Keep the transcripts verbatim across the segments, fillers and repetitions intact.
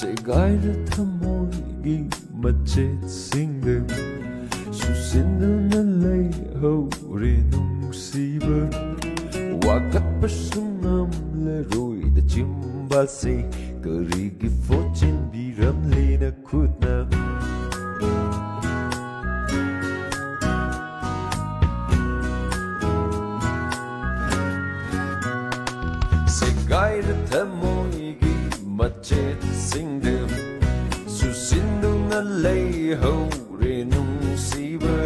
ꯁꯦꯒꯥꯏꯔ ꯊꯃꯣꯏꯒꯤ ꯃꯆꯦꯠꯁꯤꯡꯗ ꯁꯨꯁꯤꯟꯗꯨꯅ ꯂꯩꯍꯧꯔꯦ ꯅꯨꯡꯁꯤꯕ꯫ ꯋꯥꯀꯠꯄꯁꯨ ꯉꯝꯂꯔꯣꯏꯗ ꯆꯤꯝꯕꯥꯜꯁꯦ, ꯀꯔꯤꯒꯤ ꯐꯣꯠꯆꯤꯟꯕꯤꯔꯝꯂꯦ ꯅꯈꯨꯠꯅ? ꯁꯦꯒꯥꯏꯔ ꯊꯃꯣꯏꯒꯤ ꯃꯆꯦꯠꯁꯤꯡꯗ ꯁꯨꯁꯤꯟꯗꯨꯅ ꯂꯩꯍꯧꯔꯦ ꯅꯨꯡꯁꯤꯕ꯫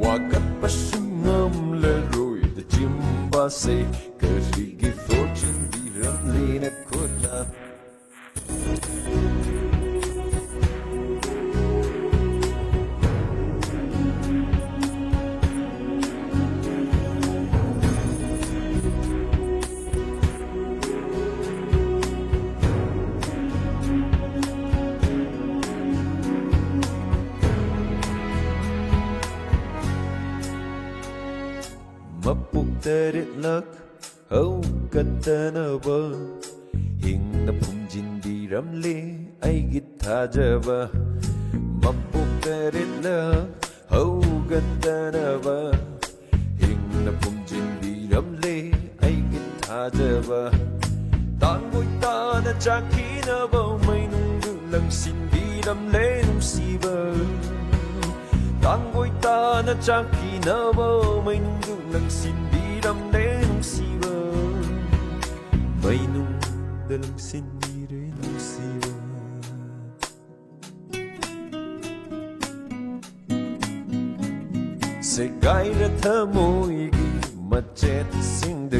ꯋꯥꯀꯠꯄꯁꯨ ꯉꯝꯂꯔꯣꯏꯗ ꯆꯤꯝꯕꯥꯜꯁꯦ, ꯀꯔꯤꯒꯤ ꯐꯣꯠꯆꯤꯟꯕꯤꯔꯝꯂꯦ ꯅꯈꯨꯠꯅ? ꯃꯄꯣꯛ ꯇꯔꯦꯠꯂꯛ ꯍꯧꯒꯠꯇꯅꯕ ꯍꯤꯡꯅ ꯐꯨꯝꯖꯤꯟꯕꯤꯔꯝꯂꯦ ꯑꯩꯒꯤ ꯊꯥꯖꯕ꯫ ꯃꯄꯣꯛ ꯇꯔꯦꯠꯂꯛ ꯍꯧꯒꯠꯇꯅꯕ ꯍꯤꯡꯅ ꯐꯨꯝꯖꯤꯟꯕꯤꯔꯝꯂꯦ ꯑꯩꯒꯤ ꯊꯥꯖꯕ꯫ ꯇꯥꯡꯒꯣꯏ ꯇꯥꯅ ꯆꯥꯛꯈꯤꯅꯕ ꯃꯩꯅꯨꯡꯗꯨ ꯂꯪꯁꯤꯟꯕꯤꯔꯝꯂꯦ ꯅꯨꯡꯁꯤꯕ꯫ ꯇꯥꯡꯒꯣꯏ ꯇꯥꯅ ꯆꯥꯛꯈꯤꯅꯕ ꯃꯩꯅꯨꯡꯗꯨ ꯂꯪꯁꯤꯟꯕꯤꯔꯝꯂꯦ ꯅꯨꯡꯁꯤꯕ꯫ ꯃꯩꯅꯨꯡꯗ ꯂꯪꯁꯤꯟꯕꯤꯔꯦ ꯅꯨꯡꯁꯤꯕ꯫ ꯁꯦꯒꯥꯏꯔ ꯊꯃꯣꯏꯒꯤ ꯃꯆꯦꯠꯁꯤꯡꯗ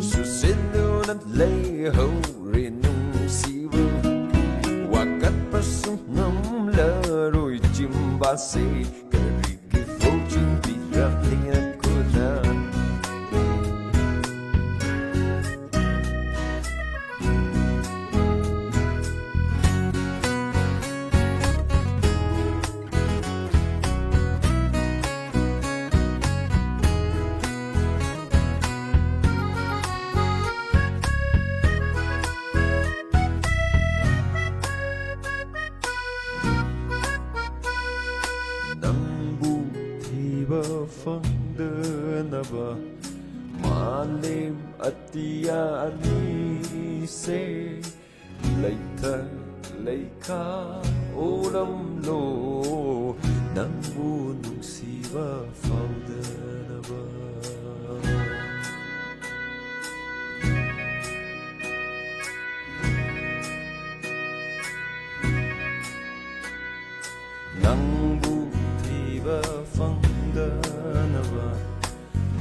ꯁꯨꯁꯤꯜꯂꯨꯅ ꯂꯩꯍꯧꯔꯦ ꯅꯨꯡꯁꯤꯕ꯫ ꯋꯥꯀꯠꯄꯁꯨ ꯉꯝꯂꯔꯣꯏ ꯆꯤꯝꯕꯥꯁꯦ꯫ ꯀꯔꯤꯒꯤ ꯐꯣꯡꯖꯤꯟꯕꯤꯔꯛꯂꯤ ꯅꯈꯨꯠꯅ? ꯅꯪꯕꯨ ꯊꯤꯕ ꯐꯪꯗꯅꯕ ꯃꯥꯂꯦꯝ ꯑꯇꯤꯌꯥ ꯑꯅꯤꯁꯦ ꯂꯩꯊꯛ ꯂꯩꯈꯥ ꯑꯣꯜꯂꯝꯂꯣ, ꯅꯪꯕꯨ ꯅꯨꯡꯁꯤꯕ ꯐꯥꯎꯗꯅꯕ꯫ ꯅꯪꯕꯨ ꯊꯤꯕ ꯐꯪꯗꯅꯕ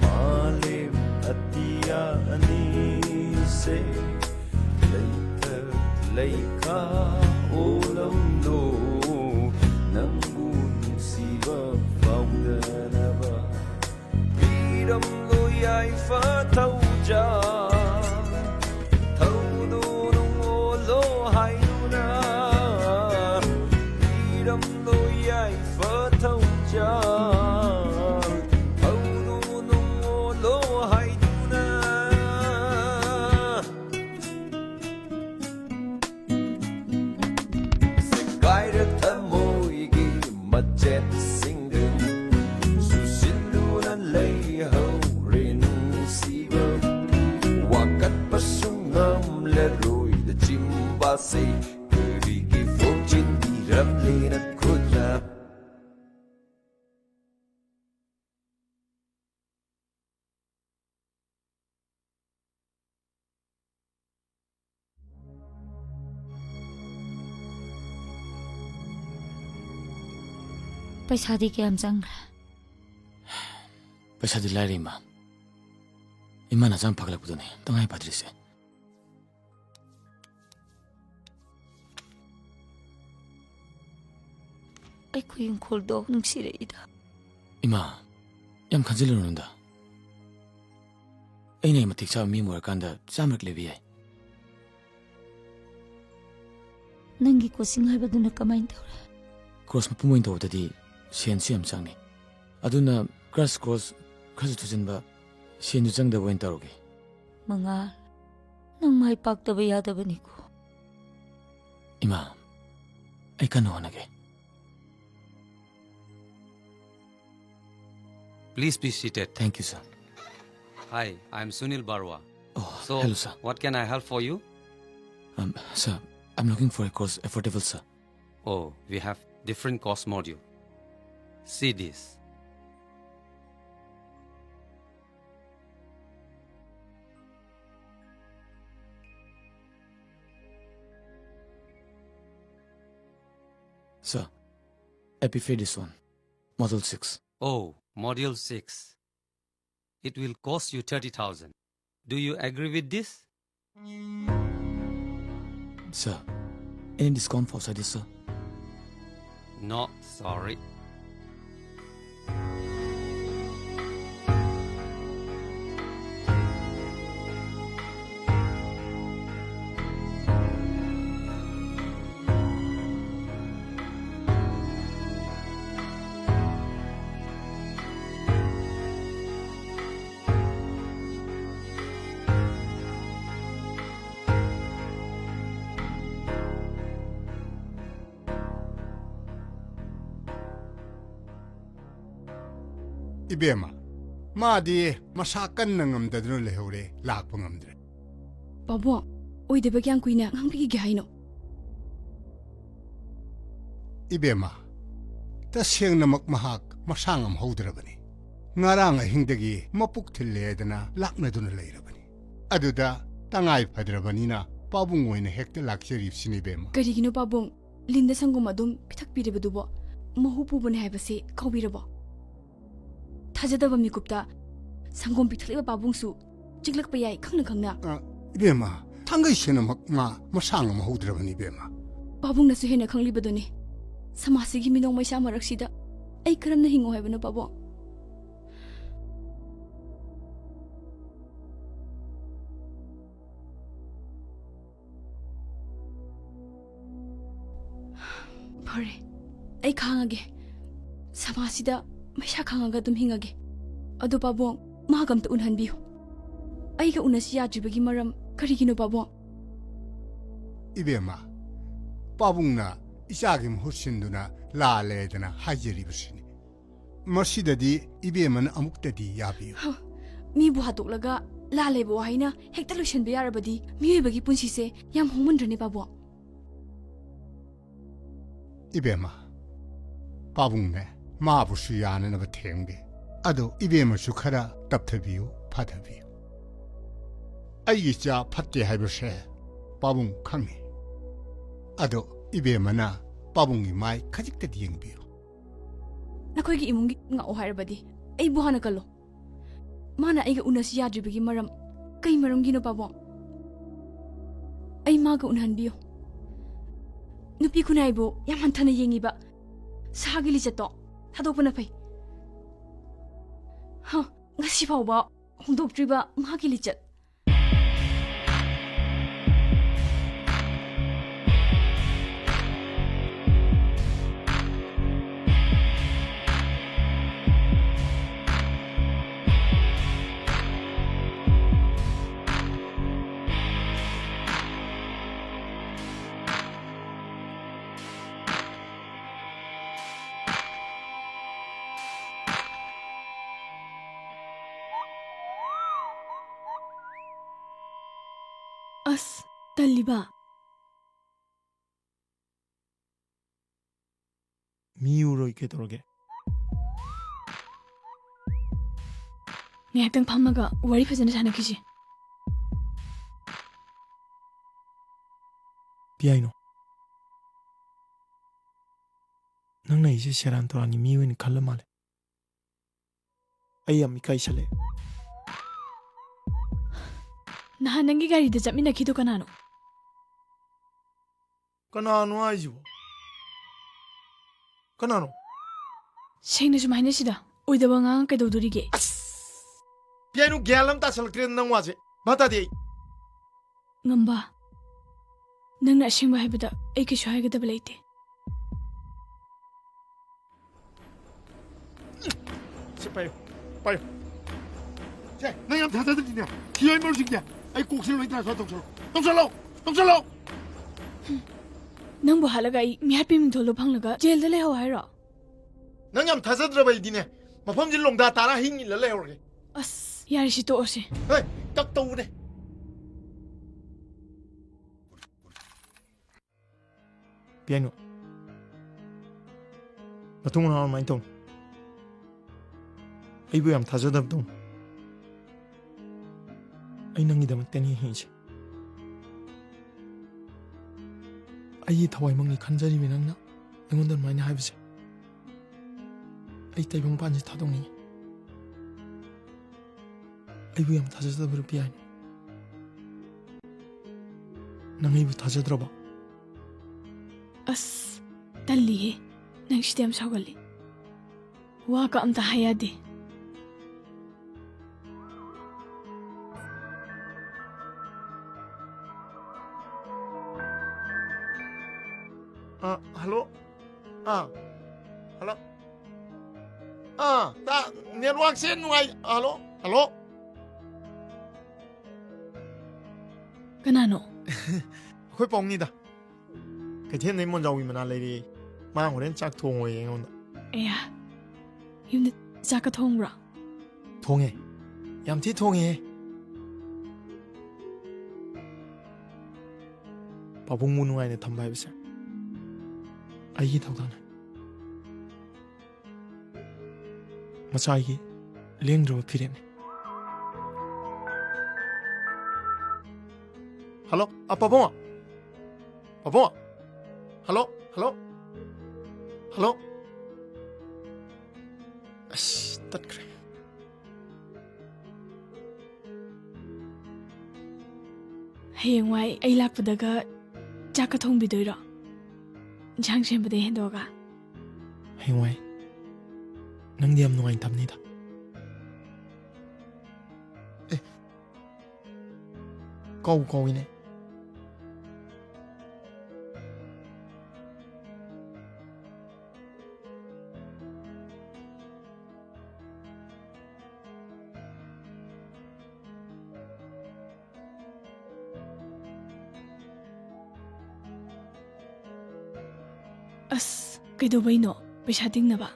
ꯃꯥꯂꯦꯝ ꯑꯇꯤꯌꯥ ꯑꯅꯤꯁꯦ ꯂꯩꯊꯛ ꯂꯩꯈꯥ ꯑꯣꯜꯂꯝꯂꯣ, ꯅꯪꯕꯨ ꯅꯨꯡꯁꯤꯕ ꯐꯥꯎꯗꯅꯕ꯫ ꯄꯤꯔꯝꯂꯣ ꯌꯥꯏꯐ ꯊꯧꯖꯥꯜ, ꯊꯧꯗꯨꯅ ꯑꯣꯜꯂꯣ ꯍꯥꯏꯗꯨꯅ꯫ ꯄꯤꯔꯝꯂꯣ ꯌꯥꯏꯐ ꯊꯧꯖꯥꯜ, ꯊꯧꯗꯨꯅ ꯑꯣꯜꯂꯣ ꯍꯥꯏꯗꯨꯅ꯫ ꯁꯦꯒꯥꯏꯔ ꯊꯃꯣꯏꯒꯤ ꯃꯆꯦꯠꯁꯤꯡꯗꯨ ꯆꯨꯁꯤꯜꯂꯨꯅ ꯂꯩꯍꯧꯔꯦ ꯅꯨꯡꯁꯤꯕ꯫ ꯋꯥꯀꯠꯄꯁꯨ ꯉꯝꯂꯔꯣꯏꯗ ꯆꯤꯝꯕꯥꯁꯦ, ꯀꯔꯤꯒꯤ ꯐꯣꯡꯖꯤꯟꯕꯤꯔꯝꯂꯦ ꯅꯈꯨꯠꯅ? ꯄꯩꯁꯥꯗꯤ ꯀꯌꯥꯝ ꯆꯪꯈ꯭ꯔꯦ? ꯄꯩꯁꯥꯗꯤ ꯂꯥꯏꯔꯤ, ꯏꯃꯥ꯫ ꯏꯃꯥ ꯅꯆꯥ ꯐꯒꯠꯂꯛꯄꯗꯨꯅꯦ ꯇꯉꯥꯏ ꯐꯗ꯭ꯔꯤꯁꯦ꯫ ꯑꯩꯈꯣꯏ ꯏꯪꯈꯣꯜꯗꯣ ꯅꯨꯡꯁꯤꯔꯛꯏꯗ꯫ ꯏꯃꯥ, ꯌꯥꯝ ꯈꯟꯖꯤꯜꯂꯨꯅꯨꯗ꯫ ꯑꯩꯅ ꯃꯇꯤꯛ ꯆꯥꯕ ꯃꯤ ꯑꯃ ꯑꯣꯏꯔꯀꯥꯟꯗ ꯆꯥꯝꯃꯔꯛ ꯂꯩꯕ ꯌꯥꯏ꯫ ꯅꯪꯒꯤ coaching ꯍꯥꯏꯕꯗꯨꯅ ꯀꯃꯥꯏꯅ ꯇꯧꯔꯦ? Course ꯃꯄꯨꯝ ꯑꯣꯏꯅ ꯇꯧꯕꯗꯗꯤ ꯁꯦꯟꯁꯨ ꯌꯥꯝ ꯆꯪꯉꯤ꯫ ꯑꯗꯨꯅ crash course ꯈꯔꯁꯨ ꯊꯨꯖꯤꯟꯕ, ꯁꯦꯟꯁꯨ ꯆꯪꯗꯕ ꯑꯣꯏꯅ ꯇꯧꯔꯒꯦ꯫ ꯃꯉꯥꯜ, ꯅꯪ ꯃꯥꯏ ꯄꯥꯛꯇꯕ ꯌꯥꯗꯕꯅꯤꯀꯣ꯫ ꯏꯃꯥ, ꯑꯩ ꯀꯟꯅ ꯍꯣꯠꯅꯒꯦ꯫ Please be seated. Thank you, sir. Hi, I'm Sunil Barua. Oh, so, hello, sir. What can I help for you? Um, sir, I'm looking for a course affordable, sir. Oh, we have different course module. See this. Sir, I prefer this one. Module six. Oh, module six. It will cost you thirty thousand. Do you agree with this? Sir, any discount for studies, sir? No, sorry. ꯏꯕꯦꯝꯃ, ꯃꯥꯗꯤ ꯃꯁꯥ ꯀꯟꯅ ꯉꯝꯗꯗꯨꯅ ꯂꯩꯍꯧꯔꯦ, ꯂꯥꯛꯄ ꯉꯝꯗ꯭ꯔꯦ꯫ ꯄꯥꯕꯨꯡ, ꯑꯣꯏꯗꯕ ꯀꯌꯥꯝ ꯀꯨꯏꯅ ꯉꯥꯡꯕꯤꯈꯤꯒꯦ ꯍꯥꯏꯅꯣ? ꯏꯕꯦꯝꯃ, ꯇꯁꯦꯡꯅꯃꯛ ꯃꯍꯥꯛ ꯃꯁꯥ ꯉꯝꯍꯧꯗ꯭ꯔꯕꯅꯤ꯫ ꯉꯔꯥꯡ ꯑꯍꯤꯡꯗꯒꯤ ꯃꯄꯨꯛ ꯊꯤꯜꯂꯦꯗꯅ ꯂꯥꯛꯅꯗꯨꯅ ꯂꯩꯔꯕꯅꯤ꯫ ꯑꯗꯨꯗ ꯇꯉꯥꯏ ꯐꯗ꯭ꯔꯕꯅꯤꯅ ꯄꯥꯕꯨꯡ ꯑꯣꯏꯅ ꯍꯦꯛꯇ ꯂꯥꯛꯆꯔꯤꯕꯁꯤꯅꯤ, ꯏꯕꯦꯝꯃ꯫ ꯀꯔꯤꯒꯤꯅꯣ ꯄꯥꯕꯨꯡ? ꯂꯤꯟꯗ ꯁꯪꯒꯣꯝ ꯑꯗꯨꯝ ꯄꯤꯊꯛꯄꯤꯔꯤꯕꯗꯨꯕꯣ? ꯃꯍꯨ ꯄꯨꯕꯅꯦ ꯍꯥꯏꯕꯁꯤ ꯀꯥꯎꯕꯤꯔꯕꯣ? ꯊꯥꯖꯗꯕ ꯃꯤꯀꯨꯞꯇ ꯁꯪꯒꯣꯝ ꯄꯤꯊꯛꯂꯤꯕ ꯄꯥꯕꯨꯡꯁꯨ ꯆꯤꯛꯂꯛꯄ ꯌꯥꯏ, ꯈꯪꯅ ꯈꯪꯅ꯫ ꯑ, ꯏꯕꯦꯝꯃ, ꯊꯥꯡꯒꯩ ꯁꯦꯟꯅꯃꯛ ꯃꯥ ꯃꯁꯥ ꯉꯝꯍꯧꯗ꯭ꯔꯕꯅꯤ, ꯏꯕꯦꯝꯃ꯫ ꯄꯥꯕꯨꯡꯅꯁꯨ ꯍꯦꯟꯅ ꯈꯪꯂꯤꯕꯗꯨꯅꯤ꯫ ꯁꯃꯥꯖꯁꯤꯒꯤ ꯃꯤꯅꯣꯛ ꯃꯩꯁꯥ ꯃꯔꯛꯁꯤꯗ ꯑꯩ ꯀꯔꯝꯅ ꯍꯤꯡꯉꯣ ꯍꯥꯏꯕꯅꯣ, ꯄꯥꯕꯨꯡ? ꯐꯔꯦ, ꯑꯩ ꯈꯥꯡꯉꯒꯦ꯫ ꯁꯃꯥꯖꯁꯤꯗ ꯃꯩꯁꯥ ꯈꯥꯡꯉꯒ ꯑꯗꯨꯝ ꯍꯤꯡꯉꯒꯦ꯫ ꯑꯗꯣ ꯄꯥꯕꯨꯡ, ꯃꯍꯥꯛ ꯑꯝꯇ ꯎꯅꯍꯟꯕꯤꯌꯨ꯫ ꯑꯩꯒ ꯎꯅꯁꯤ ꯌꯥꯗ꯭ꯔꯤꯕꯒꯤ ꯃꯔꯝ ꯀꯔꯤꯒꯤꯅꯣ, ꯄꯥꯕꯨꯡ? ꯏꯕꯦꯝꯃ, ꯄꯥꯕꯨꯡꯅ ꯏꯆꯥꯒꯤ ꯃꯍꯨꯠ ꯁꯤꯟꯗꯨꯅ ꯂꯥꯜꯂꯦꯗꯅ ꯍꯥꯏꯖꯔꯤꯕꯁꯤꯅꯤ꯫ ꯃꯁꯤꯗꯗꯤ ꯏꯕꯦꯝꯃꯅ ꯑꯃꯨꯛꯇꯗꯤ ꯌꯥꯕꯤꯌꯨ꯫ ꯍ, ꯃꯤꯕꯨ ꯍꯥꯠꯇꯣꯛꯂꯒ ꯂꯥꯜꯂꯦꯕ ꯋꯥꯍꯩꯅ ꯍꯦꯛꯇ ꯂꯣꯏꯁꯤꯟꯕ ꯌꯥꯔꯕꯗꯤ ꯃꯤꯑꯣꯏꯕꯒꯤ ꯄꯨꯟꯁꯤꯁꯦ ꯌꯥꯝ ꯍꯣꯡꯃꯟꯗ꯭ꯔꯅꯦ, ꯄꯥꯕꯨꯡ? ꯏꯕꯦꯝꯃ, ꯄꯥꯕꯨꯡꯅꯦ, ꯃꯥꯕꯨꯁꯨ ꯌꯥꯅꯅꯕ ꯊꯦꯝꯒꯦ꯫ ꯑꯗꯣ ꯏꯕꯦꯝꯃꯁꯨ ꯈꯔ ꯇꯞꯊꯕꯤꯌꯨ, ꯐꯥꯊꯕꯤꯌꯨ꯫ ꯑꯩꯒꯤ ꯏꯆꯥ ꯐꯠꯇꯦ ꯍꯥꯏꯕꯁꯦ ꯄꯥꯕꯨꯡ ꯈꯪꯉꯤ꯫ ꯑꯗꯣ ꯏꯕꯦꯝꯃꯅ ꯄꯥꯕꯨꯡꯒꯤ ꯃꯥꯏ ꯈꯖꯤꯛꯇꯗꯤ ꯌꯦꯡꯕꯤꯌꯨ꯫ ꯅꯈꯣꯏꯒꯤ ꯏꯃꯨꯡꯒꯤ ꯉꯥꯛꯑꯣ ꯍꯥꯏꯔꯕꯗꯤ ꯑꯩꯕꯨ ꯍꯥꯟꯅ ꯀꯜꯂꯣ꯫ ꯃꯥꯅ ꯑꯩꯒ ꯎꯅꯁꯤ ꯌꯥꯗ꯭ꯔꯤꯕꯒꯤ ꯃꯔꯝ ꯀꯩ ꯃꯔꯝꯒꯤꯅꯣ, ꯄꯥꯕꯨꯡ? ꯑꯩ ꯃꯥꯒ ꯎꯅꯍꯟꯕꯤꯌꯨ꯫ ꯅꯨꯄꯤ ꯈꯨꯟꯅꯥꯏꯕꯨ ꯌꯥꯝ ꯍꯟꯊꯅ ꯌꯦꯡꯉꯤꯕ ꯁꯥꯒꯤ ꯂꯤꯆꯠꯇꯣ ꯊꯥꯗꯣꯛꯄꯅ ꯐꯩ꯫ ꯍ, ꯉꯁꯤ ꯐꯥꯎꯕ ꯍꯣꯡꯗꯣꯛꯇ꯭ꯔꯤꯕ ꯃꯥꯒꯤ ꯂꯤꯆꯠ꯫ ꯑꯁ, ꯇꯜꯂꯤꯕ꯫ ꯃꯤ ꯎꯔꯣꯏ ꯀꯩꯗꯧꯔꯒꯦ? ꯉꯥꯏꯍꯥꯛꯇꯪ ꯐꯝꯃꯒ ꯋꯥꯔꯤ ꯐꯖꯅ ꯁꯥꯟꯅꯈꯤꯁꯤ꯫ ꯄꯤ ꯍꯥꯏꯅꯣ? ꯅꯪꯅ ꯑꯩꯁꯦ ꯁꯦꯔꯥꯟ ꯇꯨꯔꯥꯟꯒꯤ ꯃꯤ ꯑꯣꯏꯅ ꯈꯜꯂ ꯃꯥꯜꯂꯦ꯫ ꯑꯩ ꯌꯥꯝ ꯏꯀꯥꯏꯁꯜꯂꯦ꯫ ꯅꯍꯥꯟ ꯅꯪꯒꯤ ꯒꯥꯔꯤꯗ ꯆꯠꯃꯤꯟꯅꯈꯤꯗꯣ ꯀꯅꯥꯅꯣ? ꯀꯅꯥꯅꯣ ꯍꯥꯏꯁꯤꯕꯣ? ꯀꯅꯥꯅꯣ? ꯁꯦꯡꯅ ꯁꯨꯝ ꯍꯥꯏꯅꯁꯤꯗ꯫ ꯑꯣꯏꯗꯕ ꯉꯥꯡꯉ ꯀꯩꯗꯧꯗꯣꯔꯤꯒꯦ? ꯑꯁ! ꯄꯤꯌꯥꯅꯨ, ꯒ꯭ꯌꯥꯟ ꯑꯃ ꯇꯥꯁꯜꯂꯛꯇ꯭ꯔꯦꯗ ꯅꯪ ꯋꯥꯁꯦ꯫ ꯚꯥꯞ ꯇꯥꯗꯦ ꯑꯩ꯫ ꯉꯝꯕ, ꯅꯪꯅ ꯑꯁꯦꯡꯕ ꯍꯥꯏꯕꯗ ꯑꯩ ꯀꯩꯁꯨ ꯍꯥꯏꯒꯗꯕ ꯂꯩꯇꯦ꯫ ꯁꯤ ꯄꯥꯏꯌꯨ, ꯄꯥꯏꯌꯨ꯫ ꯁꯦ, ꯅꯪ ꯌꯥꯝ ꯊꯥꯖꯗ꯭ꯔꯗꯤꯅꯦ, ꯐꯤ ꯑꯣꯏ ꯃꯔꯨꯞꯁꯤꯡꯁꯦ ꯑꯩ ꯀꯣꯛꯁꯤꯗ ꯂꯣꯏ transfer ꯇꯧꯁꯜꯂꯣ꯫ ꯇꯧꯁꯜꯂꯣ! ꯇꯧꯁꯜꯂꯣ! ꯅꯪꯕꯨ ꯍꯥꯠꯂꯒ ꯑꯩ ꯃꯤꯍꯥꯠꯄꯤ ꯃꯤꯡꯊꯣꯜꯗꯣ ꯐꯪꯂꯒ ꯖꯦꯜꯗ ꯂꯩꯍꯧ ꯍꯥꯏꯔꯣ? ꯅꯪ ꯌꯥꯝ ꯊꯥꯖꯗ꯭ꯔꯕ ꯑꯩꯗꯤꯅꯦ, ꯃꯐꯝꯁꯤ ꯂꯣꯡꯗꯥ ꯇꯥꯔ ꯍꯤꯡ ꯏꯜꯂ ꯂꯩꯍꯧꯔꯒꯦ꯫ ꯑꯁ, ꯌꯥꯔꯦ, ꯁꯤ ꯇꯣꯛꯑꯁꯦ꯫ ꯍꯦ, ꯀꯛ ꯇꯧꯕꯅꯦ꯫ ꯄꯤꯌꯥꯅꯨ, ꯃꯇꯨꯡ ꯃꯅꯥꯎ ꯑꯗꯨꯃꯥꯏꯅ ꯇꯧꯅꯨ꯫ ꯑꯩꯕꯨ ꯌꯥꯝ ꯊꯥꯖꯗꯕ ꯇꯧꯅꯨ꯫ ꯑꯩ ꯅꯪꯒꯤꯗꯃꯛꯇꯅꯤ ꯍꯤꯡꯉꯤꯁꯦ꯫ ꯑꯩꯒꯤ ꯊꯋꯥꯏꯃꯛꯅꯤ ꯈꯟꯖꯔꯤꯕ ꯅꯪꯅ ꯑꯩꯉꯣꯟꯗ ꯑꯗꯨꯃꯥꯏꯅ ꯍꯥꯏꯕꯁꯦ꯫ ꯑꯩ ꯇꯥꯏꯕꯪꯄꯥꯟꯁꯤ ꯊꯥꯗꯣꯛꯅꯤꯡꯉꯤ꯫ ꯑꯩꯕꯨ ꯌꯥꯝ ꯊꯥꯖꯗꯕꯔꯣ ꯄꯤꯌꯥꯅꯨ? ꯅꯪ ꯑꯩꯕꯨ ꯊꯥꯖꯗ꯭ꯔꯕꯣ? ꯑꯁ, ꯇꯜꯂꯤꯍꯦ꯫ ꯅꯪ ꯁꯤꯗꯤ ꯌꯥꯝ ꯁꯥꯎꯒꯜꯂꯤ꯫ ꯋꯥꯒ ꯑꯝꯇ ꯍꯥꯏ ꯌꯥꯗꯦ꯫ ꯑ, ꯍꯜꯂꯣ꯫ ꯑ, ꯍꯜꯂꯣ꯫ ꯑ, ꯇꯥ-, networkꯁꯦ ꯅꯨꯡꯉꯥꯏ-, ꯍꯜꯂꯣ? ꯍꯜꯂꯣ? ꯀꯅꯥꯅꯣ? ꯑꯩꯈꯣꯏ ꯄꯥꯎꯅꯤꯗ꯫ ꯀꯩꯊꯦꯜꯗꯩ ꯃꯣꯟꯖꯥꯎꯕꯤ ꯃꯅꯥ ꯂꯩꯔꯛꯑꯦ꯫ ꯃꯥ ꯍꯣꯔꯦꯟ ꯆꯥꯛ ꯊꯣꯡꯉꯣꯌꯦ ꯑꯩꯉꯣꯟꯗ꯫ ꯑꯦꯌꯥ, ꯌꯨꯝꯗ ꯆꯥꯛꯀ ꯊꯣꯡꯕ꯭ꯔꯣ? ꯊꯣꯡꯉꯦ꯫ ꯌꯥꯝ ꯊꯤ ꯊꯣꯡꯉꯦꯍꯦ꯫ ꯄꯥꯕꯨꯡꯕꯨ ꯅꯨꯡꯉꯥꯏꯅ ꯊꯝꯕ ꯍꯥꯏꯕꯁꯦ ꯑꯩꯒꯤ ꯊꯧꯗꯥꯡꯅꯦ꯫ ꯃꯆꯥꯒꯤ ꯂꯦꯡꯗ꯭ꯔꯕ ꯐꯤꯔꯦꯞꯅꯤ꯫ ꯍꯜꯂꯣ, ꯑ, ꯄꯥꯕꯨꯡ! ꯄꯥꯕꯨꯡ! Hello, hello, hello! ꯑꯁ, ꯇꯠꯈ꯭ꯔꯦ꯫ ꯍꯌꯦꯡꯋꯥꯏ ꯑꯩ ꯂꯥꯛꯄꯗꯒ ꯆꯥꯛꯀ ꯊꯣꯡꯕꯤꯗꯣꯏꯔꯣ? ꯏꯟꯁꯥꯡ ꯁꯦꯝꯕꯗꯩ ꯍꯦꯟꯗꯣꯛꯑꯒ? ꯍꯌꯦꯡꯋꯥꯏ ꯅꯪꯗꯤ ꯌꯥꯝ ꯅꯨꯡꯉꯥꯏꯅ ꯊꯝꯅꯤꯗ꯫ ꯑꯦ, ꯀꯥꯎ ꯀꯥꯎꯏꯅꯦ꯫ ꯑꯁ, ꯀꯩꯗꯧꯕꯩꯅꯣ ꯄꯩꯁꯥ ꯇꯤꯡꯅꯕ?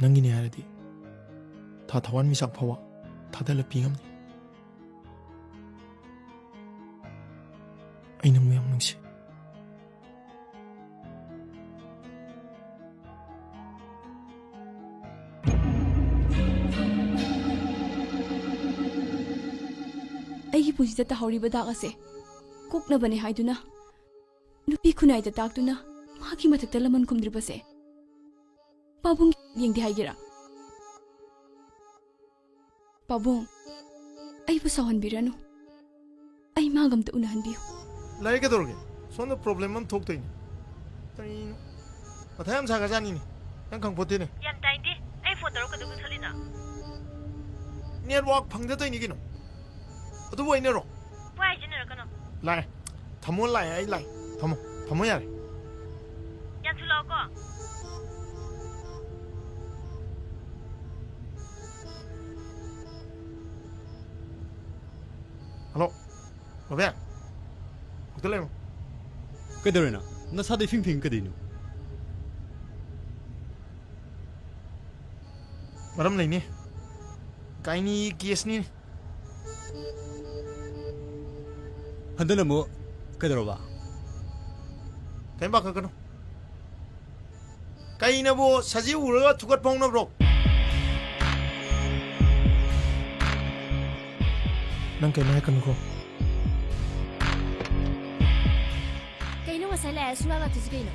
ꯅꯪꯒꯤꯅꯦ ꯍꯥꯏꯔꯗꯤ ꯊꯥ ꯊꯋꯥꯟ ꯃꯤꯆꯥꯛ ꯐꯥꯎꯕ ꯊꯥꯗꯂ ꯄꯤ ꯉꯝꯅꯤ꯫ ꯑꯩ ꯅꯪꯕꯨ ꯌꯥꯝ ꯅꯨꯡꯁꯤ꯫ ꯑꯩꯒꯤ ꯄꯨꯟꯁꯤꯗ ꯇꯥꯍꯧꯔꯤꯕ ꯗꯥꯛ ꯑꯁꯦ ꯀꯣꯛꯅꯕꯅꯦ ꯍꯥꯏꯗꯨꯅ, ꯅꯨꯄꯤ ꯈꯨꯟꯅꯥꯏꯗ ꯇꯥꯛꯇꯨꯅ, ꯃꯍꯥꯛꯀꯤ ꯃꯊꯛꯇ ꯂꯃꯟ ꯈꯨꯝꯗ꯭ꯔꯤꯕꯁꯦ ꯄꯥꯕꯨꯡ ꯌꯦꯡꯗꯦ ꯍꯥꯏꯒꯦꯔꯥ? ꯄꯥꯕꯨꯡ, ꯑꯩꯕꯨ ꯁꯥꯎꯍꯟꯕꯤꯔꯅꯨ꯫ ꯑꯩ ꯃꯥꯒ ꯑꯝꯇ ꯎꯅꯍꯟꯕꯤꯌꯨ꯫ ꯂꯥꯏꯔꯤꯛ ꯀꯩꯗꯧꯔꯒꯦ? ꯁꯣꯝꯗ ꯄ꯭ꯔꯣꯕ꯭ꯂꯦꯝ ꯑꯃ ꯊꯣꯛꯇꯣꯏꯅꯤ꯫ ꯀꯔꯤꯅꯣ? ꯃꯊꯥ ꯌꯥꯝ ꯁꯥꯒ꯭ꯔꯖꯥꯠꯅꯤꯅꯦ꯫ ꯅꯪ ꯈꯪꯄꯣꯠꯇꯦꯅꯦ꯫ ꯌꯥꯝ ꯇꯥꯏꯗꯦ꯫ ꯑꯩ ꯐꯣꯟ ꯇꯧꯔꯒ ꯀꯩꯗꯧꯕ ꯈꯜꯂꯤꯅꯣ? ꯅꯦꯠꯋꯥꯛ ꯐꯪꯗ ꯇꯧꯏꯅꯤ ꯀꯩꯅꯣ꯫ ꯑꯗꯨꯕꯨ ꯑꯩꯅꯔꯣ? ꯋꯥ ꯍꯥꯏꯖꯤꯟꯅꯔꯛꯀꯅꯣ꯫ ꯂꯥꯛꯑꯦ꯫ ꯊꯝꯃꯣ, ꯂꯥꯛꯑꯦ, ꯑꯩ ꯂꯥꯛꯑꯦ꯫ ꯊꯝꯃꯣ, ꯊꯝꯃꯣ ꯌꯥꯔꯦ꯫ ꯌꯥꯝ ꯊꯨ ꯂꯥꯛꯑꯣꯀꯣ꯫ ꯍꯜꯂꯣ, ꯔꯣꯕꯦꯟ꯫ ꯍꯧꯖꯤꯛꯇ ꯂꯩꯔꯣ꯫ ꯀꯩꯗꯧꯔꯦ ꯅꯪ? ꯅꯁꯥꯗ ꯏꯐꯤꯡ ꯐꯤꯡ ꯀꯩꯗꯧꯔꯤꯅꯣ? ꯃꯔꯝ ꯂꯩꯅꯤ꯫ ꯀꯥꯏꯅꯤ ꯀꯦꯁꯅꯤ꯫ ꯍꯟꯗꯛꯅ ꯑꯃꯨꯛ ꯀꯩꯗꯧꯔꯕ? ꯀꯩꯝ ꯄꯥꯈꯠꯀꯅꯨ꯫ ꯀꯩꯅꯕꯨ ꯁꯖꯤ ꯎꯔꯒ ꯊꯨꯀꯠꯄ ꯍꯧꯅꯕ꯭ꯔꯣ? ꯅꯪ ꯀꯩꯝ ꯍꯥꯏꯔꯛꯀꯅꯨꯀꯣ꯫ ꯀꯩꯅꯣ ꯉꯁꯥꯏ ꯂꯥꯛꯑꯦ ꯁꯨꯡꯂꯥꯛ ꯂꯥꯛꯇ꯭ꯔꯤꯁꯤ ꯀꯩꯅꯣ?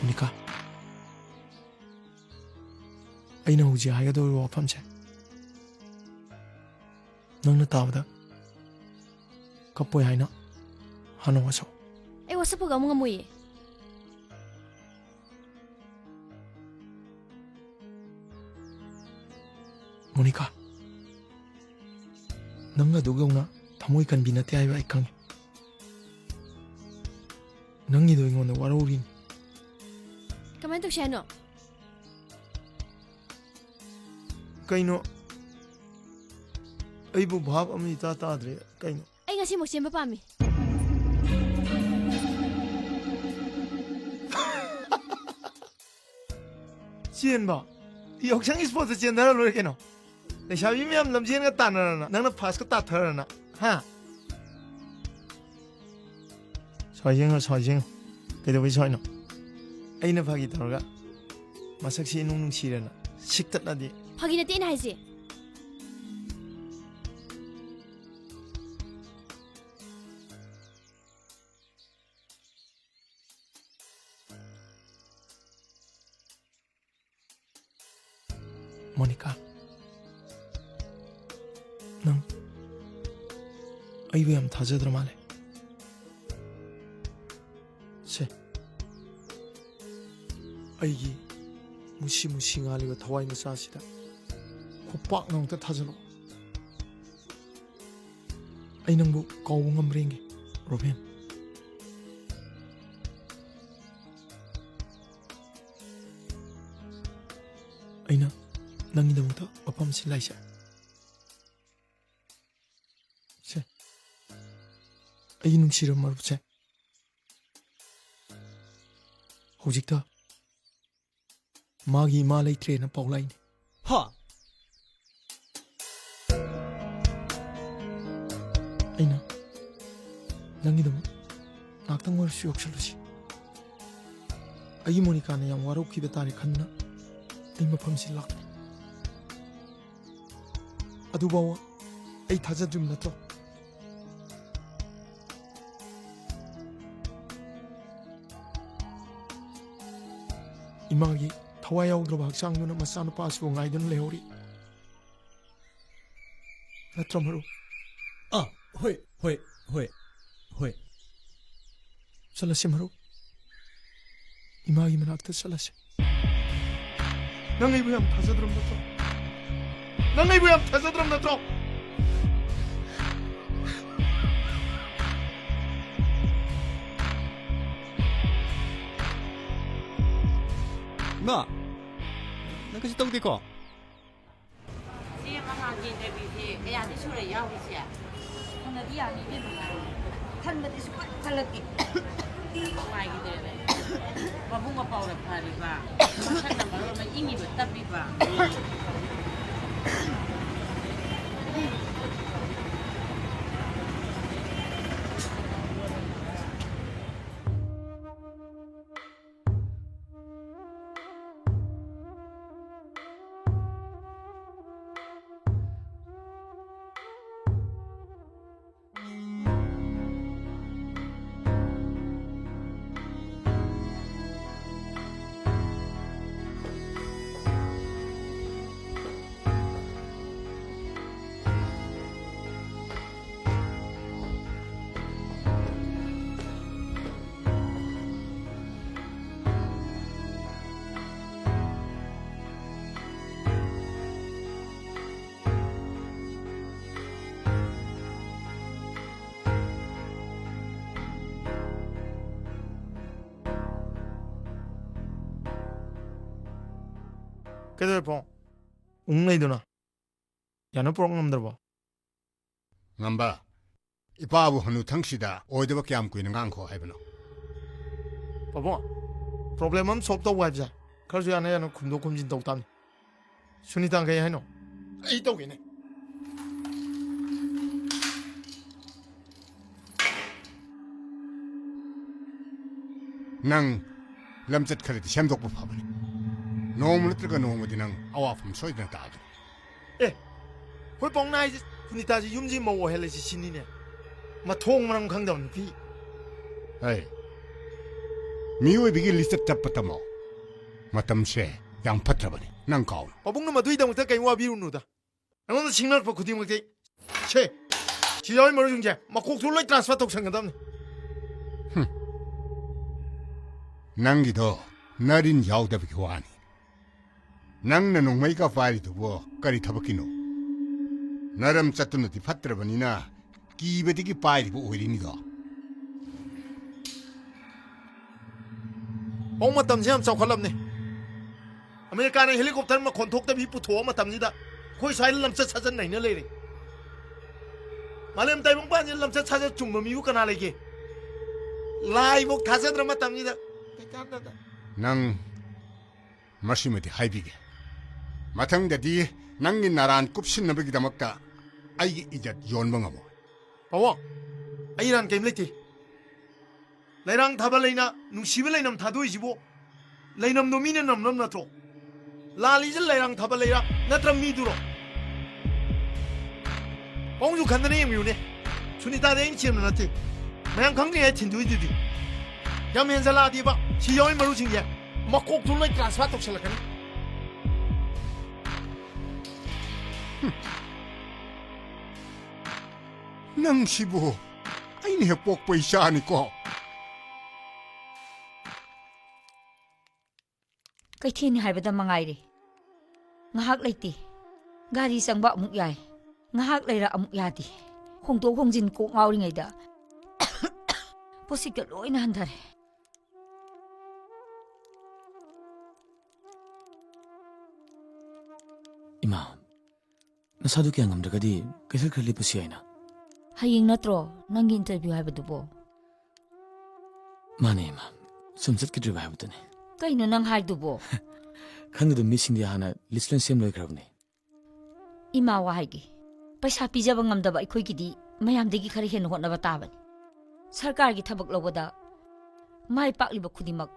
ꯃꯣꯅꯤꯀꯥ, ꯑꯩꯅ ꯍꯧꯖꯤꯛ ꯍꯥꯏꯒꯗꯧꯔꯤꯕ ꯋꯥꯐꯝꯁꯦ ꯅꯪꯅ ꯇꯥꯕꯗ ꯀꯞꯄꯣꯏ ꯍꯥꯏꯅ ꯍꯥꯟꯅ ꯋꯥꯁꯛꯎ꯫ ꯑꯩ ꯋꯥꯁꯛꯄꯒ ꯑꯃꯨꯛ ꯉꯝꯃꯣꯏꯌꯦ꯫ ꯃꯣꯅꯤꯀꯥ, ꯅꯪ ꯑꯗꯨꯗꯧꯅ ꯊꯃꯣꯏ ꯀꯟꯕꯤ ꯅꯠꯇꯦ ꯍꯥꯏꯕ ꯑꯩ ꯈꯪꯉꯤ꯫ ꯅꯪꯒꯤꯗꯣ ꯑꯩꯉꯣꯟꯗ ꯋꯥꯔꯧꯔꯤꯅꯤ꯫ ꯀꯃꯥꯏꯅ ꯇꯧꯁꯦ ꯍꯥꯏꯅꯣ? ꯀꯩꯅꯣ? ꯑꯩꯕꯨ ꯚꯥꯞ ꯑꯃ ꯏꯇꯥ ꯇꯥꯗ꯭ꯔꯦ꯫ ꯀꯩꯅꯣ? ꯑꯩ ꯉꯁꯤꯃꯛ ꯆꯦꯟꯕ ꯄꯥꯝꯃꯤ꯫ ꯆꯦꯟꯕ? ꯌꯥꯎꯁꯪꯒꯤ ꯁ꯭ꯄꯣꯔꯠꯇ ꯆꯦꯟꯊꯔ ꯂꯣꯏꯔꯦ ꯀꯩꯅꯣ? ꯂꯩꯁꯥꯕꯤ ꯃꯌꯥꯝ ꯂꯝꯖꯦꯟꯒ ꯇꯥꯟꯅꯔꯅ, ꯅꯪꯅ ꯐꯥꯔꯁꯀ ꯇꯥꯊꯔꯅ, ꯍꯥ? ꯁ꯭ꯋꯥꯏ ꯌꯦꯡꯉꯣ, ꯁ꯭ꯋꯥꯏ ꯌꯦꯡꯉꯣ꯫ ꯀꯩꯗꯧꯕꯩ ꯁ꯭ꯋꯥꯏꯅꯣ? ꯑꯩꯅ ꯐꯥꯒꯤ ꯇꯧꯔꯒ ꯃꯁꯛꯁꯤ ꯏꯅꯨꯡ ꯅꯨꯡꯁꯤꯔꯅ ꯁꯤꯛꯇꯠꯂꯗꯤ꯫ ꯐꯥꯒꯤ ꯅꯠꯇꯦ ꯑꯩꯅ ꯍꯥꯏꯁꯦ꯫ ꯃꯣꯅꯤꯀꯥ, ꯅꯪ ꯑꯩꯕꯨ ꯌꯥꯝ ꯊꯥꯖꯗ꯭ꯔ ꯃꯥꯜꯂꯦ꯫ ꯁꯦ, ꯑꯩꯒꯤ ꯃꯨꯁꯤ ꯃꯨꯁꯤ ꯉꯥꯜꯂꯤꯕ ꯊꯋꯥꯏ ꯃꯆꯥꯁꯤꯗ ꯈꯨꯄꯥꯛꯅ ꯑꯃꯨꯛꯇ ꯊꯥꯖꯜꯂꯣ꯫ ꯑꯩ ꯅꯪꯕꯨ ꯀꯥꯎꯕ ꯉꯝꯕ꯭ꯔꯥ ꯌꯦꯡꯒꯦ, ꯔꯣꯕꯤꯟ꯫ ꯑꯩꯅ ꯅꯪꯒꯤꯗꯃꯛꯇ ꯃꯐꯝ ꯁꯤꯜꯂꯛꯏꯁꯦ꯫ ꯁꯦ, ꯑꯩꯒꯤ ꯅꯨꯡꯁꯤꯔꯕ ꯃꯔꯨꯞꯁꯦ, ꯍꯧꯖꯤꯛꯇ ꯃꯥꯒꯤ ꯏꯃꯥ ꯂꯩꯇ꯭ꯔꯦꯅ ꯄꯥꯎ ꯂꯥꯛꯏꯅꯦ꯫ ꯍꯥ? ꯑꯩꯅ ꯅꯪꯒꯤꯗꯃꯛ ꯉꯥꯛꯇꯪ ꯑꯣꯏꯔꯁꯨ ꯌꯧꯁꯜꯂꯨꯁꯤ꯫ ꯑꯩꯒꯤ ꯃꯣꯅꯤꯀꯥꯅ ꯌꯥꯝ ꯋꯥꯔꯧꯈꯤꯕ ꯇꯥꯔꯦ ꯈꯟꯗꯨꯅ ꯑꯩ ꯃꯐꯝꯁꯤ ꯂꯥꯛꯄꯅꯤ꯫ ꯑꯗꯨꯐꯥꯎꯕ ꯑꯩ ꯊꯥꯖꯗ꯭ꯔꯤꯕ ꯅꯠꯇ꯭ꯔꯣ? ꯏꯃꯥꯒꯤ ꯊꯋꯥꯏ ꯌꯥꯎꯗ꯭ꯔꯕ ꯍꯛꯆꯥꯡꯗꯨꯅ ꯃꯆꯥꯅꯨꯄꯥ ꯑꯁꯤꯕꯨ ꯉꯥꯏꯗꯨꯅ ꯂꯩꯍꯧꯔꯤ꯫ ꯅꯠꯇ꯭ꯔꯣ, ꯃꯔꯨꯞ? ꯑꯥ, ꯍꯣꯏ, ꯍꯣꯏ, ꯍꯣꯏ, ꯍꯣꯏ꯫ ꯆꯠꯂꯁꯤ, ꯃꯔꯨꯞ꯫ ꯏꯃꯥꯒꯤ ꯃꯅꯥꯛꯇ ꯆꯠꯂꯁꯤ꯫ ꯅꯪ ꯑꯩꯕꯨ ꯌꯥꯝ ꯊꯥꯖꯗ꯭ꯔꯕ ꯅꯠꯇ꯭ꯔꯣ? ꯅꯪ ꯑꯩꯕꯨ ꯌꯥꯝ ꯊꯥꯖꯗ꯭ꯔꯕ ꯅꯠꯇ꯭ꯔꯣ? ꯏꯃꯥ, ꯅꯪ ꯀꯩꯁꯨ ꯇꯧꯗꯦꯀꯣ? ꯆꯦ ꯃꯉꯥꯜꯒꯤ ꯏꯟꯇꯔꯚ꯭ꯌꯨꯁꯦ ꯀꯌꯥꯗꯤ ꯁꯨꯔꯦ ꯌꯥꯎꯔꯤꯁꯦ? ꯐꯅꯗꯤ ꯌꯥꯝꯃꯤ ꯏꯕꯦꯝꯃ꯫ ꯈꯟꯕꯗꯤ ꯁꯨꯡꯈꯟ ꯈꯜꯂꯛꯇꯦ꯫ ꯅꯨꯡꯉꯥꯏꯈꯤꯗ꯭ꯔꯦꯗ꯫ ꯃꯕꯨꯡ ꯃꯄꯥꯎꯅ ꯐꯔꯤꯕ, ꯃꯁꯛꯅ ꯃꯔꯣꯟ ꯑꯃ ꯏꯪꯉꯤꯕ ꯇꯞꯄꯤꯕ꯫ ꯀꯩꯗꯧꯔꯦ ꯄꯥꯕꯨꯡ? ꯎꯪ ꯂꯩꯗꯨꯅ꯫ ꯌꯥꯅ ꯄꯨꯔꯛ ꯉꯝꯗ꯭ꯔꯕꯣ? ꯉꯝꯕ, ꯏꯄꯥꯕꯨ ꯍꯅꯨꯊꯪꯁꯤꯗ ꯑꯣꯏꯗꯕ ꯀꯌꯥꯝ ꯀꯨꯏꯅ ꯉꯥꯡꯈꯣ ꯍꯥꯏꯕꯅꯣ? ꯄꯥꯕꯨꯡ, problem ꯑꯃ solve ꯇꯧꯕ ꯍꯥꯏꯕꯁꯦ ꯈꯔꯁꯨ ꯌꯥꯅ ꯌꯥꯅ ꯈꯨꯝꯗꯣꯛ ꯈꯨꯝꯖꯤꯟ ꯇꯧ ꯇꯥꯕꯅꯤ꯫ ꯁꯨꯅꯤꯇꯥꯅ ꯀꯩ ꯍꯥꯏꯅꯣ? ꯑꯩ ꯇꯧꯒꯦꯅꯦ꯫ ꯅꯪ ꯂꯝꯆꯠ ꯈꯔꯗꯤ ꯁꯦꯝꯗꯣꯛꯄ ꯐꯕꯅꯤ꯫ ꯅꯣꯡꯃ ꯅꯠꯇ꯭ꯔꯒ ꯅꯣꯡꯃꯗꯤ ꯅꯪ ꯑꯋꯥꯐꯝ ꯁꯣꯏꯗꯅ ꯇꯥꯒꯅꯤ꯫ ꯑꯦ, ꯍꯣꯏ ꯄꯥꯕꯨꯡꯅ ꯍꯥꯏꯁꯦ, ꯁꯨꯅꯤꯇꯥꯁꯦ ꯌꯨꯝꯁꯤ ꯃꯧ ꯑꯣꯏꯍꯜꯂꯁꯤ ꯁꯤꯅꯤꯅꯦ꯫ ꯃꯊꯣꯡ ꯃꯔꯝ ꯈꯪꯗꯕ ꯅꯨꯄꯤ꯫ ꯍꯩ, ꯃꯤꯑꯣꯏꯕꯒꯤ ꯂꯤꯆꯠ ꯆꯠꯄ ꯇꯝꯃꯣ꯫ ꯃꯇꯝꯁꯦ ꯌꯥꯝ ꯐꯠꯇ꯭ꯔꯕꯅꯤ, ꯅꯪ ꯀꯥꯎꯅꯨ꯫ ꯄꯥꯕꯨꯡꯅ ꯃꯗꯨꯒꯤꯗꯃꯛꯇ ꯀꯔꯤꯝ ꯋꯥꯕꯤꯔꯨꯅꯨꯗ꯫ ꯑꯩꯉꯣꯟꯗ ꯁꯤꯡꯅꯔꯛꯄ ꯈꯨꯗꯤꯡꯃꯛꯇꯤ, ꯁꯦ, ꯁꯤ ꯌꯥꯎꯔꯤ ꯃꯔꯨꯞꯁꯤꯡꯁꯦ ꯃꯀꯣꯛꯇꯨ ꯂꯣꯏ transfer ꯇꯧꯁꯟꯒꯗꯕꯅꯤ꯫ ꯍꯨꯝ꯫ ꯅꯪꯒꯤꯗꯣ ꯅꯔꯤꯟ ꯌꯥꯎꯗꯕꯒꯤ ꯋꯥꯅꯤ꯫ ꯅꯪꯅ ꯅꯣꯡꯃꯩꯒ ꯄꯥꯏꯔꯤꯗꯨꯕꯨ ꯀꯔꯤ ꯊꯕꯛꯀꯤꯅꯣ? ꯅꯔꯝ ꯆꯠꯇꯨꯅꯗꯤ ꯐꯠꯇ꯭ꯔꯕꯅꯤꯅ ꯀꯤꯕꯗꯒꯤ ꯄꯥꯏꯔꯤꯕ ꯑꯣꯏꯔꯤꯅꯤꯗꯣ꯫ ꯄꯥꯎ ꯃꯇꯝꯁꯦ ꯌꯥꯝ ꯆꯥꯎꯈꯠꯂꯕꯅꯦ꯫ ꯑꯃꯦꯔꯤꯀꯥꯅ helicopter ꯃꯈꯣꯟ ꯊꯣꯛꯇꯕꯤ ꯄꯨꯊꯣꯛꯑ ꯃꯇꯝꯁꯤꯗ ꯑꯩꯈꯣꯏ ꯁ꯭ꯋꯥꯏꯗ ꯂꯝꯆꯠ ꯁꯥꯖꯠ ꯅꯩꯅ ꯂꯩꯔꯦ꯫ ꯃꯥꯂꯦꯝ ꯇꯥꯏꯕꯪꯄꯥꯟꯁꯤꯗ ꯂꯝꯆꯠ ꯁꯥꯖꯠ ꯆꯨꯝꯕ ꯃꯤꯕꯨ ꯀꯅꯥ ꯂꯩꯒꯦ? ꯂꯥꯏꯐꯧ ꯊꯥꯖꯗ꯭ꯔ ꯃꯇꯝꯁꯤꯗ ꯀꯩꯀꯥꯟꯗꯗ꯫ ꯅꯪ ꯃꯁꯤꯃꯗꯤ ꯍꯥꯏꯕꯤꯒꯦ꯫ ꯃꯊꯪꯗꯗꯤ ꯅꯪꯒꯤ ꯅꯔꯥꯟ ꯀꯨꯞꯁꯤꯟꯅꯕꯒꯤꯗꯃꯛꯇ ꯑꯩꯒꯤ ꯏꯖꯠ ꯌꯣꯟꯕ ꯉꯝꯃꯣꯏ꯫ ꯄꯥꯕꯣ, ꯑꯩ ꯏꯔꯥꯟ ꯀꯔꯤꯝ ꯂꯩꯇꯦ꯫ ꯂꯩꯔꯥꯡ ꯊꯥꯕ ꯂꯩꯅ ꯅꯨꯡꯁꯤꯕ ꯂꯩꯅꯝ ꯊꯥꯗꯣꯛꯏꯁꯤꯕꯨ ꯂꯩꯅꯝꯗꯣ ꯃꯤꯅ ꯅꯝꯅꯝ ꯅꯠꯇ꯭ꯔꯣ? ꯂꯥꯜꯂꯤꯁꯦ ꯂꯩꯔꯥꯡ ꯊꯥꯕ ꯂꯩꯔꯥ ꯅꯠꯇ꯭ꯔ ꯃꯤꯗꯨꯔꯣ? ꯄꯥꯎꯡꯁꯨ ꯈꯟꯗꯅ ꯌꯦꯡꯕꯤꯌꯨꯅꯦ꯫ ꯁꯨꯅꯤꯇꯥꯗꯤ ꯑꯩꯅ ꯆꯦꯟꯕ ꯅꯠꯇꯦ꯫ ꯃꯌꯥꯝ ꯈꯪꯗ꯭ꯔꯤꯉꯩ ꯊꯤꯟꯗꯣꯛꯏꯗꯨꯗꯤ꯫ ꯌꯥꯝ ꯍꯦꯟꯖꯜꯂꯛꯑꯗꯤꯕ ꯁꯤ ꯌꯥꯎꯔꯤ ꯃꯔꯨꯁꯤꯡꯁꯦ ꯃꯀꯣꯛꯇꯨ ꯂꯣꯏ transfer ꯇꯧꯁꯜꯂꯛꯀꯅꯤ꯫ ꯅꯪꯁꯤꯕꯨ ꯑꯩꯅ ꯍꯦꯛ ꯄꯣꯛꯄ ꯏꯆꯥꯅꯤꯀꯣ꯫ ꯀꯩꯊꯦꯜꯅꯤ ꯍꯥꯏꯕꯗ ꯃꯉꯥꯏꯔꯦ꯫ ꯉꯥꯏꯍꯥꯛ ꯂꯩꯇꯦ꯫ ꯒꯥꯔꯤ ꯆꯪꯕ ꯑꯃꯨꯛ ꯌꯥꯏ, ꯉꯥꯏꯍꯥꯛ ꯂꯩꯔ ꯑꯃꯨꯛ ꯌꯥꯗꯦ꯫ ꯍꯣꯡꯗꯣꯛ ꯍꯣꯡꯖꯤꯟ ꯀꯣꯛ ꯉꯥꯎꯔꯤꯉꯩꯗ ꯄꯣꯠꯁꯤꯠꯀ ꯂꯣꯏꯅ ꯍꯟꯊꯔꯦ꯫ ꯏꯃꯥ, ꯅꯁꯥꯗꯨ ꯀꯌꯥ ꯉꯝꯗ꯭ꯔꯒꯗꯤ ꯀꯩꯊꯦꯜ ꯈꯔ ꯂꯦꯞꯄꯁꯨ ꯌꯥꯏꯅ꯫ ꯍꯌꯦꯡ ꯅꯠꯇ꯭ꯔꯣ ꯅꯪꯒꯤ interview ꯍꯥꯏꯕꯗꯨꯕꯣ? ꯃꯥꯅꯦ, ꯏꯃꯥ꯫ ꯁꯨꯝ ꯆꯠꯈꯤꯗ꯭ꯔꯤꯕ ꯍꯥꯏꯕꯗꯨꯅꯦ꯫ ꯀꯩꯅꯣ ꯅꯪ ꯍꯥꯏꯗꯨꯕꯣ? ꯈꯪꯗꯦꯗ, ꯃꯤꯁꯤꯡꯗꯤ ꯍꯥꯟꯅ list ꯂꯣꯏ ꯁꯦꯝ ꯂꯣꯏꯈ꯭ꯔꯕꯅꯦ꯫ ꯏꯃꯥ ꯋꯥ ꯍꯥꯏꯒꯦ, ꯄꯩꯁꯥ ꯄꯤꯖꯕ ꯉꯝꯗꯕ ꯑꯩꯈꯣꯏꯒꯤꯗꯤ ꯃꯌꯥꯝꯗꯒꯤ ꯈꯔ ꯍꯦꯟꯅ ꯍꯣꯠꯅꯕ ꯇꯥꯕꯅꯤ꯫ ꯁꯔꯀꯥꯔꯒꯤ ꯊꯕꯛ ꯂꯧꯕꯗ ꯃꯥꯏ ꯄꯥꯛꯂꯤꯕ ꯈꯨꯗꯤꯡꯃꯛ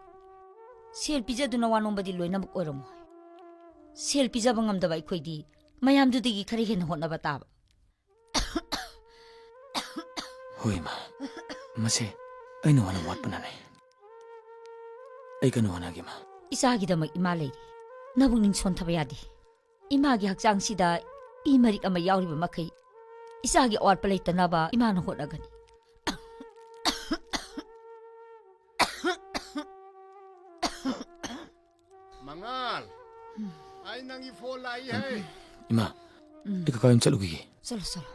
ꯁꯦꯜ ꯄꯤꯖꯗꯨꯅ ꯋꯥ ꯅꯣꯝꯕꯗꯤ ꯂꯣꯏꯅꯃꯛ ꯑꯣꯏꯔꯝꯃꯣꯏ꯫ ꯁꯦꯜ ꯄꯤꯖꯕ ꯉꯝꯗꯕ ꯑꯩꯈꯣꯏꯗꯤ ꯃꯌꯥꯝꯗꯨꯗꯒꯤ ꯈꯔ ꯍꯦꯟꯅ ꯍꯣꯠꯅꯕ ꯇꯥꯕ꯫ ꯍꯣꯏ, ꯏꯃꯥ꯫ ꯃꯁꯦ ꯑꯩꯅ ꯍꯣꯠꯅꯕ ꯋꯥꯠꯄꯅꯅꯦ꯫ ꯑꯩ ꯀꯟꯅ ꯍꯣꯠꯅꯒꯦ, ꯏꯃꯥ꯫ ꯏꯆꯥꯒꯤꯗꯃꯛ ꯏꯃꯥ ꯂꯩꯔꯤ꯫ ꯅꯕꯨꯛꯅꯤꯡ ꯁꯣꯟꯊꯕ ꯌꯥꯗꯦ꯫ ꯏꯃꯥꯒꯤ ꯍꯛꯆꯥꯡꯁꯤꯗ ꯏ ꯃꯔꯤꯛ ꯑꯃ ꯌꯥꯎꯔꯤꯕ ꯃꯈꯩ ꯏꯆꯥꯒꯤ ꯑꯋꯥꯠꯄ ꯂꯩꯇꯅꯕ ꯏꯃꯥꯅ ꯍꯣꯠꯅꯒꯅꯤ꯫ ꯃꯉꯥꯜ, ꯑꯩ ꯅꯪꯒꯤ ꯐꯣꯟ ꯂꯥꯛꯏ ꯍꯦ꯫ ꯏꯃꯥ, ꯎꯝ꯫ ꯑꯩ ꯀꯀꯥ ꯌꯨꯝ ꯆꯠꯂꯨꯈꯤꯒꯦ꯫ ꯆꯠꯂꯣ, ꯆꯠꯂꯣ꯫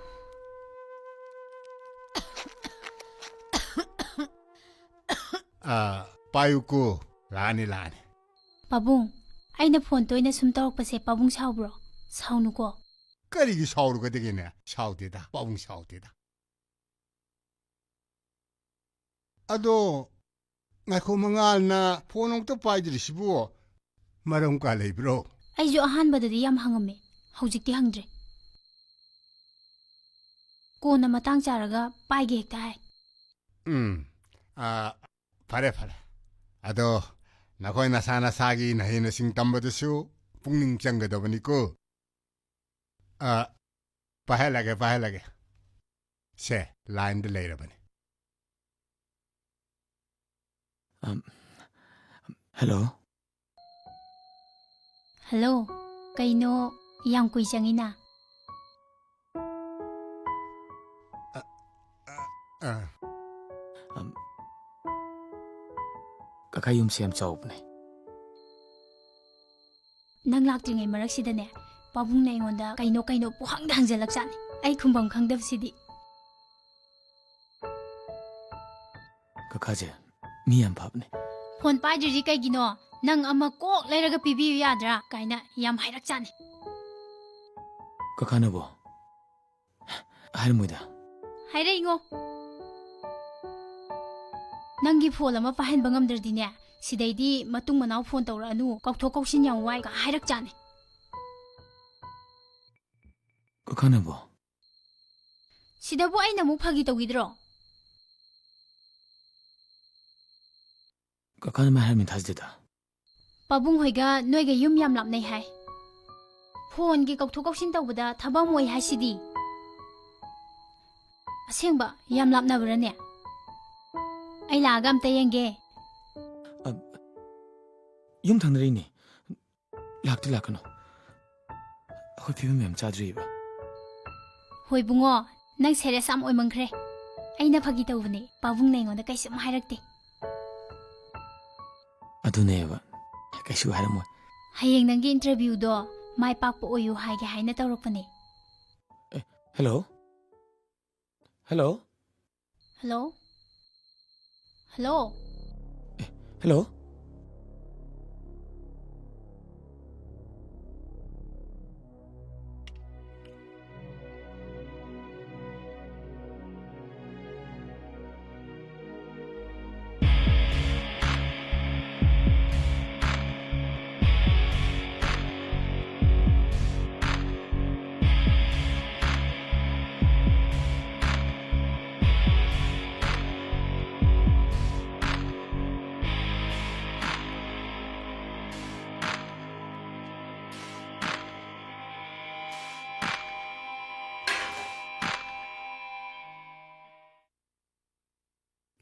ꯑ, ꯄꯥꯏꯌꯨꯀꯣ꯫ ꯂꯥꯛꯑꯅꯤ, ꯂꯥꯛꯑꯅꯤ꯫ ꯄꯥꯕꯨꯡ, ꯑꯩꯅ ꯐꯣꯟ ꯇꯣꯏꯅ ꯁꯨꯝ ꯇꯧꯔꯛꯄꯁꯦ ꯄꯥꯕꯨꯡ ꯁꯥꯎꯕ꯭ꯔꯣ? ꯁꯥꯎꯅꯨꯀꯣ꯫ ꯀꯔꯤꯒꯤ ꯁꯥꯎꯔꯨꯒꯗꯒꯦꯅꯦ? ꯁꯥꯎꯗꯦꯗ, ꯄꯥꯕꯨꯡ ꯁꯥꯎꯗꯦꯗ꯫ ꯑꯗꯣ, ꯉꯥꯏꯈꯣ, ꯃꯉꯥꯜꯅ ꯐꯣꯟ ꯑꯃꯨꯛꯇ ꯄꯥꯏꯗ꯭ꯔꯤꯁꯤꯕꯨ ꯃꯔꯝ ꯀꯥ ꯂꯩꯕ꯭ꯔꯣ? ꯑꯩꯁꯨ ꯑꯍꯥꯟꯕꯗꯗꯤ ꯌꯥꯝ ꯍꯪꯉꯝꯃꯦ, ꯍꯧꯖꯤꯛꯇꯤ ꯍꯪꯗ꯭ꯔꯦ꯫ ꯀꯣꯟꯅ ꯃꯇꯥꯡ ꯆꯥꯔꯒ ꯄꯥꯏꯒꯦ ꯍꯦꯛꯇ ꯍꯥꯏ꯫ ꯎꯝ, ꯑ, ꯐꯔꯦ, ꯐꯔꯦ꯫ ꯑꯗꯣ ꯅꯈꯣꯏ ꯅꯁꯥ ꯅꯁꯥꯒꯤ ꯅꯍꯩ ꯅꯁꯤꯡ ꯇꯝꯕꯗꯁꯨ ꯄꯨꯛꯅꯤꯡ ꯆꯪꯒꯗꯕꯅꯤꯀꯣ꯫ ꯑ, ꯄꯥꯏꯍꯜꯂꯒꯦ, ꯄꯥꯏꯍꯜꯂꯒꯦ꯫ ꯁꯦ, ꯂꯥꯏꯟꯗ ꯂꯩꯔꯕꯅꯤ꯫ ꯑꯝ, ꯍꯜꯂꯣ꯫ ꯍꯜꯂꯣ, ꯀꯩꯅꯣ ꯌꯥꯝ ꯀꯨꯏ ꯆꯪꯉꯤꯅ? ꯑ, ꯑ, ꯑ꯫ ꯑꯝ, ꯀꯀꯥ ꯌꯨꯝꯁꯦ ꯌꯥꯝ ꯆꯥꯎꯕꯅꯦ꯫ ꯅꯪ ꯂꯥꯛꯇ꯭ꯔꯤꯉꯩ ꯃꯔꯛꯁꯤꯗꯅꯦ, ꯄꯥꯕꯨꯡꯅ ꯑꯩꯉꯣꯟꯗ ꯀꯩꯅꯣ ꯀꯩꯅꯣ ꯄꯨꯍꯪꯗ ꯍꯪꯖꯜꯂꯛꯆꯥꯠꯅꯤ꯫ ꯑꯩ ꯈꯨꯝꯐꯝ ꯈꯪꯗꯕꯁꯤꯗꯤ꯫ ꯀꯀꯥꯁꯦ ꯃꯤ ꯌꯥꯝ ꯐꯕꯅꯦ꯫ ꯐꯣꯟ ꯄꯥꯏꯗ꯭ꯔꯤꯁꯤ ꯀꯩꯒꯤꯅꯣ? ꯅꯪ ꯑꯃ ꯀꯣꯛ ꯂꯩꯔꯒ ꯄꯤꯕꯤꯌꯨ ꯌꯥꯗ꯭ꯔꯥ? ꯀꯥꯏꯅ ꯌꯥꯝ ꯍꯥꯏꯔꯛꯆꯥꯠꯅꯤ꯫ ꯀꯀꯥꯅꯕꯣ? ꯍꯥꯏꯔꯝꯃꯣꯏꯗ꯫ ꯍꯥꯏꯔꯛꯏꯉꯣ꯫ ꯅꯪꯒꯤ ꯐꯣꯟ ꯑꯃ ꯄꯥꯏꯍꯟꯕ ꯉꯝꯗ꯭ꯔꯗꯤꯅꯦ, ꯁꯤꯗꯩꯗꯤ ꯃꯇꯨꯡ ꯃꯅꯥꯎ ꯐꯣꯟ ꯇꯧꯔꯛꯑꯅꯨ, ꯀꯧꯊꯣꯛ ꯀꯧꯁꯤꯟ ꯌꯥꯝ ꯋꯥꯏ ꯀ ꯍꯥꯏꯔꯛꯆꯥꯠꯅꯤ꯫ ꯀꯀꯥꯅꯕꯣ? ꯁꯤꯗꯕꯨ ꯑꯩꯅ ꯑꯃꯨꯛ ꯐꯥꯒꯤ ꯇꯧꯈꯤꯗ꯭ꯔꯣ? ꯀꯀꯥꯅ ꯃꯥꯏ ꯍꯥꯏꯔꯝꯃꯤ ꯊꯥꯖꯗꯦꯗ꯫ ꯄꯥꯕꯨꯡ ꯍꯣꯏꯒ ꯅꯣꯏꯒ ꯌꯨꯝ ꯌꯥꯝ ꯂꯥꯞꯅꯩ ꯍꯥꯏ꯫ ꯐꯣꯟꯒꯤ ꯀꯧꯊꯣꯛ ꯀꯧꯁꯤꯟ ꯇꯧꯕꯗ ꯊꯕꯛ ꯑꯃ ꯑꯣꯏ ꯍꯥꯏꯁꯤꯗꯤ꯫ ꯑꯁꯦꯡꯕ ꯌꯥꯝ ꯂꯥꯞꯅꯕ꯭ꯔꯥꯅꯦ? ꯑꯩ ꯂꯥꯛꯑꯒ ꯑꯝꯇ ꯌꯦꯡꯒꯦ꯫ ꯑ, ꯌꯨꯝ ꯊꯪꯅꯔꯤꯅꯦ꯫ ꯂꯥꯛꯇꯤ ꯂꯥꯛꯀꯅꯨ꯫ ꯑꯩꯈꯣꯏ ꯐꯤꯕꯝ ꯌꯥꯝ ꯆꯥꯗ꯭ꯔꯤꯕ꯫ ꯍꯣꯏ ꯕꯨꯡꯉꯣ, ꯅꯪ serious ꯌꯥꯝ ꯑꯣꯏꯃꯟꯈ꯭ꯔꯦ꯫ ꯑꯩꯅ ꯐꯥꯒꯤ ꯇꯧꯕꯅꯦ, ꯄꯥꯕꯨꯡꯅ ꯑꯩꯉꯣꯟꯗ ꯀꯩꯁꯨꯝ ꯍꯥꯏꯔꯛꯇꯦ꯫ ꯑꯗꯨꯅꯦꯕ, ꯀꯩꯁꯨ ꯍꯥꯏꯔꯝꯃꯣꯏ꯫ ꯍꯌꯦꯡ ꯅꯪꯒꯤ interview ꯗꯣ ꯃꯥꯏ ꯄꯥꯛꯄ ꯑꯣꯏꯌꯨ ꯍꯥꯏꯒꯦ ꯍꯥꯏꯅ ꯇꯧꯔꯛꯄꯅꯦ꯫ ꯑꯦ, hello? Hello? Hello? Hello? ꯑꯦ, hello?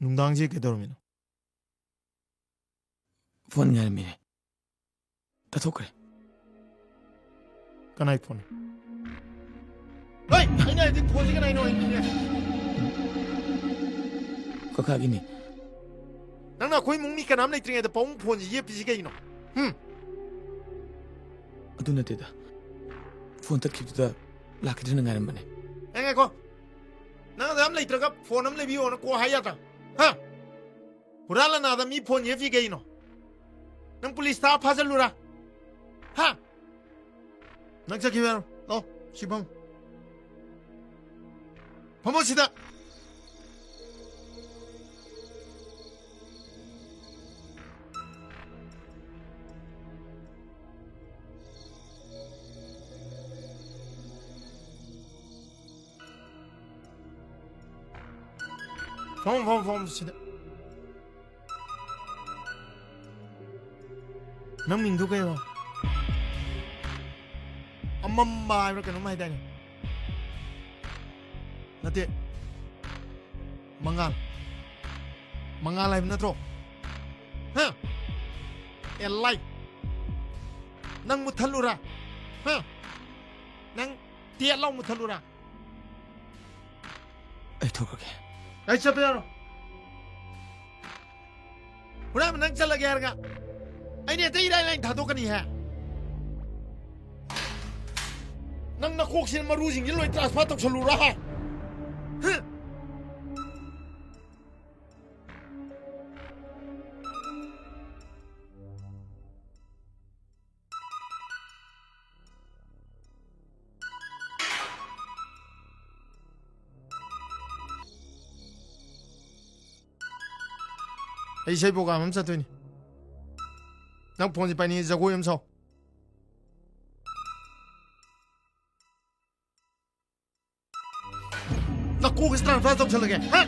ꯅꯨꯡꯗꯥꯡꯁꯦ ꯀꯩꯗꯧꯔꯝꯃꯤꯅꯣ? ꯐꯣꯟ ꯉꯥꯏꯔꯝꯃꯤꯅꯦ꯫ ꯇꯠꯊꯣꯛꯈ꯭ꯔꯦ꯫ ꯀꯅꯥꯏ ꯐꯣꯟ? ꯍꯩ! ꯑꯩꯅ ꯍꯥꯏꯗꯤ ꯐꯣꯟꯁꯤ ꯀꯅꯥꯏꯅꯣ ꯍꯥꯏꯕꯅꯤꯅꯦ꯫ ꯀꯀꯥꯒꯤꯅꯤ꯫ ꯅꯪꯅ ꯑꯩꯈꯣꯏ ꯏꯃꯨꯡ ꯃꯤ ꯀꯅꯥꯝ ꯂꯩꯇ꯭ꯔꯤꯉꯩꯗ ꯄꯥꯕꯨꯡ ꯐꯣꯟꯁꯤ ꯌꯦꯞꯄꯤꯁꯤ ꯀꯩꯅꯣ? ꯍꯨꯝ? ꯑꯗꯨ ꯅꯠꯇꯦꯗ꯫ ꯐꯣꯟ ꯇꯠꯈꯤꯕꯗꯨꯗ ꯂꯥꯛꯈꯤꯗ꯭ꯔꯅ ꯉꯥꯏꯔꯝꯕꯅꯦ꯫ ꯑꯦ, ꯉꯥꯏꯈꯣ꯫ ꯅꯪ ꯑꯗꯨ ꯌꯥꯝ ꯂꯩꯇ꯭ꯔꯒ ꯐꯣꯟ ꯑꯃ ꯂꯩꯕꯤꯌꯣꯅ ꯀꯣꯛ ꯍꯥꯏ ꯌꯥꯗ꯭ꯔꯥ? ꯍꯥ? ꯍꯨꯔꯥꯜꯂ ꯅꯥꯗ ꯃꯤ ꯐꯣꯟ ꯌꯦꯞꯄꯤ ꯀꯩꯅꯣ? ꯅꯪ ꯄꯨꯂꯤꯁꯇ ꯐꯥꯖꯜꯂꯨꯔꯥ? ꯍꯥ? ꯅꯪ ꯆꯠꯈꯤꯕ ꯌꯥꯔꯣꯏ꯫ ꯂꯥꯛꯑꯣ, ꯁꯤ ꯐꯝꯃꯨ꯫ ꯐꯝꯃꯣ ꯁꯤꯗ꯫ ꯐꯝ, ꯐꯝ, ꯐꯝ, ꯁꯤꯗ꯫ ꯅꯪ ꯃꯤꯡꯗꯨ ꯀꯩꯕ? ꯑꯃꯝꯕ ꯍꯥꯏꯕ꯭ꯔꯥ ꯀꯩꯅꯣꯝ ꯍꯥꯏꯗꯥꯏꯅꯦ? ꯅꯠꯇꯦ꯫ ꯃꯉꯥꯜ꯫ ꯃꯉꯥꯜ ꯍꯥꯏꯕ ꯅꯠꯇ꯭ꯔꯣ? ꯍꯥ? ꯂꯥꯏ꯫ ꯅꯪ ꯃꯨꯠꯊꯠꯂꯨꯔꯥ? ꯍꯥ? ꯅꯪ ꯇꯦꯠ ꯂꯥꯎ ꯃꯨꯠꯊꯠꯂꯨꯔꯥ? ꯑꯩ ꯊꯣꯛꯈ꯭ꯔꯒꯦ꯫ ꯑꯩ ꯆꯠꯄ ꯌꯥꯔꯣꯏ꯫ ꯍꯨꯔꯥꯟꯕ ꯅꯪ ꯆꯠꯂꯒꯦ ꯍꯥꯏꯔꯒ ꯑꯩꯅ ꯍꯦꯛꯇ ꯏꯔꯥꯏ ꯂꯥꯏꯅ ꯊꯥꯗꯣꯛꯀꯅꯤ ꯍꯦ꯫ ꯅꯪ ꯅꯀꯣꯛꯁꯤꯅ ꯃꯔꯨꯁꯤꯡꯁꯤ ꯂꯣꯏ transfer ꯇꯧꯁꯜꯂꯨꯔꯥ ꯍꯦ? ꯍꯨꯝ꯫ ꯑꯩ ꯏꯁꯩ program ꯑꯃ ꯆꯠꯇꯣꯏꯅꯤ꯫ ꯅꯪ phoneꯁꯦ ꯄꯥꯏꯅꯤꯡꯉꯤ, ꯖꯒꯣꯏ ꯑꯃ ꯁꯥꯎ꯫ ꯅꯀꯣꯛꯁꯤ transfer ꯇꯧꯁꯜꯂꯒꯦ꯫ ꯍꯥ?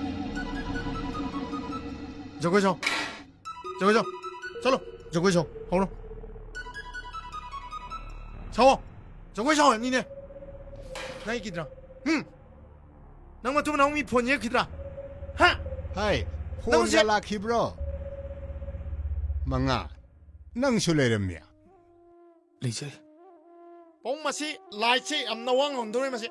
ꯖꯒꯣꯏ ꯁꯥꯎ꯫ ꯖꯒꯣꯏ ꯁꯥꯎ꯫ ꯆꯠꯂꯣ꯫ ꯖꯒꯣꯏ ꯁꯥꯎ꯫ ꯍꯧꯔꯣ꯫ ꯁꯥꯎꯑꯣ꯫ ꯖꯒꯣꯏ ꯁꯥꯎ ꯍꯥꯏꯕꯅꯤꯅꯦ꯫ ꯅꯪ ꯏꯀꯤꯗ꯭ꯔꯥ? ꯍꯨꯝ? ꯅꯪ ꯃꯇꯨꯡ ꯃꯅꯥꯎ ꯃꯤ phone ꯌꯦꯛꯈꯤꯗ꯭ꯔꯥ? ꯍꯥ? ꯍꯥꯏ, ꯅꯪꯁꯦ phoneꯒ ꯂꯥꯛꯈꯤꯕ꯭ꯔꯣ? ꯃꯉꯥ꯫ ꯅꯪꯁꯨ ꯂꯩꯔꯝꯃꯤ꯫ ꯂꯩꯖꯩ꯫ ꯄꯥꯕꯨꯡ, ꯃꯁꯤ lightꯁꯦ ꯌꯥꯝ ꯅꯋꯥꯡ ꯉꯝꯗꯧꯔꯦ ꯃꯁꯤ꯫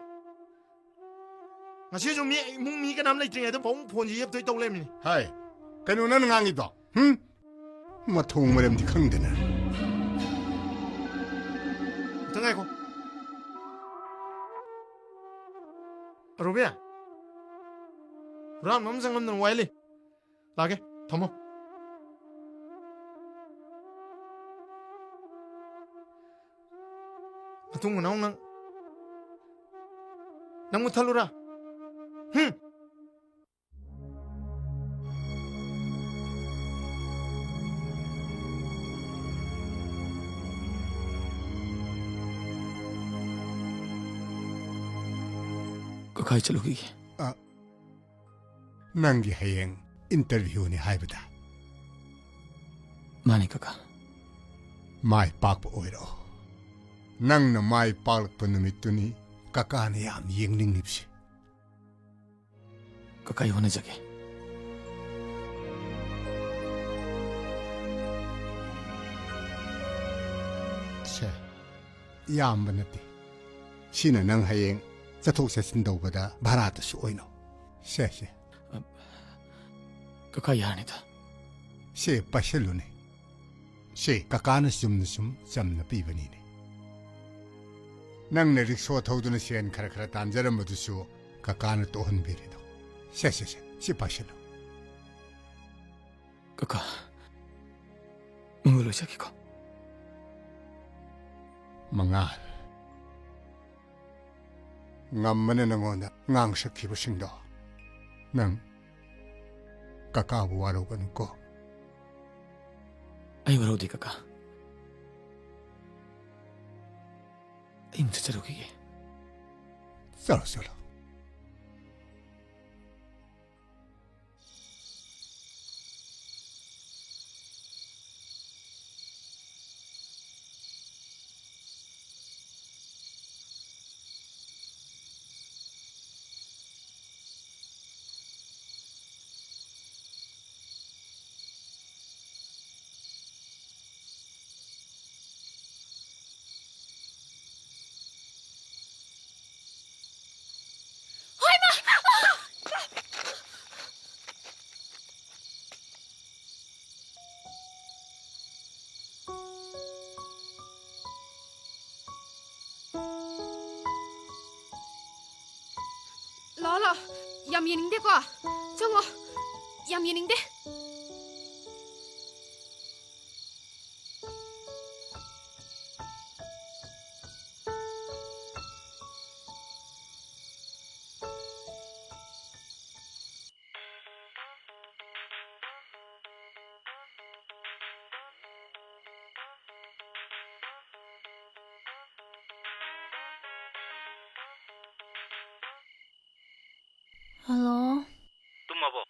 ꯉꯁꯤꯁꯨ ꯃꯤ, ꯏꯃꯨꯡ ꯃꯤ ꯀꯅꯥꯝ ꯂꯩꯇ꯭ꯔꯤꯉꯩꯗ ꯄꯥꯕꯨꯡ phoneꯁꯤ ꯌꯦꯞꯇꯣꯏ ꯇꯧ ꯂꯩꯔꯝꯃꯤꯅꯤ꯫ ꯍꯥꯏ, ꯀꯩꯅꯣ ꯅꯪꯅ ꯉꯥꯡꯉꯤꯗꯣ? ꯍꯨꯝ? ꯃꯊꯣꯡ ꯃꯔꯝꯗꯤ ꯈꯪꯗꯅ꯫ ꯑꯝꯇ ꯉꯥꯏꯈꯣ꯫ ꯑꯔꯨꯕꯤ, ꯍꯨꯔꯥꯟꯕ ꯑꯃ ꯆꯪꯉꯝꯗꯅ ꯋꯥꯏ ꯂꯩ꯫ ꯂꯥꯛꯀꯦ, ꯊꯝꯃꯣ꯫ ꯃꯇꯨꯡ ꯃꯅꯥꯎ ꯅꯪ, ꯅꯪ ꯃꯨꯠꯊꯠꯂꯨꯔꯥ? ꯍꯨꯝ? ꯀꯀꯥꯏ ꯆꯠꯂꯨꯈꯤꯒꯦ꯫ ꯑ, ꯅꯪꯒꯤ ꯍꯌꯦꯡ interviewꯅꯤ ꯍꯥꯏꯕꯗ꯫ ꯃꯥꯅꯤ ꯀꯀꯥ꯫ ꯃꯥꯏ ꯄꯥꯛꯄ ꯑꯣꯏꯔꯣ꯫ ꯅꯪꯅ ꯃꯥꯏ ꯄꯥꯛꯂꯛꯄ ꯅꯨꯃꯤꯠꯇꯨꯅꯤ ꯀꯀꯥꯅ ꯌꯥꯝ ꯌꯦꯡꯅꯤꯡꯂꯤꯕꯁꯦ꯫ ꯀꯀꯥ, ꯑꯩ ꯍꯣꯠꯅꯖꯒꯦ꯫ ꯁꯦ, ꯌꯥꯝꯕ ꯅꯠꯇꯦ꯫ ꯁꯤꯅ ꯅꯪ ꯍꯌꯦꯡ ꯆꯠꯊꯣꯛ ꯆꯠꯁꯤꯟ ꯇꯧꯕꯗ ꯚꯔꯥꯗꯁꯨ ꯑꯣꯏꯅꯧ꯫ ꯁꯦ, ꯁꯦ꯫ ꯀꯀꯥ, ꯌꯥꯔꯅꯤꯗ꯫ ꯁꯦ, ꯄꯥꯏꯁꯤꯜꯂꯨꯅꯦ꯫ ꯁꯦ, ꯀꯀꯥꯅ ꯆꯨꯝꯅ ꯁꯨꯝ ꯆꯝꯅ ꯄꯤꯕꯅꯤꯅꯦ꯫ ꯅꯪꯅ ꯔꯤꯛꯁꯣ ꯊꯧꯗꯨꯅ ꯁꯦꯟ ꯈꯔ ꯈꯔ ꯇꯥꯟꯖꯔꯝꯕꯗꯨꯁꯨ ꯀꯀꯥꯅ ꯇꯣꯛꯍꯟꯕꯤꯔꯤꯗꯣ꯫ ꯁꯦ, ꯁꯦ, ꯁꯦ, ꯁꯤ ꯄꯥꯏꯁꯤꯜꯂꯨ꯫ ꯀꯀꯥ, ꯃꯪꯒꯣꯜ ꯑꯣꯏꯖꯒꯦꯀꯣ꯫ ꯃꯉꯥꯜ, ꯉꯝꯕꯅ ꯅꯉꯣꯟꯗ ꯉꯥꯡꯁꯛꯈꯤꯕꯁꯤꯡꯗꯣ ꯅꯪ ꯀꯀꯥꯕꯨ ꯋꯥꯔꯧꯒꯅꯨꯀꯣ꯫ ꯑꯩ ꯋꯥꯔꯧꯗꯦ, ꯀꯀꯥ꯫ ꯑꯩ ꯑꯃꯨꯛ ꯆꯠꯆꯔꯨꯈꯤꯒꯦ꯫ ꯆꯠꯂꯣ, ꯆꯠꯂꯣ꯫ ꯂꯥꯛꯑꯣ, ꯂꯥꯛꯑꯣ꯫ ꯌꯥꯝ ꯌꯦꯡꯅꯤꯡꯗꯦꯀꯣ꯫ ꯆꯪꯉꯣ꯫ ꯌꯥꯝ ꯌꯦꯡꯅꯤꯡꯗꯦ꯫ ꯍꯜꯂꯣ꯫ ꯇꯨꯝꯃꯕꯣ?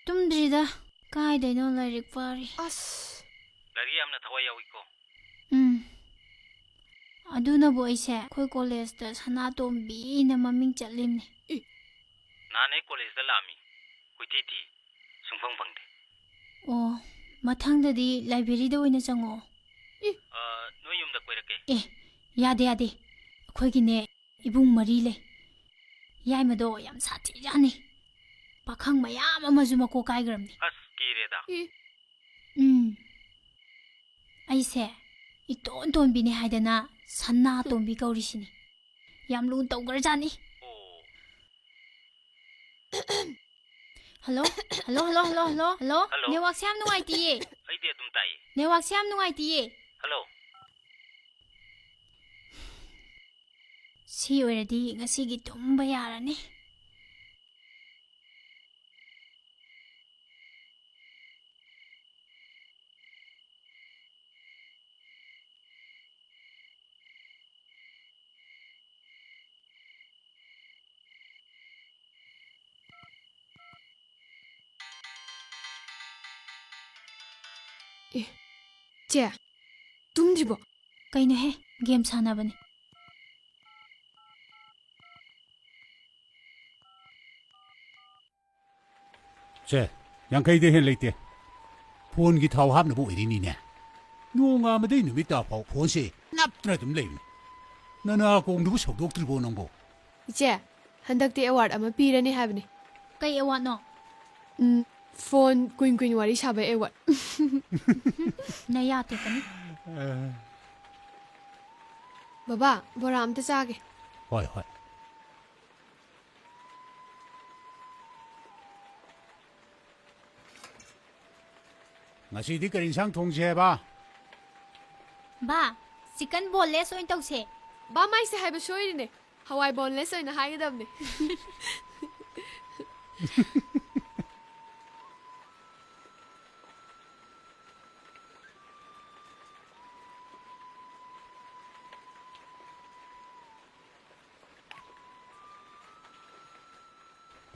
ꯇꯨꯝꯗ꯭ꯔꯤꯗ꯫ ꯀꯥꯏꯗꯩꯅꯣ, ꯂꯥꯏꯔꯤꯛ ꯄꯥꯔꯤ꯫ ꯑꯁ꯫ ꯂꯥꯏꯔꯤꯛ ꯌꯥꯝꯅ ꯊꯋꯥꯏ ꯌꯥꯎꯏꯀꯣ꯫ ꯎꯝ꯫ ꯑꯗꯨꯅꯕꯨ ꯑꯩꯁꯦ ꯑꯩꯈꯣꯏ ꯀꯣꯂꯦꯖꯇ ꯁꯅꯥꯇꯣꯝꯕꯤꯅ ꯃꯃꯤꯡ ꯆꯠꯂꯤꯝꯅꯤ꯫ ꯏ꯫ ꯅꯍꯥꯟ ꯑꯩ ꯀꯣꯂꯦꯖꯇ ꯂꯥꯛꯑꯝꯃꯤ꯫ ꯀꯣꯏꯊꯤ ꯊꯤ꯫ ꯁꯨꯡꯐꯪ ꯐꯪꯗꯦ꯫ ꯑꯣ, ꯃꯊꯪꯗꯗꯤ ꯂꯥꯏꯕ꯭ꯔꯦꯔꯤꯗ ꯑꯣꯏꯅ ꯆꯪꯉꯛꯑꯣ꯫ ꯏ꯫ ꯑ, ꯅꯣꯏ ꯌꯨꯝ ꯀꯣꯏꯔꯛꯀꯦ꯫ ꯑꯦ, ꯌꯥꯗꯦ, ꯌꯥꯗꯦ꯫ ꯑꯩꯈꯣꯏꯒꯤꯅꯦ, ꯏꯕꯨꯡ ꯃꯔꯤ ꯂꯩ꯫ ꯌꯥꯏꯃꯗꯣ ꯌꯥꯝ ꯁꯥꯊꯤꯖꯥꯠꯅꯤ꯫ ꯄꯥꯈꯪ ꯃꯌꯥꯝ ꯑꯃꯁꯨ ꯃꯀꯣꯛ ꯀꯥꯏꯈ꯭ꯔꯕꯅꯤ꯫ ꯑꯁ, ꯀꯤꯔꯦꯗ꯫ ꯏ꯫ ꯎꯝ꯫ ꯑꯩꯁꯦ ꯏꯇꯣꯟ ꯇꯣꯟꯕꯤꯅꯤ ꯍꯥꯏꯗꯅ ꯁꯅꯥ ꯇꯣꯝꯕꯤ ꯀꯧꯔꯤꯁꯤꯅꯤ꯫ ꯌꯥꯝ ꯂꯨꯅ ꯇꯧꯈ꯭ꯔꯖꯥꯠꯅꯤ꯫ ꯑꯣ꯫ Hello? Hello, hello, hello, hello, hello? Hello? ꯅꯦꯠꯋꯥꯛꯁꯦ ꯌꯥꯝ ꯅꯨꯡꯉꯥꯏꯇꯤꯌꯦ꯫ ꯑꯩꯗꯤ ꯑꯗꯨꯝ ꯇꯥꯏꯌꯦ꯫ ꯅꯦꯠꯋꯥꯛꯁꯦ ꯌꯥꯝ ꯅꯨꯡꯉꯥꯏꯇꯤꯌꯦ꯫ ꯍꯜꯂꯣ? ꯁꯤ ꯑꯣꯏꯔꯗꯤ ꯉꯁꯤꯒꯤ ꯇꯨꯝꯕ ꯌꯥꯔꯅꯤ꯫ ꯑꯦ, ꯆꯦ, ꯇꯨꯝꯗ꯭ꯔꯤꯕꯣ? ꯀꯩꯅꯣꯍꯦ, ꯒꯦꯝ ꯁꯥꯟꯅꯕꯅꯤ꯫ ꯁꯦ, ꯌꯥꯡꯈꯩꯗꯩ ꯍꯦꯟ ꯂꯩꯇꯦ꯫ ꯐꯣꯟꯒꯤ ꯊꯥꯎ ꯍꯥꯞꯅꯕ ꯑꯣꯏꯔꯤꯅꯤꯅꯦ꯫ ꯅꯣꯡꯉꯥꯟꯕꯗꯩ ꯅꯨꯃꯤꯠ ꯇꯥꯐꯥꯎ ꯐꯣꯟꯁꯦ ꯅꯞꯇꯅ ꯑꯗꯨꯝ ꯂꯩꯕꯅꯤ꯫ ꯅꯅꯥꯀꯣꯡꯗꯨꯕꯨ ꯁꯧꯗꯣꯛꯇ꯭ꯔꯤꯕꯣ ꯅꯪꯕꯣ? ꯏꯆꯦ, ꯍꯟꯗꯛꯇꯤ ꯑꯦꯋꯥꯔꯗ ꯑꯃ ꯄꯤꯔꯅꯤ ꯍꯥꯏꯕꯅꯤ꯫ ꯀꯩ ꯑꯦꯋꯥꯔꯗꯅꯣ? ꯎꯝ, ꯐꯣꯟ ꯀꯨꯏꯟ ꯀꯨꯏꯟ ꯋꯥꯔꯤ ꯁꯥꯕ ꯑꯦꯋꯥꯔꯗ꯫ ꯅꯌꯥ ꯇꯦꯛꯀꯅꯤ꯫ ꯕꯕꯥ, ꯕꯣꯔꯥ ꯑꯝꯇ ꯆꯥꯒꯦ꯫ ꯍꯣꯏ, ꯍꯣꯏ꯫ ꯉꯁꯤꯗꯤ ꯀꯔꯤ ꯏꯟꯁꯥꯡ ꯊꯣꯡꯁꯦ ꯍꯥꯏꯕ? ꯕꯥ, ꯆꯤꯀꯟ ꯕꯣꯟꯂꯦꯁ ꯑꯣꯏꯅ ꯇꯧꯁꯦ꯫ ꯕꯥ, ꯃꯥꯏꯁꯦ ꯍꯥꯏꯕ ꯁꯣꯏꯔꯤꯅꯦ꯫ ꯍꯋꯥꯏ ꯕꯣꯟꯂꯦꯁ ꯑꯣꯏꯅ ꯍꯥꯏꯒꯗꯕꯅꯦ꯫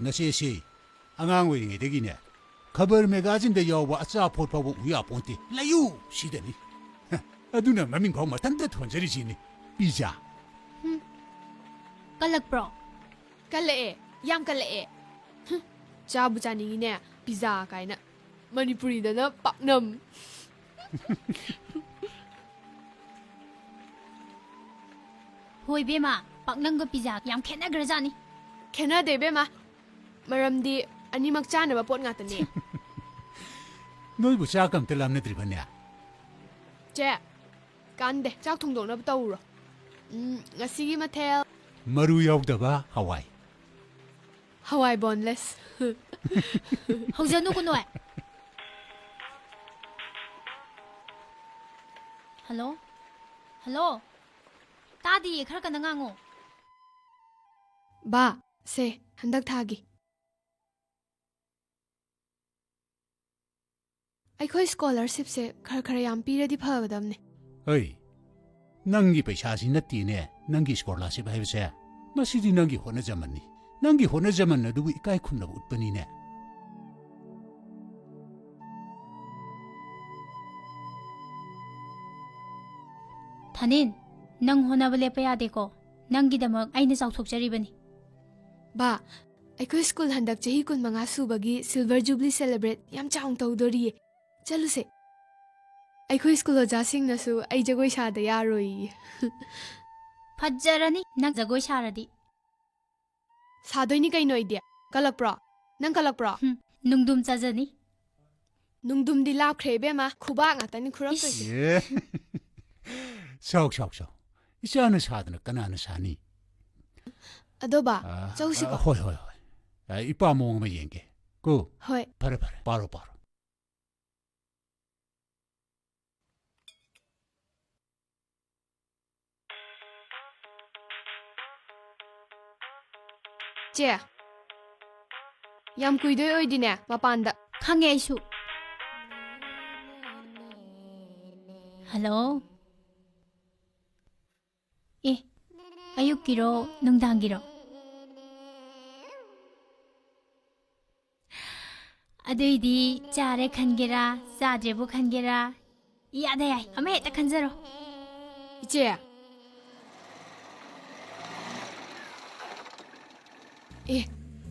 ꯅꯆꯦꯁꯤ ꯑꯉꯥꯡ ꯑꯣꯏꯔꯤꯉꯩꯗꯒꯤꯅꯦ, ꯈꯕꯔ ꯃꯦꯒꯥꯖꯤꯟꯗ ꯌꯥꯎꯕ ꯑꯆꯥꯄꯣꯠ ꯐꯥꯎꯕ ꯎ ꯌꯥꯄꯣꯟꯇꯦ꯫ ꯂꯩꯌꯨ ꯁꯤꯗꯅꯤ꯫ ꯍ, ꯑꯗꯨꯅ ꯃꯃꯤꯡ ꯐꯥꯎ ꯃꯊꯟꯇ ꯊꯣꯟꯖꯔꯤꯁꯤꯅꯤ, ꯄꯤꯖꯥ꯫ ꯍꯨꯝ꯫ ꯀꯜꯂꯛꯄ꯭ꯔꯣ? ꯀꯜꯂꯛꯑꯦ, ꯌꯥꯝ ꯀꯜꯂꯛꯑꯦ꯫ ꯍꯨꯝ, ꯆꯥꯕꯨ ꯆꯥꯅꯤꯡꯉꯤꯅꯦ, ꯄꯤꯖꯥ ꯀꯥꯏꯅ꯫ ꯃꯅꯤꯄꯨꯔꯤꯗꯅ ꯄꯥꯛꯅꯝ꯫ ꯍꯣꯏ ꯏꯕꯦꯝꯃ, ꯄꯥꯛꯅꯝꯒ ꯄꯤꯖꯥ ꯌꯥꯝ ꯈꯦꯠꯅꯈ꯭ꯔꯖꯥꯠꯅꯤ꯫ ꯈꯦꯠꯅꯗꯦ ꯏꯕꯦꯝꯃ, ꯃꯔꯝꯗꯤ ꯑꯅꯤꯃꯛ ꯆꯥꯅꯕ ꯄꯣꯠ ꯉꯥꯛꯇꯅꯦ꯫ ꯅꯣꯏꯕꯨ ꯆꯥꯛ ꯑꯝꯇ ꯂꯥꯝꯅꯗ꯭ꯔꯤꯕꯅꯦ? ꯆꯦ, ꯀꯥꯟꯗꯦ, ꯆꯥꯛ ꯊꯣꯡꯗꯣꯛꯅꯕ ꯇꯧꯔꯣ꯫ ꯎꯝ, ꯉꯁꯤꯒꯤ ꯃꯊꯦꯜ꯫ ꯃꯔꯨ ꯌꯥꯎꯗꯕ ꯍꯋꯥꯏ꯫ ꯍꯋꯥꯏ boneless꯫ ꯍꯧꯖꯅꯨꯀꯣ ꯅꯣꯏ꯫ ꯍꯜꯂꯣ? ꯍꯜꯂꯣ? ꯇꯥꯗꯤꯌꯦ, ꯈꯔ ꯀꯟꯅ ꯉꯥꯡꯉꯣ꯫ ꯕꯥ, ꯁꯦ, ꯍꯟꯗꯛ ꯊꯥꯒꯤ꯫ ꯑꯩꯈꯣꯏ scholarshipꯁꯦ ꯈꯔ ꯈꯔ ꯌꯥꯝ ꯄꯤꯔꯗꯤ ꯐꯒꯗꯕꯅꯦ꯫ ꯍꯩ, ꯅꯪꯒꯤ ꯄꯩꯁꯥꯁꯤ ꯅꯠꯇꯦꯅꯦ, ꯅꯪꯒꯤ scholarship ꯍꯥꯏꯕꯁꯦ꯫ ꯃꯁꯤꯗꯤ ꯅꯪꯒꯤ ꯍꯣꯠꯅꯖꯃꯟꯅꯤ꯫ ꯅꯪꯒꯤ ꯍꯣꯠꯅꯖꯃꯟ ꯑꯗꯨꯕꯨ ꯏꯀꯥꯏ ꯈꯨꯝꯅꯕ ꯎꯠꯄꯅꯤꯅꯦ꯫ ꯊꯥꯅꯤꯟ, ꯅꯪ ꯍꯣꯠꯅꯕ ꯂꯦꯞꯄ ꯌꯥꯗꯦꯀꯣ꯫ ꯅꯪꯒꯤꯗꯃꯛ ꯑꯩꯅ ꯆꯥꯎꯊꯣꯛꯆꯔꯤꯕꯅꯤ꯫ ꯕꯥ, ꯑꯩꯈꯣꯏ school ꯍꯟꯗꯛ ꯆꯍꯤ ꯀꯨꯟꯃꯉꯥ ꯁꯨꯕꯒꯤ silver jubilee celebrate ꯌꯥꯝ ꯆꯥꯎꯅ ꯇꯧꯗꯣꯔꯤꯌꯦ꯫ ꯆꯠꯂꯨꯁꯦ꯫ ꯑꯩꯈꯣꯏ school ꯑꯣꯖꯥꯁꯤꯡꯅꯁꯨ ꯑꯩ ꯖꯒꯣꯏ ꯁꯥꯗ ꯌꯥꯔꯣꯏꯌꯦ꯫ ꯐꯖꯔꯅꯤ ꯅꯪ ꯖꯒꯣꯏ ꯁꯥꯔꯗꯤ꯫ ꯁꯥꯗꯣꯏꯅꯤ ꯀꯩꯅꯣ ꯑꯩꯗꯤ꯫ ꯀꯜꯂꯛꯄ꯭ꯔꯣ? ꯅꯪ ꯀꯜꯂꯛꯄ꯭ꯔꯣ? ꯍꯨꯝ, ꯅꯨꯡꯗꯨꯝ ꯆꯥꯖꯅꯤ꯫ ꯅꯨꯡꯗꯨꯝꯗꯤ ꯂꯥꯞꯈ꯭ꯔꯦ ꯏꯕꯦꯝꯃ, ꯈꯨꯕꯥꯛ ꯉꯥꯛꯇꯅꯤ ꯈꯨꯔꯛꯇꯣꯏꯁꯦ꯫ ꯏꯁ꯫ ꯑꯦ꯫ ꯁꯥꯎ, ꯁꯥꯎ, ꯁꯥꯎ꯫ ꯏꯆꯥꯅ ꯁꯥꯗꯅ ꯀꯅꯥꯅ ꯁꯥꯅꯤ? ꯑꯗꯣ ꯕꯥ, ꯑ, ꯆꯧꯁꯤꯀꯣ꯫ ꯑ, ꯍꯣꯏ, ꯍꯣꯏ, ꯍꯣꯏ꯫ ꯑ, ꯏꯄꯥ ꯃꯑꯣꯡ ꯑꯃ ꯌꯦꯡꯒꯦ꯫ ꯀꯣ? ꯍꯣꯏ꯫ ꯐꯔꯦ, ꯐꯔꯦ꯫ ꯄꯥꯔꯣ, ꯄꯥꯔꯣ꯫ ꯆꯦ, ꯌꯥꯝ ꯀꯨꯏꯗꯣꯏ ꯑꯣꯏꯗꯤꯅꯦ ꯃꯄꯥꯟꯗ꯫ ꯈꯪꯉꯦ ꯑꯩꯁꯨ꯫ ꯍꯜꯂꯣ? ꯑꯦ, ꯑꯌꯨꯛꯀꯤꯔꯣ, ꯅꯨꯡꯗꯥꯡꯒꯤꯔꯣ? ꯑꯗꯨꯏꯗꯤ ꯆꯥꯔꯦ ꯈꯟꯒꯦꯔꯥ, ꯆꯥꯗ꯭ꯔꯦꯕꯨ ꯈꯟꯒꯦꯔꯥ, ꯏꯌꯥꯗ ꯌꯥꯏ, ꯑꯃ ꯍꯦꯛꯇ ꯈꯟꯖꯔꯣ꯫ ꯏꯆꯦ꯫ ꯑꯦ,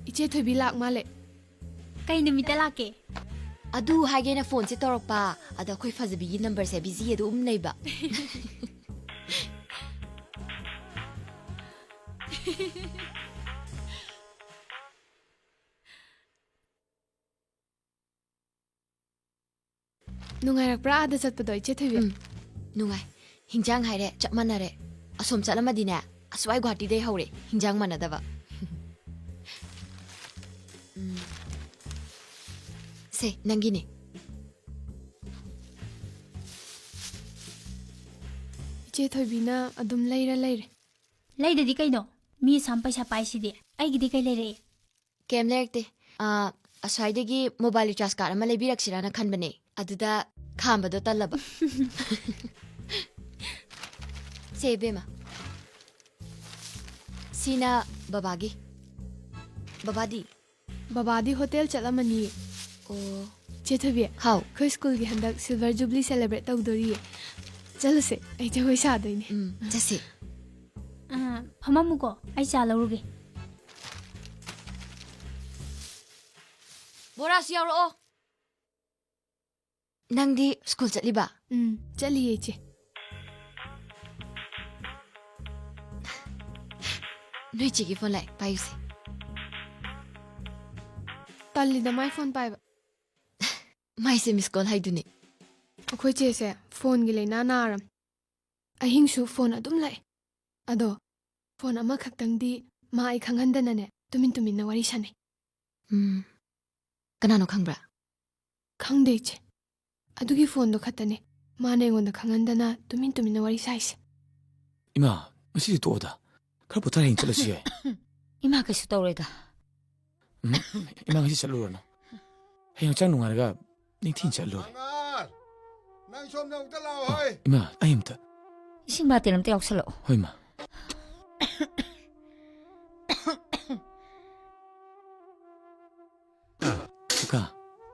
ꯏꯆꯦ ꯊꯣꯏꯕꯤ ꯂꯥꯛ ꯃꯥꯜꯂꯦ꯫ ꯀꯩ ꯅꯨꯃꯤꯠꯇ ꯂꯥꯛꯀꯦ? ꯑꯗꯨ ꯍꯥꯏꯒꯦꯅ phoneꯁꯦ ꯇꯧꯔꯛꯄ, ꯑꯗ ꯑꯩꯈꯣꯏ ꯐꯖꯕꯤꯒꯤ numberꯁꯦ busy ꯑꯗꯨꯝ ꯂꯩꯕ꯫ ꯅꯨꯡꯉꯥꯏꯔꯛꯄ꯭ꯔꯥ ꯑꯥꯗ ꯆꯠꯄꯗꯣ, ꯏꯆꯦ ꯊꯣꯏꯕꯤ? ꯎꯝ, ꯅꯨꯡꯉꯥꯏ꯫ ꯍꯤꯟꯖꯥꯡ ꯍꯥꯏꯔꯦ, ꯆꯞ ꯃꯥꯟꯅꯔꯦ꯫ ꯑꯁꯣꯝ ꯆꯠꯂꯝꯃꯗꯤꯅꯦ, ꯑꯁ꯭ꯋꯥꯏ ꯒꯨꯍꯥꯇꯤꯗꯩ ꯍꯧꯔꯦ ꯍꯤꯟꯖꯥꯡ ꯃꯥꯟꯅꯗꯕ꯫ ꯎꯝ꯫ ꯁꯦ, ꯅꯪꯒꯤꯅꯦ꯫ ꯏꯆꯦ ꯊꯣꯏꯕꯤꯅ ꯑꯗꯨꯝ ꯂꯩꯔ ꯂꯩꯔꯦ꯫ ꯂꯩꯗꯗꯤ ꯀꯩꯅꯣ? ꯃꯤ ꯑꯁꯥꯝ ꯄꯩꯁꯥ ꯄꯥꯏꯁꯤꯗꯤ꯫ ꯑꯩꯒꯤꯗꯤ ꯀꯩ ꯂꯩꯔꯛꯏ? ꯀꯩꯝ ꯂꯩꯔꯛꯇꯦ꯫ ꯑꯥ, ꯑꯁ꯭ꯋꯥꯏꯗꯒꯤ mobile recharge card ꯑꯃ ꯂꯩꯕꯤꯔꯛꯁꯤꯔꯥꯅ ꯈꯟꯕꯅꯦ꯫ ꯑꯗꯨꯗ ꯈꯥꯝꯕꯗꯣ ꯇꯜꯂꯕ꯫ ꯁꯦ, ꯏꯕꯦꯝꯃ꯫ ꯁꯤꯅ ꯕꯕꯥꯒꯤ꯫ ꯕꯕꯥꯗꯤ? ꯕꯕꯥꯗꯤ hotel ꯆꯠꯂꯝꯃꯅꯤ꯫ ꯑꯣ꯫ ꯆꯦ ꯊꯣꯏꯕꯤ, ꯍꯥꯎ꯫ ꯑꯩꯈꯣꯏ schoolꯒꯤ ꯍꯟꯗꯛ silver jubilee celebrate ꯇꯧꯗꯣꯔꯤꯌꯦ꯫ ꯆꯠꯂꯨꯁꯦ, ꯑꯩ ꯖꯒꯣꯏ ꯁꯥꯗꯣꯏꯅꯦ꯫ ꯎꯝ, ꯆꯠꯁꯦ꯫ ꯑꯥ, ꯐꯝꯃꯝꯃꯨꯀꯣ, ꯑꯩ ꯆꯥ ꯂꯧꯔꯨꯒꯦ꯫ ꯕꯣꯔꯥꯁꯨ ꯌꯥꯎꯔꯛꯑꯣ꯫ ꯅꯪꯗꯤ school ꯆꯠꯂꯤꯕ? ꯎꯝ, ꯆꯠꯂꯤꯌꯦ, ꯏꯆꯦ꯫ ꯅꯣꯏ ꯆꯦꯒꯤ phone ꯂꯥꯛꯑꯦ, ꯄꯥꯏꯌꯨꯁꯦ꯫ ꯇꯜꯂꯤꯗ ꯃꯥꯏ phone ꯄꯥꯏꯕ꯫ ꯃꯥꯏꯁꯦ miss call ꯍꯥꯏꯗꯨꯅꯤ꯫ ꯑꯩꯈꯣꯏ ꯆꯦꯁꯦ phoneꯒꯤ ꯂꯥꯏꯅꯥ ꯅꯥꯔꯝ꯫ ꯑꯍꯤꯡꯁꯨ phone ꯑꯗꯨꯝ ꯂꯥꯛꯑꯦ꯫ ꯑꯗꯣ phone ꯑꯃꯈꯛꯇꯪꯗꯤ ꯃꯥ ꯑꯩ ꯈꯪꯍꯟꯗꯅꯅꯦ ꯇꯨꯃꯤꯟ ꯇꯨꯃꯤꯟꯅ ꯋꯥꯔꯤ ꯁꯥꯟꯅꯩ꯫ ꯎꯝ꯫ ꯀꯅꯥꯅꯣ ꯈꯪꯕ꯭ꯔꯥ? ꯈꯪꯗꯦ, ꯏꯆꯦ꯫ ꯑꯗꯨꯒꯤ phoneꯗꯣ ꯈꯛꯇꯅꯦ ꯃꯥꯅ ꯑꯩꯉꯣꯟꯗ ꯈꯪꯍꯟꯗꯅ ꯇꯨꯃꯤꯟ ꯇꯨꯃꯤꯟꯅ ꯋꯥꯔꯤ ꯁꯥꯏꯁꯦ꯫ ꯏꯃꯥ, ꯉꯁꯤꯗꯤ ꯇꯣꯛꯑꯣꯗ꯫ ꯈꯔ ꯄꯣꯊꯥꯔ ꯍꯌꯦꯡ ꯆꯠꯂꯁꯨ ꯌꯥꯏ꯫ ꯏꯃꯥ ꯀꯩꯁꯨ ꯇꯧꯔꯣꯏꯗ꯫ ꯎꯝ, ꯏꯃꯥ ꯉꯁꯤ ꯆꯠꯂꯨꯔꯅꯨ꯫ ꯍꯌꯦꯡ ꯍꯛꯆꯥꯡ ꯅꯨꯡꯉꯥꯏꯔꯒ ꯅꯤꯡꯊꯤꯅ ꯆꯠꯂꯨꯔꯦ꯫ ꯃꯉꯥꯜ! ꯅꯪ ꯁꯣꯝꯗ ꯑꯃꯨꯛꯇ ꯂꯥꯛꯑꯣ, ꯑꯣ, ꯍꯩ! ꯏꯃꯥ, ꯑꯩ ꯑꯝꯇ꯫ ꯏꯁꯤꯡ ꯕꯥꯇꯤꯟ ꯑꯝꯇ ꯌꯥꯎꯁꯜꯂꯛꯑꯣ꯫ ꯍꯣꯏ, ꯏꯃꯥ꯫ ꯀꯀꯥ꯫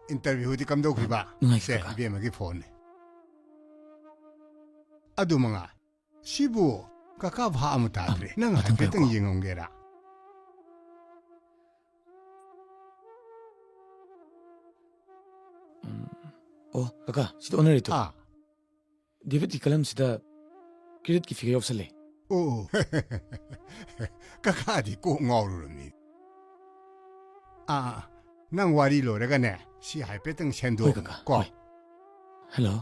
Interviewꯗꯤ ꯀꯝꯗꯧꯈ꯭ꯔꯤꯕ? ꯅꯨꯡꯉꯥꯏꯈꯤ, ꯁꯦ, ꯀꯀꯥ꯫ ꯏꯕꯦꯝꯃꯒꯤ phoneꯅꯦ꯫ ꯑꯗꯨ ꯃꯉꯥ꯫ ꯁꯤꯕꯨ ꯀꯀꯥ ꯚꯥꯞ ꯑꯃ ꯇꯥꯗ꯭ꯔꯦ꯫ ꯑꯝ, ꯅꯪ ꯉꯥꯛꯇꯪ ꯍꯥꯏꯐꯦꯠꯇꯪ ꯄꯥꯏꯌꯨꯀꯣ꯫ ꯌꯦꯡꯉꯝꯒꯦꯔꯥ? ꯎꯝ꯫ ꯑꯣ, ꯀꯀꯥ, ꯁꯤꯗ ꯑꯣꯟꯅꯔꯦ ꯇꯨ꯫ ꯑꯥ꯫ Debitꯀꯤ columnꯁꯤꯗ creditꯀꯤ figure ꯌꯥꯎꯁꯜꯂꯦ꯫ ꯑꯣ꯫ ꯀꯀꯥꯗꯤ ꯀꯣꯛ ꯉꯥꯎꯔꯨꯔꯝꯅꯤ꯫ ꯑꯥ, ꯅꯪ ꯋꯥꯔꯤ ꯂꯣꯏꯔꯒꯅꯦ, ꯁꯤ ꯍꯥꯏꯐꯦꯠꯇꯪ ꯁꯦꯝꯗꯣꯛ, ꯍꯣꯏ, ꯀꯀꯥ, ꯀꯣ꯫ ꯍꯣꯏ꯫ ꯍꯜꯂꯣ꯫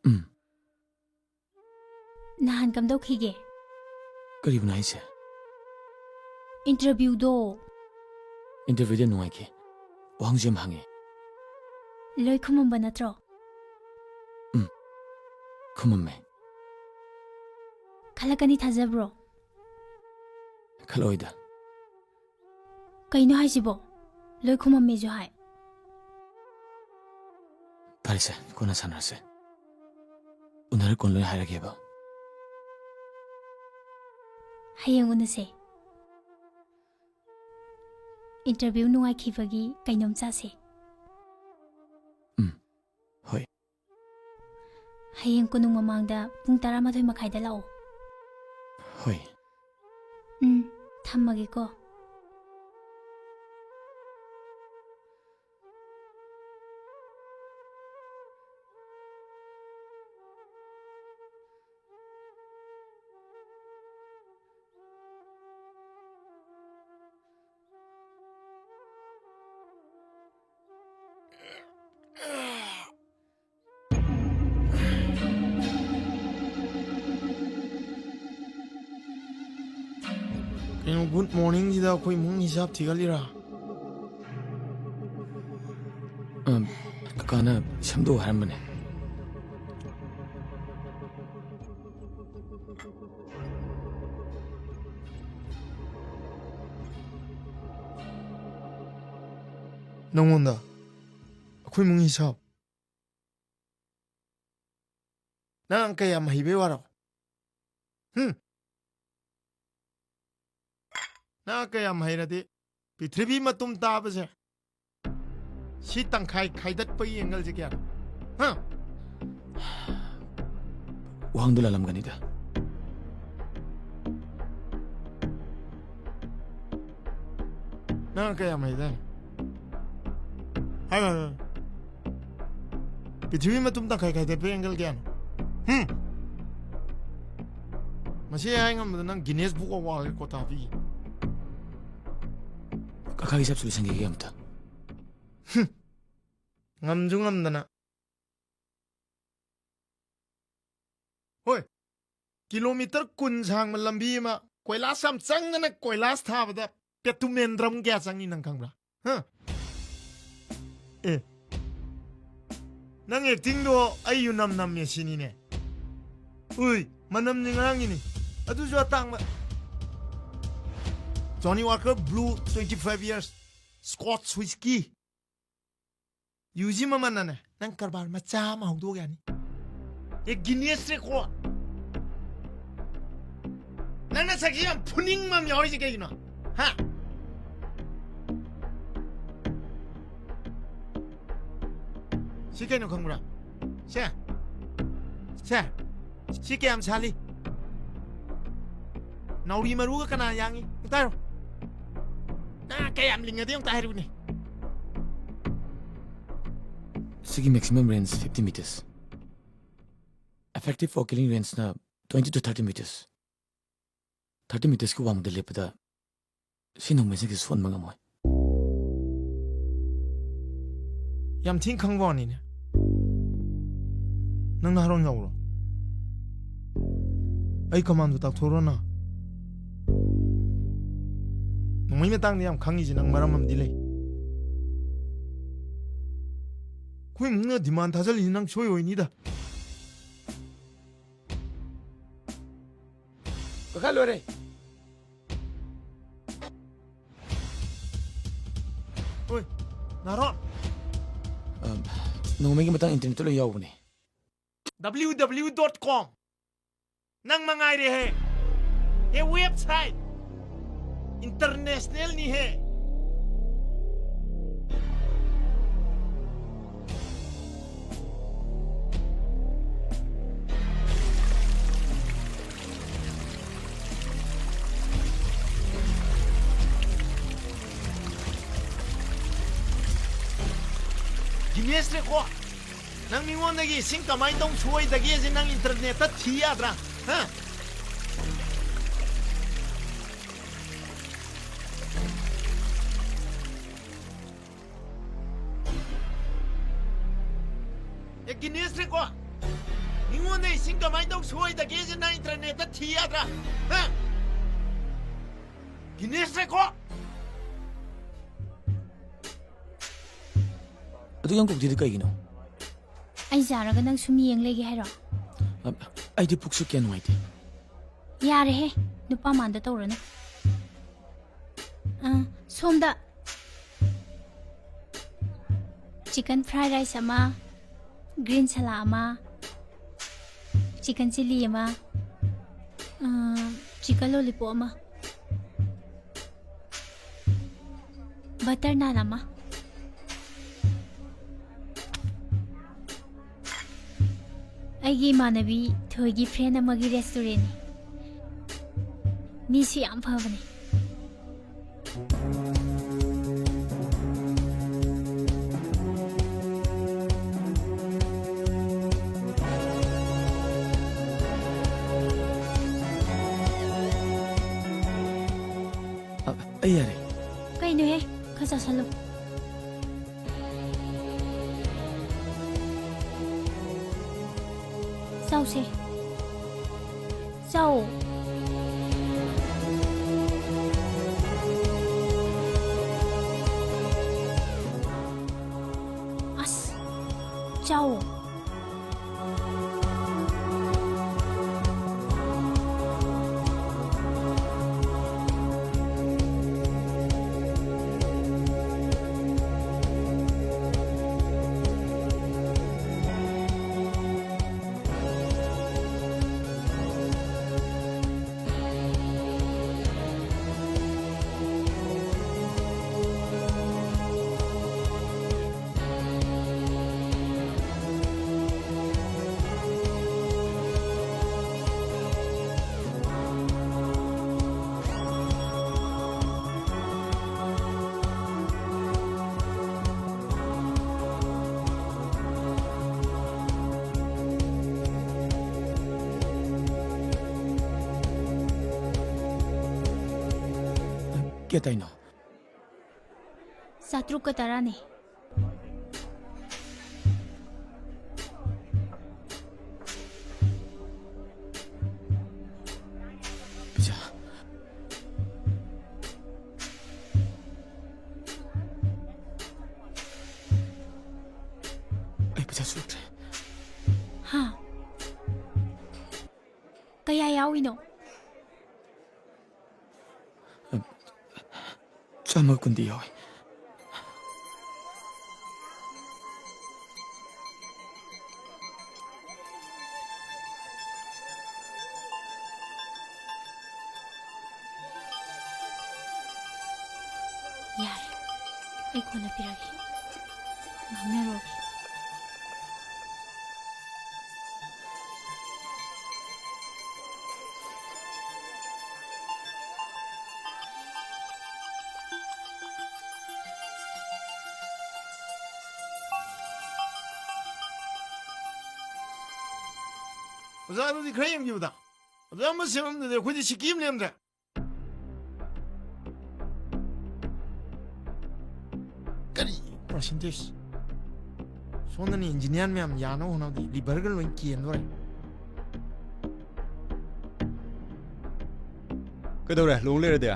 ꯎꯝ꯫ ꯅꯍꯥꯟ ꯀꯝꯗꯧꯈꯤꯒꯦ? ꯀꯔꯤꯕꯨꯅꯣ ꯍꯥꯏꯁꯦ? ꯏꯟꯇꯔꯚ꯭ꯌꯨꯗꯣ꯫ ꯏꯟꯇꯔꯚ꯭ꯌꯨꯗꯤ ꯅꯨꯡꯉꯥꯏꯈꯤ꯫ ꯋꯥꯍꯪꯁꯨ ꯌꯥꯝ ꯍꯪꯉꯦ꯫ ꯂꯣꯏ ꯈꯨꯝꯃꯝꯕ ꯅꯠꯇ꯭ꯔꯣ? ꯎꯝ, ꯈꯨꯝꯃꯝꯃꯦ꯫ ꯈꯜꯂꯛꯀꯅꯤ ꯊꯥꯖꯕ꯭ꯔꯣ? ꯈꯜꯂꯛꯑꯣꯏꯗ꯫ ꯀꯩꯅꯣ ꯍꯥꯏꯁꯤꯕꯣ? ꯂꯣꯏ ꯈꯨꯝꯃꯝꯃꯦꯁꯨ ꯍꯥꯏ꯫ ꯐꯔꯦꯁꯦ, ꯀꯣꯟꯅ ꯁꯥꯟꯅꯔꯁꯦ꯫ ꯎꯅꯔ ꯀꯣꯟ ꯂꯣꯏ ꯍꯥꯏꯔꯒꯦꯕ꯫ ꯍꯌꯦꯡ ꯎꯅꯁꯦ꯫ ꯏꯟꯇꯔꯚ꯭ꯌꯨ ꯅꯨꯡꯉꯥꯏꯈꯤꯕꯒꯤ ꯀꯩꯅꯣꯝ ꯆꯥꯁꯦ꯫ ꯎꯝ, ꯍꯣꯏ꯫ ꯍꯌꯦꯡ ꯀꯣꯅꯨꯡ ꯃꯃꯥꯡꯗ ꯄꯨꯡ ꯇꯔꯥꯃꯥꯊꯣꯏ ꯃꯈꯥꯏꯗ ꯂꯥꯛꯑꯣ꯫ ꯍꯣꯏ꯫ ꯎꯝ, ꯊꯝꯃꯒꯦꯀꯣ꯫ ꯀꯩꯅꯣ, ꯒꯨꯗ ꯃꯣꯔꯅꯤꯡꯁꯤꯗ ꯑꯩꯈꯣꯏ ꯏꯃꯨꯡ ꯍꯤꯁꯥꯞ ꯊꯤꯒꯠꯂꯤꯔꯥ? ꯑꯝ, ꯀꯀꯥꯅ ꯁꯦꯝꯗꯣꯛꯎ ꯍꯥꯏꯔꯝꯕꯅꯦ꯫ ꯅꯪꯉꯣꯟꯗ ꯑꯩꯈꯣꯏ ꯏꯃꯨꯡ ꯍꯤꯁꯥꯞ? ꯅꯪ ꯑꯪꯀ ꯌꯥꯝ ꯍꯩꯕꯩ ꯋꯥꯔꯣ? ꯍꯨꯝ? ꯅꯪ ꯑꯪꯀ ꯌꯥꯝ ꯍꯩꯔꯗꯤ ꯄ꯭ꯔꯤꯊꯤꯕꯤ ꯃꯇꯨꯝ ꯇꯥꯕꯁꯦ ꯁꯤ ꯇꯪꯈꯥꯏ ꯈꯥꯏꯗꯠꯄꯒꯤ ꯑꯦꯡꯒꯜꯁꯦ ꯀꯌꯥꯅꯣ? ꯍꯥ? ꯋꯥꯍꯪꯗꯨ ꯂꯥꯜꯂꯝꯒꯅꯤꯗ꯫ ꯅꯪ ꯀꯌꯥꯝ ꯍꯩꯗꯥꯏꯅꯦ? ꯍꯥꯏꯔꯣ, ꯍꯥꯏꯔꯣ, ꯍꯥꯏꯔꯣ꯫ ꯄ꯭ꯔꯤꯊꯤꯕꯤ ꯃꯇꯨꯝ ꯇꯪꯈꯥꯏ ꯈꯥꯏꯗꯠꯄ ꯑꯦꯡꯒꯜ ꯀꯌꯥꯅꯣ? ꯍꯨꯝ? ꯃꯁꯤ ꯍꯥꯏ ꯉꯝꯕꯗ ꯅꯪ Guinness Book of World Record ꯍꯥꯞꯄꯤꯒꯦ꯫ ꯀꯀꯥꯒꯤ ꯍꯤꯁꯥꯞꯁꯨ ꯂꯣꯏꯁꯟꯈꯤꯒꯦ ꯑꯝꯇ꯫ ꯍꯨꯝ꯫ ꯉꯝꯁꯨ ꯉꯝꯗꯅ꯫ ꯍꯣꯏ, ꯀꯤꯂꯣꯃꯤꯇꯔ ꯀꯨꯟ ꯁꯥꯡꯕ ꯂꯝꯕꯤ ꯑꯃ ꯀꯣꯏꯂꯥꯁ ꯌꯥꯝ ꯆꯪꯗꯅ ꯀꯣꯏꯂꯥꯁ ꯊꯥꯕꯗ ꯄꯦꯇꯨꯃꯦꯟꯗ꯭ꯔꯝ ꯀꯌꯥ ꯆꯪꯉꯤ ꯅꯪ ꯈꯪꯕ꯭ꯔꯥ? ꯍꯥ? ꯑꯦ, ꯅꯪ ꯑꯦꯛꯇꯤꯡꯗꯣ ꯑꯩ ꯌꯨꯅꯝ ꯅꯝꯃꯦ ꯁꯤꯅꯤꯅꯦ꯫ ꯎꯏ, ꯃꯅꯝꯁꯦ ꯉꯔꯥꯡꯒꯤꯅꯤ, ꯑꯗꯨꯁꯨ ꯑꯇꯥꯡꯕ꯫ Johnnie Walker Blue twenty five years Scotch Whisky꯫ ꯌꯨꯁꯤ ꯃꯃꯜꯅꯅꯦ, ꯅꯪ ꯀꯔꯕꯥꯔ ꯃꯆꯥ ꯑꯃ ꯍꯧꯗꯣꯛ ꯌꯥꯅꯤ꯫ ꯑꯦ, Guinness Record꯫ ꯅꯪ ꯅꯁꯛꯁꯤ ꯌꯥꯝ ꯐꯨꯅꯤꯡꯕ ꯑꯃ ꯌꯥꯎꯔꯤꯁꯤ ꯀꯩꯒꯤꯅꯣ? ꯍꯥ? ꯁꯤ ꯀꯩꯅꯣ ꯈꯪꯕ꯭ꯔꯥ? ꯁꯦ꯫ ꯁꯦ꯫ ꯁꯤ ꯀꯌꯥꯝ ꯁꯥꯠꯂꯤ? ꯅꯥꯎꯔꯤ ꯃꯔꯨꯒ ꯀꯅꯥ ꯌꯥꯡꯉꯤ? ꯑꯝꯇ ꯍꯥꯏꯔꯣ꯫ ꯅꯪ ꯀꯌꯥꯝ ꯂꯤꯡꯉꯗꯤ ꯑꯝꯇ ꯍꯥꯏꯔꯨꯅꯦ꯫ ꯁꯤꯒꯤ maximum range fifty meters꯫ Effective for killing range ꯅ twenty to thirty meters꯫ Thirty meters ꯀꯤ ꯋꯥꯡꯃꯗ ꯂꯦꯞꯄꯗ ꯁꯤ ꯅꯣꯡꯃꯩꯁꯤꯡꯁꯤ ꯁꯣꯟꯕ ꯉꯝꯃꯣꯏ꯫ ꯌꯥꯝ ꯊꯤꯅ ꯈꯪꯕ ꯋꯥꯅꯤꯅꯦ꯫ ꯅꯪ ꯅꯍꯥꯔꯣꯟ ꯌꯥꯎꯕ꯭ꯔꯣ? ꯑꯩ ꯀꯃꯥꯟꯗꯣ ꯇꯥꯛꯊꯣꯔꯣꯅ꯫ ꯅꯣꯡꯃꯩ ꯃꯇꯥꯡꯗ ꯌꯥꯝ ꯈꯪꯉꯤꯁꯦ ꯅꯪ ꯃꯔꯝ ꯑꯃꯗꯤ ꯂꯩ꯫ ꯑꯩꯈꯣꯏ ꯏꯃꯨꯡꯅ demand ꯊꯥꯖꯜꯂꯤꯁꯦ ꯅꯪ ꯁꯣꯏ ꯑꯣꯏꯅꯤꯗ꯫ ꯀꯀꯥ, ꯂꯣꯏꯔꯦ꯫ ꯍꯣꯏ, ꯅꯥꯔꯣ꯫ ꯑ, ꯅꯣꯡꯃꯩꯒꯤ ꯃꯇꯥꯡ internet ꯇ ꯂꯣꯏ ꯌꯥꯎꯕꯅꯦ꯫ W W W dot com꯫ ꯅꯪ ꯃꯉꯥꯏꯔꯦꯍꯦ꯫ ꯍꯦ, website꯫ International ꯅꯤꯍꯦ꯫ Guinness Record꯫ ꯅꯪ ꯃꯤꯉꯣꯟꯗꯒꯤ ꯏꯁꯤꯡ ꯀꯃꯥꯏꯅ ꯇꯧ ꯁꯣꯏꯗꯒꯦꯁꯦ ꯅꯪ internet ꯇ ꯊꯤ ꯌꯥꯗ꯭ꯔꯥ? ꯍꯥ? ꯀꯣ꯫ ꯃꯤꯉꯣꯟꯗ ꯏꯁꯤꯡ ꯀꯃꯥꯏꯅ ꯇꯧ ꯁꯣꯏꯗꯒꯦꯁꯦ ꯅꯪ ꯏꯟꯇꯔꯅꯦꯠꯇ ꯊꯤ ꯌꯥꯗ꯭ꯔꯥ? ꯍꯥ? Guinness record. ꯑꯗꯨ ꯌꯥꯝ ꯀꯧꯗ꯭ꯔꯤꯗꯤ ꯀꯩꯒꯤꯅꯣ? ꯑꯩ ꯌꯥꯔꯒ ꯅꯪ ꯁꯨꯝ ꯌꯦꯡ ꯂꯩꯒꯦ ꯍꯥꯏꯔꯣ? ꯑ, ꯑꯩꯗꯤ ꯄꯨꯛꯁꯨ ꯀꯌꯥ ꯅꯨꯡꯉꯥꯏꯇꯦ꯫ ꯌꯥꯔꯦꯍꯦ, ꯅꯨꯄꯥ ꯃꯥꯟꯗ ꯇꯧꯔꯅꯨ꯫ ꯑ, ꯁꯣꯝꯗ chicken fried rice ꯑꯃ, green salad ꯑꯃ, chicken chilli ꯑꯃ, ꯑ, chicken lollipop ꯑꯃ, butter naan ꯑꯃ꯫ ꯑꯩꯒꯤ ꯏꯃꯥꯟꯅꯕꯤ ꯊꯣꯏꯒꯤ friend ꯑꯃꯒꯤ restaurantꯅꯤ꯫ ꯃꯤꯁꯨ ꯌꯥꯝ ꯐꯕꯅꯦ꯫ ꯑ, ꯑꯩ ꯌꯥꯔꯦ꯫ ꯀꯩꯅꯣꯍꯦ? ꯈꯔ ꯆꯥꯁꯜꯂꯨ꯫ ꯆꯥꯎꯁꯦ꯫ ꯆꯥꯎ꯫ ꯑꯁ꯫ ꯆꯥꯎ꯫ ꯀꯌꯥ ꯇꯥꯏꯅꯣ? ꯆꯥꯇ꯭ꯔꯨꯛꯀ ꯇꯔꯥꯅꯦ꯫ ꯌꯥꯎꯏꯅꯣ? ꯆꯥꯝꯃ ꯀꯨꯟꯗꯤ ꯌꯥꯎꯏ꯫ ꯌꯥꯔꯦ, ꯑꯩ ꯀꯣꯟꯅ ꯄꯤꯔꯒꯦ꯫ ꯉꯥꯡꯅꯔꯣꯏ꯫ ꯑꯣꯖꯥ, ꯑꯗꯨꯗꯤ ꯈꯔ ꯌꯦꯡꯕꯤꯌꯨꯗ꯫ ꯑꯣꯖꯥ, ꯑꯃ ꯁꯦꯝꯃꯝꯗ꯭ꯔꯗꯤ ꯑꯩꯈꯣꯏꯗꯤ ꯁꯤꯀꯤ ꯑꯃ ꯂꯦꯝꯗ꯭ꯔꯦ꯫ ꯀꯔꯤ percentage? ꯁꯣꯝꯗꯅ engineer ꯃꯌꯥꯝ ꯌꯥꯅꯕ ꯍꯣꯠꯅꯕꯗ liver ꯒ ꯂꯣꯏ ꯀꯦꯟꯗꯣꯔꯦ꯫ ꯀꯩꯗꯧꯔꯦ? ꯂꯨꯍꯣꯡ ꯂꯩꯔꯗꯤ?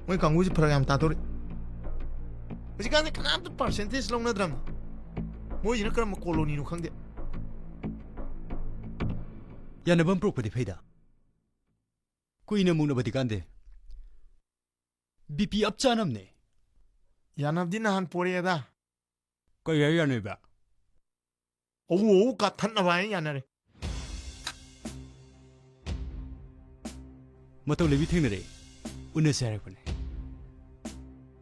ꯃꯣꯏ ꯀꯥꯡꯕꯨꯁꯤ ꯐꯔꯛ ꯌꯥꯝ ꯇꯥꯗꯧꯔꯤ꯫ ꯍꯧꯖꯤꯛꯀꯥꯟꯗꯤ ꯀꯅꯥꯝꯇ percentage ꯂꯧꯅꯗ꯭ꯔꯕꯅꯤ꯫ ꯃꯣꯏꯁꯤꯅ ꯀꯔꯝꯕ colony ꯅꯣ ꯈꯪꯗꯦ꯫ ꯌꯥꯅꯕ ꯑꯃ ꯄꯨꯔꯛꯄꯗꯤ ꯐꯩꯗ꯫ ꯀꯨꯏꯅ ꯃꯨꯛꯅꯕꯗꯤ ꯀꯥꯟꯗꯦ꯫ BP up ꯆꯥꯅꯕꯅꯦ꯫ ꯌꯥꯅꯕꯗꯤ ꯅꯍꯥꯟ ꯄꯣꯔꯛꯑꯦꯗ꯫ ꯀꯩ ꯍꯥꯏ ꯌꯥꯅꯩꯕ? ꯑꯎ ꯑꯎ ꯀꯥꯊꯠꯅꯕ ꯍꯥꯏꯅ ꯌꯥꯅꯔꯦ꯫ ꯃꯇꯧ ꯂꯩꯕꯤ ꯊꯦꯡꯅꯔꯦ꯫ ꯎꯅꯁꯦ ꯍꯥꯏꯔꯛꯄꯅꯦ꯫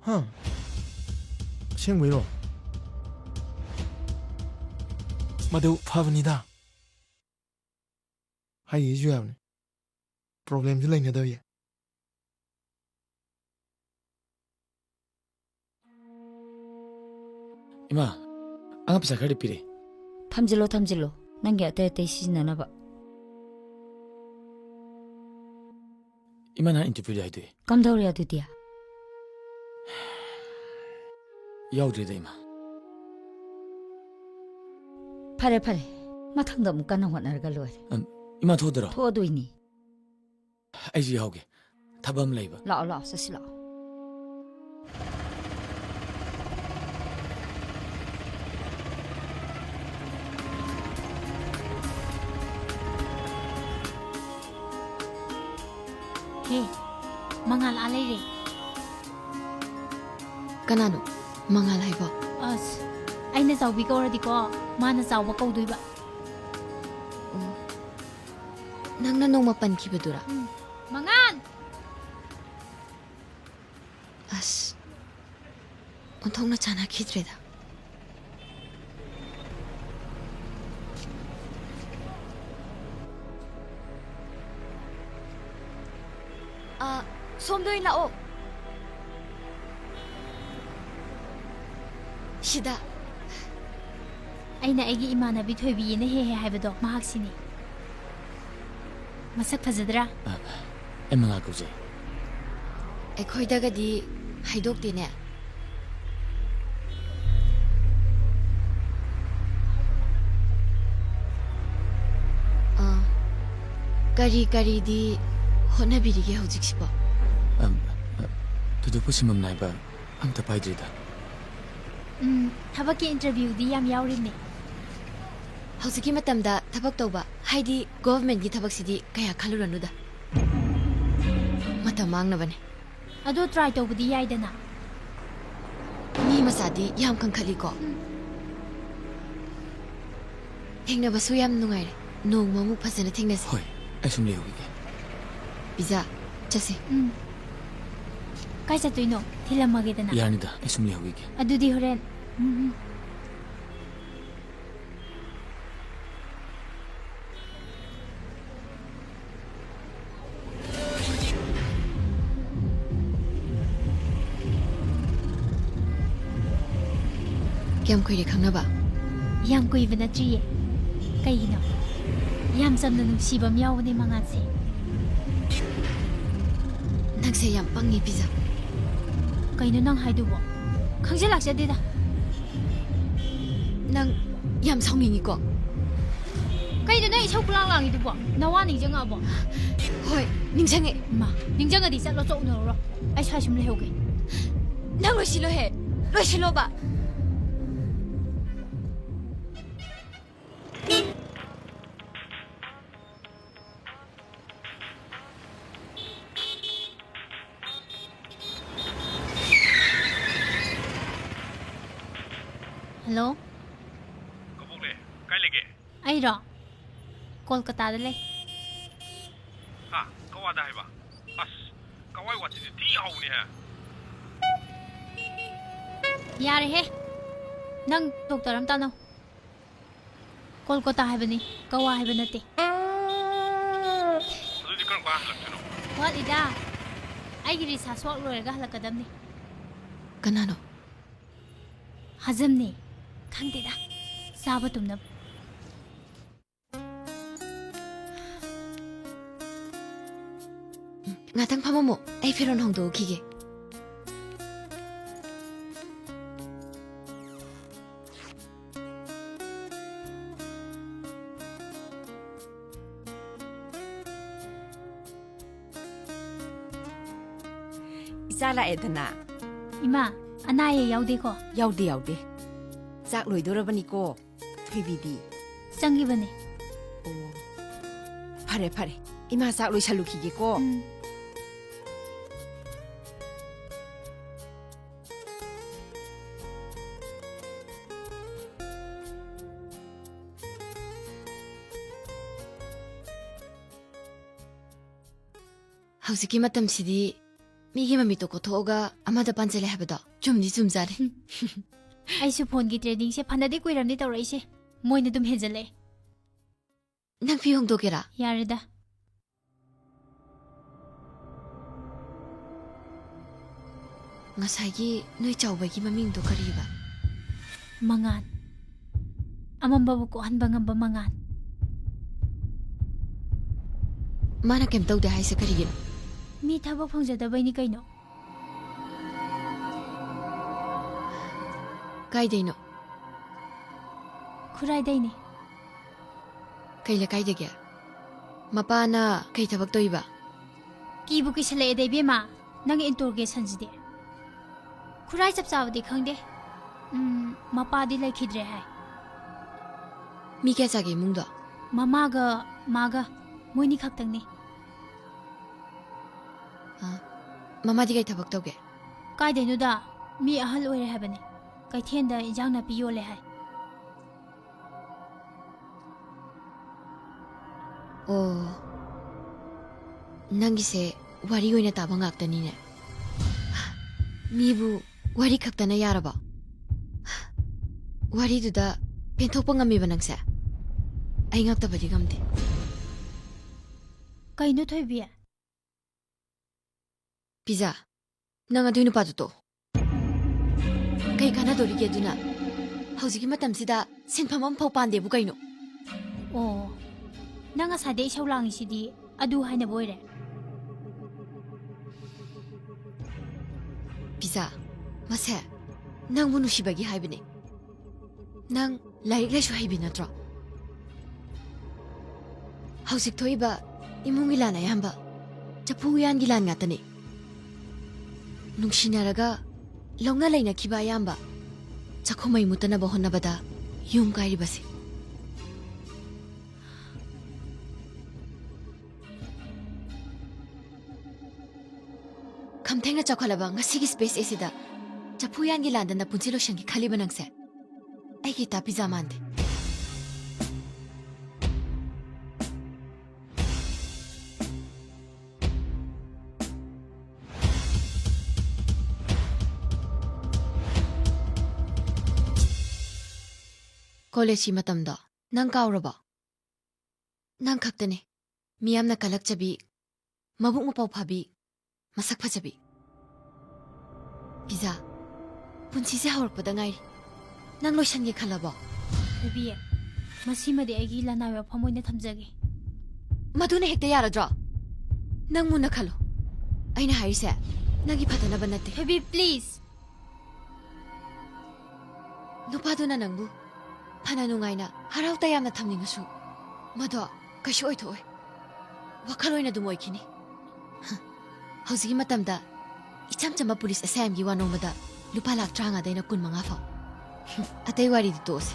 ꯍꯥ? ꯑꯁꯦꯡꯕꯩꯔꯣ? ꯃꯗꯨ ꯐꯕꯅꯤꯗ꯫ ꯍꯥꯏꯒꯤꯁꯨ ꯌꯥꯕꯅꯤ꯫ Problem ꯁꯨ ꯂꯩꯅꯗꯕ ꯌꯥꯏ꯫ ꯏꯃꯥ, ꯑꯉꯥꯡ ꯄꯩꯁꯥ ꯈꯔꯗꯤ ꯄꯤꯔꯛꯑꯦ꯫ ꯊꯝꯖꯤꯜꯂꯣ, ꯊꯝꯖꯤꯜꯂꯣ꯫ ꯅꯪꯒꯤ ꯑꯇꯩ ꯑꯇꯩ ꯁꯤꯖꯤꯟꯅꯅꯕ꯫ ꯏꯃꯥ ꯅꯍꯥꯟ interview ꯗ ꯍꯥꯏꯗꯣꯛꯑꯦ꯫ ꯀꯝꯗꯧꯔꯦ ꯑꯗꯨꯗꯤ? ꯌꯥꯎꯗ꯭ꯔꯦꯗ, ꯏꯃꯥ꯫ ꯐꯔꯦ, ꯐꯔꯦ꯫ ꯃꯊꯪꯗ ꯑꯃꯨꯛ ꯀꯟꯅ ꯍꯣꯠꯅꯔꯒ ꯂꯣꯏꯔꯦ꯫ ꯑꯝ, ꯏꯃꯥ ꯊꯣꯛꯑꯗꯣꯏꯔꯣ? ꯊꯣꯛꯑꯗꯣꯏꯅꯤ꯫ ꯑꯩꯁꯨ ꯌꯥꯎꯒꯦ꯫ ꯊꯕꯛ ꯑꯃ ꯂꯩꯕ꯫ ꯂꯥꯛꯑꯣ, ꯂꯥꯛꯑꯣ, ꯆꯠꯁꯤ ꯂꯥꯛꯑꯣ꯫ ꯃꯉꯥꯜ ꯑꯥ ꯂꯩꯔꯦ꯫ ꯀꯅꯥꯅꯣ ꯃꯉꯥꯜ ꯍꯥꯏꯕꯣ? ꯑꯁ, ꯑꯩꯅ ꯆꯥꯎꯕꯤ ꯀꯧꯔꯗꯤꯀꯣ, ꯃꯥꯅ ꯆꯥꯎꯕ ꯀꯧꯗꯣꯏꯕ꯫ ꯑꯣ, ꯅꯪꯅ ꯅꯣꯡꯃ ꯄꯟꯈꯤꯕꯗꯨꯔꯥ? ꯎꯝ꯫ ꯃꯉꯥꯜ! ꯑꯁ, ꯑꯣꯟꯊꯣꯛꯅ ꯆꯥꯟꯅꯈꯤꯗ꯭ꯔꯦꯗ꯫ ꯑ, ꯁꯣꯝꯗ ꯑꯣꯏꯅ ꯂꯥꯛꯑꯣ꯫ ꯁꯤꯗ꯫ ꯑꯩꯅ ꯑꯩꯒꯤ ꯏꯃꯥꯟꯅꯕꯤ ꯊꯣꯏꯕꯤꯅ ꯍꯦꯛ ꯍꯦꯛ ꯍꯥꯏꯕꯗꯣ, ꯃꯍꯥꯛꯁꯤꯅꯤ꯫ ꯃꯁꯛ ꯐꯖꯗ꯭ꯔꯥ? ꯑ, ꯑꯩ ꯃꯉꯥꯜ ꯀꯧꯖꯩ꯫ ꯑꯩꯈꯣꯏꯗꯒꯗꯤ ꯍꯥꯏꯗꯣꯛꯇꯦꯅꯦ꯫ ꯑ, ꯀꯔꯤ ꯀꯔꯤꯗꯤ ꯍꯣꯠꯅꯕꯤꯔꯤꯒꯦ ꯍꯧꯖꯤꯛꯁꯤꯕꯣ? ꯑꯝ, ꯑ, ꯊꯣꯏꯗꯣꯛꯄ ꯁꯤꯟꯐꯝ ꯅꯥꯏꯕ ꯑꯝꯇ ꯄꯥꯏꯗ꯭ꯔꯤꯗ꯫ ꯎꯝ, ꯊꯕꯛꯀꯤ interviewꯗꯤ ꯌꯥꯝ ꯌꯥꯎꯔꯤꯕꯅꯦ꯫ ꯍꯧꯖꯤꯛꯀꯤ ꯃꯇꯝꯗ ꯊꯕꯛ ꯇꯧꯕ, ꯍꯥꯏꯗꯤ governmentꯀꯤ ꯊꯕꯛꯁꯤꯗꯤ ꯀꯌꯥ ꯈꯜꯂꯨꯔꯅꯨꯗ꯫ ꯃꯇꯝ ꯃꯥꯡꯅꯕꯅꯦ꯫ ꯑꯗꯣ try ꯇꯧꯕꯗꯤ ꯌꯥꯏꯗꯅ꯫ ꯃꯤ ꯃꯆꯥꯗꯤ ꯌꯥꯝ ꯀꯟꯈꯠꯂꯤꯀꯣ꯫ ꯎꯝ꯫ ꯊꯦꯡꯅꯕꯁꯨ ꯌꯥꯝ ꯅꯨꯡꯉꯥꯏꯔꯦ꯫ ꯅꯣꯡꯃ ꯑꯃꯨꯛ ꯐꯖꯅ ꯊꯦꯡꯅꯁꯤ꯫ ꯍꯣꯏ, ꯑꯩ ꯁꯨꯝ ꯂꯩꯍꯧꯈꯤꯒꯦ꯫ ꯄꯤꯖꯥ, ꯆꯠꯁꯦ꯫ ꯎꯝ꯫ ꯀꯥꯏ ꯆꯠꯇꯣꯏꯅꯣ? ꯊꯤꯜꯂꯝꯃꯒꯦꯗꯅ꯫ ꯌꯥꯅꯤꯗ, ꯑꯩ ꯁꯨꯝ ꯂꯩꯍꯧꯈꯤꯒꯦ꯫ ꯑꯗꯨꯗꯤ ꯍꯣꯔꯦꯟ꯫ ꯎꯝ, ꯎꯝ꯫ ꯀꯌꯥꯝ ꯀꯨꯏꯔꯦ ꯈꯪꯅꯕ? ꯌꯥꯝ ꯀꯨꯏꯕ ꯅꯠꯇ꯭ꯔꯤꯌꯦ꯫ ꯀꯩꯒꯤꯅꯣ? ꯌꯥꯝ ꯆꯝꯅ ꯅꯨꯡꯁꯤꯕ ꯑꯃ ꯌꯥꯎꯕꯅꯦ ꯃꯉꯥꯜꯁꯦ꯫ ꯅꯪꯁꯦ ꯌꯥꯝ ꯄꯪꯉꯤ, ꯄꯤꯖꯥ꯫ ꯀꯩꯅꯣ ꯅꯪ ꯍꯥꯏꯗꯨꯕꯣ? ꯈꯪꯖ ꯂꯥꯛꯆꯗꯦꯗ꯫ ꯅꯪ ꯌꯥꯝ ꯁꯥꯎꯅꯤꯡꯉꯤꯀꯣ? ꯀꯩꯅꯣ ꯅꯪ ꯏꯁꯧ ꯄꯨꯂꯥꯡ ꯂꯥꯡꯉꯤꯗꯨꯕꯣ? ꯅꯋꯥ ꯅꯤꯡꯁꯤꯡꯉꯛꯑꯕꯣ? ꯍꯣꯏ, ꯅꯤꯡꯁꯤꯡꯉꯦ꯫ ꯏꯃꯥ, ꯅꯤꯡꯁꯤꯡꯉꯗꯤ ꯆꯠꯂꯣ, ꯆꯣꯛꯅꯔꯨꯔꯣ꯫ ꯑꯩ ꯁ꯭ꯋꯥꯏ ꯁꯨꯝ ꯂꯩꯍꯧꯒꯦ꯫ ꯅꯪ ꯂꯣꯏꯁꯤꯜꯂꯣꯍꯦ, ꯂꯣꯏꯁꯤꯜꯂꯣꯕ꯫ ꯍꯜꯂꯣ꯫ ꯀꯕꯣꯛꯂꯦ, ꯀꯥꯏ ꯂꯩꯒꯦ? ꯑꯩꯔꯣ? ꯀꯣꯜꯀꯇꯥꯗ ꯂꯩ꯫ ꯍꯥ? ꯀꯋꯥꯗ ꯍꯥꯏꯕ? ꯑꯁ, ꯀꯋꯥꯏ ꯋꯥꯊꯤꯗꯤ ꯊꯤ ꯍꯥꯎꯕꯅꯦꯍꯦ꯫ ꯌꯥꯔꯦꯍꯦ꯫ ꯅꯪ ꯗꯣꯛꯇꯔ ꯑꯃ ꯇꯥꯅꯧ꯫ ꯀꯣꯜꯀꯇꯥ ꯍꯥꯏꯕꯅꯤ, ꯀꯋꯥ ꯍꯥꯏꯕ ꯅꯠꯇꯦ꯫ ꯑꯗꯨꯗꯤ ꯀꯔꯝ ꯀꯥꯟ ꯍꯜꯂꯛꯇꯣꯏꯅꯣ? ꯋꯥꯠꯂꯤꯗ꯫ ꯑꯩꯒꯤ ꯔꯤꯁꯥꯁ ꯋꯥꯛ ꯂꯣꯏꯔꯒ ꯍꯜꯂꯛꯀꯗꯕꯅꯤ꯫ ꯀꯅꯥꯅꯣ? ꯍꯥꯖꯝꯅꯦ꯫ ꯈꯪꯗꯦꯗ꯫ ꯆꯥꯕ ꯇꯨꯝꯅꯕ꯫ ꯎꯝ, ꯉꯥꯛꯇꯪ ꯐꯝꯃꯝꯃꯣ꯫ ꯑꯩ ꯐꯤꯔꯣꯜ ꯍꯣꯡꯗꯣꯛꯎꯈꯤꯒꯦ꯫ ꯏꯆꯥ ꯂꯥꯛꯑꯦꯗꯅ꯫ ꯏꯃꯥ, ꯑꯅꯥ ꯑꯌꯦꯛ ꯌꯥꯎꯗꯦꯀꯣ? ꯌꯥꯎꯗꯦ, ꯌꯥꯎꯗꯦ꯫ ꯆꯥꯛ ꯂꯣꯏꯗꯣꯔꯕꯅꯤꯀꯣ, ꯊꯣꯏꯕꯤꯗꯤ? ꯆꯪꯈꯤꯕꯅꯦ꯫ ꯑꯣ, ꯐꯔꯦ, ꯐꯔꯦ꯫ ꯏꯃꯥ ꯆꯥꯛ ꯂꯣꯏꯁꯜꯂꯨꯈꯤꯒꯦꯀꯣ꯫ ꯎꯝ꯫ ꯍꯧꯖꯤꯛꯀꯤ ꯃꯇꯝꯁꯤꯗꯤ ꯃꯤꯒꯤ ꯃꯃꯤꯠꯇꯣ ꯀꯣꯠꯊꯣꯛꯑꯒ ꯑꯃꯗ ꯄꯥꯟꯁꯤꯜꯂꯦ ꯍꯥꯏꯕꯗꯣ ꯆꯨꯝꯗꯤ ꯆꯨꯝꯖꯥꯠꯅꯤ꯫ ꯑꯩꯁꯨ ꯐꯣꯟꯒꯤ ꯇ꯭ꯔꯦꯅꯤꯡꯁꯦ ꯐꯅꯗꯤ ꯀꯨꯏꯔꯝꯅꯤ ꯇꯧꯔꯛꯏꯁꯦ꯫ ꯃꯣꯏꯅ ꯑꯗꯨꯝ ꯍꯦꯟꯖꯜꯂꯛꯑꯦ꯫ ꯅꯪ ꯐꯤ ꯍꯣꯡꯗꯣꯛꯀꯦꯔꯥ? ꯌꯥꯔꯦꯗ꯫ ꯉꯁꯥꯏꯒꯤ ꯅꯣꯏ ꯆꯥꯎꯕꯒꯤ ꯃꯃꯤꯡꯗꯣ ꯀꯔꯤꯕ? ꯃꯉꯥꯟ꯫ ꯑꯃꯝꯕꯕꯨ ꯀꯣꯛꯍꯟꯕ ꯉꯝꯕ ꯃꯉꯥꯟ꯫ ꯃꯥꯅ ꯀꯩꯝ ꯇꯧꯗꯦ ꯍꯥꯏꯁꯦ ꯀꯔꯤꯒꯤꯅꯣ? ꯃꯤ ꯊꯕꯛ ꯐꯪꯖꯗꯕꯩꯅꯤ ꯀꯩꯅꯣ꯫ ꯀꯥꯏꯗꯩꯅꯣ? ꯈꯨꯔꯥꯏꯗꯩꯅꯦ꯫ ꯀꯩ ꯂꯩꯀꯥꯏꯗꯒꯤ? ꯃꯄꯥꯅ ꯀꯩ ꯊꯕꯛ ꯇꯧꯏꯕ? ꯀꯤꯕꯨ ꯀꯤꯁꯜꯂꯛꯑꯦꯗ ꯏꯕꯦꯝꯃ, ꯅꯪꯒꯤ interrogation ꯁꯤꯗꯤ꯫ ꯈꯨꯔꯥꯏ ꯆꯞ ꯆꯥꯕꯗꯤ ꯈꯪꯗꯦ꯫ ꯎꯝ, ꯃꯄꯥꯗꯤ ꯂꯩꯈꯤꯗ꯭ꯔꯦ ꯍꯥꯏ꯫ ꯃꯤ ꯀꯌꯥ ꯆꯥꯒꯦ ꯏꯃꯨꯡꯗꯣ? ꯃꯃꯥꯒ ꯃꯥꯒ, ꯃꯣꯏꯅꯤ ꯈꯛꯇꯪꯅꯤ꯫ ꯑ, ꯃꯃꯥꯗꯤ ꯀꯩ ꯊꯕꯛ ꯇꯧꯒꯦ? ꯀꯥꯏꯗꯩꯅꯣꯗ, ꯃꯤ ꯑꯍꯜ ꯑꯣꯏꯔꯦ ꯍꯥꯏꯕꯅꯦ꯫ ꯀꯩꯊꯦꯜꯗ ꯏꯟꯖꯥꯡ ꯅꯥꯄꯤ ꯌꯣꯜꯂꯦ ꯍꯥꯏ꯫ ꯑꯣ, ꯅꯪꯒꯤꯁꯦ ꯋꯥꯔꯤ ꯑꯣꯏꯅ ꯇꯥꯕ ꯉꯥꯛꯇꯅꯤꯅꯦ꯫ ꯃꯤꯕꯨ ꯋꯥꯔꯤ ꯈꯛꯇꯅ ꯌꯥꯔꯕꯣ? ꯋꯥꯔꯤꯗꯨꯗ ꯄꯦꯟꯊꯣꯛꯄ ꯉꯝꯃꯤꯕ ꯅꯪꯁꯦ? ꯑꯩ ꯉꯛꯇꯕꯗꯤ ꯉꯝꯗꯦ꯫ ꯀꯩꯅꯣ ꯊꯣꯏꯕꯤ? ꯄꯤꯖꯥ, ꯅꯪ ꯑꯗꯨꯏ ꯅꯨꯄꯥꯗꯨ ꯇꯣꯛꯑꯣ꯫ ꯀꯩ ꯀꯥꯟꯅꯗꯣꯔꯤꯒꯦ ꯑꯗꯨꯅ? ꯍꯧꯖꯤꯛꯀꯤ ꯃꯇꯝꯁꯤꯗ ꯁꯤꯟꯐꯝ ꯑꯃꯐꯥꯎ ꯄꯥꯟꯗꯦꯕꯨ ꯀꯩꯅꯣ? ꯑꯣ, ꯅꯪ ꯉꯁꯥꯏꯗꯩ ꯏꯁꯧ ꯂꯥꯡꯉꯤꯁꯤꯗꯤ ꯑꯗꯨ ꯍꯥꯏꯅꯕ ꯑꯣꯏꯔꯦ? ꯄꯤꯖꯥ, ꯃꯁꯦ ꯅꯪꯕꯨ ꯅꯨꯡꯁꯤꯕꯒꯤ ꯍꯥꯏꯕꯅꯦ꯫ ꯅꯪ ꯂꯥꯏꯔꯤꯛ ꯂꯥꯏꯁꯨ ꯍꯩꯕꯤ ꯅꯠꯇ꯭ꯔꯣ? ꯍꯧꯖꯤꯛ ꯊꯣꯛꯏꯕ ꯏꯃꯨꯡꯒꯤ ꯂꯥꯟ ꯑꯌꯥꯝꯕ ꯆꯐꯨ ꯎꯌꯥꯟꯒꯤ ꯂꯥꯟ ꯉꯥꯛꯇꯅꯤ꯫ ꯅꯨꯡꯁꯤꯅꯔꯒ ꯂꯧꯅ ꯂꯩꯅꯈꯤꯕ ꯑꯌꯥꯝꯕ ꯆꯈꯣ ꯃꯩ ꯃꯨꯠꯇꯅꯕ ꯍꯣꯠꯅꯕꯗ ꯌꯨꯝ ꯀꯥꯏꯔꯤꯕꯁꯤ꯫ ꯈꯝꯊꯦꯡꯅ ꯆꯥꯎꯈꯠꯂꯕ ꯉꯁꯤꯒꯤ space ꯑꯁꯤꯗ ꯆꯐꯨ ꯎꯌꯥꯟꯒꯤ ꯂꯥꯟꯗ ꯅꯄꯨꯟꯁꯤ ꯂꯣꯏꯁꯤꯟꯒꯦ ꯈꯜꯂꯤꯕ ꯅꯪꯁꯦ? ꯑꯩꯒꯤ ꯏꯇꯥ ꯄꯤꯖꯥ ꯃꯥꯟꯗꯦ꯫ ꯀꯣꯂꯦꯖꯀꯤ ꯃꯇꯝꯗꯣ ꯅꯪ ꯀꯥꯎꯔꯕꯣ? ꯅꯪ ꯈꯛꯇꯅꯦ ꯃꯤꯌꯥꯝꯅ ꯀꯜꯂꯛꯆꯕꯤ, ꯃꯕꯨꯛ ꯃꯄꯥꯎ ꯐꯕꯤ, ꯃꯁꯛ ꯐꯖꯕꯤ꯫ ꯄꯤꯖꯥ, ꯄꯨꯟꯁꯤꯁꯦ ꯍꯧꯔꯛꯄꯗ ꯉꯥꯏꯔꯤ꯫ ꯅꯪ ꯂꯣꯏꯁꯟꯒꯦ ꯈꯜꯂꯕꯣ? ꯊꯣꯏꯕꯤ, ꯃꯁꯤꯃꯗꯤ ꯑꯩꯒꯤ ꯂꯅꯥꯏ ꯋꯥꯐꯝ ꯑꯣꯏꯅ ꯊꯝꯖꯒꯦ꯫ ꯃꯗꯨꯅ ꯍꯦꯛꯇ ꯌꯥꯔꯗ꯭ꯔꯣ? ꯅꯪ ꯃꯨꯟꯅ ꯈꯜꯂꯣ꯫ ꯑꯩꯅ ꯍꯥꯏꯔꯤꯁꯦ ꯅꯪꯒꯤ ꯐꯅꯅꯕ ꯅꯠꯇꯦ꯫ ꯊꯣꯏꯕꯤ, please! ꯅꯨꯄꯥꯗꯨꯅ ꯅꯪꯕꯨ ꯐꯅ ꯅꯨꯡꯉꯥꯏꯅ ꯍꯔꯥꯎ ꯇꯌꯥꯝꯅ ꯊꯝꯅꯤꯡꯉꯁꯨ, ꯃꯗꯣ ꯀꯩꯁꯨ ꯑꯣꯏꯊꯣꯛꯑꯣꯏ꯫ ꯋꯥꯈꯜ ꯑꯣꯏꯅ ꯑꯗꯨꯝ ꯑꯣꯏꯈꯤꯅꯤ꯫ ꯍꯧꯖꯤꯛꯀꯤ ꯃꯇꯝꯗ ꯏꯆꯝ ꯆꯝꯕ ꯄꯨꯂꯤꯁ ꯑꯁꯥꯏꯝꯒꯤ ꯋꯥ ꯅꯣꯡꯃꯗ ꯂꯨꯄꯥ ꯂꯥꯈ ꯇꯔꯥꯃꯉꯥꯗꯩꯅ ꯀꯨꯟꯃꯉꯥ ꯐꯥꯎ꯫ ꯑꯇꯩ ꯋꯥꯔꯤꯗꯤ ꯇꯣꯛꯑꯁꯤ꯫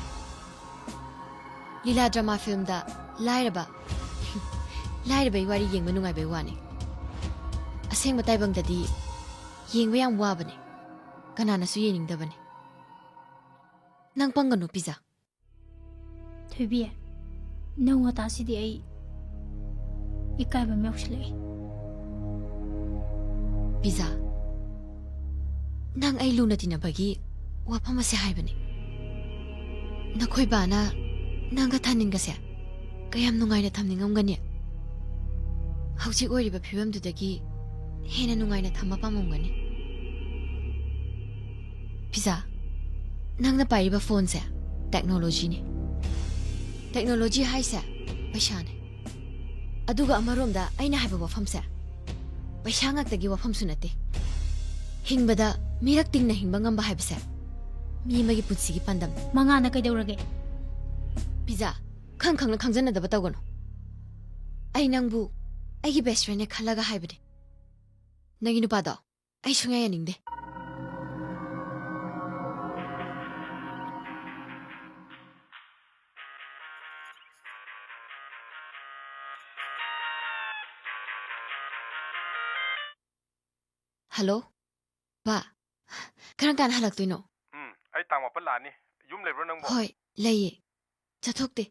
ꯂꯤꯂꯥ ꯗ꯭ꯔꯃꯥ ꯐꯤꯜꯝꯗ ꯂꯥꯏꯔꯕ, ꯂꯥꯏꯔꯕꯒꯤ ꯋꯥꯔꯤ ꯌꯦꯡꯕ ꯅꯨꯡꯉꯥꯏꯕꯩ ꯋꯥꯅꯤ꯫ ꯑꯁꯦꯡꯕ ꯇꯥꯏꯕꯪꯗꯗꯤ ꯌꯦꯡꯕ ꯌꯥꯝ ꯋꯥꯕꯅꯤ꯫ ꯀꯅꯥꯅꯁꯨ ꯌꯦꯡꯅꯤꯡꯗꯕꯅꯤ꯫ ꯅꯪ ꯄꯪꯒꯅꯨ, ꯄꯤꯖꯥ꯫ ꯊꯣꯏꯕꯤ, ꯅꯪ ꯋꯥꯇꯥꯁꯤꯗꯤ ꯑꯩ ꯏꯀꯥꯏꯕ ꯑꯃ ꯌꯥꯎꯁꯤꯜꯂꯛꯑꯦ꯫ ꯄꯤꯖꯥ, ꯅꯪ ꯑꯩ ꯂꯨꯅ ꯇꯤꯟꯅꯕꯒꯤ ꯋꯥꯐꯝ ꯑꯁꯦ ꯍꯥꯏꯕꯅꯤ꯫ ꯅꯈꯣꯏ ꯕꯥꯅ ꯅꯪꯒ ꯊꯥꯅꯤꯡꯒꯁꯦ ꯀꯌꯥꯝ ꯅꯨꯡꯉꯥꯏꯅ ꯊꯝꯅꯤꯡꯉꯝꯒꯅꯤ? ꯍꯧꯖꯤꯛ ꯑꯣꯏꯔꯤꯕ ꯐꯤꯕꯝꯗꯨꯗꯒꯤ ꯍꯦꯟꯅ ꯅꯨꯡꯉꯥꯏꯅ ꯊꯝꯕ ꯄꯥꯝꯃꯝꯒꯅꯤ꯫ ꯄꯤꯖꯥ, ꯅꯪꯅ ꯄꯥꯏꯔꯤꯕ ꯐꯣꯟꯁꯦ ꯇꯦꯛꯅꯣꯂꯣꯖꯤꯅꯤ꯫ ꯇꯦꯛꯅꯣꯂꯣꯖꯤ ꯍꯥꯏꯁꯦ ꯄꯩꯁꯥꯅꯦ꯫ ꯑꯗꯨꯒ ꯑꯃꯔꯣꯝꯗ ꯑꯩꯅ ꯍꯥꯏꯕ ꯋꯥꯐꯝꯁꯦ ꯄꯩꯁꯥ ꯉꯥꯛꯇꯒꯤ ꯋꯥꯐꯝꯁꯨ ꯅꯠꯇꯦ꯫ ꯍꯤꯡꯕꯗ ꯃꯤꯔꯛ ꯇꯤꯡꯅ ꯍꯤꯡꯕ ꯉꯝꯕ ꯍꯥꯏꯕꯁꯦ ꯃꯤ ꯑꯃꯒꯤ ꯄꯨꯟꯁꯤꯒꯤ ꯄꯥꯟꯗꯝꯅꯤ꯫ ꯃꯉꯥꯅ ꯀꯩꯗꯧꯔꯒꯦ? ꯄꯤꯖꯥ, ꯈꯪ ꯈꯪꯅ ꯈꯪꯖꯅꯗꯕ ꯇꯧꯒꯅꯨ꯫ ꯑꯩ ꯅꯪꯕꯨ ꯑꯩꯒꯤ ꯕꯦꯁ ꯐ꯭ꯔꯦꯟꯅꯦ ꯈꯜꯂꯒ ꯍꯥꯏꯕꯅꯦ꯫ ꯅꯪꯒꯤ ꯅꯨꯄꯥꯗꯣ ꯑꯩ ꯁꯨꯡꯌꯥ ꯌꯥꯅꯤꯡꯗꯦ꯫ ꯍꯜꯂꯣ, ꯕꯥ꯫ ꯀꯔꯝ ꯀꯥꯟꯗ ꯍꯜꯂꯛꯇꯣꯏꯅꯣ? ꯎꯝ, ꯑꯩ ꯇꯥꯡ ꯃꯥꯄꯟ ꯂꯥꯛꯑꯅꯤ꯫ ꯌꯨꯝ ꯂꯩꯕ꯭ꯔꯣ ꯅꯪꯕꯣ? ꯍꯣꯏ, ꯂꯩꯌꯦ꯫ ꯆꯠꯊꯣꯛꯇꯦ꯫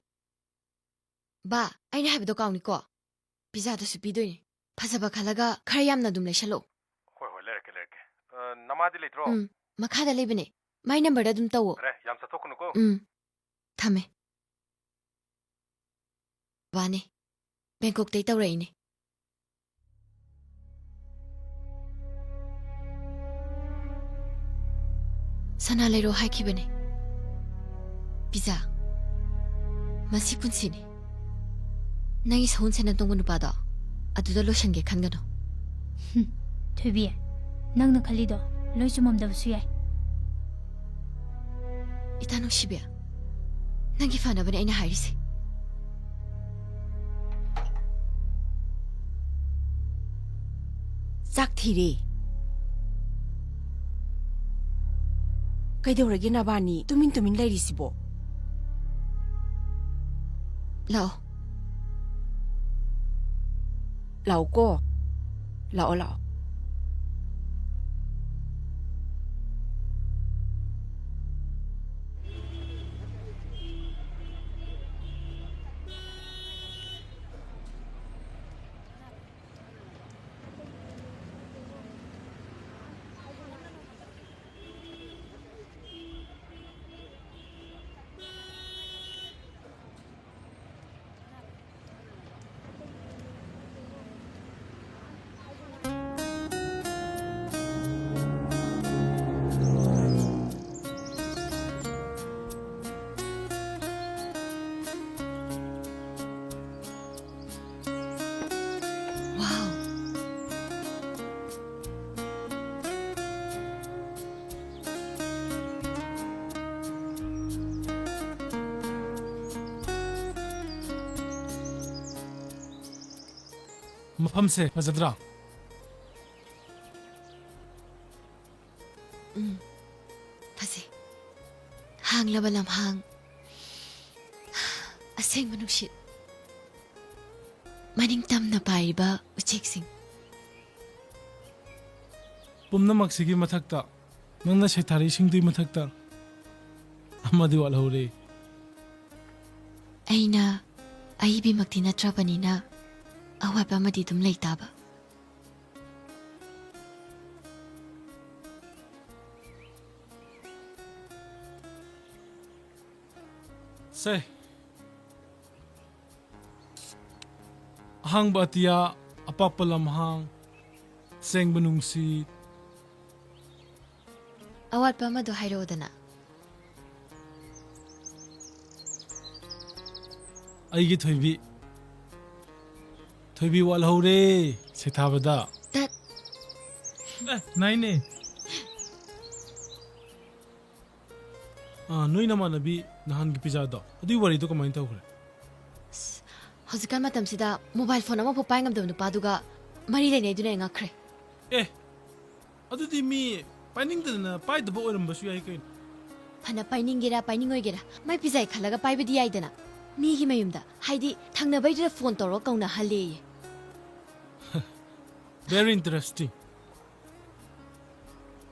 ꯕꯥ, ꯑꯩꯅ ꯍꯥꯏꯕꯗꯣ ꯀꯥꯎꯅꯤꯀꯣ꯫ ꯄꯤꯖꯥꯗꯨꯁꯨ ꯄꯤꯗꯣꯏꯅꯦ꯫ ꯐꯖꯕ ꯈꯜꯂꯒ ꯈꯔ ꯌꯥꯝꯅ ꯑꯗꯨꯝ ꯂꯩꯁꯜꯂꯛꯑꯣ꯫ ꯍꯣꯏ, ꯍꯣꯏ, ꯂꯩꯔꯛꯀꯦ, ꯂꯩꯔꯛꯀꯦ꯫ ꯑ, ꯅꯃꯥꯗꯤ ꯂꯩꯇ꯭ꯔꯣ? ꯎꯝ, ꯃꯈꯥꯗ ꯂꯩꯕꯅꯦ꯫ ꯃꯥꯏ ꯅꯝꯕꯔꯗ ꯑꯗꯨꯝ ꯇꯧꯋꯣ꯫ ꯐꯔꯦ, ꯌꯥꯝ ꯆꯠꯊꯣꯛꯀꯅꯨꯀꯣ꯫ ꯎꯝ, ꯊꯝꯃꯦ꯫ ꯕꯥꯅꯦ꯫ ꯕꯦꯡꯀꯣꯛꯇꯩ ꯇꯧꯔꯛꯏꯅꯦ꯫ ꯁꯅꯥ ꯂꯩꯔꯣ ꯍꯥꯏꯈꯤꯕꯅꯦ꯫ ꯄꯤꯖꯥ, ꯃꯁꯤ ꯄꯨꯟꯁꯤꯅꯤ꯫ ꯅꯪꯒꯤ ꯁꯒꯣꯜꯁꯦꯟꯅ ꯇꯣꯡꯕ ꯅꯨꯄꯥꯗꯣ ꯑꯗꯨꯗ ꯂꯣꯏꯁꯟꯒꯦ ꯈꯟꯒꯅꯨ꯫ ꯍꯨꯝ, ꯊꯣꯏꯕꯤ, ꯅꯪꯅ ꯈꯜꯂꯤꯗꯣ ꯂꯣꯏ ꯆꯨꯝꯃꯝꯗꯕꯁꯨ ꯌꯥꯏ꯫ ꯏꯇꯥ ꯅꯨꯡꯁꯤꯕꯤ, ꯅꯪꯒꯤ ꯐꯅꯕꯅꯦ ꯑꯩꯅ ꯍꯥꯏꯔꯤꯁꯦ꯫ ꯆꯥꯛ ꯊꯤꯔꯦ꯫ ꯀꯩꯗꯧꯔꯒꯦ ꯅꯕꯥꯅꯤ ꯇꯨꯃꯤꯟ ꯇꯨꯃꯤꯟ ꯂꯩꯔꯤꯁꯤꯕꯣ? ꯂꯥꯛꯑꯣ꯫ ꯂꯥꯛꯑꯣꯀꯣ꯫ ꯂꯥꯛꯑꯣ, ꯂꯥꯛꯑꯣ꯫ ꯃꯐꯝꯁꯦ ꯐꯖꯗ꯭ꯔꯥ? ꯎꯝ, ꯐꯖꯩ꯫ ꯍꯥꯡꯂꯕ ꯂꯝꯍꯥꯡ, ꯑꯁꯦꯡꯕ ꯅꯨꯡꯁꯤꯠ, ꯃꯅꯤꯡ ꯇꯝꯅ ꯄꯥꯏꯔꯤꯕ ꯎꯆꯦꯛꯁꯤꯡ꯫ ꯄꯨꯝꯅꯃꯛꯁꯤꯒꯤ ꯃꯊꯛꯇ, ꯅꯪꯅ ꯁꯩꯊꯥꯔꯤꯁꯤꯡꯗꯨꯒꯤ ꯃꯊꯛꯇ ꯑꯃꯗꯤ ꯋꯥꯠꯍꯧꯔꯦ꯫ ꯑꯩꯅ ꯑꯏꯕꯤꯃꯛꯇꯤ ꯅꯠꯇ꯭ꯔꯕꯅꯤꯅ, ꯑꯋꯥꯠꯄ ꯑꯃꯗꯤ ꯑꯗꯨꯝ ꯂꯩꯇꯥꯕ꯫ ꯁꯦ, ꯑꯍꯥꯡꯕ ꯑꯇꯤꯌꯥ, ꯑꯄꯥꯛꯄ ꯂꯝꯍꯥꯡ, ꯁꯦꯡꯕ ꯅꯨꯡꯁꯤꯠ꯫ ꯑꯋꯥꯠꯄ ꯑꯃꯗꯣ ꯍꯥꯏꯔꯛꯑꯣꯗꯅ꯫ ꯑꯩꯒꯤ ꯊꯣꯏꯕꯤ꯫ ꯊꯣꯏꯕꯤ ꯋꯥꯠꯍꯧꯔꯦ ꯁꯩꯊꯥꯕꯗ꯫ ꯇꯠ꯫ ꯑꯦ, ꯅꯥꯏꯅꯦ꯫ ꯑꯥ, ꯅꯣꯏ ꯅꯃꯥꯟꯅꯕꯤ ꯅꯍꯥꯟꯒꯤ ꯄꯤꯖꯥꯗꯣ, ꯑꯗꯨꯏ ꯋꯥꯔꯤꯗꯣ ꯀꯃꯥꯏꯅ ꯇꯧꯈ꯭ꯔꯦ? ꯑꯁ, ꯍꯧꯖꯤꯛꯀꯥꯟ ꯃꯇꯝꯁꯤꯗ mobile phone ꯑꯃꯐꯥꯎ ꯄꯥꯏ ꯉꯝꯗꯕ ꯅꯨꯄꯥꯗꯨꯒ ꯃꯔꯤ ꯂꯩꯅꯩꯗꯨꯅ ꯑꯩ ꯉꯛꯈ꯭ꯔꯦ꯫ ꯑꯦ, ꯑꯗꯨꯗꯤ ꯃꯤ ꯄꯥꯏꯅꯤꯡꯗꯗꯅ ꯄꯥꯏꯗꯕ ꯑꯣꯏꯔꯝꯕꯁꯨ ꯌꯥꯏ ꯀꯩꯅꯣ꯫ ꯐꯅ ꯄꯥꯏꯅꯤꯡꯒꯦꯔꯥ ꯄꯥꯏꯅꯤꯡꯉꯣꯏꯒꯦꯔꯥ, ꯃꯥꯏ ꯄꯤꯖꯥꯏ ꯈꯜꯂꯒ ꯄꯥꯏꯕꯗꯤ ꯌꯥꯏꯗꯅ꯫ ꯃꯤꯒꯤ ꯃꯌꯨꯝꯗ, ꯍꯥꯏꯗꯤ ꯊꯪꯅꯕꯩꯗꯨꯗ phone ꯇꯧꯔꯒ ꯀꯧꯅꯍꯜꯂꯦꯌꯦ꯫ Very interesting.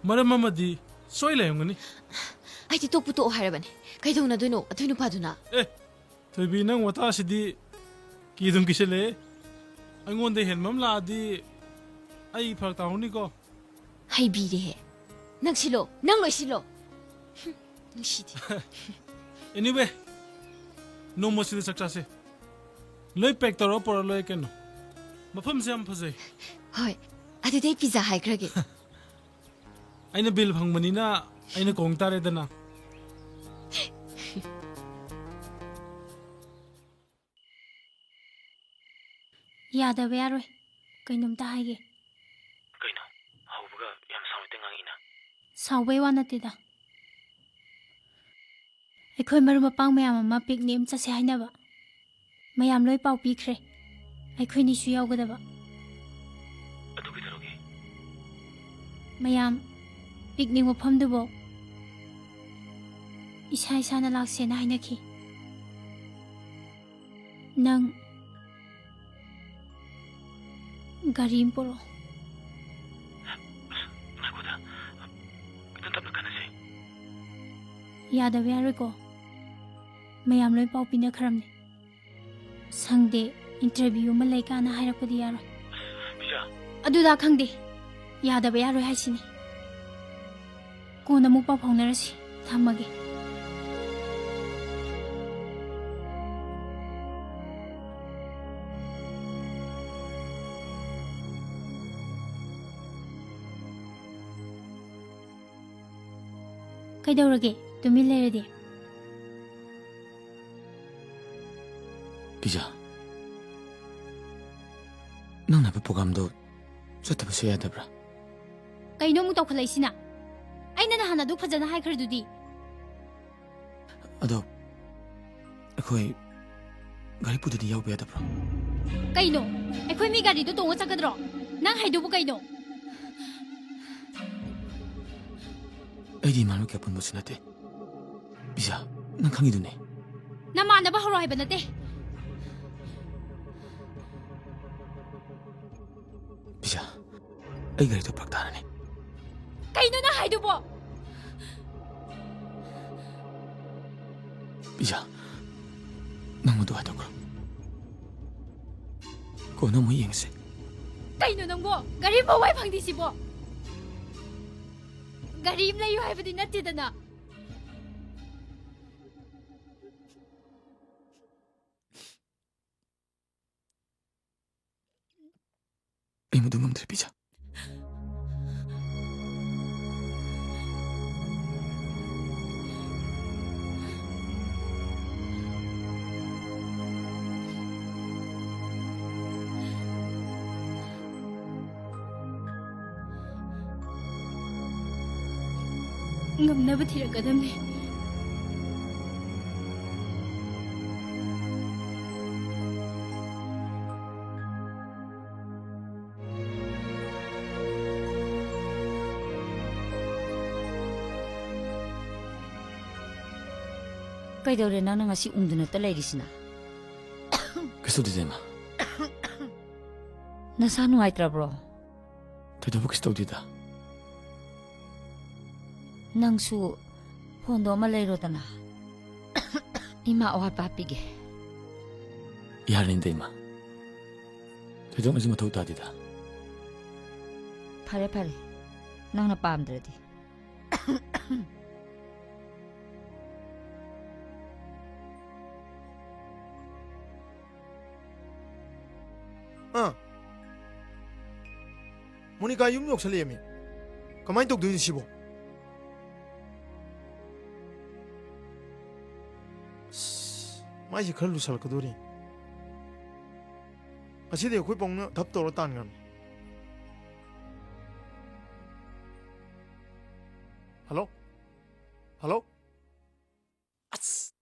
ꯃꯔꯝ ꯑꯃꯗꯤ ꯁꯣꯏ ꯂꯩꯔꯝꯒꯅꯤ꯫ ꯑꯩꯗꯤ ꯇꯣꯛꯄꯨ ꯇꯣꯛꯑꯣ ꯍꯥꯏꯔꯕꯅꯦ꯫ ꯀꯩꯗꯧꯅꯗꯣꯏꯅꯣ ꯑꯗꯨꯏ ꯅꯨꯄꯥꯗꯨꯅ? ꯑꯦ, ꯊꯣꯏꯕꯤ, ꯅꯪ ꯋꯥꯇꯥꯁꯤꯗꯤ ꯀꯤꯗꯨꯝ ꯀꯤꯁꯜꯂꯛꯑꯦ꯫ ꯑꯩꯉꯣꯟꯗ ꯍꯦꯟꯕ ꯑꯃ ꯂꯥꯛꯑꯗꯤ ꯑꯩ ꯐꯔꯛ ꯇꯥꯍꯧꯅꯤꯀꯣ꯫ ꯍꯩꯕꯤꯔꯦꯍꯦ꯫ ꯅꯪ ꯁꯤꯜꯂꯣ, ꯅꯪ ꯂꯣꯏ ꯁꯤꯜꯂꯣ꯫ ꯍꯨꯝ, ꯅꯨꯡꯁꯤꯗꯦ꯫ Anyway, ꯅꯣꯡꯃ ꯁꯤꯗ ꯆꯥꯛ ꯆꯥꯁꯦ꯫ ꯂꯣꯏ pack ꯇꯧꯔꯒ ꯄꯨꯔꯛꯑ ꯂꯣꯏꯔꯦ ꯀꯩꯅꯣ꯫ ꯃꯐꯝꯁꯦ ꯌꯥꯝ ꯐꯖꯩ꯫ ꯍꯣꯏ, ꯑꯗꯨꯗꯤ ꯑꯩ pizza ꯍꯥꯏꯈ꯭ꯔꯒꯦ꯫ ꯑꯩꯅ bill ꯐꯪꯕꯅꯤꯅ ꯑꯩꯅ ꯀꯣꯡ ꯇꯥꯔꯦꯗꯅ꯫ ꯌꯥꯗꯕ ꯌꯥꯔꯣꯏ꯫ ꯀꯩꯅꯣꯝꯇ ꯍꯥꯏꯒꯦ꯫ ꯀꯩꯅꯣ? ꯍꯧꯕꯒ ꯌꯥꯝ ꯁꯥꯎꯅꯤꯡꯇ ꯉꯥꯡꯉꯤꯅ꯫ ꯁꯥꯎꯕꯩ ꯋꯥ ꯅꯠꯇꯦꯗ꯫ ꯑꯩꯈꯣꯏ ꯃꯔꯨꯞ ꯃꯄꯥꯡ ꯃꯌꯥꯝ ꯑꯃ picnic ꯑꯃ ꯆꯠꯁꯦ ꯍꯥꯏꯅꯕ꯫ ꯃꯌꯥꯝ ꯂꯣꯏ ꯄꯥꯎ ꯄꯤꯈ꯭ꯔꯦ꯫ ꯑꯩꯈꯣꯏꯅꯤꯁꯨ ꯌꯥꯎꯒꯗꯕ꯫ ꯃꯌꯥꯝ ꯄꯤꯛꯅꯤꯛ ꯃꯐꯝꯗꯨꯕꯨ ꯏꯁꯥ ꯏꯁꯥꯅ ꯂꯥꯛꯁꯦꯅ ꯍꯥꯏꯅꯈꯤ꯫ ꯅꯪ ꯒꯥꯔꯤ ꯑꯃ ꯄꯨꯔꯛꯑꯣ꯫ ꯉꯥꯏꯈꯣꯗ, ꯈꯤꯇꯪ ꯇꯞꯅ ꯈꯟꯅꯁꯤ꯫ ꯌꯥꯗꯕ ꯌꯥꯔꯣꯏꯀꯣ꯫ ꯃꯌꯥꯝ ꯂꯣꯏ ꯄꯥꯎ ꯄꯤꯅꯈ꯭ꯔꯕꯅꯤ꯫ ꯁꯪꯗꯦ, interview ꯑꯃ ꯂꯩ ꯀꯥꯏꯅ ꯍꯥꯏꯔꯛꯄꯗꯤ ꯌꯥꯔꯣꯏ꯫ ꯄꯤꯖꯥ꯫ ꯑꯗꯨꯗ ꯈꯪꯗꯦ꯫ ꯌꯥꯗꯕ ꯌꯥꯔꯣꯏ ꯍꯥꯏꯁꯤꯅꯤ꯫ ꯀꯣꯟꯅ ꯑꯃꯨꯛ ꯄꯥꯎ ꯐꯥꯎꯅꯔꯁꯤ꯫ ꯊꯝꯃꯒꯦ꯫ ꯀꯩꯗꯧꯔꯒꯦ? ꯇꯨꯃꯤꯟ ꯂꯩꯔꯗꯤ꯫ ꯄꯤꯖꯥ, ꯅꯪꯅ ꯍꯥꯏꯕ programꯗꯣ ꯆꯠꯇꯕꯁꯨ ꯌꯥꯗꯕ꯭ꯔꯥ? ꯀꯩꯅꯣ ꯑꯃꯨꯛ ꯇꯧꯈꯠꯂꯛꯏꯁꯤꯅ? ꯑꯩꯅ ꯅꯍꯥꯟ ꯑꯗꯨꯛ ꯐꯖꯅ ꯍꯥꯏꯈ꯭ꯔꯗꯨꯗꯤ꯫ ꯑꯗꯣ ꯑꯩꯈꯣꯏ ꯒꯥꯔꯤ ꯄꯨꯗꯗꯤ ꯌꯥꯎꯕ ꯌꯥꯗꯕ꯭ꯔꯣ? ꯀꯩꯅꯣ? ꯑꯩꯈꯣꯏ ꯃꯤ ꯒꯥꯔꯤꯗꯣ ꯇꯣꯡꯉ ꯆꯠꯀꯗ꯭ꯔꯣ? ꯅꯪ ꯍꯥꯏꯗꯨꯕꯨ ꯀꯩꯅꯣ? ꯑꯩꯗꯤ ꯏꯃꯥꯟꯅꯕ ꯀꯌꯥ ꯄꯨꯟꯕꯁꯨ ꯅꯠꯇꯦ꯫ ꯄꯤꯖꯥ, ꯅꯪ ꯈꯪꯉꯤꯗꯨꯅꯤ꯫ ꯅꯃꯥꯟꯅꯕ ꯍꯧꯔꯣ ꯍꯥꯏꯕ ꯅꯠꯇꯦ꯫ ꯄꯤꯖꯥ, ꯑꯩ ꯒꯥꯔꯤꯗꯣ ꯐꯔꯛ ꯇꯥꯔꯅꯤ꯫ ꯀꯩꯅꯣ ꯅꯪ ꯍꯥꯏꯗꯨꯕꯣ? ꯄꯤꯖꯥ, ꯅꯪ ꯃꯗꯨ ꯍꯥꯏꯗꯣꯛꯈ꯭ꯔꯣ꯫ ꯀꯣꯟꯅ ꯑꯃꯨꯛ ꯌꯦꯡꯉꯁꯤ꯫ ꯀꯩꯅꯣ ꯅꯪꯕꯣ? ꯒꯥꯔꯤ ꯑꯃ ꯋꯥꯏ ꯐꯪꯗꯦ ꯁꯤꯕꯣ? ꯒꯥꯔꯤ ꯑꯃ ꯂꯩꯌꯨ ꯍꯥꯏꯕꯗꯤ ꯅꯠꯇꯦꯗꯅ꯫ ꯑꯩ ꯃꯗꯨ ꯉꯝꯗ꯭ꯔꯦ, ꯄꯤꯖꯥ꯫ ꯉꯝꯅꯕ ꯊꯤꯔꯛꯀꯗꯕꯅꯦ꯫ ꯀꯩꯗꯧꯔꯦ ꯅꯪꯅ ꯉꯁꯤ ꯎꯪꯗꯨꯅꯇ ꯂꯩꯔꯤꯁꯤꯅ? ꯀꯩꯁꯨ ꯇꯧꯗꯦꯗ, ꯏꯃꯥ꯫ ꯅꯁꯥ ꯅꯨꯡꯉꯥꯏꯇ꯭ꯔꯕ꯭ꯔꯣ? ꯊꯣꯏꯗꯣꯛꯄ ꯀꯩꯁꯨ ꯇꯧꯗꯦꯗ꯫ ꯅꯪꯁꯨ ꯐꯣꯟꯗꯣ ꯑꯃ ꯂꯩꯔꯣꯗꯅ꯫ ꯏꯃꯥ ꯑꯋꯥꯠꯄ ꯍꯥꯞꯄꯤꯒꯦ꯫ ꯌꯥꯔꯅꯤꯗ, ꯏꯃꯥ꯫ ꯊꯣꯏꯗꯣꯛꯅꯁꯨ ꯃꯊꯧ ꯇꯥꯗꯦꯗ꯫ ꯐꯔꯦ, ꯐꯔꯦ꯫ ꯅꯪꯅ ꯄꯥꯝꯗ꯭ꯔꯗꯤ꯫ ꯑꯥ꯫ ꯃꯣꯅꯤꯀꯥ ꯌꯨꯝ ꯌꯧꯁꯜꯂꯛꯑꯦꯃꯤ꯫ ꯀꯃꯥꯏꯅ ꯇꯧꯗꯣꯏꯅꯣ ꯁꯤꯕꯣ? ꯑꯁ, ꯃꯥꯏꯁꯦ ꯈꯔ ꯂꯨꯁꯜꯂꯛꯀꯗꯣꯔꯤ꯫ ꯉꯁꯤꯗꯤ ꯑꯩꯈꯣꯏ ꯄꯥꯎꯅ ꯙꯞ ꯇꯧꯔ ꯇꯥꯟꯈ꯭ꯔꯕꯅꯤ꯫ ꯍꯜꯂꯣ? ꯍꯜꯂꯣ? ꯑꯁ!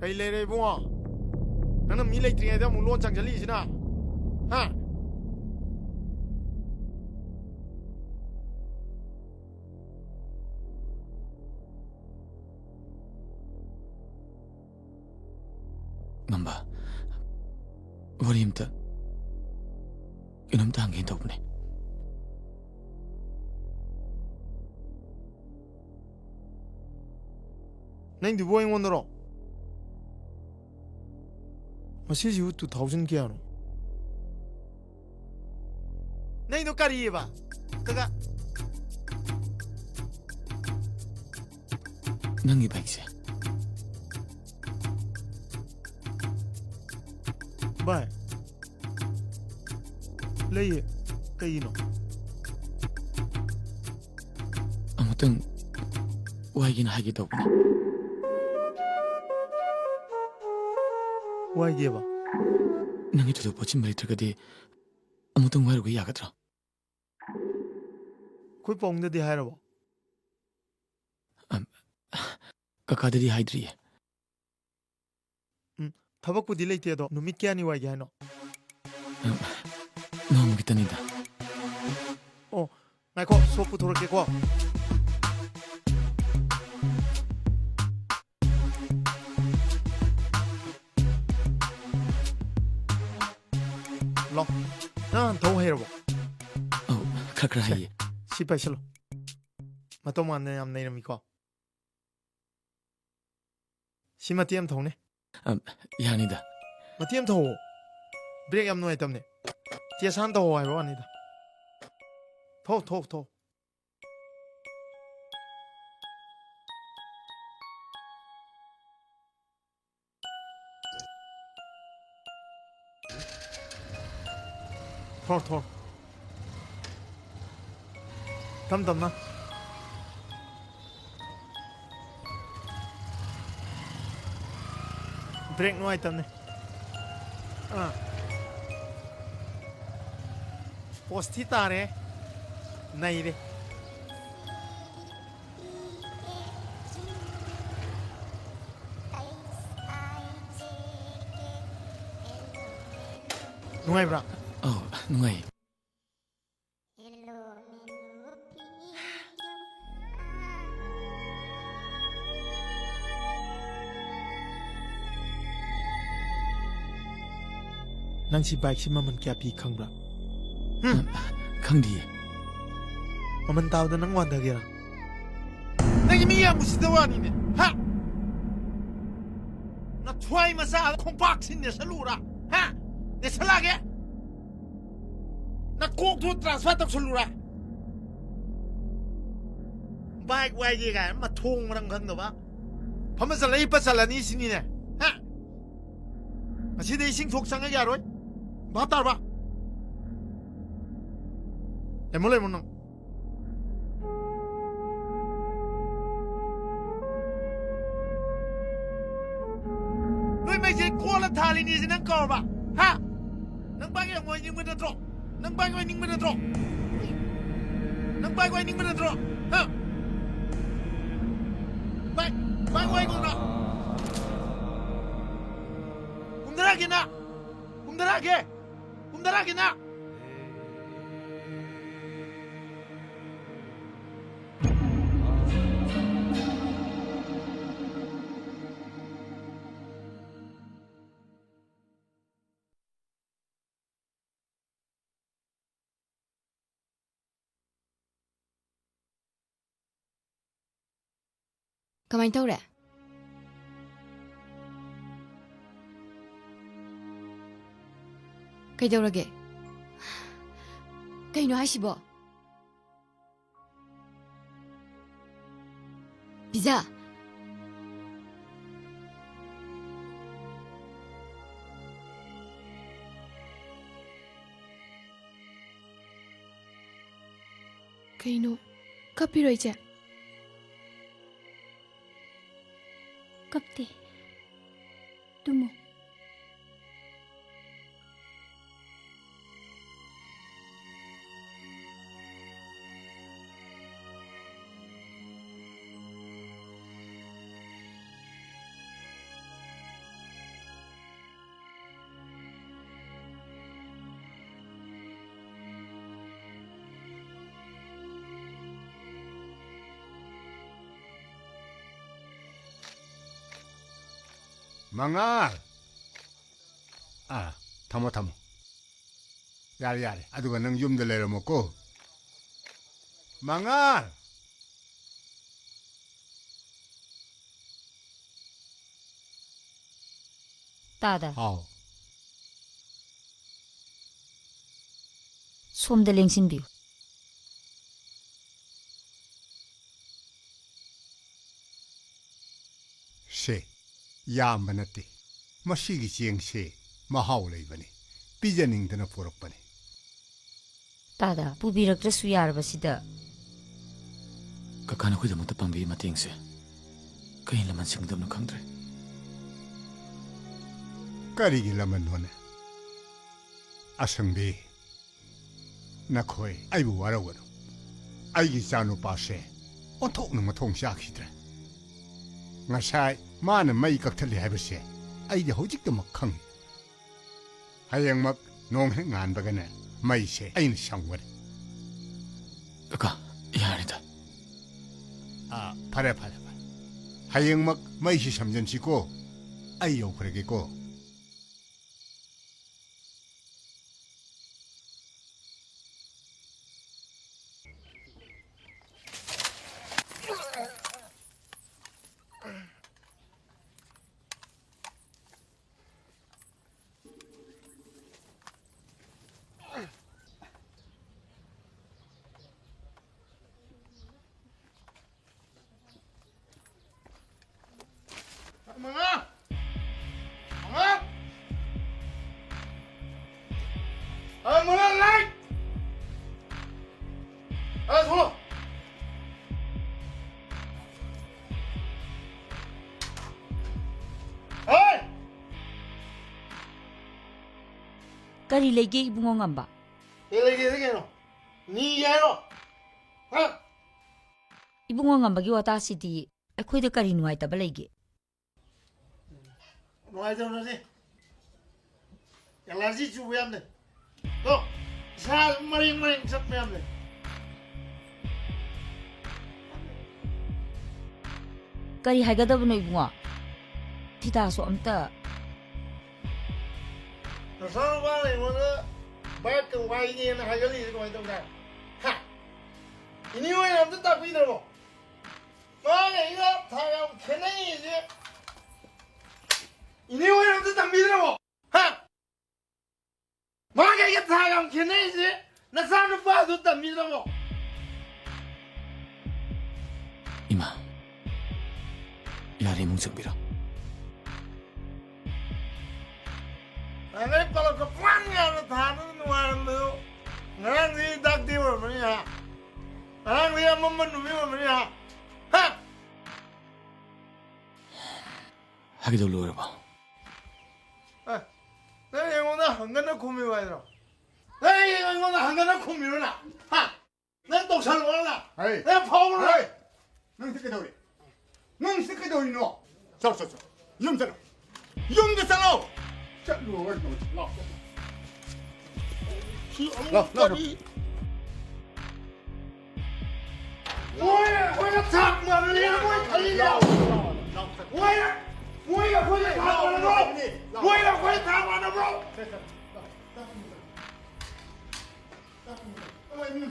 ꯀꯩ ꯂꯩꯔꯦ ꯏꯕꯨꯡꯉꯣ? ꯅꯪꯅ ꯃꯤ ꯂꯩꯇ꯭ꯔꯤꯉꯩꯗ ꯑꯃꯨꯛ ꯂꯣꯟ ꯆꯪꯁꯤꯜꯂꯤꯁꯤꯅ? ꯍꯥ? ꯃꯝꯕ, ꯋꯥꯔꯤ ꯑꯝꯇ, ꯀꯩꯅꯣꯝꯇ ꯍꯪꯒꯦꯅ ꯇꯧꯕꯅꯦ꯫ ꯅꯪꯗꯨꯕꯨ ꯑꯩꯉꯣꯟꯗꯔꯣ? ꯃꯁꯤꯁꯤꯕꯨ two thousand ꯀꯌꯥꯅꯣ? ꯅꯪꯗꯣ ꯀꯔꯤꯑꯕ? ꯀꯀꯥ꯫ ꯅꯪꯒꯤ ꯕꯥꯏꯛꯁꯦ꯫ ꯚꯥꯏ, ꯂꯩꯌꯦ꯫ ꯀꯩꯒꯤꯅꯣ? ꯑꯃꯨꯛꯇꯪ ꯋꯥꯏꯒꯦꯅ ꯍꯥꯏꯒꯦ ꯇꯧꯕꯅꯦ꯫ ꯋꯥꯏꯒꯦꯕ? ꯅꯪꯒꯤ ꯊꯣꯏꯗꯣꯛꯄ ꯑꯆꯤꯟꯕ ꯂꯩꯇ꯭ꯔꯒꯗꯤ ꯑꯃꯨꯛꯇꯪ ꯋꯥꯏꯔꯨꯕ ꯌꯥꯒꯗ꯭ꯔꯥ? ꯑꯩꯈꯣꯏ ꯄꯥꯕꯨꯡꯗꯗꯤ ꯍꯥꯏꯔꯕꯣ? ꯑꯝ, ꯀꯀꯥꯗꯗꯤ ꯍꯥꯏꯗ꯭ꯔꯤꯌꯦ꯫ ꯎꯝ, ꯊꯕꯛꯄꯨꯗꯤ ꯂꯩꯇꯦ, ꯑꯗꯣ ꯅꯨꯃꯤꯠ ꯀꯌꯥꯅꯤ ꯋꯥꯏꯒꯦ ꯍꯥꯏꯅꯣ? ꯎꯝ, ꯅꯣꯡꯃ ꯈꯤꯇꯅꯤꯗ꯫ ꯑꯣ, ꯉꯥꯏꯈꯣ, ꯁꯣꯞ ꯄꯨꯊꯣꯔꯛꯀꯦꯀꯣ꯫ ꯂꯥꯎ꯫ ꯅꯪ ꯍꯥꯟꯅ ꯊꯧ ꯍꯩꯔꯕꯣ? ꯑꯧ, ꯈꯔ ꯈꯔ ꯁꯦ, ꯍꯩꯌꯦ꯫ ꯁꯤ ꯄꯥꯏꯁꯜꯂꯣ꯫ ꯃꯇꯧ ꯃꯥꯟꯗꯅ ꯌꯥꯝ ꯅꯩꯔꯝꯃꯤꯀꯣ꯫ ꯁꯤ ꯃꯇꯦꯛ ꯑꯃ ꯊꯧꯅꯦ꯫ ꯑꯝ, ꯌꯥꯅꯤꯗ꯫ ꯃꯇꯦꯛ ꯑꯃ ꯊꯧꯑꯣ꯫ ꯕ꯭ꯔꯦꯛ ꯌꯥꯝ ꯅꯨꯡꯉꯥꯏꯇꯕꯅꯦ꯫ ꯇꯦꯁ ꯍꯥꯟꯅ ꯇꯧꯍꯧ ꯍꯥꯏꯕ ꯋꯥꯅꯤꯗ꯫ ꯊꯧ, ꯊꯧ, ꯊꯧ꯫ ꯊꯣꯔ, ꯊꯣꯔ꯫ ꯇꯞ ꯇꯞꯅ꯫ ꯕ꯭ꯔꯦꯛ ꯅꯨꯡꯉꯥꯏꯇꯕꯅꯦ꯫ ꯑꯥ꯫ ꯄꯣꯁ ꯊꯤ ꯇꯥꯔꯦ꯫ ꯅꯩꯔꯦ꯫ ꯅꯨꯡꯉꯥꯏꯕ꯭ꯔꯥ? ꯑꯧ, ꯅꯨꯡꯉꯥꯏ꯫ ꯅꯪ ꯁꯤ ꯕꯥꯏꯛꯁꯤ ꯃꯃꯜ ꯀꯌꯥ ꯄꯤ ꯈꯪꯕ꯭ꯔꯥ? ꯍꯨꯝ꯫ ꯈꯪꯗꯤꯌꯦ꯫ ꯃꯃꯜ ꯇꯥꯕꯗ ꯅꯪ ꯋꯥꯟꯊꯒꯦꯔꯥ? ꯅꯪꯒꯤ ꯃꯤ ꯌꯥꯝ ꯎꯁꯤꯠꯇꯕ ꯋꯥꯅꯤꯅꯦ, ꯍꯥ? ꯅꯊ꯭ꯋꯥꯏ ꯃꯆꯥ ꯈꯣꯡꯄꯥꯛꯁꯤ ꯅꯦꯠꯁꯜꯂꯨꯔꯥ? ꯍꯥ? ꯅꯦꯠꯁꯜꯂꯛꯑꯒꯦ? ꯅꯀꯣꯛꯇꯨ ꯇ꯭ꯔꯥꯟꯁꯐꯔ ꯇꯧꯁꯜꯂꯨꯔꯥ? ꯕꯥꯏꯛ ꯋꯥꯏꯒꯦ ꯀꯥꯏꯅ ꯃꯊꯣꯡ ꯃꯔꯝ ꯈꯪꯗꯕ꯫ ꯐꯝꯃ ꯆꯠꯂ ꯍꯤꯞꯄ ꯆꯠꯂꯅꯤ ꯁꯤꯅꯤꯅꯦ, ꯍꯥ? ꯉꯁꯤꯗꯤ ꯏꯁꯤꯡ ꯁꯣꯛ ꯆꯪꯉ ꯌꯥꯔꯣꯏ꯫ ꯚꯥꯞ ꯇꯥꯔꯕ? ꯂꯩꯃꯣ, ꯂꯩꯃꯣ ꯅꯪ꯫ ꯅꯣꯏ ꯃꯩꯁꯦ ꯀꯣ- ꯂ ꯊꯥꯜꯂꯤꯅꯦꯁꯦ ꯅꯪ ꯀꯥꯎꯔꯕ? ꯍꯥ? ꯅꯪ ꯕꯥꯏꯛ ꯌꯥꯝ ꯋꯥꯏꯅꯤꯡꯕ ꯅꯠꯇ꯭ꯔꯣ? ꯅꯪ ꯕꯥꯏꯛ ꯋꯥꯏꯅꯤꯡꯕ ꯅꯠꯇ꯭ꯔꯣ? ꯅꯪ ꯕꯥꯏꯛ ꯋꯥꯏꯅꯤꯡꯕ ꯅꯠꯇ꯭ꯔꯣ? ꯍꯥ? ꯕꯥꯏꯛ, ꯕꯥꯏꯛ ꯋꯥꯏꯒꯣꯅ ꯀꯨꯝꯊꯔꯛꯑꯒꯦ ꯅꯪ! ꯀꯨꯝꯊꯔꯛꯑꯒꯦ! ꯀꯨꯝꯊꯔꯛꯑꯒꯦ ꯅꯪ! ꯀꯃꯥꯏ ꯇꯧꯔꯦ? ꯀꯩꯗꯧꯔꯒꯦ? ꯀꯩꯅꯣ ꯍꯥꯏꯁꯤꯕꯣ? ꯄꯤꯖꯥ! ꯀꯩꯅꯣ? ꯀꯞꯄꯤꯔꯣ, ꯏꯆꯦ? ꯀꯞꯇꯦ꯫ ꯇꯨꯝꯃꯨ꯫ ꯃꯉꯥꯜ! ꯑꯥ, ꯊꯝꯃꯣ, ꯊꯝꯃꯣ꯫ ꯌꯥꯔꯦ, ꯌꯥꯔꯦ꯫ ꯑꯗꯨꯒ ꯅꯪ ꯌꯨꯝꯗ ꯂꯩꯔꯝꯃꯣꯀꯣ꯫ ꯃꯉꯥꯜ! ꯇꯥꯗ꯫ ꯍꯥꯎ꯫ ꯁꯣꯝꯗ ꯂꯦꯡꯁꯤꯟꯕꯤꯌꯨ꯫ ꯁꯦ, ꯌꯥꯝꯕ ꯅꯠꯇꯦ꯫ ꯃꯁꯤꯒꯤ ꯆꯦꯡꯁꯦ ꯃꯍꯥꯎ ꯂꯩꯕꯅꯤ꯫ ꯄꯤꯖꯅꯤꯡꯗꯅ ꯄꯨꯔꯛꯄꯅꯤ꯫ ꯇꯥꯗ, ꯄꯨꯕꯤꯔꯛꯇ꯭ꯔꯁꯨ ꯌꯥꯔꯕꯁꯤꯗ꯫ ꯀꯀꯥ ꯅꯈꯣꯏꯗꯃꯛꯇ ꯄꯥꯡꯕꯤꯕ ꯃꯇꯦꯡꯁꯦ ꯀꯩ ꯂꯃꯟ ꯁꯤꯡꯒꯗꯕꯅꯣ ꯈꯪꯗ꯭ꯔꯦ꯫ ꯀꯔꯤꯒꯤ ꯂꯃꯟꯅꯣꯅꯦ? ꯑꯁꯪꯕꯤ, ꯅꯈꯣꯏ ꯑꯩꯕꯨ ꯋꯥꯔꯧꯒꯅꯨ꯫ ꯑꯩꯒꯤ ꯏꯆꯥꯅꯨꯄꯥꯁꯦ ꯑꯣꯟꯊꯣꯛꯅ ꯃꯊꯣꯡ ꯆꯥꯈꯤꯗ꯭ꯔꯦ꯫ ꯉꯁꯥꯏ ꯃꯥꯅ ꯃꯩ ꯀꯛꯊꯠꯂꯤ ꯍꯥꯏꯕꯁꯦ ꯑꯩꯗꯤ ꯍꯧꯖꯤꯛꯇꯃꯛ ꯈꯪꯉꯤ꯫ ꯍꯌꯦꯡꯃꯛ ꯅꯣꯡ ꯍꯦꯛ ꯉꯥꯟꯕꯒꯅꯦ, ꯃꯩꯁꯦ ꯑꯩꯅ ꯁꯝꯒꯅꯤ꯫ ꯀꯀꯥ, ꯌꯥꯔꯦꯗ꯫ ꯑꯥ, ꯐꯔꯦ, ꯐꯔꯦ, ꯐꯔꯦ꯫ ꯍꯌꯦꯡꯃꯛ ꯃꯩꯁꯤ ꯁꯝꯖꯟꯁꯤꯀꯣ꯫ ꯑꯩ ꯌꯧꯈ꯭ꯔꯒꯦꯀꯣ꯫ ꯃꯉꯥ! ꯃꯉꯥ! ꯑ, ꯃꯉꯥ ꯂꯥꯏꯠ! ꯑ, ꯊꯣꯛꯂꯣ! ꯍꯣꯏ! ꯀꯔꯤ ꯂꯩꯒꯦ, ꯏꯕꯨꯡꯉꯣ ꯉꯝꯕ? ꯀꯩ ꯂꯩꯒꯦꯗꯤ ꯀꯩꯅꯣ? ꯅꯤꯒꯦ ꯍꯥꯏꯔꯣ? ꯍꯥ? ꯏꯕꯨꯡꯉꯣ ꯉꯝꯕꯒꯤ ꯋꯥꯇꯥꯁꯤꯗꯤ ꯑꯩꯈꯣꯏꯗ ꯀꯔꯤ ꯅꯨꯡꯉꯥꯏꯇꯕ ꯂꯩꯒꯦ? ꯅꯨꯡꯉꯥꯏꯇꯕ ꯅꯠꯇꯦ꯫ ꯑꯦꯂꯔꯖꯤ ꯆꯨꯕ ꯌꯥꯝ ꯂꯩ꯫ ꯗꯣ, ꯏꯁꯥ ꯃꯔꯦꯡ ꯃꯔꯦꯡ ꯆꯠꯄ ꯌꯥꯝ ꯂꯩ꯫ ꯀꯔꯤ ꯍꯥꯏꯒꯗꯕꯅꯣ ꯏꯕꯨꯡꯉꯣ? ꯐꯤꯗꯥꯁꯨ ꯑꯝꯇ꯫ ꯅꯆꯥꯅꯨꯄꯥꯅ ꯑꯩꯉꯣꯟꯗ ꯕꯥꯏꯛꯀ ꯋꯥꯏꯒꯦꯅ ꯍꯥꯏꯒꯠꯂꯤꯁꯦ ꯀꯃꯥꯏꯅ ꯇꯧꯖꯥꯠꯅꯣ? ꯍꯥ? ꯏꯅꯦ ꯍꯣꯏꯅ ꯑꯝꯇ ꯇꯥꯛꯄꯤꯗ꯭ꯔꯕꯣ? ꯃꯥꯒ ꯑꯩꯒ ꯊꯥꯛ ꯌꯥꯝ ꯈꯦꯠꯅꯩꯁꯦ ꯏꯅꯦ ꯍꯣꯏꯅ ꯑꯝꯇ ꯇꯝꯕꯤꯗ꯭ꯔꯕꯣ? ꯍꯥ? ꯃꯥꯒ ꯑꯩꯒ ꯊꯥꯛ ꯌꯥꯝ ꯈꯦꯠꯅꯩꯁꯦ ꯅꯆꯥꯅꯨꯄꯥꯗꯨ ꯇꯝꯕꯤꯗ꯭ꯔꯕꯣ? ꯏꯃꯥ, ꯌꯥꯔꯦ, ꯏꯃꯨꯡ ꯆꯪꯕꯤꯔꯣ꯫ ꯅꯍꯥꯟꯒꯩ ꯄꯂꯞꯀ ꯄꯨꯡꯌꯥꯟ ꯌꯥꯟꯅ ꯊꯥꯗꯅ ꯅꯨꯡꯉꯥꯏꯔꯝꯕꯗꯣ ꯉꯔꯥꯡꯗꯤ ꯗꯥꯛ ꯗꯦ ꯑꯣꯏꯔꯝꯃꯅꯤ ꯍꯥ? ꯉꯔꯥꯡꯗꯤ ꯑꯃꯝꯕ ꯅꯨꯃꯤꯠ ꯑꯣꯏꯔꯝꯃꯅꯤ ꯍꯥ? ꯍꯥ? ꯍꯥꯏꯒꯗꯧ ꯂꯣꯏꯔꯕꯣ? ꯑ, ꯍꯪꯒꯅ ꯈꯨꯝꯃꯤꯕ ꯍꯥꯏꯗ꯭ꯔꯣ? ꯑꯩ ꯑꯩꯉꯣꯟꯗ ꯍꯪꯒꯅ ꯈꯨꯝꯃꯤꯔꯣ ꯅꯪ? ꯍꯥ? ꯅꯪ ꯇꯧꯁꯜꯂꯣꯔ ꯅꯪ? ꯍꯩ! ꯅꯪ ꯐꯥꯎꯕ꯭ꯔꯣ? ꯍꯩ! ꯅꯪ ꯁꯤ ꯀꯩꯗꯧꯔꯤ? ꯅꯪ ꯁꯤ ꯀꯩꯗꯧꯔꯤꯅꯣ? ꯆꯠꯂꯣ, ꯆꯠꯂꯣ, ꯆꯠꯂꯣ꯫ ꯌꯨꯝ ꯆꯠꯂꯣ꯫ ꯌꯨꯝꯗ ꯆꯠꯂꯣ꯫ ꯆꯠꯂꯣ, ꯂꯥꯛꯑꯣ, ꯂꯥꯛꯑꯣ꯫ ꯁꯤ ꯑꯃꯨꯛ ꯂꯥꯛꯑꯣ, ꯂꯥꯛꯑꯣ꯫ ꯀꯔꯤ? ꯃꯣꯏ ꯑꯩꯈꯣꯏꯒ ꯊꯥꯛ ꯃꯥꯟꯅꯔꯦ, ꯃꯣꯏ ꯈꯜꯂꯤꯅꯦ꯫ ꯃꯣꯏ, ꯃꯣꯏꯒ ꯑꯩꯈꯣꯏꯒ ꯊꯥꯛ ꯃꯥꯟꯅꯕ꯭ꯔꯣ? ꯃꯣꯏꯒ ꯑꯩꯈꯣꯏꯒ ꯊꯥꯛ ꯃꯥꯟꯅꯕ꯭ꯔꯣ? ꯁꯦ, ꯁꯦ, ꯂꯥꯛꯑꯣ꯫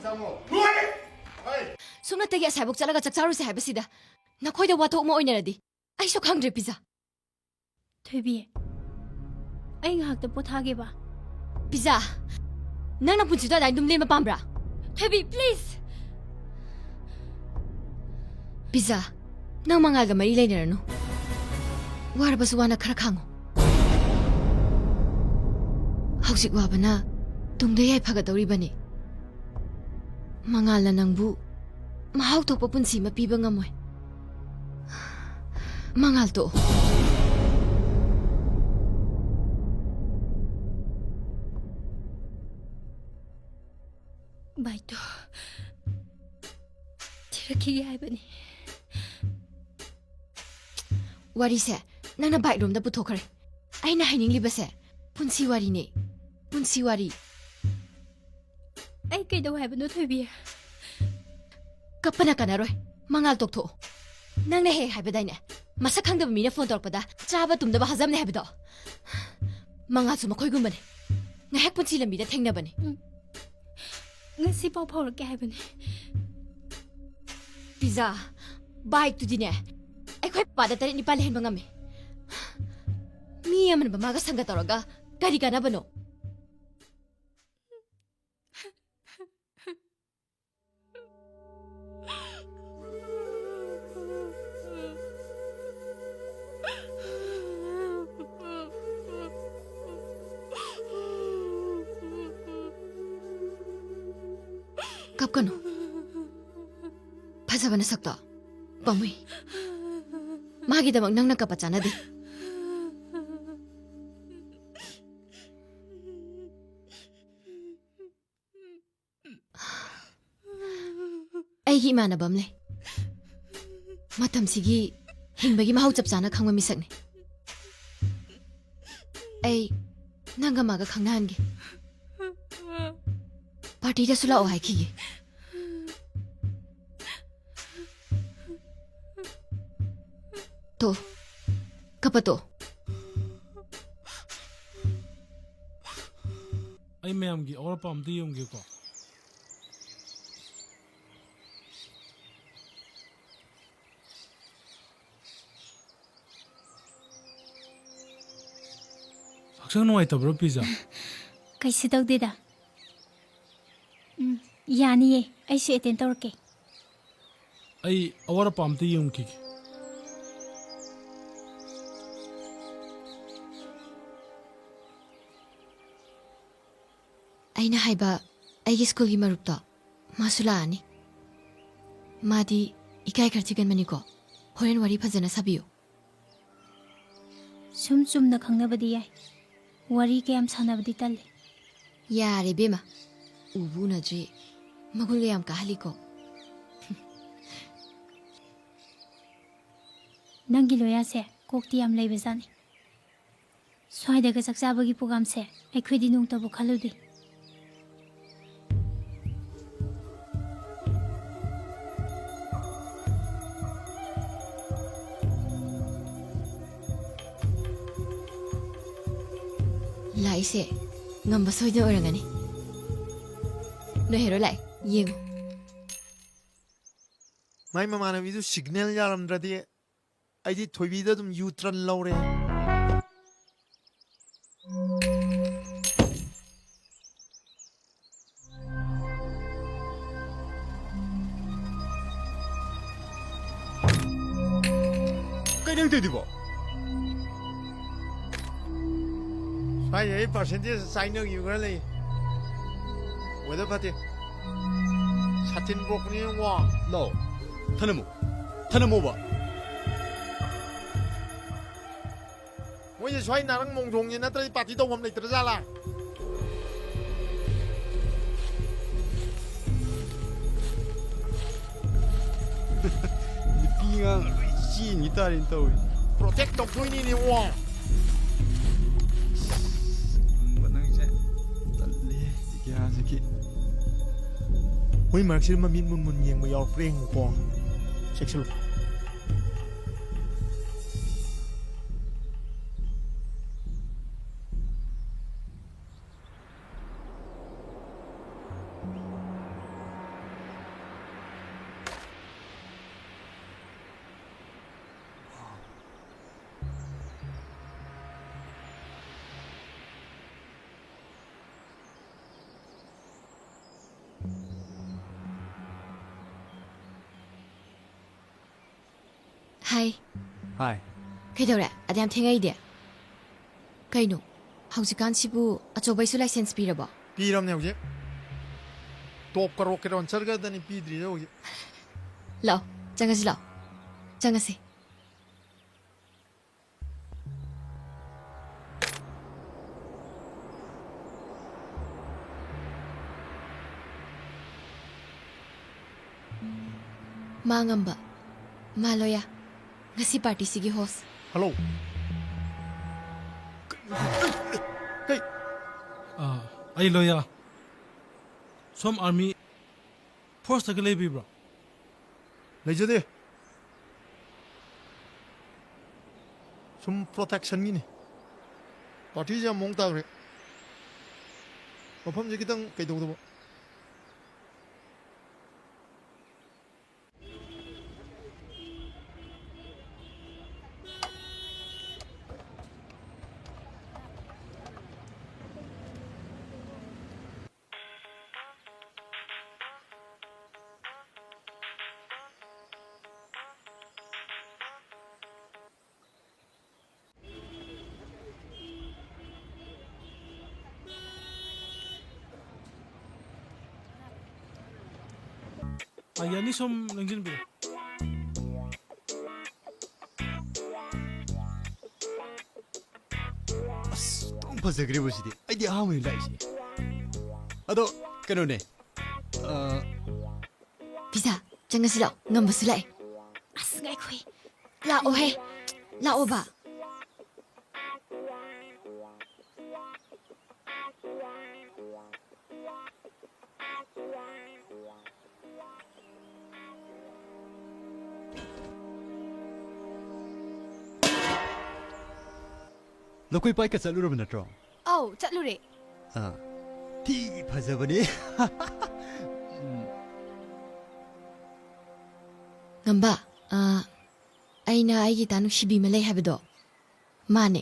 ꯂꯥꯛꯑꯣ꯫ ꯂꯣꯏꯔꯦ! ꯁꯨꯞꯅꯇꯒꯤ ꯑꯁꯥꯏꯕꯧ ꯆꯠꯂꯒ ꯆꯥꯛ ꯆꯥꯔꯨꯁꯦ ꯍꯥꯏꯕꯁꯤꯗ ꯅꯈꯣꯏꯗ ꯋꯥꯊꯣꯛ ꯑꯃ ꯑꯣꯏꯅꯔꯗꯤ ꯑꯩꯁꯨ ꯈꯪꯗ꯭ꯔꯦ, ꯄꯤꯖꯥ꯫ ꯊꯣꯏꯕꯤ, ꯑꯩ ꯉꯥꯏꯍꯥꯛꯇ ꯄꯣꯊꯥꯒꯦꯕ꯫ ꯄꯤꯖꯥ, ꯅꯪꯅ ꯄꯨꯟꯁꯤꯗꯣ ꯑꯗꯨꯃꯥꯏꯅ ꯑꯗꯨꯝ ꯂꯦꯟꯕ ꯄꯥꯝꯕ꯭ꯔꯥ? ꯊꯣꯏꯕꯤ, please! ꯄꯤꯖꯥ, ꯅꯪ ꯃꯉꯥꯜꯒ ꯃꯔꯤ ꯂꯩꯅꯔꯅꯨ꯫ ꯋꯥꯔꯕꯁꯨ ꯋꯥꯅ ꯈꯔ ꯈꯥꯡꯉꯨ꯫ ꯍꯧꯖꯤꯛ ꯋꯥꯕꯅ ꯇꯨꯡꯗ ꯌꯥꯏꯐꯒꯗꯧꯔꯤꯕꯅꯤ꯫ ꯃꯉꯥꯜꯅ ꯅꯪꯕꯨ ꯃꯍꯥꯎ ꯊꯣꯛꯄ ꯄꯨꯟꯁꯤ ꯑꯃ ꯄꯤꯕ ꯉꯝꯃꯣꯏ꯫ ꯃꯉꯥꯜ ꯇꯣꯛꯑꯣ꯫ ꯕꯥꯏꯇꯣ ꯊꯤꯔꯛꯈꯤꯒꯦ ꯍꯥꯏꯕꯅꯤ꯫ ꯋꯥꯔꯤꯁꯦ ꯅꯪꯅ ꯕꯥꯏꯛ ꯔꯣꯝꯗ ꯄꯨꯊꯣꯛꯈ꯭ꯔꯦ꯫ ꯑꯩꯅ ꯍꯥꯏꯅꯤꯡꯂꯤꯕꯁꯦ ꯄꯨꯟꯁꯤ ꯋꯥꯔꯤꯅꯦ, ꯄꯨꯟꯁꯤ ꯋꯥꯔꯤ꯫ ꯑꯩ ꯀꯩꯗꯧ ꯍꯥꯏꯕꯅꯣ, ꯊꯣꯏꯕꯤ? ꯀꯞꯄꯅ ꯀꯥꯟꯅꯔꯣꯏ꯫ ꯃꯉꯥꯜ ꯇꯣꯛꯊꯣꯛꯑꯣ꯫ ꯅꯪꯅ ꯍꯦꯛ ꯍꯥꯏꯕꯗꯥꯏꯅꯦ, ꯃꯁꯛ ꯈꯪꯗꯕ ꯃꯤꯅ ꯐꯣꯟ ꯇꯧꯔꯛꯄꯗ ꯆꯥꯕ ꯇꯨꯝꯗꯕ ꯍꯖꯝꯅꯦ ꯍꯥꯏꯕꯗꯣ? ꯃꯉꯥꯜꯁꯨ ꯃꯈꯣꯏꯒꯨꯝꯕꯅꯦ꯫ ꯉꯥꯏꯍꯥꯛ ꯄꯨꯟꯁꯤ ꯂꯝꯕꯤꯗ ꯊꯦꯡꯅꯕꯅꯦ꯫ ꯎꯝ꯫ ꯉꯁꯤ ꯄꯥꯎ ꯐꯥꯎꯔꯛꯀꯦ ꯍꯥꯏꯕꯅꯦ꯫ ꯄꯤꯖꯥ, ꯕꯥꯏꯛꯇꯨꯗꯤꯅꯦ, ꯑꯩꯈꯣꯏ ꯄꯥꯗ ꯇꯔꯦꯠ ꯅꯤꯄꯥꯜ ꯂꯩꯍꯟꯕ ꯉꯝꯃꯦ꯫ ꯃꯤ ꯑꯃꯅ ꯃꯃꯥꯒ ꯁꯪꯒ ꯇꯧꯔꯒ ꯀꯔꯤ ꯀꯥꯟꯅꯕꯅꯣ? ꯀꯞꯀꯅꯨ꯫ ꯐꯖꯕ ꯅꯁꯛꯇꯣ꯫ ꯄꯥꯝꯃꯨꯏ꯫ ꯃꯥꯒꯤꯗꯃꯛ ꯅꯪꯅ ꯀꯞꯄ ꯆꯥꯅꯗꯦ꯫ ꯑꯩꯒꯤ ꯏꯃꯥꯟꯅꯕ ꯑꯃ ꯂꯩ꯫ ꯃꯇꯝꯁꯤꯒꯤ ꯍꯤꯡꯕꯒꯤ ꯃꯍꯥꯎ ꯆꯞ ꯆꯥꯅ ꯈꯪꯕ ꯃꯤꯁꯛꯅꯤ꯫ ꯑꯩ ꯅꯪꯒ ꯃꯥꯒ ꯈꯪꯅꯍꯟꯒꯦ꯫ ꯄꯥꯔꯇꯤꯗꯁꯨ ꯂꯥꯛꯑꯣ ꯍꯥꯏꯈꯤꯒꯦ꯫ ꯇꯣ, ꯀꯞꯄ ꯇꯣ꯫ ꯑꯩ ꯃꯌꯥꯝꯒꯤ ꯑꯋꯥꯠ ꯑꯄꯥ ꯑꯝꯇ ꯌꯦꯡꯒꯦꯀꯣ꯫ ꯍꯛꯆꯥꯡ ꯅꯨꯡꯉꯥꯏꯇꯕ꯭ꯔꯣ, ꯄꯤꯖꯥ? ꯀꯩꯁꯨ ꯇꯧꯗꯦꯗ꯫ ꯎꯝ, ꯌꯥꯅꯤꯌꯦ, ꯑꯩꯁꯨ ꯑꯦꯇꯦꯟ ꯇꯧꯔꯛꯀꯦ꯫ ꯑꯩ ꯑꯋꯥꯠ ꯑꯄꯥ ꯑꯝꯇ ꯌꯦꯡꯉꯨꯈꯤꯒꯦ꯫ ꯑꯩꯅ ꯍꯥꯏꯕ, ꯑꯩꯒꯤ ꯁ꯭ꯀꯨꯜꯒꯤ ꯃꯔꯨꯞꯇꯣ, ꯃꯥꯁꯨ ꯂꯥꯛꯑꯅꯤ꯫ ꯃꯥꯗꯤ ꯏꯀꯥꯏ ꯈꯔ ꯊꯤꯒꯟꯕꯅꯤꯀꯣ꯫ ꯍꯣꯔꯦꯟ ꯋꯥꯔꯤ ꯐꯖꯅ ꯁꯥꯕꯤꯌꯨ꯫ ꯁꯨꯝ ꯆꯨꯝꯅ ꯈꯪꯅꯕꯗꯤ ꯌꯥꯏ꯫ ꯋꯥꯔꯤ ꯀꯌꯥꯝ ꯁꯥꯟꯅꯕꯗꯤ ꯇꯜꯂꯤ꯫ ꯌꯥꯔꯦ ꯏꯕꯦꯝꯃ, ꯎꯕꯨ ꯎꯅꯗ꯭ꯔꯤ꯫ ꯃꯒꯨꯟꯒ ꯌꯥꯝ ꯀꯥꯍꯜꯂꯤꯀꯣ꯫ ꯅꯪꯒꯤ ꯂꯣꯌꯥꯁꯦ ꯀꯣꯛꯇꯤ ꯌꯥꯝ ꯂꯩꯕꯖꯥꯠꯅꯤ꯫ ꯁ꯭ꯋꯥꯏꯗꯒ ꯆꯥꯛ ꯆꯥꯕꯒꯤ ꯄ꯭ꯔꯣꯒꯥꯝꯁꯦ ꯑꯩꯈꯣꯏꯗꯤ ꯅꯣꯡꯇꯕꯨ ꯈꯜꯂꯨꯗꯦ꯫ ꯂꯥꯛꯏꯁꯦ ꯉꯝꯕ ꯁꯣꯏꯗꯅ ꯑꯣꯏꯔꯝꯒꯅꯤ꯫ ꯅꯣꯏ ꯍꯦꯔꯣ ꯂꯥꯛꯑꯦ, ꯌꯦꯡꯉꯨ꯫ ꯃꯥꯏ ꯃꯃꯥꯟꯅꯕꯤꯗꯨ ꯁꯤꯒꯅꯦꯜ ꯌꯥꯔꯝꯗ꯭ꯔꯗꯤ ꯑꯩꯗꯤ ꯊꯣꯏꯕꯤꯗ ꯑꯗꯨꯝ ꯌꯨ ꯇ꯭ꯔꯟ ꯂꯧꯔꯦ꯫ ꯀꯩꯅꯣ ꯇꯧꯗꯨꯕꯣ? ꯁ꯭ꯋꯥꯏꯗ ꯑꯩ ꯄꯥꯔꯁꯦꯟꯇꯦꯖ ꯆꯥꯏꯅꯈꯤꯕ ꯈꯔ ꯂꯩ꯫ ꯋꯦꯗꯔ ꯐꯠꯇꯦ꯫ ꯁꯥꯇꯤꯟ ꯄꯨꯔꯛꯄꯅꯤ ꯋꯥ꯫ ꯂꯥꯛꯑꯣ꯫ ꯊꯅꯝꯃꯨ꯫ ꯊꯅꯝꯃꯣꯕ꯫ ꯃꯣꯏꯁꯦ ꯁ꯭ꯋꯥꯏ ꯅꯥꯔꯪ ꯃꯣꯡꯖꯣꯡꯁꯦ ꯅꯠꯇ꯭ꯔꯗꯤ ꯄꯥꯔꯇꯤ ꯇꯧꯐꯝ ꯂꯩꯇ꯭ꯔꯖꯥꯠꯂꯥ? ꯑꯉꯥꯡ ꯂꯣꯏ ꯆꯦꯟꯈꯤ ꯇꯥꯔꯦꯅ ꯇꯧꯏ꯫ Protect ꯇꯧꯗꯣꯏꯅꯤꯅꯦ, ꯋꯥ꯫ ꯅꯪꯁꯦ ꯇꯜꯂꯦ, ꯀꯌꯥꯁꯤꯒꯤ꯫ ꯃꯣꯏ ꯃꯔꯛꯁꯤꯗ ꯃꯃꯤꯠ ꯃꯨꯟ ꯃꯨꯟ ꯌꯦꯡꯕ ꯌꯥꯎꯔꯛꯄ꯭ꯔꯥ ꯌꯦꯡꯉꯨꯀꯣ꯫ ꯆꯦꯛꯁꯤꯜꯂꯨ꯫ ꯍꯥꯏ꯫ ꯍꯥꯏ꯫ ꯀꯩꯗꯧꯔꯦ? ꯑꯗ ꯌꯥꯝ ꯊꯦꯡꯉꯛꯏꯗꯤ? ꯀꯩꯅꯣ? ꯍꯧꯖꯤꯛꯀꯥꯟꯁꯤꯕꯨ ꯑꯆꯧꯕꯩꯁꯨ ꯂꯥꯏꯁꯦꯟꯁ ꯄꯤꯔꯕꯣ? ꯄꯤꯔꯝꯅꯦ ꯍꯧꯖꯤꯛ꯫ ꯇꯣꯞ ꯀꯔꯣꯛ ꯀꯔꯣꯟ ꯆꯠꯂꯒꯗꯅꯤ ꯄꯤꯗ꯭ꯔꯤꯁꯦ ꯍꯧꯖꯤꯛ꯫ ꯂꯥꯛꯑꯣ, ꯆꯪꯉꯁꯤ ꯂꯥꯛꯑꯣ꯫ ꯆꯪꯉꯁꯤ꯫ ꯃꯥ ꯉꯝꯕ, ꯃꯥ ꯂꯣꯌꯥ, ꯉꯁꯤ ꯄꯥꯔꯇꯤꯁꯤꯒꯤ ꯍꯣꯁ꯫ ꯍꯜꯂꯣ꯫ ꯀꯩ? ꯑꯥ, ꯑꯩ ꯂꯣꯌꯥ꯫ ꯁꯣꯝ ꯑꯥꯔꯃꯤ ꯐꯣꯔꯁꯇꯒ ꯂꯩꯕꯤꯕ꯭ꯔꯣ? ꯂꯩꯖꯗꯦ꯫ ꯁꯨꯝ ꯄ꯭ꯔꯣꯇꯦꯛꯁꯟꯒꯤꯅꯤ꯫ ꯄꯥꯔꯇꯤꯁꯦ ꯌꯥꯝ ꯃꯑꯣꯡ ꯇꯥꯈ꯭ꯔꯦ꯫ ꯃꯐꯝꯁꯦ ꯈꯤꯇꯪ ꯀꯩꯗꯧꯗꯕ꯫ ꯑꯥ, ꯌꯥꯅꯤ, ꯁꯣꯝ ꯂꯦꯡꯁꯤꯟꯕꯤꯔꯣ꯫ ꯑꯁ, ꯑꯗꯨꯝ ꯐꯖꯈ꯭ꯔꯦꯕ ꯁꯤꯗꯤ꯫ ꯑꯩꯗꯤ ꯑꯍꯥꯟꯕꯅꯤ ꯂꯥꯛꯏꯁꯦ꯫ ꯑꯗꯣ, ꯀꯩꯅꯣꯅꯦ, ꯑ, ꯄꯤꯖꯥ, ꯆꯪꯉꯁꯤ ꯂꯥꯛꯑꯣ꯫ ꯉꯝꯕꯁꯨ ꯂꯥꯛꯑꯦ꯫ ꯑꯁ, ꯉꯥꯏ- ꯂꯥꯛꯑꯣꯍꯦ, ꯂꯥꯛꯑꯣꯕ꯫ ꯂꯧꯀꯣꯏ ꯄꯥꯏꯀ ꯆꯠꯂꯨꯔꯕ ꯅꯠꯇ꯭ꯔꯣ? ꯑꯧ, ꯆꯠꯂꯨꯔꯦ꯫ ꯑꯥ, ꯊꯤ ꯐꯖꯕꯅꯤ꯫ ꯎꯝ꯫ ꯉꯝꯕ, ꯑꯥ, ꯑꯩꯅ ꯑꯩꯒꯤ ꯏꯇꯥ ꯅꯨꯡꯁꯤꯕꯤ ꯑꯃ ꯂꯩ ꯍꯥꯏꯕꯗꯣ, ꯃꯥꯅꯦ꯫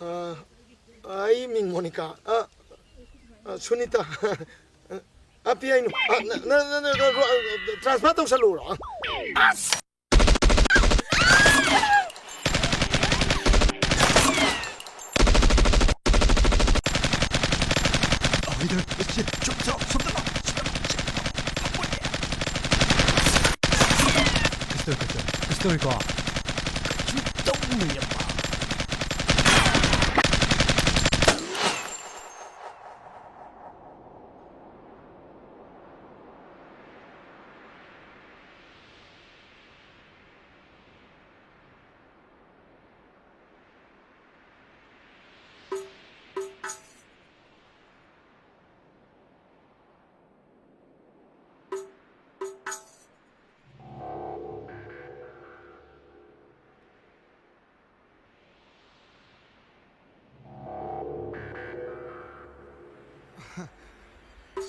ꯑ, ꯑꯩ ꯃꯤꯡ ꯃꯣꯅꯤꯀꯥ꯫ ꯑ, ꯑ, ꯁꯨꯅꯤꯇꯥ꯫ ꯑ, ꯄꯤ ꯑꯥꯏ ꯅꯨ-, ꯑ, ꯅ-, ꯅ-, ꯅ-, ꯅ-, ꯅ-, transfer ꯇꯧꯁꯜꯂꯨꯔꯣ꯫ ꯑꯁ! ꯍꯣꯏꯗ, ꯁꯤ, ꯆꯨꯞ, ꯆꯨꯞ, ꯁꯣꯝꯗ ꯂꯥꯎ, ꯁꯣꯝꯗ ꯂꯥꯎ, ꯁꯤ, ꯐꯝꯃꯣꯏꯅꯦ꯫ ꯀꯩꯁꯨ ꯇꯧꯔꯣꯏ, ꯀꯩꯁꯨ ꯇꯧꯔꯣꯏ, ꯀꯩꯁꯨ ꯇꯧꯔꯣꯏꯀꯣ? ꯀꯩꯁꯨ ꯇꯧꯔꯣꯏꯌꯦꯕ꯫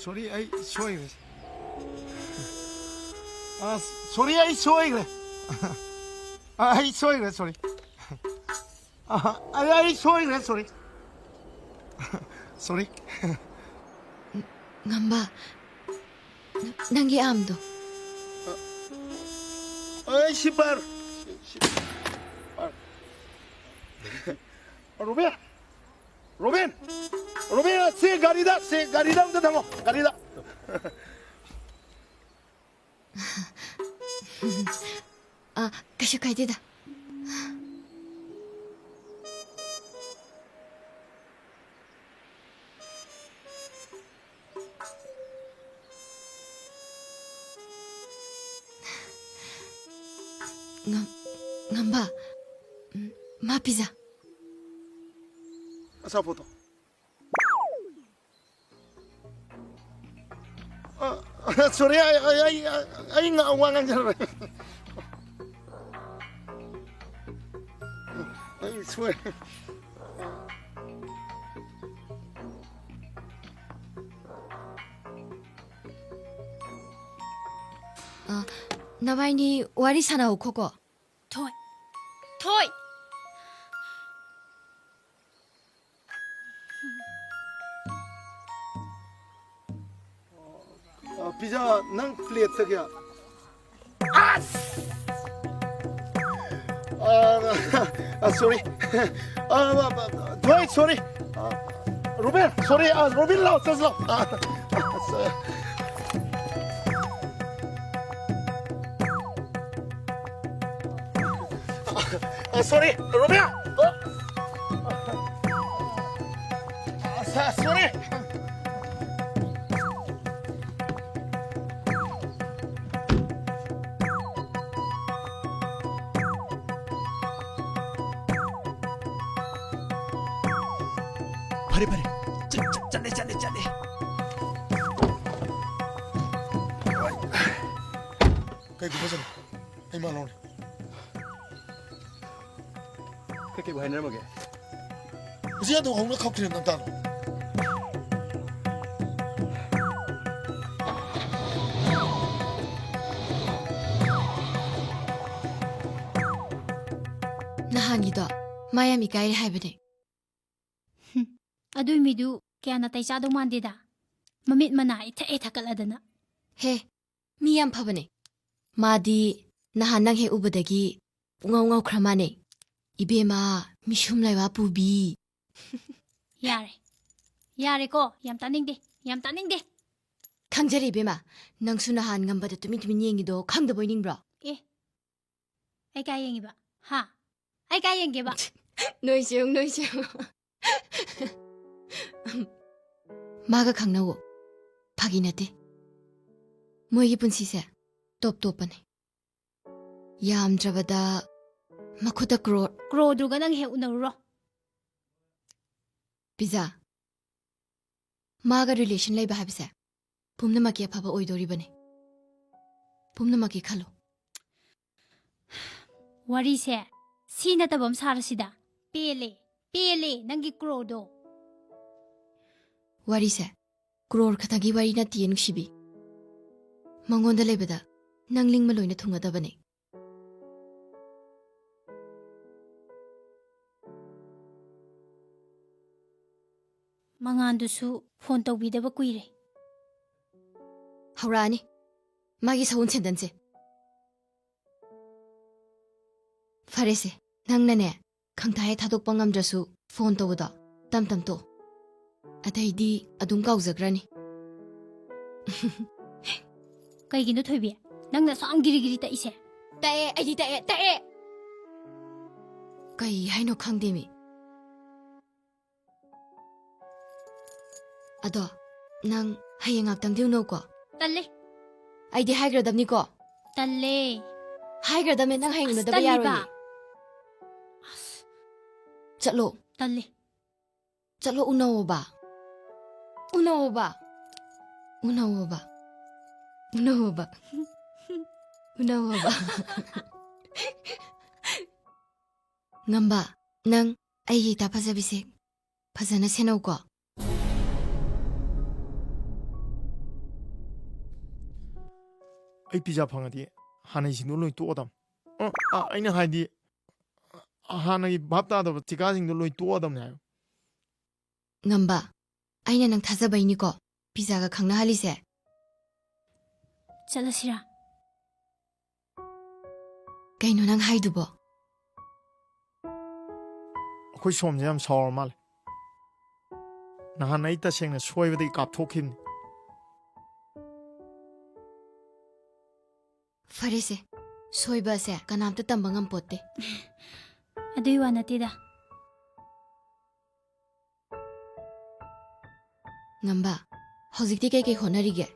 Sorry, ꯑꯩ ꯁꯣꯏꯈ꯭ꯔꯦ꯫ ꯑ, sorry, ꯑꯩ ꯁꯣꯏꯈ꯭ꯔꯦ꯫ ꯑ, ꯑꯩ ꯁꯣꯏꯈ꯭ꯔꯦ, sorry꯫ ꯑꯍ, ꯑꯩ, ꯑꯩ ꯁꯣꯏꯈ꯭ꯔꯦ, sorry. Sorry. ꯉꯝꯕ, ꯅꯪꯒꯤ ꯑꯥꯝꯗꯣ꯫ ꯑꯩ ꯁꯤ ꯄꯥꯏꯔꯣ꯫ ꯁꯤ, ꯁꯤ ꯄꯥꯏꯔꯣ꯫ ꯔꯣꯕꯤꯟ! ꯔꯣꯕꯤꯟ! ꯔꯣꯕꯤꯟ, ꯁꯤ ꯒꯥꯔꯤꯗ, ꯁꯤ ꯒꯥꯔꯤꯗ ꯑꯝꯇ ꯊꯝꯃꯣ, ꯒꯥꯔꯤꯗ꯫ ꯑ, ꯀꯩꯁꯨ ꯀꯥꯏꯗꯦꯗ꯫ ꯉꯝ-, ꯉꯝꯕ, ꯎꯝ, ꯃꯥ ꯄꯤꯖꯥ꯫ ꯑꯆꯥꯄꯣꯠꯇꯣ꯫ ꯑ, ꯑ, sorry, ꯑꯩ, ꯑꯩ, ꯑꯩ, ꯑꯩ ꯉ-, ꯋꯥ ꯉꯥꯡꯖꯔꯔꯣꯏ꯫ ꯑꯩ ꯁꯣꯏ꯫ ꯑ, ꯅꯕꯥꯏꯅꯤ ꯋꯥꯔꯤ ꯁꯥꯟꯅꯧꯈꯣꯀꯣ꯫ ꯊꯣꯏ꯫ ꯊꯣꯏ! ꯑ, ꯄꯤꯖꯥ, ꯅꯪ plateꯇ ꯀꯌꯥ? ꯑꯁ! ꯑ, ꯑ, sorry. ꯑ, ꯑ, ꯑ, ꯊꯣꯏ, sorry. ꯑ, ꯔꯣꯕꯤꯟ, sorry. ꯑ, ꯔꯣꯕꯤꯟ, ꯂꯥꯎ, ꯆꯠꯁꯤ ꯂꯥꯎ꯫ ꯑ, ꯑ, ꯑ, sorry, ꯔꯣꯕꯤꯟ! ꯑ, ꯑ, sorry! ꯐꯔꯦ, ꯐꯔꯦ꯫ ꯆꯠ-, ꯆꯠ-, ꯆꯠꯂꯦ, ꯆꯠꯂꯦ, ꯆꯠꯂꯦ꯫ ꯀꯩꯒꯨꯝꯕ ꯆꯠꯂꯣ꯫ ꯑꯩ ꯃꯥ ꯂꯧꯔꯦ꯫ ꯀꯩꯀꯩꯕꯨ ꯍꯥꯏꯅꯔꯝꯃꯒꯦ? ꯍꯧꯖꯤꯛ ꯑꯗꯨꯝ ꯍꯧꯅ ꯈꯞꯈ꯭ꯔꯦ ꯅꯪ ꯇꯥꯗ꯭ꯔꯣ? ꯅꯍꯥꯟꯒꯤꯗꯣ ꯃꯥ ꯌꯥꯝ ꯏꯀꯥꯏꯔꯦ ꯍꯥꯏꯕꯅꯦ꯫ ꯍꯨꯝ, ꯑꯗꯨꯏ ꯃꯤꯗꯨ ꯀꯌꯥ ꯅꯥꯇꯩ ꯆꯥꯗꯧ ꯃꯥꯟꯗꯦꯗ꯫ ꯃꯃꯤꯠ ꯃꯅꯥ ꯏꯊꯛ ꯏꯊꯛꯀꯠꯂꯗꯅ꯫ ꯍꯦ, ꯃꯤ ꯌꯥꯝ ꯐꯕꯅꯦ꯫ ꯃꯥꯗꯤ ꯅꯍꯥꯟ ꯅꯪ ꯍꯦꯛ ꯎꯕꯗꯒꯤ ꯄꯨꯡꯉꯥꯎ ꯉꯥꯎꯈ꯭ꯔ ꯃꯥꯅꯦ꯫ ꯏꯕꯦꯝꯃ, ꯃꯤꯁꯨꯝ ꯂꯩꯋꯥ ꯄꯨꯕꯤ꯫ ꯌꯥꯔꯦ꯫ ꯌꯥꯔꯦꯀꯣ, ꯌꯥꯝ ꯇꯥꯅꯤꯡꯗꯦ, ꯌꯥꯝ ꯇꯥꯅꯤꯡꯗꯦ꯫ ꯈꯪꯖꯔꯦ ꯏꯕꯦꯝꯃ, ꯅꯪꯁꯨ ꯅꯍꯥꯟ ꯉꯝꯕꯗ ꯇꯨꯃꯤꯟ ꯇꯨꯃꯤꯟ ꯌꯦꯡꯉꯤꯗꯣ ꯈꯪꯗꯕꯣꯏ ꯅꯤꯡꯕ꯭ꯔꯣ? ꯑꯦ, ꯑꯩ ꯀꯥꯏ ꯌꯦꯡꯉꯤꯕ? ꯍꯥ? ꯑꯩ ꯀꯥꯏ ꯌꯦꯡꯒꯦꯕ? ꯅꯣꯏꯁꯦ ꯌꯦꯡꯉꯨ, ꯅꯣꯏꯁꯦ ꯌꯦꯡꯉꯨ꯫ ꯃꯥꯒ ꯈꯪꯅꯧꯋꯣ꯫ ꯐꯥꯒꯤ ꯅꯠꯇꯦ꯫ ꯃꯣꯏꯒꯤ ꯄꯨꯟꯁꯤꯁꯦ ꯇꯣꯞ ꯇꯣꯞꯄꯅꯦ꯫ ꯌꯥꯝꯗ꯭ꯔꯕꯗ ꯃꯈꯨꯠꯇ ꯀ꯭ꯔꯣꯔ꯫ ꯀ꯭ꯔꯣꯔꯗꯨꯒ ꯅꯪ ꯍꯦꯛ ꯎꯅꯔꯨꯔꯣ꯫ ꯄꯤꯖꯥ, ꯃꯥꯒ ꯔꯤꯂꯦꯁꯟ ꯂꯩꯕ ꯍꯥꯏꯕꯁꯦ ꯄꯨꯝꯅꯃꯛꯀꯤ ꯑꯐꯕ ꯑꯣꯏꯗꯣꯔꯤꯕꯅꯤ꯫ ꯄꯨꯝꯅꯃꯛꯀꯤ ꯈꯜꯂꯨ꯫ ꯋꯥꯔꯤꯁꯦ ꯁꯤ ꯅꯠꯇꯕ ꯑꯃ ꯁꯥꯔꯁꯤꯗ꯫ ꯄꯦꯜꯂꯦ, ꯄꯦꯜꯂꯦ ꯅꯪꯒꯤ ꯀ꯭ꯔꯣꯔꯗꯣ꯫ ꯋꯥꯔꯤꯁꯦ ꯀ꯭ꯔꯣꯔ ꯈꯛꯇꯒꯤ ꯋꯥꯔꯤ ꯅꯠꯇꯤꯌꯦ ꯅꯨꯡꯁꯤꯕꯤ꯫ ꯃꯉꯣꯟꯗ ꯂꯩꯕꯗ ꯅꯪ ꯅꯤꯡꯕ ꯂꯣꯏꯅ ꯊꯨꯡꯒꯗꯕꯅꯦ꯫ ꯃꯉꯥꯟꯗꯨꯁꯨ ꯐꯣꯟ ꯇꯧꯕꯤꯗꯕ ꯀꯨꯏꯔꯦ꯫ ꯍꯧꯔꯛꯑꯅꯤ ꯃꯥꯒꯤ ꯁꯎꯟ ꯁꯦꯟꯗꯟꯁꯦ꯫ ꯐꯔꯦꯁꯦ, ꯅꯪꯅꯅꯦ ꯈꯪꯊꯥ ꯍꯦꯛ ꯊꯥꯗꯣꯛꯄ ꯉꯝꯗ꯭ꯔꯁꯨ ꯐꯣꯟ ꯇꯧꯕꯗꯣ ꯇꯝ ꯇꯝ ꯇꯣꯛꯑꯣ꯫ ꯑꯇꯩꯗꯤ ꯑꯗꯨꯝ ꯀꯥꯎꯖꯈ꯭ꯔꯅꯤ꯫ ꯀꯩꯒꯤꯅꯣ ꯊꯣꯏꯕꯤ? ꯅꯪꯅ ꯑꯁꯨꯛ ꯌꯥꯝ ꯒꯤꯔꯤ ꯒꯤꯔꯤ ꯇꯛꯏꯁꯦ? ꯇꯛꯑꯦ, ꯑꯩꯗꯤ ꯇꯛꯑꯦ, ꯇꯛꯑꯦ! ꯀꯩ ꯍꯥꯏꯅꯣ ꯈꯪꯗꯦꯃꯤ꯫ ꯑꯗꯣ, ꯅꯪ ꯍꯌꯦꯡ ꯉꯥꯛꯇꯪꯗꯤ ꯎꯅꯧꯀꯣ꯫ ꯇꯜꯂꯦ꯫ ꯑꯩꯗꯤ ꯍꯥꯏꯈ꯭ꯔꯗꯕꯅꯤꯀꯣ꯫ ꯇꯜꯂꯦ꯫ ꯍꯥꯏꯈ꯭ꯔꯗꯕꯅꯦ, ꯅꯪ ꯍꯌꯦꯡ ꯑꯁ, ꯎꯅꯗꯕ ꯇꯜꯂꯤꯕ꯫ ꯌꯥꯔꯣꯏꯌꯦ꯫ ꯑꯁ꯫ ꯆꯠꯂꯣ꯫ ꯇꯜꯂꯦ꯫ ꯆꯠꯂꯣ, ꯎꯅꯧꯑꯣꯕ꯫ ꯎꯅꯧꯑꯣꯕ꯫ ꯎꯅꯧꯑꯣꯕ꯫ ꯎꯅꯧꯑꯣꯕ꯫ ꯎꯅꯧꯑꯣꯕ꯫ ꯉꯝꯕ, ꯅꯪ ꯑꯩꯒꯤ ꯏꯇꯥ ꯐꯖꯕꯤꯁꯦ ꯐꯖꯅ ꯁꯦꯟꯅꯧꯀꯣ꯫ ꯑꯩ ꯄꯤꯖꯥ ꯐꯪꯉꯗꯤ ꯍꯥꯟꯅꯩꯁꯤꯡꯗꯣ ꯂꯣꯏ ꯇꯣꯛꯑꯗꯝ꯫ ꯑ, ꯑ, ꯑꯩꯅ ꯍꯥꯏꯗꯤ, ꯍꯥꯟꯅꯒꯤ ꯚꯥꯞ ꯇꯥꯗꯕ ꯊꯤꯀꯥꯁꯤꯡꯗꯣ ꯂꯣꯏ ꯇꯣꯛꯑꯗꯕꯅꯦ ꯍꯥꯏꯕ꯫ ꯉꯝꯕ, ꯑꯩꯅ ꯅꯪ ꯊꯥꯖꯕꯩꯅꯤꯀꯣ ꯄꯤꯖꯥꯒ ꯈꯪꯅꯍꯜꯂꯤꯁꯦ꯫ ꯆꯠꯂꯁꯤꯔꯥ? ꯀꯩꯅꯣ ꯅꯪ ꯍꯥꯏꯗꯨꯕꯣ? ꯑꯩꯈꯣꯏ ꯁꯣꯝꯁꯦ ꯌꯥꯝ ꯁꯥꯎꯔ ꯃꯥꯜꯂꯦ꯫ ꯅꯍꯥꯟ ꯑꯩ ꯇꯁꯦꯡꯅ ꯁꯣꯏꯕꯗꯒꯤ ꯀꯥꯞꯊꯣꯛꯈꯤꯕꯅꯤ꯫ ꯐꯔꯦꯁꯦ, ꯁꯣꯏꯕ ꯑꯁꯦ ꯀꯅꯥꯝꯇ ꯇꯝꯕ ꯉꯝꯄꯣꯠꯇꯦ꯫ ꯑꯗꯨꯏ ꯋꯥ ꯅꯠꯇꯦꯗ꯫ ꯉꯝꯕ, ꯍꯧꯖꯤꯛꯇꯤ ꯀꯩꯀꯩ ꯍꯣꯠꯅꯔꯤꯒꯦ?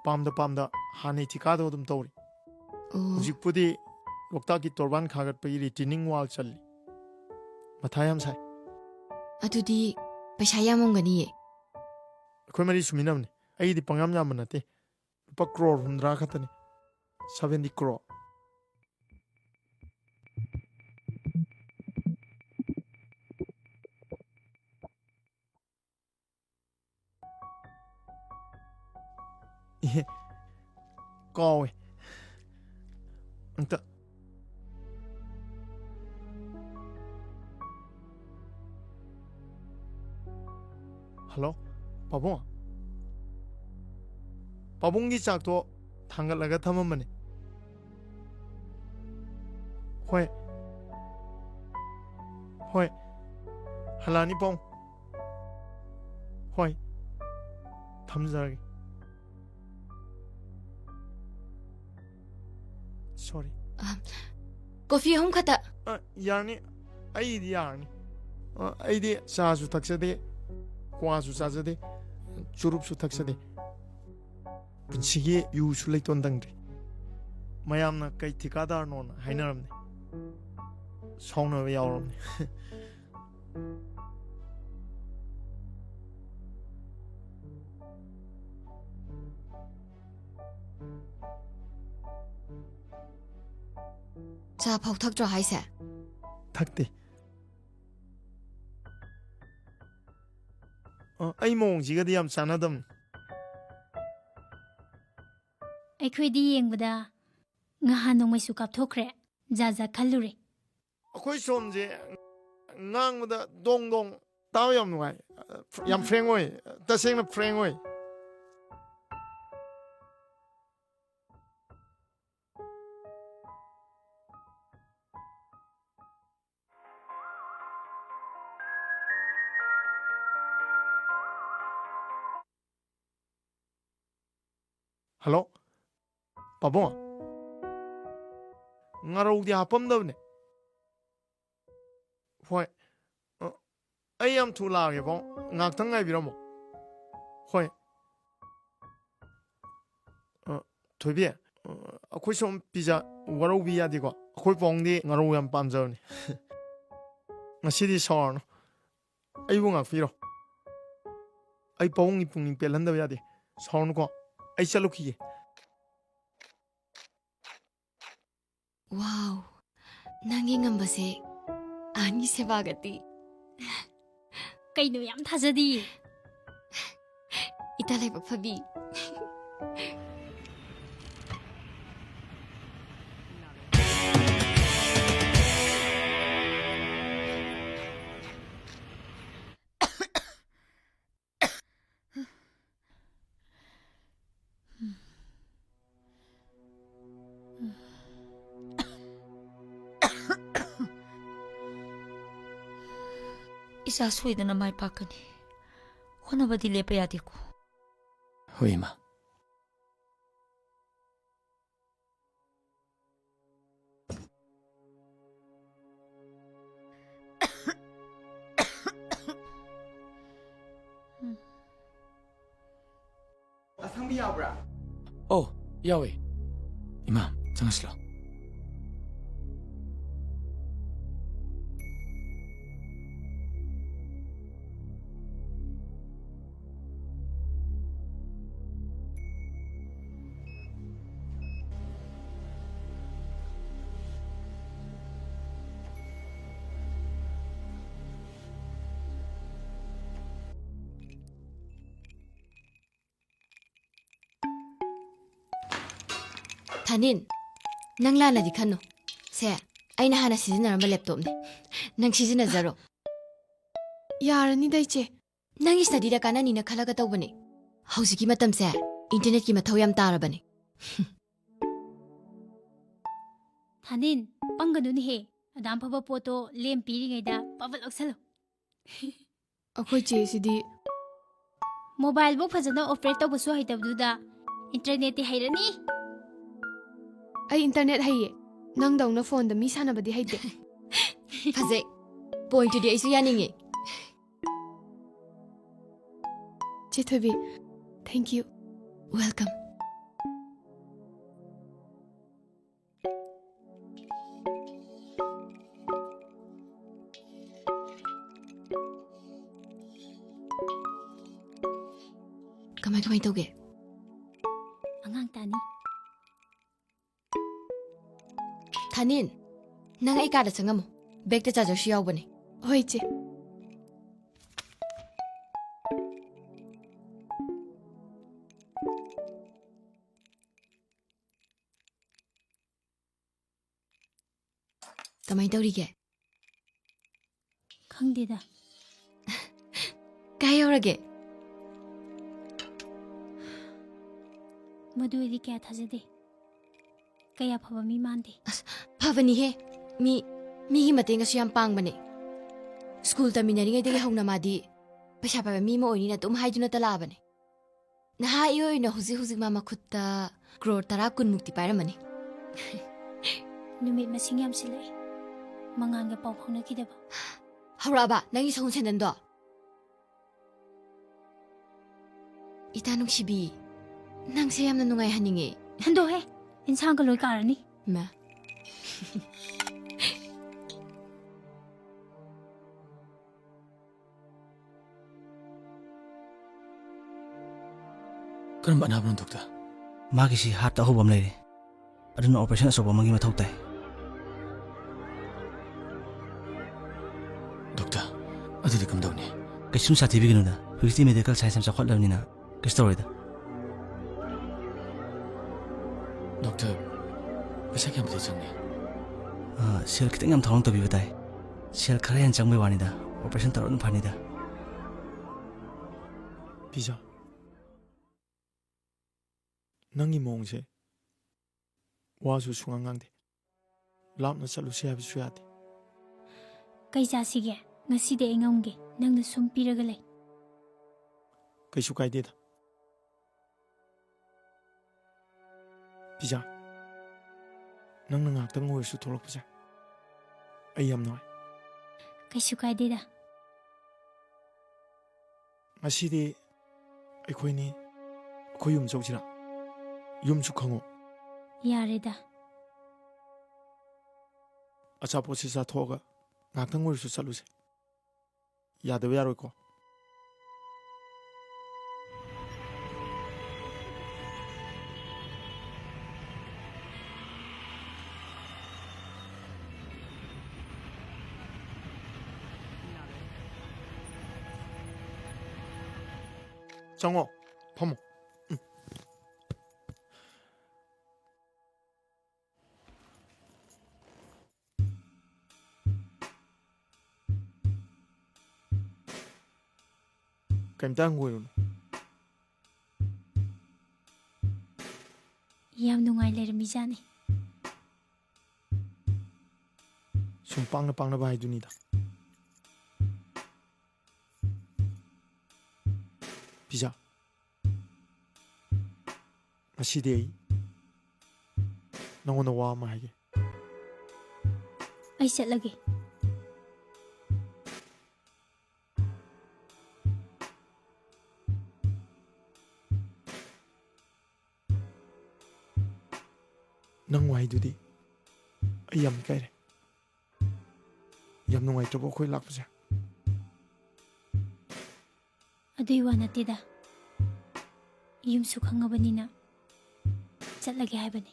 ꯄꯥꯝꯗ ꯄꯥꯝꯗ ꯍꯥꯟꯅꯩ ꯊꯤꯀꯥꯗꯣ ꯑꯗꯨꯝ ꯇꯧꯔꯤ꯫ ꯑꯣ꯫ ꯍꯧꯖꯤꯛꯄꯨꯗꯤ ꯂꯣꯛꯇꯥꯛꯀꯤ ꯇꯣꯔꯕꯥꯟ ꯈꯥꯒꯠꯄꯒꯤ retaining wall ꯆꯜꯂꯤ꯫ ꯃꯊꯥ ꯌꯥꯝ ꯁꯥꯏ꯫ ꯑꯗꯨꯗꯤ ꯄꯩꯁꯥ ꯌꯥꯝꯃꯝꯒꯅꯤꯌꯦ꯫ ꯑꯩꯈꯣꯏ ꯃꯔꯤ ꯁꯨꯃꯤꯟꯅꯕꯅꯤ꯫ ꯑꯩꯒꯤꯗꯤ ꯄꯪꯌꯥꯝ ꯌꯥꯝꯕ ꯅꯠꯇꯦ꯫ ꯂꯨꯄꯥ ꯀ꯭ꯔꯣꯔ ꯍꯨꯝꯗ꯭ꯔꯥ ꯈꯛꯇꯅꯤ꯫ Seventy crore꯫ ꯏꯍꯦ, ꯀꯥꯎꯋꯦ꯫ ꯑꯝꯇ꯫ ꯍꯜꯂꯣ, ꯄꯥꯕꯨꯡ? ꯄꯥꯕꯨꯡꯒꯤ ꯆꯥꯛꯇꯣ ꯊꯥꯡꯒꯠꯂꯒ ꯊꯝꯃꯝꯕꯅꯦ꯫ ꯍꯣꯏ꯫ ꯍꯣꯏ꯫ ꯍꯜꯂꯛꯑꯅꯤ, ꯄꯥꯕꯨꯡ꯫ ꯍꯣꯏ꯫ ꯊꯝꯖꯔꯒꯦ꯫ Sorry꯫ ꯑ, ꯀꯣꯐꯤ ꯑꯍꯨꯝ ꯈꯛꯇ꯫ ꯑ, ꯌꯥꯔꯅꯤ꯫ ꯑꯩꯗꯤ ꯌꯥꯔꯅꯤ꯫ ꯑ, ꯑꯩꯗꯤ ꯆꯥꯁꯨ ꯊꯛꯆꯗꯦ, ꯀ꯭ꯋꯥꯁꯨ ꯆꯥꯖꯗꯦ, ꯆꯨꯔꯨꯞꯁꯨ ꯊꯛꯆꯗꯦ꯫ ꯄꯨꯟꯁꯤꯒꯤ ꯌꯨꯁꯨ ꯂꯩꯇꯣꯟ ꯇꯪꯗ꯭ꯔꯤ꯫ ꯃꯌꯥꯝꯅ ꯀꯩ ꯊꯤꯀꯥꯗꯥꯔꯅꯣꯅ ꯍꯥꯏꯅꯔꯝꯅꯤ꯫ ꯁꯥꯎꯅꯕ ꯌꯥꯎꯔꯝꯅꯤ꯫ ꯆꯥ ꯐꯥꯎ ꯊꯛꯇ꯭ꯔꯣ ꯍꯥꯏꯁꯦ? ꯊꯛꯇꯦ꯫ ꯑ, ꯑꯩ ꯃꯑꯣꯡꯁꯤꯒꯗꯤ ꯌꯥꯝ ꯆꯥꯟꯅꯗꯕꯅꯤ꯫ ꯑꯩꯈꯣꯏꯗꯤ ꯌꯦꯡꯕꯗ ꯉꯍꯥꯟ ꯅꯣꯡꯃꯩꯁꯨ ꯀꯥꯞꯊꯣꯛꯈ꯭ꯔꯦ꯫ ꯖꯥꯠ ꯖꯥꯠ ꯈꯜꯂꯨꯔꯦ꯫ ꯑꯩꯈꯣꯏ ꯁꯣꯝꯁꯦ ꯉꯥꯡꯕꯗ ꯗꯣꯡ ꯗꯣꯡ ꯇꯥꯕ ꯌꯥꯝ ꯅꯨꯡꯉꯥꯏ꯫ ꯌꯥꯝ frank ꯑꯣꯏ꯫ ꯇꯁꯦꯡꯅ frank ꯑꯣꯏ꯫ ꯍꯜꯂꯣ, ꯄꯥꯕꯨꯡ꯫ ꯉꯥꯔꯧꯗꯤ ꯍꯥꯞꯄꯝꯗꯕꯅꯦ꯫ ꯍꯣꯏ꯫ ꯑ, ꯑꯩ ꯌꯥꯝ ꯊꯨ ꯂꯥꯛꯑꯒꯦ, ꯄꯥꯕꯨꯡ꯫ ꯉꯥꯛꯇꯪ ꯉꯥꯏꯕꯤꯔꯝꯃꯣ꯫ ꯍꯣꯏ꯫ ꯑ, ꯊꯣꯏꯕꯤ, ꯑ, ꯑꯩꯈꯣꯏ ꯁꯣꯝ ꯄꯤꯖꯥ ꯋꯥꯔꯧꯕꯤ ꯌꯥꯗꯦꯀꯣ꯫ ꯑꯩꯈꯣꯏ ꯄꯥꯕꯨꯡꯗꯤ ꯉꯥꯔꯧ ꯌꯥꯝ ꯄꯥꯝꯖꯕꯅꯤ꯫ ꯉꯁꯤꯗꯤ ꯁꯥꯎꯔꯅꯨ꯫ ꯑꯩꯕꯨ ꯉꯥꯛꯄꯤꯔꯣ꯫ ꯑꯩ ꯄꯥꯕꯨꯡꯒꯤ ꯄꯨꯛꯅꯤꯡ ꯄꯦꯜꯍꯟꯗꯕ ꯌꯥꯗꯦ꯫ ꯁꯥꯎꯔꯅꯨꯀꯣ꯫ ꯑꯩ ꯆꯠꯂꯨꯈꯤꯒꯦ꯫ ꯋꯥꯎ, ꯅꯪꯒꯤ ꯉꯝꯕꯁꯦ ꯑꯍꯟꯒꯤ ꯁꯦꯕꯥꯒꯗꯤ꯫ ꯀꯩꯅꯣ, ꯌꯥꯝ ꯊꯥꯖꯗꯤꯌꯦ꯫ ꯏꯇꯥ ꯂꯥꯏꯕꯛ ꯐꯕꯤ꯫ ꯏꯆꯥ ꯁꯣꯏꯗꯅ ꯃꯥꯏ ꯄꯥꯛꯀꯅꯤ꯫ ꯍꯣꯠꯅꯕꯗꯤ ꯂꯦꯞꯄ ꯌꯥꯗꯦꯀꯣ꯫ ꯍꯣꯏ, ꯏꯃꯥ꯫ ꯑꯁꯪꯕꯤ ꯌꯥꯎꯕ꯭ꯔꯥ? ꯑꯣ, ꯌꯥꯎꯋꯦ꯫ ꯏꯃꯥ, ꯆꯪꯉꯁꯤ ꯂꯥꯎ꯫ ꯊꯥꯅꯤꯟ, ꯅꯪ ꯂꯥꯜꯂꯗꯤ ꯈꯟꯅꯨ꯫ ꯁꯦ, ꯑꯩꯅ ꯍꯥꯟꯅ ꯁꯤꯖꯤꯟꯅꯔꯝꯕ ꯂꯦꯞꯇꯣꯞꯅꯦ꯫ ꯅꯪ ꯁꯤꯖꯤꯟꯅꯖꯔꯣ꯫ ꯌꯥꯔꯅꯤꯗ, ꯏꯆꯦ꯫ ꯅꯪꯒꯤ ꯁ꯭ꯇꯗꯤꯗ ꯀꯥꯟꯅꯅꯤꯅ ꯈꯜꯂꯒ ꯇꯧꯕꯅꯦ꯫ ꯍꯧꯖꯤꯛꯀꯤ ꯃꯇꯝꯁꯦ ꯏꯟꯇꯔꯅꯦꯠꯀꯤ ꯃꯊꯧ ꯌꯥꯝ ꯇꯥꯔꯕꯅꯦ꯫ ꯊꯥꯅꯤꯟ, ꯄꯪꯒꯅꯨꯅꯦꯍꯦ꯫ ꯑꯗꯥꯝ ꯐꯕ ꯄꯣꯠꯇꯣ ꯂꯦꯝ ꯄꯤꯔꯤꯉꯩꯗ ꯐꯕ ꯂꯧꯁꯜꯂꯨ꯫ ꯑꯩꯈꯣꯏ ꯆꯦꯁꯤꯗꯤ꯫ ꯃꯣꯕꯥꯏꯜꯕꯨ ꯐꯖꯅ ꯑꯣꯄꯔꯦꯠ ꯇꯧꯕꯁꯨ ꯍꯩꯇꯕꯗꯨꯗ ꯏꯟꯇꯔꯅꯦꯠꯇꯤ ꯍꯩꯔꯅꯤ? ꯑꯩ ꯏꯟꯇꯔꯅꯦꯠ ꯍꯩꯌꯦ꯫ ꯅꯪꯗꯧꯅ ꯐꯣꯟꯗ ꯃꯤ ꯁꯥꯟꯅꯕꯗꯤ ꯍꯩꯇꯦ꯫ ꯐꯖꯩ꯫ ꯄꯣꯏꯟꯠꯇꯨꯗꯤ ꯑꯩꯁꯨ ꯌꯥꯅꯤꯡꯉꯦ꯫ ꯆꯦ ꯊꯣꯏꯕꯤ, thank you꯫ Welcome꯫ ꯀꯃꯥꯏ ꯀꯃꯥꯏ ꯇꯧꯒꯦ? ꯑꯉꯥꯡ ꯇꯥꯅꯤ꯫ ꯊꯥꯅꯤꯟ, ꯅꯪ ꯑꯩ ꯀꯥꯗ ꯆꯪꯉꯝꯃꯨ꯫ ꯕꯦꯛꯇ ꯆꯥꯔꯖꯔꯁꯨ ꯌꯥꯎꯕꯅꯦ꯫ ꯍꯣꯏ, ꯏꯆꯦ꯫ ꯀꯃꯥꯏ ꯇꯧꯔꯤꯒꯦ? ꯈꯪꯗꯦꯗ꯫ ꯀꯥꯏ ꯌꯧꯔꯒꯦ? ꯃꯗꯨ ꯑꯩꯗꯤ ꯀꯌꯥ ꯊꯥꯖꯗꯦ꯫ ꯀꯌꯥ ꯐꯕ ꯃꯤ ꯃꯥꯟꯗꯦ꯫ ꯑꯁ, ꯐꯕꯅꯤꯍꯦ꯫ ꯃꯤ, ꯃꯤꯒꯤ ꯃꯇꯦꯡꯒꯁꯨ ꯌꯥꯝ ꯄꯥꯡꯕꯅꯦ꯫ ꯁ꯭ꯀꯨꯜ ꯇꯝꯃꯤꯟꯅꯔꯤꯉꯩꯗꯒꯤ ꯍꯧꯅ ꯃꯥꯗꯤ ꯄꯩꯁꯥ ꯄꯥꯏꯕ ꯃꯤ ꯑꯃ ꯑꯣꯏꯅꯤꯅ ꯑꯗꯨꯝ ꯍꯥꯏꯗꯨꯅ ꯇꯂꯛꯑꯕꯅꯦ꯫ ꯅꯍꯥ ꯏꯑꯣꯏ ꯑꯣꯏꯅ ꯍꯧꯖꯤꯛ ꯍꯧꯖꯤꯛ ꯃꯥ ꯃꯈꯨꯠꯇ ꯀ꯭ꯔꯣꯔ ꯇꯔꯥ ꯀꯨꯟꯃꯨꯛꯇꯤ ꯄꯥꯏꯔꯝꯃꯅꯤ꯫ ꯅꯨꯃꯤꯠ ꯃꯁꯤꯡ ꯌꯥꯝꯁꯤꯜꯂꯛꯑꯦ꯫ ꯃꯉꯥꯜꯒ ꯄꯥꯎ ꯐꯥꯎꯅꯈꯤꯗꯕ꯫ ꯍꯧꯔꯛꯑꯕ ꯅꯪꯒꯤ ꯁꯎꯟ ꯁꯦꯟꯗꯟꯗꯣ? ꯏꯇꯥ ꯅꯨꯡꯁꯤꯕꯤ, ꯅꯪꯁꯦ ꯌꯥꯝꯅ ꯅꯨꯡꯉꯥꯏꯍꯟꯅꯤꯡꯉꯦ꯫ ꯍꯟꯗꯣꯛꯍꯦ, ꯏꯟꯁꯥꯡꯒ ꯂꯣꯏ ꯀꯥꯔꯅꯤ꯫ ꯃꯥ꯫ ꯀꯔꯝꯕ ꯑꯅꯥꯕꯅꯣ, ꯗꯣꯛꯇꯔ? ꯃꯥꯒꯤꯁꯤ ꯍꯥꯔꯠꯇ ꯑꯍꯣꯕ ꯑꯃ ꯂꯩꯔꯦ꯫ ꯑꯗꯨꯅ ꯑꯣꯄꯔꯦꯁꯟ ꯑꯆꯧꯕ ꯑꯃꯒꯤ ꯃꯊꯧ ꯇꯥꯏ꯫ ꯗꯣꯛꯇꯔ, ꯑꯗꯨꯗꯤ ꯀꯝꯗꯧꯅꯤ? ꯀꯩꯁꯨꯝ ꯁꯥꯊꯤꯕꯤꯒꯅꯨꯗ꯫ ꯍꯧꯖꯤꯛꯇꯤ ꯃꯦꯗꯤꯀꯦꯜ ꯁꯥꯏꯟꯁ ꯌꯥꯝ ꯆꯥꯎꯈꯠꯂꯕꯅꯤꯅ ꯀꯩꯁꯨ ꯇꯧꯔꯣꯏꯗ꯫ ꯗꯣꯛꯇꯔ, ꯄꯩꯁꯥ ꯀꯌꯥꯝꯗꯤ ꯆꯪꯅꯤ? ꯑ, ꯁꯦꯜ ꯈꯤꯇꯪ ꯌꯥꯝ ꯊꯧꯔꯥꯡ ꯇꯧꯕꯤꯕ ꯇꯥꯏ꯫ ꯁꯦꯜ ꯈꯔ ꯍꯦꯟꯅ ꯆꯪꯕꯩ ꯋꯥꯅꯤꯗ, operation ꯇꯧꯔ ꯑꯗꯨꯝ ꯐꯅꯤꯗ꯫ ꯄꯤꯖꯥ, ꯅꯪꯒꯤ ꯃꯑꯣꯡꯁꯦ ꯋꯥꯁꯨ ꯁꯨꯡꯉꯥꯡ ꯉꯥꯡꯗꯦ꯫ ꯂꯥꯞꯅ ꯆꯠꯂꯨꯁꯤ ꯍꯥꯏꯕꯁꯨ ꯌꯥꯗꯦ꯫ ꯀꯩ ꯆꯥꯁꯤꯒꯦ? ꯉꯁꯤꯗꯤ ꯑꯩ ꯉꯝꯒꯦ, ꯅꯪꯅ ꯁꯨꯝ ꯄꯤꯔꯒ ꯂꯩ꯫ ꯀꯩꯁꯨ ꯀꯥꯏꯗꯦꯗ꯫ ꯄꯤꯖꯥ, ꯅꯪꯅ ꯉꯥꯏꯍꯥꯛꯇꯪ ꯑꯣꯏꯔꯁꯨ ꯊꯣꯛꯂꯛꯄꯁꯦ ꯑꯩ ꯌꯥꯝ ꯅꯨꯡꯉꯥꯏ꯫ ꯀꯩꯁꯨ ꯀꯥꯏꯗꯦꯗ꯫ ꯉꯁꯤꯗꯤ ꯑꯩꯈꯣꯏꯅꯤ ꯑꯩꯈꯣꯏ ꯌꯨꯝ ꯆꯧꯁꯤꯔꯥ? ꯌꯨꯝꯁꯨ ꯈꯪꯉꯣ꯫ ꯌꯥꯔꯦꯗ꯫ ꯑꯆꯥꯄꯣꯠꯁꯤ ꯆꯥꯊꯣꯛꯑꯒ ꯉꯥꯏꯍꯥꯛꯇꯪ ꯑꯣꯏꯔꯁꯨ ꯆꯠꯂꯨꯁꯦ꯫ ꯌꯥꯗꯕ ꯌꯥꯔꯣꯏꯀꯣ꯫ ꯆꯪꯉꯣ, ꯐꯝꯃꯣ꯫ ꯎꯝ꯫ ꯀꯩꯝꯇ ꯍꯪꯒꯣꯏꯔꯨꯅꯨ꯫ ꯌꯥꯝ ꯅꯨꯡꯉꯥꯏ ꯂꯩꯔꯝꯃꯤꯖꯥꯠꯅꯤ꯫ ꯁꯨꯝ ꯄꯥꯡꯅ ꯄꯥꯡꯅꯕ ꯍꯥꯏꯗꯨꯅꯤꯗ꯫ ꯄꯤꯖꯥ, ꯉꯁꯤꯗꯤ ꯑꯩ ꯅꯉꯣꯟꯗ ꯋꯥ ꯑꯃ ꯍꯥꯏꯒꯦ꯫ ꯑꯩ ꯆꯠꯂꯒꯦ꯫ ꯅꯪ ꯋꯥꯍꯩꯗꯨꯗꯤ ꯑꯩ ꯌꯥꯝ ꯏꯀꯥꯏꯔꯦ꯫ ꯌꯥꯝ ꯅꯨꯡꯉꯥꯏꯇ꯭ꯔꯕꯣ ꯑꯩꯈꯣꯏ ꯂꯥꯛꯄꯁꯦ? ꯑꯗꯨꯏ ꯋꯥ ꯅꯠꯇꯦꯗ, ꯌꯨꯝꯁꯨ ꯈꯪꯉꯕꯅꯤꯅ ꯆꯠꯂꯒꯦ ꯍꯥꯏꯕꯅꯤ꯫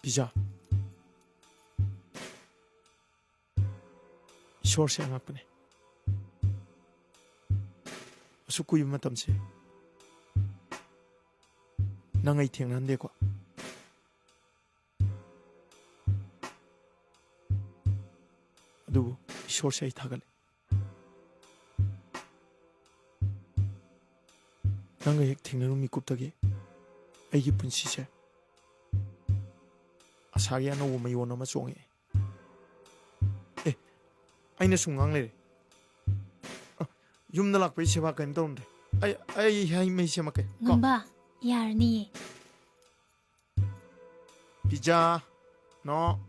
ꯄꯤꯖꯥ, ꯏꯁꯣꯔꯁꯦ ꯑꯉꯛꯄꯅꯦ꯫ ꯑꯁꯨꯛ ꯀꯨꯏꯕ ꯃꯇꯝꯁꯦ ꯅꯪ ꯑꯩ ꯊꯦꯡꯅꯍꯟꯗꯦꯀꯣ꯫ ꯊꯣꯔꯁꯦ ꯑꯩ ꯊꯥꯒꯠꯂꯦ꯫ ꯅꯪꯒ ꯍꯦꯛ ꯊꯦꯡꯅꯔꯨ ꯃꯤꯀꯨꯞꯇꯒꯤ ꯑꯩꯒꯤ ꯄꯨꯟꯁꯤꯁꯦ ꯑꯁꯥꯒꯤ ꯑꯅꯧꯕ ꯃꯌꯣꯟ ꯑꯃ ꯆꯣꯡꯉꯛꯑꯦ꯫ ꯑꯦ, ꯑꯩꯅ ꯁꯨꯝ ꯉꯥꯡ ꯂꯩꯔꯦ꯫ ꯑ, ꯌꯨꯝꯗ ꯂꯥꯛꯄꯩ ꯁꯦꯕꯥ ꯀꯔꯤꯝ ꯇꯧꯔꯝꯗ꯭ꯔꯦ꯫ ꯑꯩ, ꯑꯩ ꯍꯩ ꯃꯍꯤ ꯁꯦꯝꯃꯛꯀꯦ ꯀꯣ꯫ ꯉꯝꯕ, ꯌꯥꯔꯅꯤꯌꯦ꯫ ꯄꯤꯖꯥ, ꯅꯣ꯫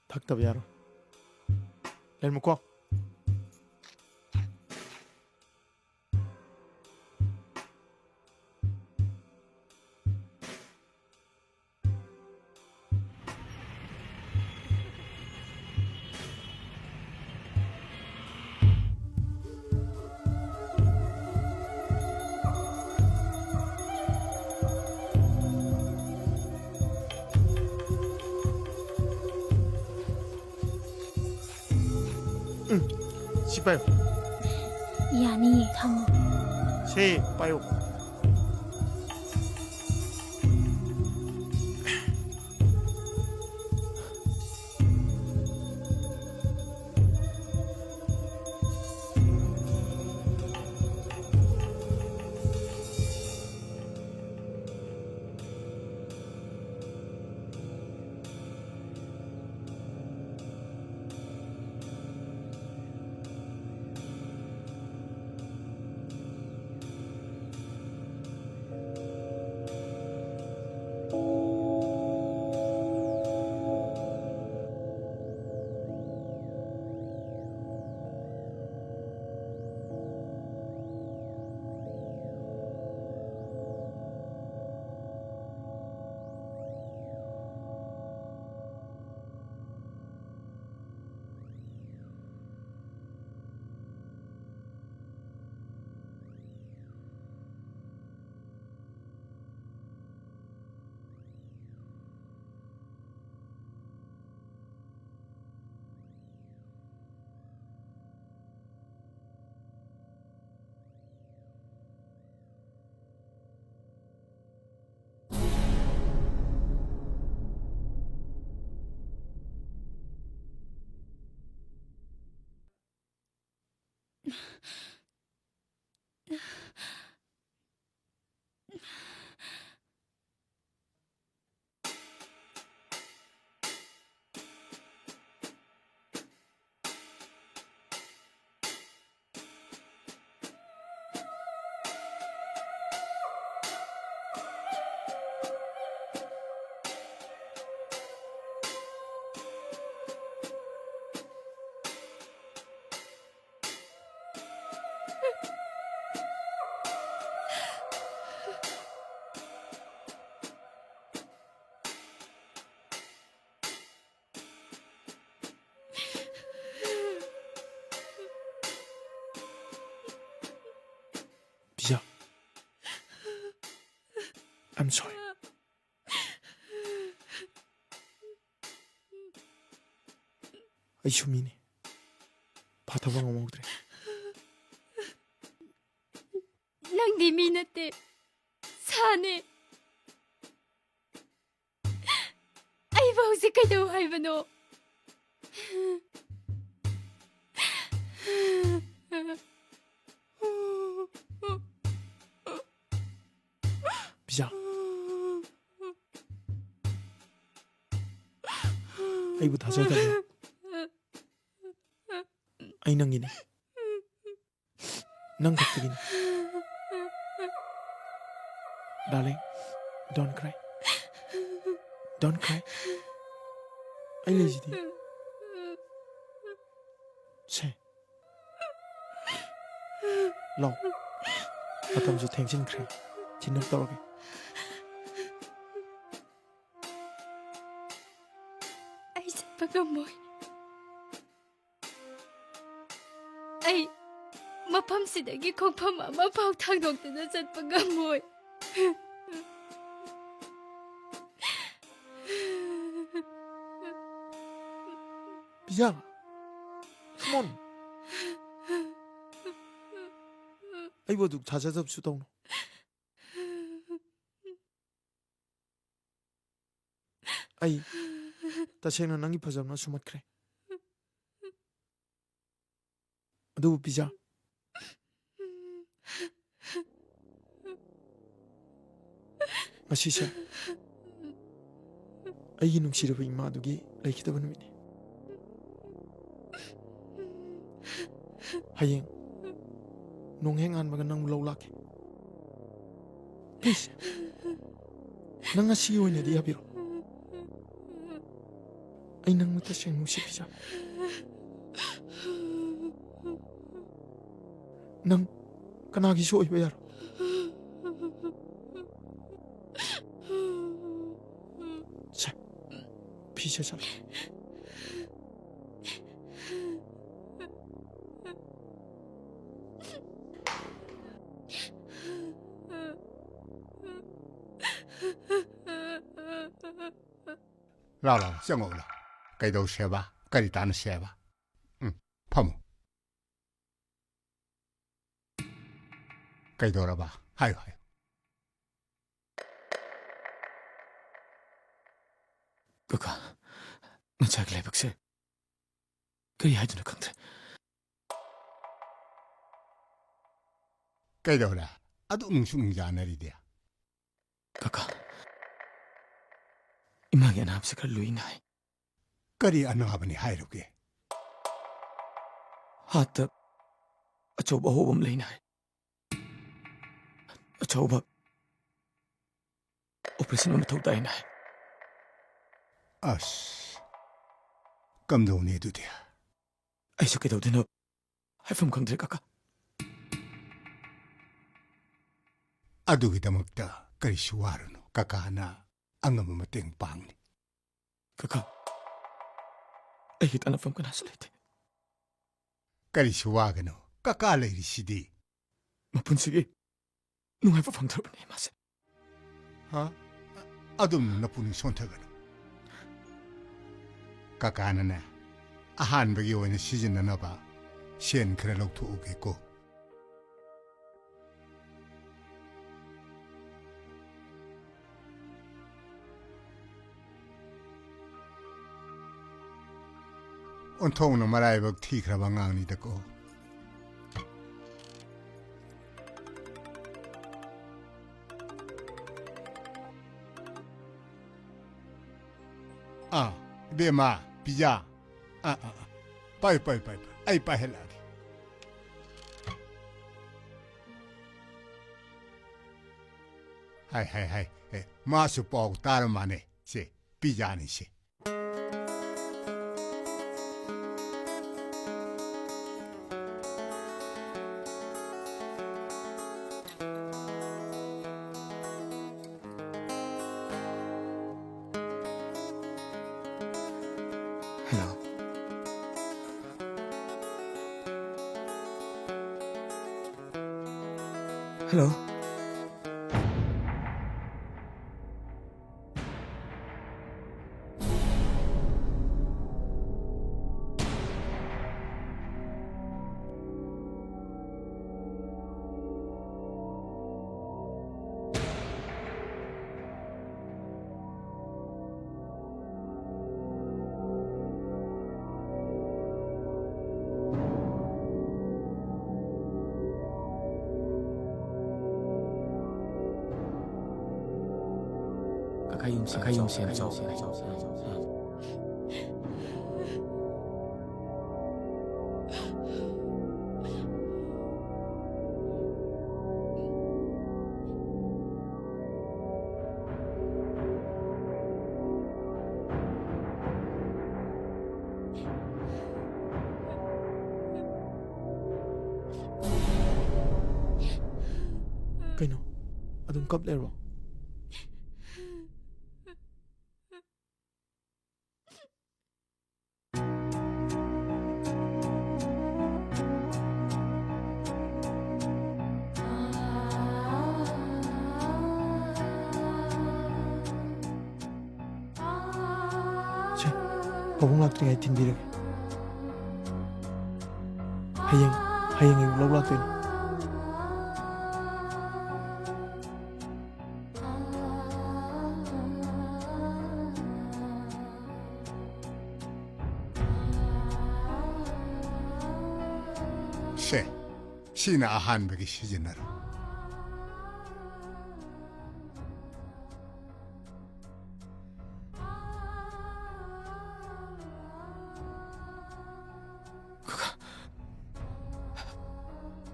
ꯊꯛꯇꯕ ꯌꯥꯔꯣꯏ꯫ ꯂꯩꯔꯝꯃꯨꯀꯣ꯫ ꯎꯝ, ꯁꯤ ꯄꯥꯏꯌꯨ꯫ ꯌꯥꯅꯤꯌꯦ, ꯊꯝꯃꯣ꯫ ꯁꯤ ꯄꯥꯏꯌꯨ꯫ Pizza, I'm sorry. ꯑꯩꯁꯨ ꯃꯤꯅꯤ꯫ ꯐꯥꯊꯕ ꯉꯝꯍꯧꯗ꯭ꯔꯦ꯫ ꯅꯪꯗꯤ ꯃꯤ ꯅꯠꯇꯦ, ꯁꯥꯅꯦ꯫ ꯑꯩꯕꯨ ꯍꯧꯖꯤꯛ ꯀꯩꯗꯧ ꯍꯥꯏꯕꯅꯣ? ꯄꯤꯖꯥ, ꯑꯩꯕꯨ ꯊꯥꯖꯗꯕ꯭ꯔꯥ? ꯑꯩ ꯅꯪꯒꯤꯅꯤ꯫ ꯅꯪ ꯈꯛꯇꯒꯤꯅꯤ꯫ Darling, don't cry. Don't cry. ꯑꯩ ꯂꯩꯁꯤꯗꯤ꯫ ꯁꯦ꯫ ꯂꯥꯎ꯫ ꯃꯇꯝꯁꯨ ꯊꯦꯡꯖꯤꯟꯈ꯭ꯔꯦ꯫ ꯆꯤꯟꯅ ꯇꯧꯔꯒꯦ꯫ ꯑꯩ ꯆꯠꯄ ꯉꯝꯃꯣꯏ꯫ ꯑꯩ ꯃꯐꯝꯁꯤꯗꯒꯤ ꯈꯣꯡꯐꯝ ꯑꯃꯐꯥꯎ ꯊꯥꯡꯗꯣꯛꯇꯨꯅ ꯆꯠꯄ ꯉꯝꯃꯣꯏ꯫ Pizza, come on. ꯑꯩꯕꯨ ꯑꯗꯨꯛ ꯊꯥꯖꯗꯕꯁꯨ ꯇꯧꯅꯨ꯫ ꯑꯩ ꯇꯁꯦꯡꯅ ꯅꯪꯒꯤ ꯐꯖꯕꯅ ꯁꯨꯝꯍꯠꯈ꯭ꯔꯦ꯫ ꯑꯗꯨꯕꯨ ꯄꯤꯖꯥ, ꯉꯁꯤꯁꯦ ꯑꯩꯒꯤ ꯅꯨꯡꯁꯤꯔꯕ ꯏꯃꯥꯗꯨꯒꯤ ꯂꯩꯈꯤꯗꯕ ꯅꯨꯃꯤꯠꯅꯤ꯫ ꯍꯌꯦꯡ ꯅꯣꯡ ꯍꯦꯛ ꯉꯥꯟꯕꯒ ꯅꯪꯕꯨ ꯂꯧ ꯂꯥꯛꯀꯦ꯫ Please, ꯅꯪ ꯉꯁꯤꯒꯤ ꯑꯣꯏꯅꯗꯤ ꯌꯥꯕꯤꯔꯣ꯫ ꯑꯩ ꯅꯪꯕꯨ ꯇꯁꯦꯡꯅ ꯅꯨꯡꯁꯤ ꯄꯤꯖꯥ꯫ ꯅꯪ ꯀꯅꯥꯒꯤꯁꯨ ꯑꯣꯏꯕ ꯌꯥꯔꯣꯏ꯫ ꯁꯦ, ꯐꯤ ꯁꯦꯠꯆꯜꯂꯣ꯫ ꯂꯥꯎ, ꯂꯥꯎ, ꯆꯪꯉꯛꯎ, ꯂꯥꯎ꯫ ꯀꯩꯗꯧꯁꯦꯕ? ꯀꯔꯤ ꯇꯥꯟꯅꯁꯦꯕ? ꯎꯝ, ꯐꯝꯃꯨ꯫ ꯀꯩꯗꯧꯔꯕ? ꯍꯥꯏꯌꯨ, ꯍꯥꯏꯌꯨ꯫ ꯀꯀꯥ, ꯃꯆꯥꯒꯤ ꯂꯥꯏꯕꯛꯁꯦ ꯀꯔꯤ ꯍꯥꯏꯗꯣꯏꯅꯣ ꯈꯪꯗ꯭ꯔꯦ꯫ ꯀꯩꯗꯧꯔꯦ? ꯑꯗꯨꯛ ꯅꯨꯡꯁꯨꯛ ꯅꯨꯡꯖꯥꯅꯔꯤꯗꯤ? ꯀꯀꯥ, ꯏꯃꯥꯒꯤ ꯑꯅꯥꯕꯁꯦ ꯈꯔ ꯂꯨꯏꯅ ꯍꯥꯏ꯫ ꯀꯔꯤ ꯑꯅꯥꯕꯅꯤ ꯍꯥꯏꯔꯨꯒꯦ? ꯍꯥꯔꯠꯇ ꯑꯆꯧꯕ ꯑꯍꯣꯕ ꯑꯃ ꯂꯩꯅ ꯍꯥꯏ꯫ ꯑꯆꯧꯕ ꯑꯣꯄꯔꯦꯁꯟ ꯑꯃ ꯃꯊꯧ ꯇꯥꯏꯅ ꯍꯥꯏ꯫ ꯑꯁ, ꯀꯝꯗꯧꯅꯤ ꯑꯗꯨꯗꯤ? ꯑꯩꯁꯨ ꯀꯩꯗꯧꯗꯣꯏꯅꯣ ꯍꯥꯏꯐꯝ ꯈꯪꯗ꯭ꯔꯦ, ꯀꯀꯥ꯫ ꯑꯗꯨꯒꯤꯗꯃꯛꯇ ꯀꯔꯤꯁꯨ ꯋꯥꯔꯨꯅꯨ, ꯀꯀꯥꯅ ꯑꯉꯝꯕ ꯃꯇꯦꯡ ꯄꯥꯡꯅꯤ꯫ ꯀꯀꯥ, ꯑꯩꯒꯤ ꯇꯥꯟꯅꯐꯝ ꯀꯅꯥꯁꯨ ꯂꯩꯇꯦ꯫ ꯀꯔꯤꯁꯨ ꯋꯥꯒꯅꯨ, ꯀꯀꯥ ꯂꯩꯔꯤꯁꯤꯗꯤ꯫ ꯃꯄꯨꯟꯁꯤꯒꯤ ꯅꯨꯡꯉꯥꯏꯕ ꯐꯪꯗ꯭ꯔꯕꯅꯦ ꯃꯥꯁꯦ꯫ ꯍꯥ? ꯑꯗꯨꯝ ꯅꯄꯨꯛꯅꯤꯡ ꯁꯣꯟꯊꯒꯅꯨ꯫ ꯀꯀꯥꯅꯅꯦ, ꯑꯍꯥꯟꯕꯒꯤ ꯑꯣꯏꯅ ꯁꯤꯖꯤꯟꯅꯅꯕ ꯁꯦꯟ ꯈꯔ ꯂꯧꯊꯣꯛꯎꯒꯦꯀꯣ꯫ ꯑꯣꯟꯊꯣꯛꯅ ꯃꯔꯥꯏꯕꯛ ꯊꯤꯈ꯭ꯔꯕ ꯑꯉꯥꯡꯅꯤꯗꯀꯣ꯫ ꯑꯥ, ꯏꯕꯦꯝꯃ, ꯄꯤꯖꯥ꯫ ꯑꯥ, ꯑꯥ, ꯑꯥ꯫ ꯄꯥꯏ, ꯄꯥꯏ, ꯄꯥꯏ, ꯄꯥꯏ꯫ ꯑꯩ ꯄꯥꯏꯍꯜꯂꯛꯑꯒꯦ꯫ ꯍꯥꯏ, ꯍꯥꯏ, ꯍꯥꯏ꯫ ꯑꯦ, ꯃꯥꯁꯨ ꯄꯥꯎ ꯇꯥꯔ ꯃꯥꯅꯦ꯫ ꯁꯦ, ꯄꯤꯖꯥꯅꯤ ꯁꯦ꯫ Hello. Hello. ꯀꯀꯥ ꯌꯨꯝꯁꯦ ꯀꯀꯥ ꯌꯨꯝꯁꯦ ꯌꯥꯝ ꯆꯥꯎꯕꯅꯦ꯫ ꯀꯩꯅꯣ? ꯑꯗꯨꯝ ꯀꯞ ꯂꯩꯔꯕꯣ? ꯁꯦ, ꯄꯥꯕꯨꯡ ꯂꯥꯛꯇ꯭ꯔꯤꯉꯩ ꯊꯤꯟꯕꯤꯔꯒꯦ꯫ ꯍꯌꯦꯡ, ꯍꯌꯦꯡ ꯑꯌꯨꯛ ꯂꯧ ꯂꯥꯛꯇꯣꯏꯅꯦ꯫ ꯁꯦ, ꯁꯤꯅ ꯑꯍꯥꯟꯕꯒꯤ ꯁꯤꯖꯤꯟꯅꯔꯣ꯫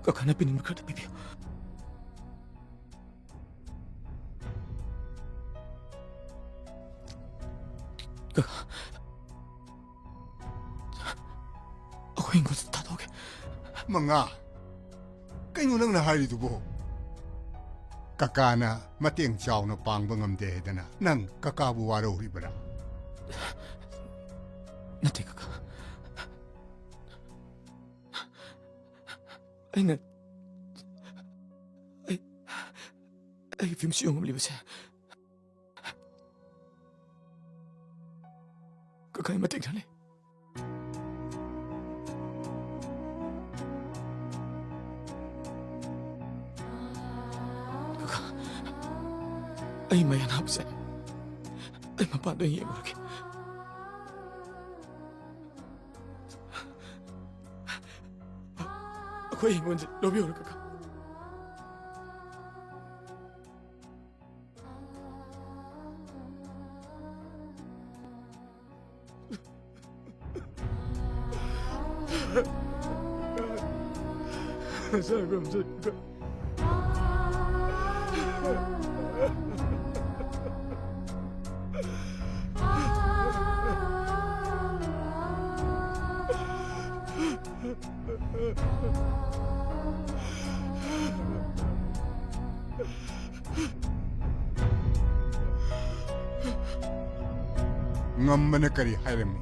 ꯀꯀꯥꯅ ꯄꯤꯅꯤꯡꯕ ꯈꯔꯗ ꯄꯤꯕꯤꯌꯨ꯫ ꯀꯀꯥ, ꯑꯩꯈꯣꯏ ꯍꯤꯡꯒꯣꯜꯁꯦ ꯊꯥꯗꯣꯛꯑꯒꯦ꯫ ꯃꯉꯥ꯫ ꯀꯩꯅꯣ ꯅꯪꯅ ꯍꯥꯏꯔꯤꯗꯨꯕꯣ? ꯀꯀꯥꯅ ꯃꯇꯦꯡ ꯆꯥꯎꯅ ꯄꯥꯡꯕ ꯉꯝꯗꯦ ꯍꯥꯏꯗꯅ ꯅꯪ ꯀꯀꯥꯕꯨ ꯋꯥꯔꯧꯔꯤꯕꯔꯥ? ꯅꯠꯇꯦ ꯀꯀꯥ, ꯑꯩꯅ, ꯑꯩ, ꯑꯩꯒꯤ ꯐꯤꯕꯝꯁꯤ ꯌꯦꯡꯉꯝꯂꯤꯕꯁꯦ ꯀꯀꯥꯒꯤ ꯃꯇꯦꯡꯅꯅꯤ꯫ ꯀꯀꯥ, ꯑꯩ ꯃꯌꯥ ꯅꯥꯕꯁꯦ ꯑꯩ ꯃꯄꯥꯟꯗ ꯑꯣꯏꯅ ꯌꯦꯡꯉꯨꯔꯒꯦ꯫ ꯑꯩꯈꯣꯏ ꯍꯤꯡꯒꯣꯜꯁꯦ ꯂꯧꯕꯤꯌꯨ ꯀꯀꯥ꯫ ꯉꯝꯕꯅ ꯀꯔꯤ ꯍꯥꯏꯔꯝꯃꯤ?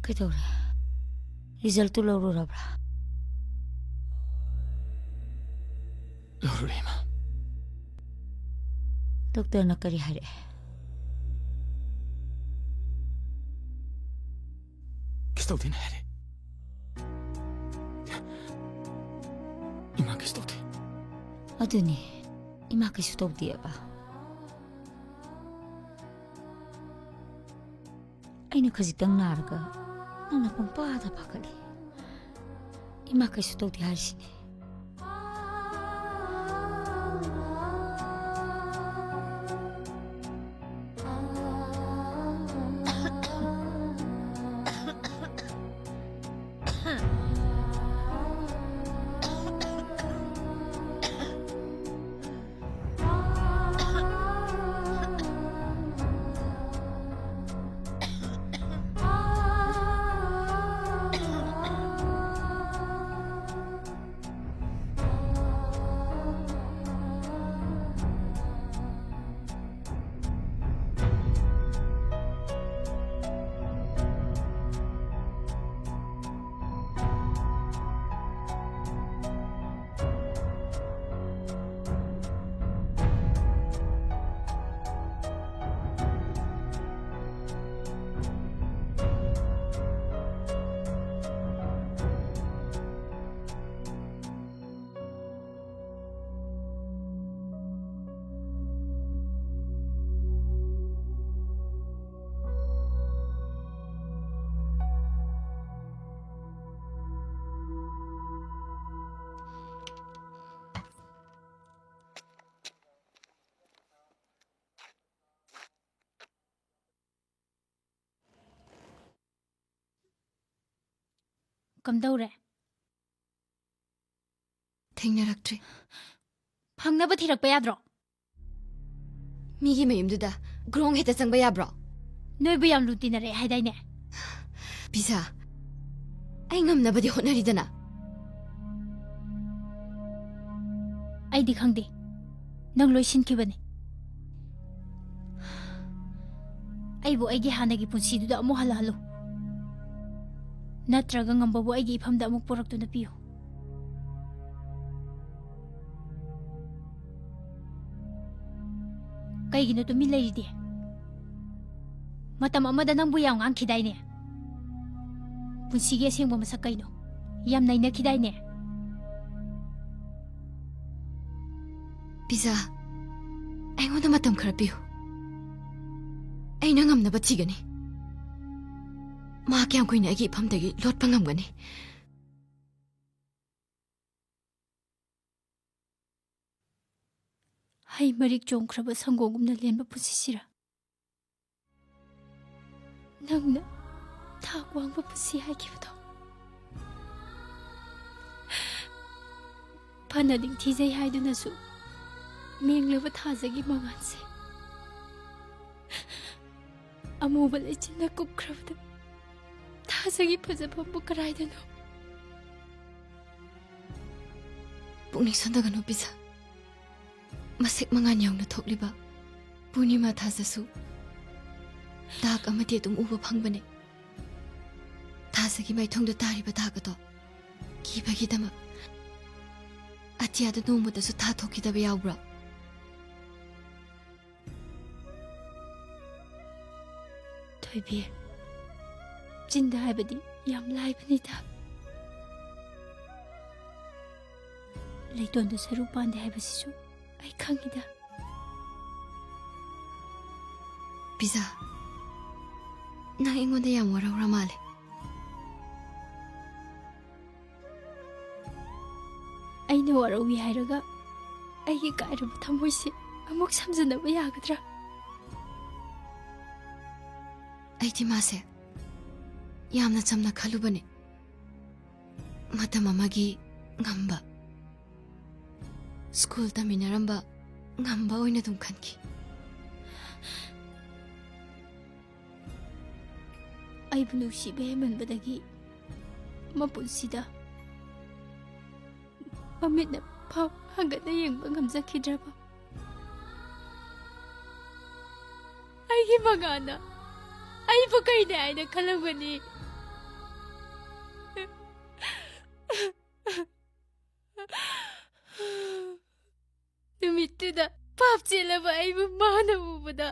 ꯀꯩꯗꯧꯔꯦ? ꯔꯤꯖꯜꯇꯨ ꯂꯧꯔꯨꯔꯕ꯭ꯔꯥ? ꯂꯧꯔꯨꯔꯦ, ꯏꯃꯥ꯫ ꯗꯣꯛꯇꯔꯅ ꯀꯔꯤ ꯍꯥꯏꯔꯛꯑꯦ? ꯀꯩꯁꯨ ꯇꯧꯗꯦꯅ ꯍꯥꯏꯔꯦ꯫ ꯏꯃꯥ ꯀꯩꯁꯨ ꯇꯧꯗꯦ꯫ ꯑꯗꯨꯅꯤ, ꯏꯃꯥ ꯀꯩꯁꯨ ꯇꯧꯗꯦꯕ꯫ ꯑꯩꯅ ꯈꯖꯤꯛꯇꯪ ꯅꯥꯔꯒ ꯅꯪꯅ ꯄꯪꯄꯥꯗ ꯄꯥꯈꯠꯂꯤ꯫ ꯏꯃꯥ ꯀꯩꯁꯨ ꯇꯧꯗꯦ ꯍꯥꯏꯔꯤꯁꯤꯅꯤ꯫ ꯀꯝꯗꯧꯔꯦ? ꯊꯦꯡꯅꯔꯛꯇ꯭ꯔꯤ꯫ ꯐꯪꯅꯕ ꯊꯤꯔꯛꯄ ꯌꯥꯗ꯭ꯔꯣ? ꯃꯤꯒꯤ ꯃꯌꯨꯝꯗꯨꯗ ꯒ꯭ꯔꯣꯡ ꯍꯦꯛꯇ ꯆꯪꯕ ꯌꯥꯕ꯭ꯔꯣ? ꯅꯣꯏꯕꯨ ꯌꯥꯝ ꯂꯨ ꯇꯤꯟꯅꯔꯛꯑꯦ ꯍꯥꯏꯗꯥꯏꯅꯦ? ꯄꯤꯖꯥ, ꯑꯩ ꯉꯝꯅꯕꯗꯤ ꯍꯣꯠꯅꯔꯤꯗꯅ꯫ ꯑꯩꯗꯤ ꯈꯪꯗꯦ꯫ ꯅꯪ ꯂꯣꯏ ꯁꯤꯟꯈꯤꯕꯅꯤ꯫ ꯑꯩꯕꯨ ꯑꯩꯒꯤ ꯍꯥꯟꯅꯒꯤ ꯄꯨꯟꯁꯤꯗꯨꯗ ꯑꯃꯨꯛ ꯍꯜꯂꯛꯍꯜꯂꯨ꯫ ꯅꯠꯇ꯭ꯔꯒ ꯉꯝꯕꯕꯨ ꯑꯩꯒꯤ ꯏꯐꯝꯗ ꯑꯃꯨꯛ ꯄꯨꯔꯛꯇꯨꯅ ꯄꯤꯌꯨ꯫ ꯀꯩꯒꯤꯅꯣ ꯇꯨꯃꯤꯟ ꯂꯩꯔꯤꯗꯤ? ꯃꯇꯝ ꯑꯃꯗ ꯅꯪꯕꯨ ꯌꯥꯝ ꯉꯥꯡꯈꯤꯗꯥꯏꯅꯦ? ꯄꯨꯟꯁꯤꯒꯤ ꯑꯁꯦꯡꯕ ꯃꯁꯛ ꯀꯩꯅꯣ? ꯌꯥꯝ ꯅꯩꯅꯈꯤꯗꯥꯏꯅꯦ? ꯄꯤꯖꯥ, ꯑꯩꯉꯣꯟꯗ ꯃꯇꯝ ꯈꯔ ꯄꯤꯌꯨ꯫ ꯑꯩꯅ ꯉꯝꯅꯕ ꯊꯤꯒꯅꯤ꯫ ꯃꯥ ꯀꯌꯥꯝ ꯀꯨꯏꯅ ꯑꯩꯒꯤ ꯏꯐꯝꯗꯒꯤ ꯂꯣꯠꯄ ꯉꯝꯒꯅꯤ? ꯍꯩ ꯃꯔꯤꯛ ꯆꯣꯡꯈ꯭ꯔꯕ ꯁꯪꯒꯣꯝꯒꯨꯝꯅ ꯂꯦꯟꯕ ꯄꯨꯟꯁꯤꯁꯤꯔ? ꯅꯪꯅ ꯊꯥꯛ ꯋꯥꯡꯕ ꯄꯨꯟꯁꯤ ꯍꯥꯏꯈꯤꯕꯗꯣ꯫ ꯐꯅ ꯅꯤꯡꯊꯤꯖꯩ ꯍꯥꯏꯗꯨꯅꯁꯨ ꯃꯦꯡꯂꯕ ꯊꯥꯖꯒꯤ ꯃꯉꯥꯜꯁꯦ ꯑꯃꯨꯕ ꯂꯩꯆꯤꯟꯅ ꯀꯨꯞꯈ꯭ꯔꯕꯗ ꯊꯥꯖꯒꯤ ꯐꯖꯐꯝꯕꯨ ꯀꯔꯥꯏꯗꯅꯣ? ꯄꯨꯛꯅꯤꯡ ꯁꯣꯟꯊꯒꯅꯨ ꯄꯤꯖꯥ꯫ ꯃꯁꯦꯛ ꯃꯉꯥꯜ ꯌꯧꯅ ꯊꯣꯛꯂꯤꯕ ꯄꯨꯔꯅꯤꯃꯥ ꯊꯥꯖꯁꯨ ꯗꯥꯛ ꯑꯃꯗꯤ ꯑꯗꯨꯝ ꯎꯕ ꯐꯪꯕꯅꯦ꯫ ꯊꯥꯖꯒꯤ ꯃꯥꯏꯊꯣꯡꯗ ꯇꯥꯔꯤꯕ ꯗꯥꯛ ꯑꯗꯣ ꯀꯤꯕꯒꯤꯗꯃꯛ ꯑꯇꯤꯌꯥꯗ ꯅꯣꯡꯃꯇꯁꯨ ꯊꯥ ꯊꯣꯛꯈꯤꯗꯕ ꯌꯥꯎꯕ꯭ꯔꯣ? ꯊꯣꯏꯕꯤ, ꯆꯤꯟꯗ ꯍꯥꯏꯕꯗꯤ ꯌꯥꯝ ꯂꯥꯏꯕꯅꯤꯗ꯫ ꯂꯩꯇꯣꯟꯗ ꯁꯔꯨ ꯄꯥꯟꯗꯦ ꯍꯥꯏꯕꯁꯤꯁꯨ ꯑꯩ ꯈꯪꯉꯤꯗ꯫ ꯄꯤꯖꯥ, ꯅꯪ ꯑꯩꯉꯣꯟꯗ ꯌꯥꯝ ꯋꯥꯔꯧꯔ ꯃꯥꯜꯂꯦ꯫ ꯑꯩꯅ ꯋꯥꯔꯧꯏ ꯍꯥꯏꯔꯒ ꯑꯩꯒꯤ ꯀꯥꯏꯔꯕ ꯊꯃꯣꯏꯁꯦ ꯑꯃꯨꯛ ꯁꯝꯖꯤꯟꯅꯕ ꯌꯥꯒꯗ꯭ꯔꯥ? ꯑꯩꯗꯤ ꯃꯥꯁꯦ ꯌꯥꯝꯅ ꯆꯝꯅ ꯈꯜꯂꯨꯕꯅꯦ꯫ ꯃꯇꯝ ꯑꯃꯒꯤ ꯉꯝꯕ, ꯁ꯭ꯀꯨꯜ ꯇꯝꯃꯤꯟꯅꯔꯝꯕ ꯉꯝꯕ ꯑꯣꯏꯅ ꯑꯗꯨꯝ ꯈꯟꯈꯤ꯫ ꯑꯩꯕꯨ ꯅꯨꯡꯁꯤꯕ ꯍꯦꯟꯃꯟꯕꯗꯒꯤ ꯃꯄꯨꯟꯁꯤꯗ ꯃꯃꯤꯠꯅ ꯐꯥꯎ ꯍꯟꯒꯠꯅ ꯌꯦꯡꯕ ꯉꯝꯖꯈꯤꯗ꯭ꯔꯕ ꯑꯩꯒꯤ ꯃꯉꯥꯜꯅ ꯑꯩꯕꯨ ꯀꯩꯅꯦ ꯍꯥꯏꯅ ꯈꯜꯂꯝꯒꯅꯤ? ꯅꯨꯃꯤꯠꯇꯨꯗ ꯄꯥꯞ ꯆꯦꯜꯂꯕ ꯑꯩꯕꯨ ꯃꯥꯅ ꯎꯕꯗ꯫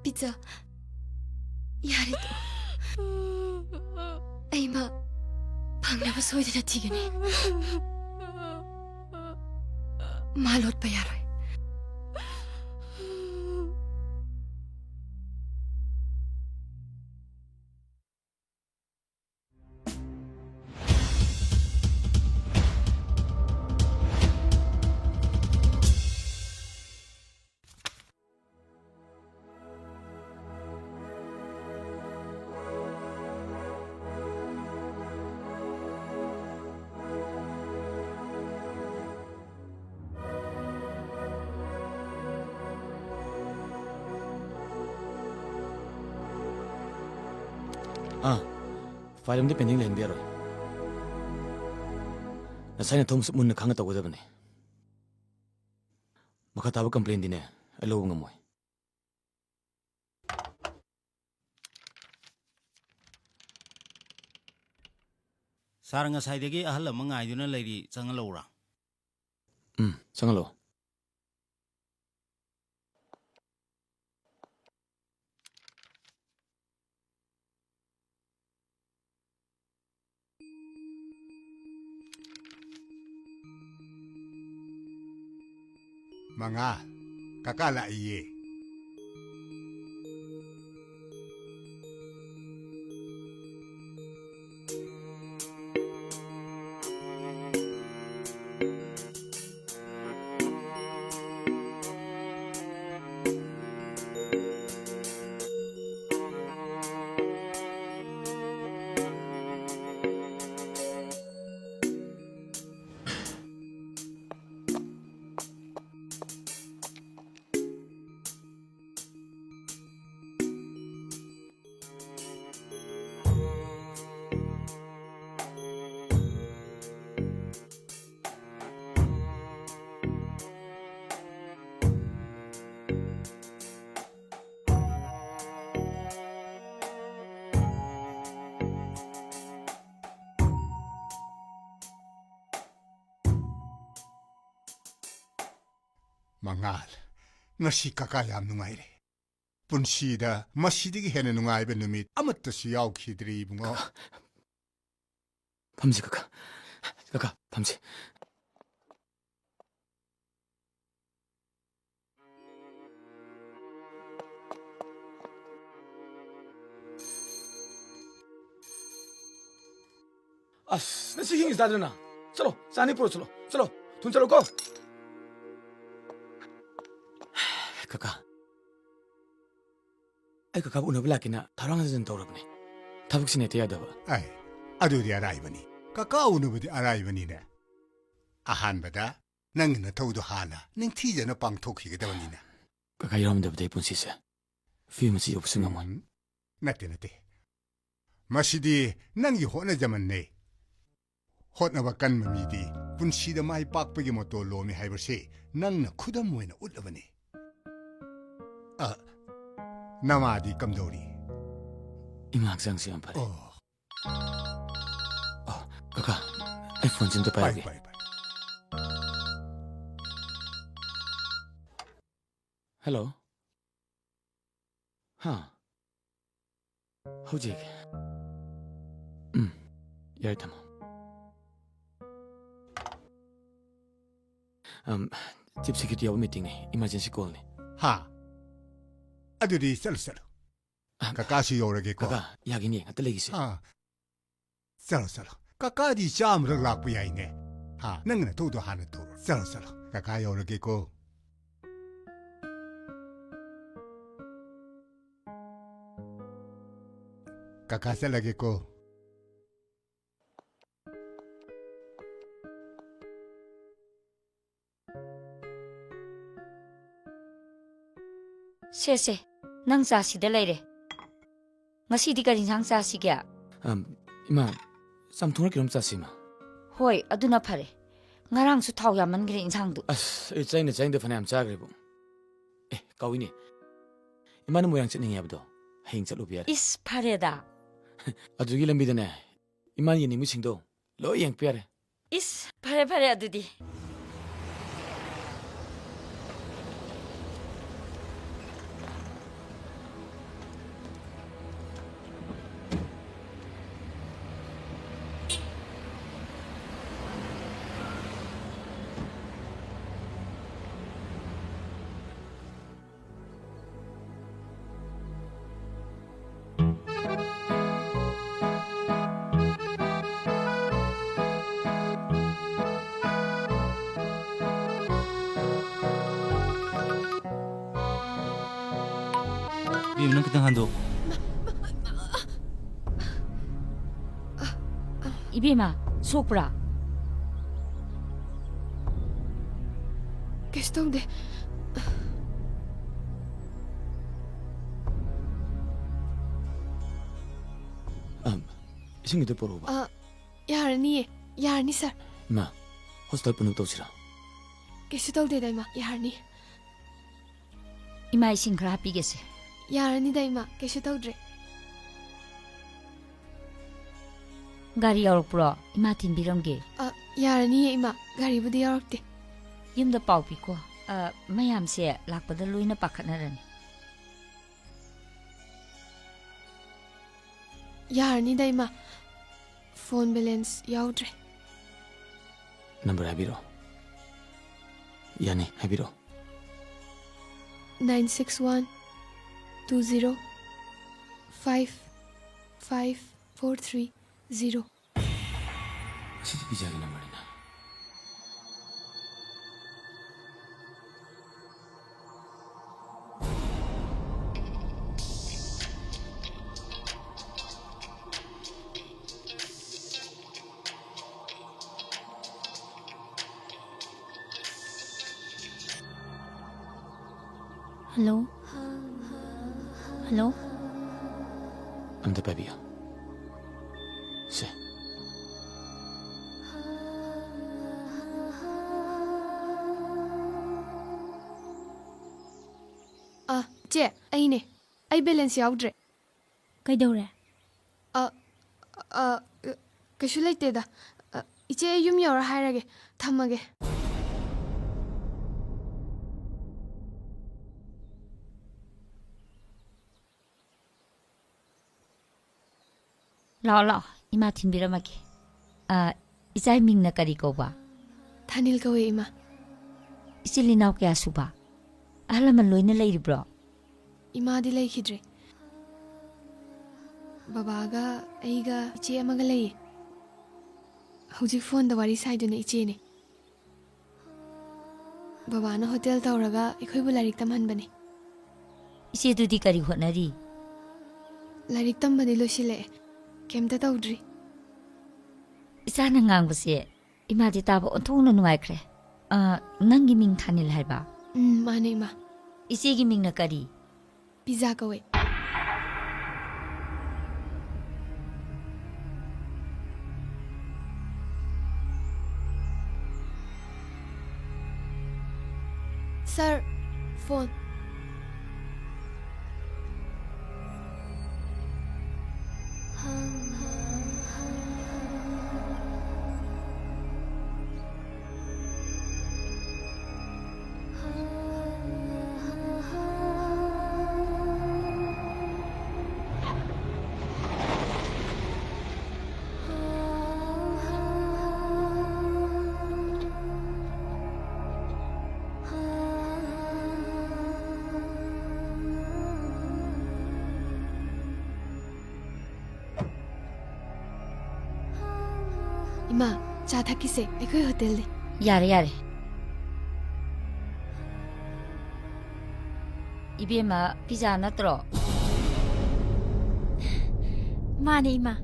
ꯄꯤꯖꯥ, ꯌꯥꯔꯦ ꯇꯣꯛꯑꯣ꯫ ꯑꯩ ꯃꯥ ꯐꯪꯅꯕ ꯁꯣꯏꯗꯅ ꯊꯤꯒꯅꯤ꯫ ꯃꯥ ꯂꯣꯠꯄ ꯌꯥꯔꯣꯏ꯫ ꯑꯥ, ꯐꯥꯏꯜ ꯑꯃꯗꯤ ꯄꯦꯟꯗꯤꯡ ꯂꯩꯍꯟꯕ ꯌꯥꯔꯣꯏ꯫ ꯉꯁꯥꯏ ꯅꯊꯧ ꯃꯁꯛ ꯃꯨꯟꯅ ꯈꯪꯉ ꯇꯧꯒꯗꯕꯅꯤ꯫ ꯃꯈꯥ ꯇꯥꯕ ꯀꯝꯄ꯭ꯂꯦꯟꯗꯤꯅꯦ, ꯑꯩ ꯂꯧꯕ ꯉꯝꯃꯣꯏ꯫ ꯁꯥꯔ, ꯉꯁꯥꯏꯗꯒꯤ ꯑꯍꯜ ꯑꯃ ꯉꯥꯏꯗꯨꯅ ꯂꯩꯔꯤ, ꯆꯪꯍꯜꯂꯛꯎꯔꯥ? ꯎꯝ, ꯆꯪꯍꯜꯂꯣ꯫ ꯃꯉꯥ, ꯀꯀꯥ ꯂꯥꯛꯏꯌꯦ꯫ ꯃꯉꯥꯜ, ꯉꯁꯤ ꯀꯀꯥ ꯌꯥꯝ ꯅꯨꯡꯉꯥꯏꯔꯦ꯫ ꯄꯨꯟꯁꯤꯗ ꯃꯁꯤꯗꯒꯤ ꯍꯦꯟꯅ ꯅꯨꯡꯉꯥꯏꯕ ꯅꯨꯃꯤꯠ ꯑꯃꯠꯇꯁꯨ ꯌꯥꯎꯈꯤꯗ꯭ꯔꯤ, ꯏꯕꯨꯡꯉꯣ꯫ ꯐꯝꯁꯤ, ꯀꯀꯥ꯫ ꯀꯀꯥ, ꯐꯝꯁꯤ꯫ ꯑꯁ, ꯅꯁꯤ ꯍꯤꯡꯉꯤꯁꯤ ꯇꯥꯗ꯭ꯔꯅ? ꯆꯠꯂꯣ, ꯆꯥꯅꯤ ꯄꯨꯔꯣ, ꯆꯠꯂꯣ, ꯆꯠꯂꯣ, ꯊꯨꯅ ꯆꯠꯂꯣꯀꯣ꯫ ꯀꯀꯥ, ꯑꯩ ꯀꯀꯥꯕꯨ ꯎꯅꯕ ꯂꯥꯛꯀꯦꯅ ꯊꯧꯔꯥꯡ ꯍꯟꯖꯤꯟ ꯇꯧꯔꯕꯅꯦ꯫ ꯊꯕꯛꯁꯤꯅ ꯍꯦꯛꯇ ꯌꯥꯗꯕ꯫ ꯑꯩ, ꯑꯗꯨꯗꯤ ꯑꯔꯥꯏꯕꯅꯤ꯫ ꯀꯀꯥ ꯎꯅꯕꯗꯤ ꯑꯔꯥꯏꯕꯅꯤꯅꯦ꯫ ꯑꯍꯥꯟꯕꯗ ꯅꯪꯒꯤ ꯅꯊꯧꯗꯣ ꯍꯥꯟꯅ ꯅꯤꯡꯊꯤꯖꯅ ꯄꯥꯡꯊꯣꯛꯈꯤꯒꯗꯕꯅꯤꯅ꯫ ꯀꯀꯥ ꯌꯥꯎꯔꯝꯗꯕꯗ ꯑꯩ ꯄꯨꯟꯁꯤꯁꯦ ꯐꯤꯕꯝ ꯑꯁꯤ ꯌꯧꯕꯁꯨ ꯉꯝꯃꯣꯏ꯫ ꯎꯝ, ꯅꯠꯇꯦ, ꯅꯠꯇꯦ꯫ ꯃꯁꯤꯗꯤ ꯅꯪꯒꯤ ꯍꯣꯠꯅꯖꯃꯟꯅꯦ꯫ ꯍꯣꯠꯅꯕ ꯀꯟꯕ ꯃꯤꯗꯤ ꯄꯨꯟꯁꯤꯗ ꯃꯥꯏ ꯄꯥꯛꯄꯒꯤ ꯃꯣꯇꯣ ꯂꯣꯝꯃꯤ ꯍꯥꯏꯕꯁꯤ ꯅꯪꯅ ꯈꯨꯗꯝ ꯑꯣꯏꯅ ꯎꯠꯂꯕꯅꯤ꯫ ꯑ, ꯅꯃꯥꯗꯤ ꯀꯝꯗꯧꯔꯤ? ꯏꯃꯥ ꯍꯛꯆꯥꯡꯁꯨ ꯌꯥꯝ ꯐꯔꯦ꯫ ꯑꯣ꯫ ꯑ, ꯀꯀꯥ, ꯑꯩ ꯐꯣꯟꯁꯦ ꯑꯝꯇ ꯄꯥꯏ, ꯄꯥꯏꯔꯨꯒꯦ꯫ ꯄꯥꯏ, ꯄꯥꯏ꯫ ꯍꯜꯂꯣ꯫ ꯍꯥ? ꯍꯧꯖꯤꯛ? ꯎꯝ, ꯌꯥꯔꯦ, ꯊꯝꯃꯣ꯫ ꯑꯝ, ꯆꯤꯐ ꯁꯦꯀ꯭ꯔꯦꯇꯔꯤ ꯌꯥꯎꯕ ꯃꯤꯇꯤꯡꯅꯤ, ꯏꯃꯥꯔꯖꯦꯟꯁꯤ ꯀꯣꯜꯅꯤ꯫ ꯍꯥ? ꯑꯗꯨꯗꯤ ꯆꯠꯂꯨ, ꯆꯠꯂꯨ꯫ ꯑ, ꯀꯀꯥꯁꯨ ꯌꯧꯔꯒꯦꯀꯣ꯫ ꯀꯀꯥ, ꯌꯥꯒꯤꯅꯤ, ꯉꯥꯛꯇ ꯂꯩꯈꯤꯁꯦ꯫ ꯑꯥ, ꯆꯠꯂꯣ, ꯆꯠꯂꯣ꯫ ꯀꯀꯥꯗꯤ ꯆꯥꯝꯃꯔꯛ ꯂꯥꯛꯄ ꯌꯥꯏꯅꯦ꯫ ꯍꯥ, ꯅꯪ ꯅꯊꯧꯗꯣ ꯍꯥꯟꯅ ꯇꯧꯔꯣ꯫ ꯆꯠꯂꯣ, ꯆꯠꯂꯣ꯫ ꯀꯀꯥ ꯌꯧꯔꯒꯦꯀꯣ꯫ ꯀꯀꯥ ꯆꯠꯂꯒꯦꯀꯣ꯫ ꯁꯦ, ꯁꯦ, ꯅꯪ ꯆꯥ ꯁꯤꯗ ꯂꯩꯔꯦ꯫ ꯉꯁꯤꯗꯤ ꯀꯔꯤ ꯏꯟꯁꯥꯡ ꯆꯥꯁꯤꯒꯦ? ꯑꯝ, ꯏꯃꯥ, ꯆꯝꯊꯣꯡꯔ ꯀꯩꯅꯣꯝ ꯆꯥꯁꯤ, ꯏꯃꯥ꯫ ꯍꯣꯏ, ꯑꯗꯨꯅ ꯐꯔꯦ꯫ ꯉꯔꯥꯡꯁꯨ ꯊꯥꯎ ꯌꯥꯝꯃꯟꯈ꯭ꯔꯦ ꯏꯟꯁꯥꯡꯗꯨ꯫ ꯑꯁ, ꯑꯩ ꯆꯥꯅꯤꯡꯗ ꯆꯥꯅꯤꯡꯗ ꯐꯅꯌꯥꯝ ꯆꯥꯈ꯭ꯔꯦꯕꯨ꯫ ꯑꯦ, ꯀꯥꯎꯏꯅꯦ꯫ ꯏꯃꯥꯅ ꯃꯣꯏꯔꯥꯡ ꯆꯠꯅꯤꯡꯉꯦ ꯍꯥꯏꯕꯗꯣ ꯍꯌꯦꯡ ꯆꯠꯂꯨꯕ ꯌꯥꯔꯦ꯫ ꯏꯁ, ꯐꯔꯦꯗ꯫ ꯑꯗꯨꯒꯤ ꯂꯝꯕꯤꯗꯅꯦ, ꯏꯃꯥꯅ ꯌꯦꯡꯅꯤꯡꯕꯁꯤꯡꯗꯣ ꯂꯣꯏ ꯌꯦꯡꯉꯛꯄ ꯌꯥꯔꯦ꯫ ꯏꯁ, ꯐꯔꯦ, ꯐꯔꯦ ꯑꯗꯨꯗꯤ꯫ ꯅꯪ ꯈꯤꯇꯪ ꯍꯟꯗꯣꯛ꯫ ꯏꯕꯦꯝꯃ, ꯁꯣꯛꯄ꯭ꯔꯥ? ꯀꯩꯁꯨ ꯇꯧꯗꯦ꯫ ꯑꯝ, ꯏꯁꯤꯡ ꯈꯤꯇ ꯄꯨꯔꯛꯎꯕ꯫ ꯑ, ꯌꯥꯔꯅꯤꯌꯦ꯫ ꯌꯥꯔꯅꯤ, ꯁꯥꯔ꯫ ꯏꯃꯥ, ꯍꯣꯁꯄꯤꯇꯥꯜ ꯄꯨꯅꯕ ꯇꯧꯁꯤꯔꯥ? ꯀꯩꯁꯨ ꯇꯧꯗꯦꯗ, ꯏꯃꯥ꯫ ꯌꯥꯔꯅꯤ꯫ ꯏꯃꯥ, ꯏꯁꯤꯡ ꯈꯔ ꯍꯥꯞꯄꯤꯒꯦꯁꯦ꯫ ꯌꯥꯔꯅꯤꯗ, ꯏꯃꯥ꯫ ꯀꯩꯁꯨ ꯇꯧꯗ꯭ꯔꯦ꯫ ꯒꯥꯔꯤ ꯌꯥꯎꯔꯛꯄ꯭ꯔꯣ? ꯏꯃꯥ ꯊꯤꯟꯕꯤꯔꯝꯒꯦ꯫ ꯑ, ꯌꯥꯔꯅꯤꯌꯦ, ꯏꯃꯥ꯫ ꯒꯥꯔꯤꯕꯨꯗꯤ ꯌꯥꯎꯔꯛꯇꯦ꯫ ꯌꯨꯝꯗ ꯄꯥꯎ ꯄꯤꯀꯣ꯫ ꯑ, ꯃꯌꯥꯝꯁꯦ ꯂꯥꯛꯄꯗ ꯂꯣꯏꯅ ꯄꯥꯈꯠꯅꯔꯅꯤ꯫ ꯌꯥꯔꯅꯤꯗ, ꯏꯃꯥ꯫ ꯐꯣꯟ ꯕꯦꯂꯦꯟꯁ ꯌꯥꯎꯗ꯭ꯔꯦ꯫ ꯅꯝꯕꯔ ꯍꯥꯏꯕꯤꯔꯛꯑꯣ꯫ ꯌꯥꯅꯤ, ꯍꯥꯏꯕꯤꯔꯛꯑꯣ꯫ Nine six one two zero five five four three zero꯫ ꯑꯁꯤꯗꯤ ꯄꯤꯖꯥꯒꯤ ꯅꯝꯕꯔꯅꯤꯅ꯫ ꯍꯜꯂꯣ? ꯍꯜꯂꯣ? ꯑꯝꯇ ꯄꯥꯏꯕꯤꯌꯨ꯫ ꯁꯦ꯫ ꯑ, ꯆꯦ, ꯑꯩꯅꯦ꯫ ꯑꯩ ꯕꯦꯂꯦꯟꯁ ꯌꯥꯎꯗ꯭ꯔꯦ꯫ ꯀꯩꯗꯧꯔꯦ? ꯑ, ꯑ, ꯀꯩꯁꯨ ꯂꯩꯇꯦꯗ꯫ ꯑ, ꯏꯆꯦ, ꯑꯩ ꯌꯨꯝ ꯌꯧꯔ ꯍꯥꯏꯔꯒꯦ꯫ ꯊꯝꯃꯒꯦ꯫ ꯂꯥꯛꯑꯣ, ꯂꯥꯛꯑꯣ, ꯏꯃꯥ ꯊꯤꯟꯕꯤꯔꯝꯃꯒꯦ꯫ ꯑ, ꯏꯆꯥꯏ ꯃꯤꯡꯅ ꯀꯔꯤ ꯀꯧꯕ? ꯊꯥꯅꯤꯜ ꯀꯧꯋꯦ, ꯏꯃꯥ꯫ ꯏꯆꯤꯜ ꯏꯅꯥꯎ ꯀꯌꯥ ꯁꯨꯕ? ꯑꯍꯜ ꯂꯃꯟ ꯂꯣꯏꯅ ꯂꯩꯔꯤꯕ꯭ꯔꯣ? ꯏꯃꯥꯗꯤ ꯂꯩꯈꯤꯗ꯭ꯔꯦ꯫ ꯕꯕꯥꯒ ꯑꯩꯒ ꯏꯆꯦ ꯑꯃꯒ ꯂꯩꯌꯦ꯫ ꯍꯧꯖꯤꯛ ꯐꯣꯟꯗ ꯋꯥꯔꯤ ꯁꯥꯏꯗꯨꯅ ꯏꯆꯦꯅꯦ꯫ ꯕꯕꯥꯅ ꯍꯣꯇꯦꯜ ꯇꯧꯔꯒ ꯑꯩꯈꯣꯏꯕꯨ ꯂꯥꯏꯔꯤꯛ ꯇꯝꯍꯟꯕꯅꯦ꯫ ꯏꯆꯦꯗꯨꯗꯤ ꯀꯔꯤ ꯍꯣꯠꯅꯔꯤ? ꯂꯥꯏꯔꯤꯛ ꯇꯝꯕꯗꯤ ꯂꯣꯏꯁꯤꯜꯂꯛꯑꯦ꯫ ꯀꯩꯝꯇ ꯇꯧꯗ꯭ꯔꯤ꯫ ꯏꯆꯥꯅ ꯉꯥꯡꯕꯁꯦ ꯏꯃꯥꯗꯤ ꯇꯥꯕ ꯑꯣꯟꯊꯣꯛꯅ ꯅꯨꯡꯉꯥꯏꯈ꯭ꯔꯦ꯫ ꯑ, ꯅꯪꯒꯤ ꯃꯤꯡ ꯊꯥꯅꯤꯜ ꯍꯥꯏꯕ? ꯎꯝ, ꯃꯥꯅꯦ, ꯏꯃꯥ꯫ ꯏꯆꯦꯒꯤ ꯃꯤꯡꯅ ꯀꯔꯤ? ꯄꯤꯖꯥ ꯀꯧꯋꯦ꯫ ꯁꯥꯔ, ꯐꯣꯟ꯫ ꯏꯃꯥ, ꯆꯥ ꯊꯛꯈꯤꯁꯦ ꯑꯩꯈꯣꯏ ꯍꯣꯇꯦꯜꯗꯤ꯫ ꯌꯥꯔꯦ, ꯌꯥꯔꯦ꯫ ꯏꯕꯦꯝꯃ, ꯄꯤꯖꯥ ꯅꯠꯇ꯭ꯔꯣ? ꯃꯥꯅꯦ, ꯏꯃꯥ꯫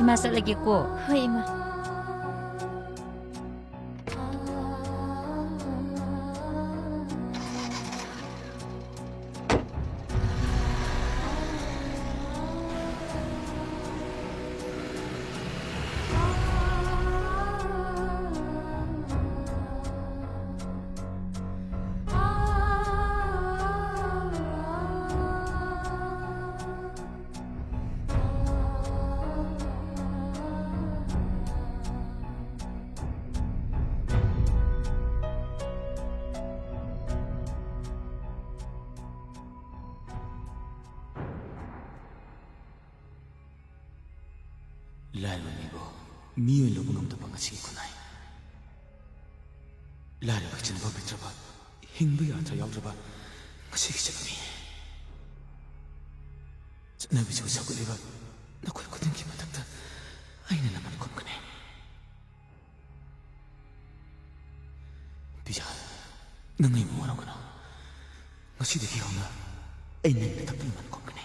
ꯏꯃꯥ, ꯆꯠꯂꯒꯦꯀꯣ꯫ ꯍꯣꯏ, ꯏꯃꯥ꯫ ꯂꯥꯏꯔꯕ ꯃꯤꯕꯨ ꯃꯤ ꯑꯣꯏꯅ ꯂꯧꯕ ꯉꯝꯗꯕ ꯉꯁꯤꯒꯤ ꯈꯨꯟꯅꯥꯏ꯫ ꯂꯥꯏꯔꯕ ꯏꯆꯤꯟ ꯄꯥꯝꯕꯤꯗ꯭ꯔꯕ, ꯍꯤꯡꯕ ꯌꯥꯊ꯭ꯔꯥ ꯌꯥꯎꯗ꯭ꯔꯕ ꯉꯁꯤꯒꯤ ꯆꯠꯅꯕꯤ꯫ ꯆꯠꯅꯕꯤꯁꯤꯕꯨ ꯁꯧꯒꯠꯂꯤꯕ ꯅꯈꯣꯏ ꯈꯨꯗꯤꯡꯒꯤ ꯃꯊꯛꯇ ꯑꯩꯅ ꯅꯃꯟ ꯈꯨꯝꯒꯅꯤ꯫ ꯄꯤꯖꯥ, ꯅꯪ ꯑꯩꯕꯨ ꯋꯥꯔꯧꯒꯅꯨ꯫ ꯉꯁꯤꯗꯒꯤ ꯍꯧꯅ ꯑꯩ ꯅꯪꯒꯤ ꯅꯊꯛꯇ ꯅꯃꯟ ꯈꯨꯝꯒꯅꯤ꯫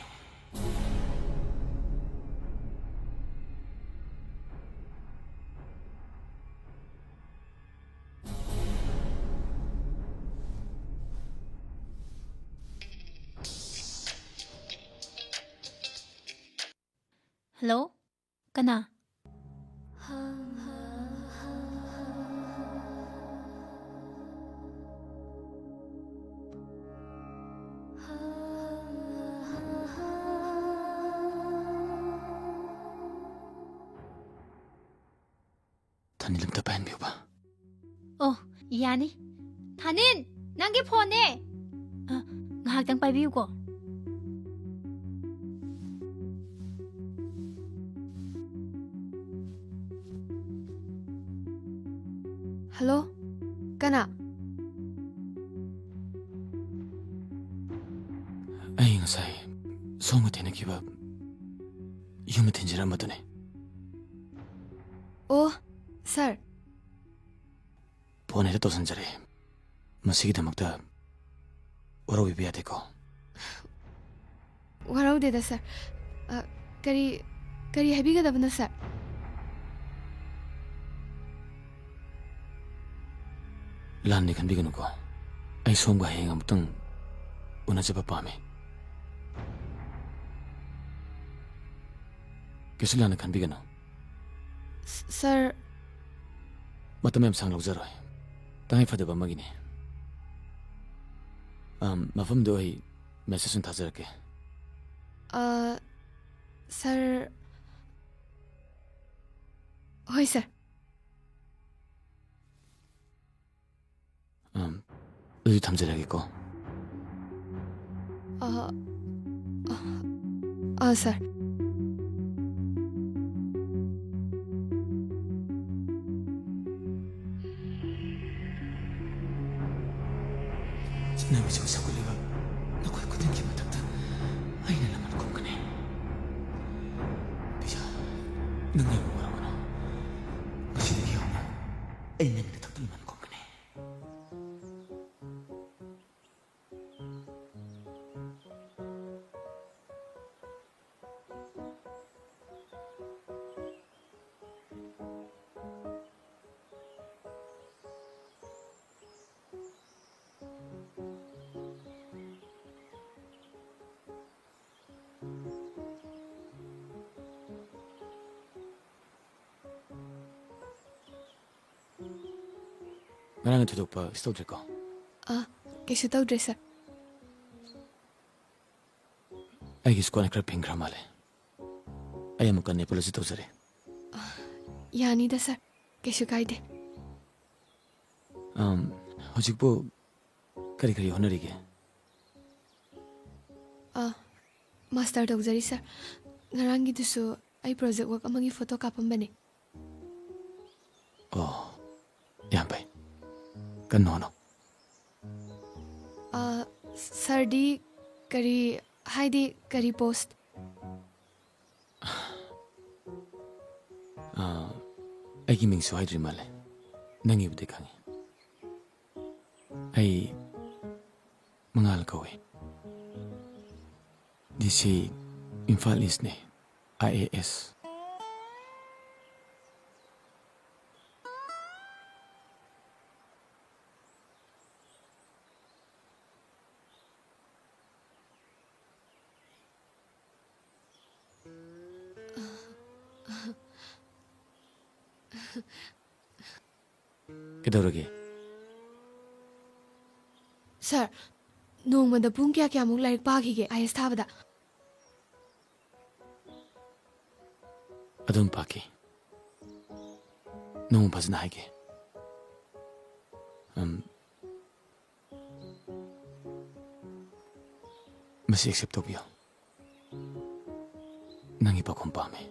ꯍꯜꯂꯣ? ꯀꯅꯥ? ꯊꯥꯅꯤꯜ ꯑꯝꯇ ꯄꯥꯏꯍꯟꯕꯤꯌꯨꯕ꯫ ꯑꯣ, ꯌꯥꯅꯤ꯫ ꯊꯥꯅꯤꯜ, ꯅꯪꯒꯤ ꯐꯣꯟꯅꯦ꯫ ꯑ, ꯉꯥꯏꯍꯥꯛꯇꯪ ꯄꯥꯏꯕꯤꯌꯨꯀꯣ꯫ ꯍꯜꯂꯣ, ꯀꯅꯥ? ꯑꯩ ꯉꯁꯥꯏ ꯁꯣꯝꯒ ꯊꯦꯡꯅꯈꯤꯕ ꯌꯨꯝꯗ ꯊꯤꯟꯖꯔꯝꯕꯗꯨꯅꯦ꯫ ꯑꯣ, ꯁꯥꯔ꯫ ꯐꯣꯟ ꯍꯦꯛꯇ ꯇꯧꯁꯟꯖꯔꯦ꯫ ꯃꯁꯤꯒꯤꯗꯃꯛꯇ ꯋꯥꯔꯧꯕꯤꯕ ꯌꯥꯗꯦꯀꯣ꯫ ꯋꯥꯔꯧꯗꯦꯗ, ꯁꯥꯔ꯫ ꯑ, ꯀꯔꯤ, ꯀꯔꯤ ꯍꯥꯏꯕꯤꯒꯗꯕꯅꯣ, ꯁꯥꯔ? ꯂꯥꯟꯅ ꯈꯟꯕꯤꯒꯅꯨꯀꯣ꯫ ꯑꯩ ꯁꯣꯝꯒ ꯍꯌꯦꯡ ꯑꯃꯨꯛꯇꯪ ꯎꯅꯖꯕ ꯄꯥꯝꯃꯤ꯫ ꯀꯩꯁꯨ ꯂꯥꯟꯅ ꯈꯟꯕꯤꯒꯅꯨ꯫ ꯁ-, ꯁꯥꯔ꯫ ꯃꯇꯝ ꯌꯥꯝ ꯁꯥꯡ ꯂꯧꯖꯔꯣꯏ꯫ ꯇꯉꯥꯏ ꯐꯗꯕ ꯑꯃꯒꯤꯅꯤ꯫ ꯑꯝ, ꯃꯐꯝꯗꯨ ꯑꯩ ꯃꯦꯁꯦꯖ ꯑꯣꯏꯅ ꯊꯥꯖꯔꯛꯀꯦ꯫ ꯑ, ꯁꯥꯔ꯫ ꯍꯣꯏ, ꯁꯥꯔ꯫ ꯑꯝ, ꯑꯗꯨꯗꯤ ꯊꯝꯖꯔꯒꯦꯀꯣ꯫ ꯑ, ꯑ, ꯑ, ꯁꯥꯔ꯫ ꯅꯨꯃꯤꯠ ꯆꯨꯞꯄ ꯁꯧꯒꯠꯂꯤꯕ ꯅꯈꯣꯏ ꯈꯨꯗꯤꯡꯒꯤ ꯃꯊꯛꯇ ꯑꯩꯅ ꯂꯃꯟ ꯈꯨꯝꯒꯅꯤ꯫ ꯄꯤꯖꯥ, ꯅꯪ ꯑꯩꯕꯨ ꯋꯥꯔꯧꯒꯅꯨ꯫ ꯉꯁꯤꯗꯒꯤ ꯍꯧꯅ ꯑꯩ ꯅꯪꯒꯤ ꯅꯊꯛꯇ ꯂꯃꯟ ꯈꯨꯝꯒꯅꯤ꯫ ꯉꯔꯥꯡ ꯊꯣꯏꯗꯣꯛꯄ ꯀꯩꯁꯨ ꯇꯧꯗ꯭ꯔꯦꯀꯣ? ꯑꯥ, ꯀꯩꯁꯨ ꯇꯧꯗ꯭ꯔꯦ, ꯁꯥꯔ꯫ ꯑꯩꯒꯤ ꯁ꯭ꯀꯣꯟ ꯈꯔ ꯐꯤꯡꯈ꯭ꯔ ꯃꯥꯜꯂꯦ꯫ ꯑꯩ ꯑꯃꯨꯛꯀ ꯅꯦꯄꯣꯂꯣꯖꯤ ꯇꯧꯖꯔꯦ꯫ ꯑꯥ, ꯌꯥꯅꯤꯗ, ꯁꯥꯔ꯫ ꯀꯩꯁꯨ ꯀꯥꯏꯗꯦ꯫ ꯑꯝ, ꯍꯧꯖꯤꯛꯄꯨ ꯀꯔꯤ ꯀꯔꯤ ꯍꯣꯠꯅꯔꯤꯒꯦ? ꯑꯥ, ꯃꯥꯁꯇꯔ ꯇꯧꯖꯔꯤ, ꯁꯥꯔ꯫ ꯉꯔꯥꯡꯒꯤꯗꯨꯁꯨ ꯑꯩ ꯄ꯭ꯔꯣꯖꯦꯛ ꯋꯥꯔꯛ ꯑꯃꯒꯤ ꯐꯣꯇꯣ ꯀꯥꯞꯄꯝꯕꯅꯦ꯫ ꯑꯣ, ꯌꯥꯝ ꯐꯩ꯫ ꯀꯟꯅ ꯍꯣꯠꯅꯧ꯫ ꯑꯥ, ꯁꯥꯔꯗꯤ ꯀꯔꯤ, ꯍꯥꯏꯗꯤ ꯀꯔꯤ ꯄꯣꯁ? ꯑꯥ, ꯑꯩꯒꯤ ꯃꯤꯡꯁꯨ ꯍꯥꯏꯗ꯭ꯔꯤ ꯃꯥꯜꯂꯦ꯫ ꯅꯪꯒꯤꯕꯨꯗꯤ ꯈꯪꯉꯤ꯫ ꯑꯩ ꯃꯉꯥꯜ ꯀꯧꯏ꯫ ꯗꯤ ꯁꯤ ꯏꯝꯐꯥꯜ ꯏꯁꯅꯦ, ꯑꯥꯏ ꯑꯦ ꯑꯦꯁ꯫ ꯀꯩꯗꯧꯔꯒꯦ? ꯁꯥꯔ, ꯅꯣꯡꯃꯗ ꯄꯨꯡ ꯀꯌꯥ ꯀꯌꯥꯃꯨꯛ ꯂꯥꯏꯔꯤꯛ ꯄꯥꯈꯤꯒꯦ ꯑꯥꯏ ꯑꯦꯁ ꯊꯥꯕꯗ? ꯑꯗꯨꯝ ꯄꯥꯈꯤ꯫ ꯅꯣꯡꯃ ꯐꯖꯅ ꯍꯥꯏꯒꯦ꯫ ꯎꯝ, ꯃꯁꯤ ꯑꯦꯛꯁꯦꯞ ꯇꯧꯕꯤꯌꯨ꯫ ꯅꯪꯒꯤ ꯄꯥꯎꯈꯨꯝ ꯄꯥꯝꯃꯦ꯫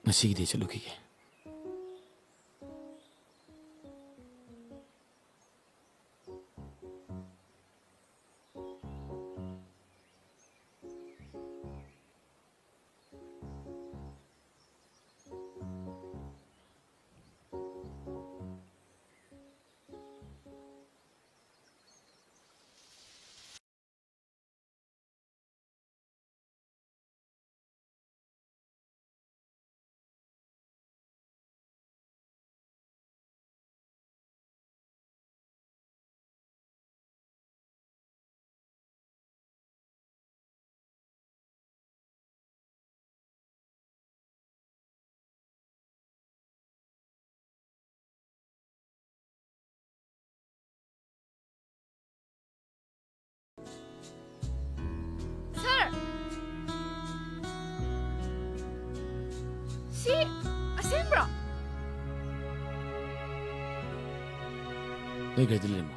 ꯉꯁꯤꯒꯤꯗꯤ ꯆꯠꯂꯨꯈꯤꯒꯦ꯫ ꯁꯤ ꯑꯁꯦꯡꯕ꯭ꯔꯣ? ꯅꯣꯏ ꯒꯥꯔꯤꯗ ꯂꯩꯔꯝꯃꯣ꯫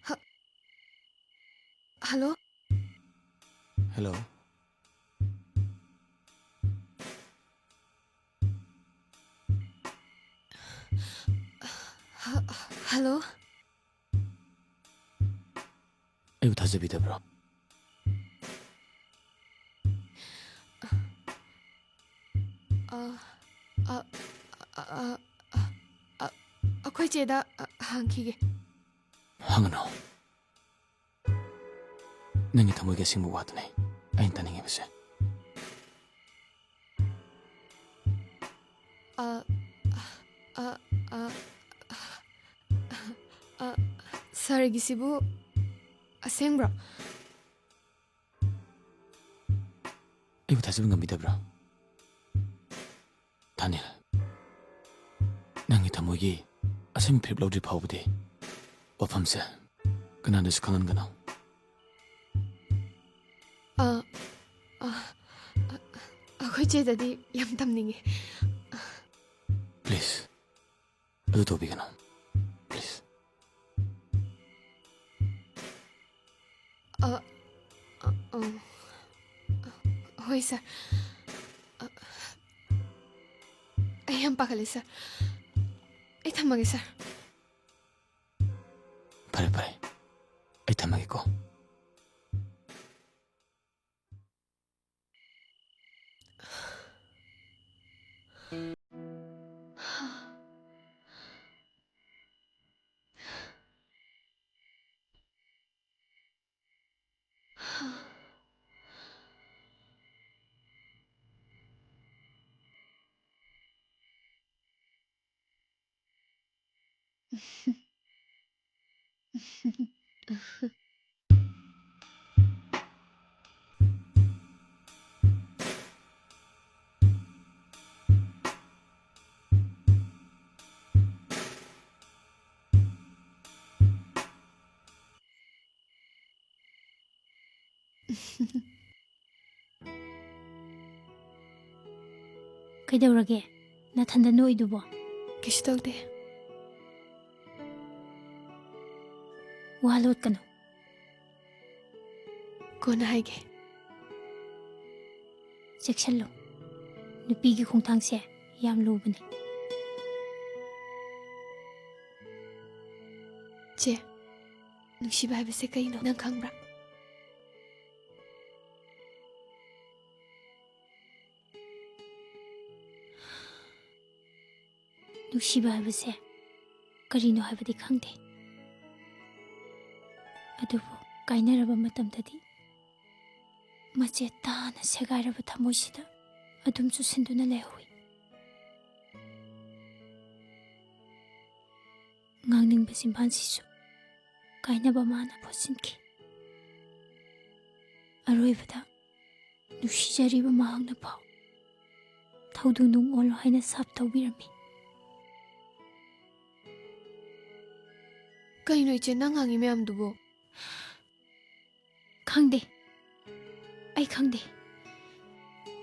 ꯍ-, ꯍꯜꯂꯣ? ꯍꯜꯂꯣ? ꯍ-, ꯍꯜꯂꯣ? ꯑꯩꯕꯨ ꯊꯥꯖꯕꯤꯗꯕ꯭ꯔꯣ? ꯑ, ꯑ, ꯑ, ꯑ, ꯑ, ꯑ, ꯑꯩꯈꯣꯏ ꯆꯦꯗ, ꯑ, ꯍꯪꯈꯤꯒꯦ꯫ ꯍꯪꯒꯅꯨ꯫ ꯅꯪꯒꯤ ꯊꯃꯣꯏꯒꯤ ꯑꯁꯦꯡꯕ ꯋꯥꯗꯨꯅꯤ ꯑꯩꯅ ꯇꯥꯅꯤꯡꯉꯤꯕꯁꯦ꯫ ꯑ, ꯑ, ꯑ, ꯑ, ꯑ, ꯁꯥꯔꯒꯤꯁꯤꯕꯨ ꯑꯁꯦꯡꯕ꯭ꯔꯣ? ꯑꯩꯕꯨ ꯊꯥꯖꯕ ꯉꯝꯕꯤꯗꯕ꯭ꯔꯥ? ꯊꯥꯅꯤꯜ, ꯅꯪꯒꯤ ꯊꯃꯣꯏꯒꯤ ꯑꯁꯦꯡꯕ ꯐꯤꯔꯦꯞ ꯂꯧꯗ꯭ꯔꯤ ꯐꯥꯎꯕꯗꯤ ꯋꯥꯐꯝꯁꯦ ꯀꯅꯥꯗꯁꯨ ꯈꯪꯍꯟꯒꯅꯨ꯫ ꯑ, ꯑ, ꯑ, ꯑꯩꯈꯣꯏ ꯆꯦꯗꯗꯤ ꯌꯥꯝ ꯇꯝꯅꯤꯡꯉꯦ꯫ Please, ꯑꯗꯨ ꯇꯧꯕꯤꯒꯅꯨ꯫ Please. ꯑ, ꯑ, ꯑ, ꯍꯣꯏ, ꯁꯥꯔ꯫ ꯑ, ꯑꯩ ꯌꯥꯝ ꯄꯥꯈꯠꯂꯦ, ꯁꯥꯔ꯫ ꯑꯩ ꯊꯝꯃꯒꯦ, ꯁꯥꯔ꯫ ꯐꯔꯦ, ꯐꯔꯦ꯫ ꯑꯩ ꯊꯝꯃꯒꯦꯀꯣ꯫ ꯀꯩꯗꯧꯔꯒꯦ? ꯅꯊꯟꯗ ꯅꯣꯛꯏꯗꯨꯕꯣ? ꯀꯩꯁꯨ ꯇꯧꯗꯦ꯫ ꯋꯥ ꯂꯣꯠꯀꯅꯨ꯫ ꯀꯣꯟꯅ ꯍꯥꯏꯒꯦ꯫ ꯆꯦꯛꯁꯤꯜꯂꯨ꯫ ꯅꯨꯄꯤꯒꯤ ꯈꯣꯡꯊꯥꯡꯁꯦ ꯌꯥꯝ ꯂꯨꯕꯅꯤ꯫ ꯆꯦ, ꯅꯨꯡꯁꯤꯕ ꯍꯥꯏꯕꯁꯦ ꯀꯩꯅꯣ ꯅꯪ ꯈꯪꯕ꯭ꯔꯥ? ꯅꯨꯡꯁꯤꯕ ꯍꯥꯏꯕꯁꯦ ꯀꯔꯤꯅꯣ ꯍꯥꯏꯕꯗꯤ ꯈꯪꯗꯦ, ꯑꯗꯨꯕꯨ ꯀꯥꯏꯅꯔꯕ ꯃꯇꯝꯗꯗꯤ ꯃꯆꯦꯠ ꯇꯥꯅ ꯁꯦꯒꯥꯏꯔꯕ ꯊꯃꯣꯏꯁꯤꯗ ꯑꯗꯨꯝ ꯆꯨꯁꯤꯟꯗꯨꯅ ꯂꯩꯍꯧꯏ꯫ ꯉꯥꯡꯅꯤꯡꯕ ꯆꯤꯟꯕꯥꯟꯁꯤꯁꯨ ꯀꯥꯏꯅꯕ ꯃꯥꯅ ꯐꯣꯠꯆꯤꯟꯈꯤ꯫ ꯑꯔꯣꯏꯕꯗ ꯅꯨꯡꯁꯤꯖꯔꯤꯕ ꯃꯍꯥꯛꯅ ꯐꯥꯎ ꯊꯧꯗꯨ ꯅꯨꯡ ꯑꯣꯜꯂꯣ ꯍꯥꯏꯅ ꯁꯥꯞ ꯇꯧꯕꯤꯔꯝꯃꯤ꯫ ꯀꯩꯅꯣ ꯏꯆꯦ, ꯅꯪ ꯉꯥꯡꯉꯤ ꯃꯌꯥꯝꯗꯨꯕꯣ? ꯈꯪꯗꯦ, ꯑꯩ ꯈꯪꯗꯦ꯫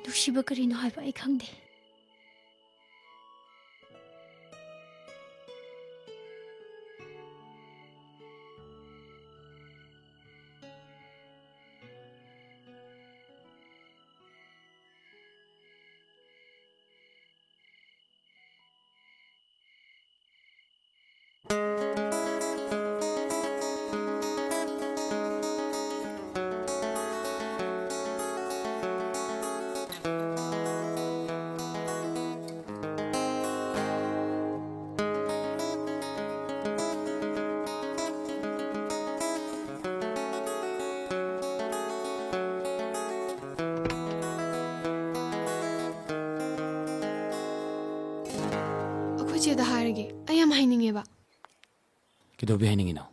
ꯅꯨꯡꯁꯤꯕ ꯀꯔꯤꯅꯣ ꯍꯥꯏꯕ ꯑꯩ ꯈꯪꯗꯦ꯫ ꯑꯩꯈꯣꯏ ꯆꯦꯗ ꯍꯥꯏꯔꯒꯦ, ꯑꯩ ꯌꯥꯝ ꯍꯥꯏꯅꯤꯡꯉꯦꯕ꯫ ꯀꯩꯗꯧꯕꯩ ꯍꯥꯏꯅꯤꯡꯉꯤꯅꯣ?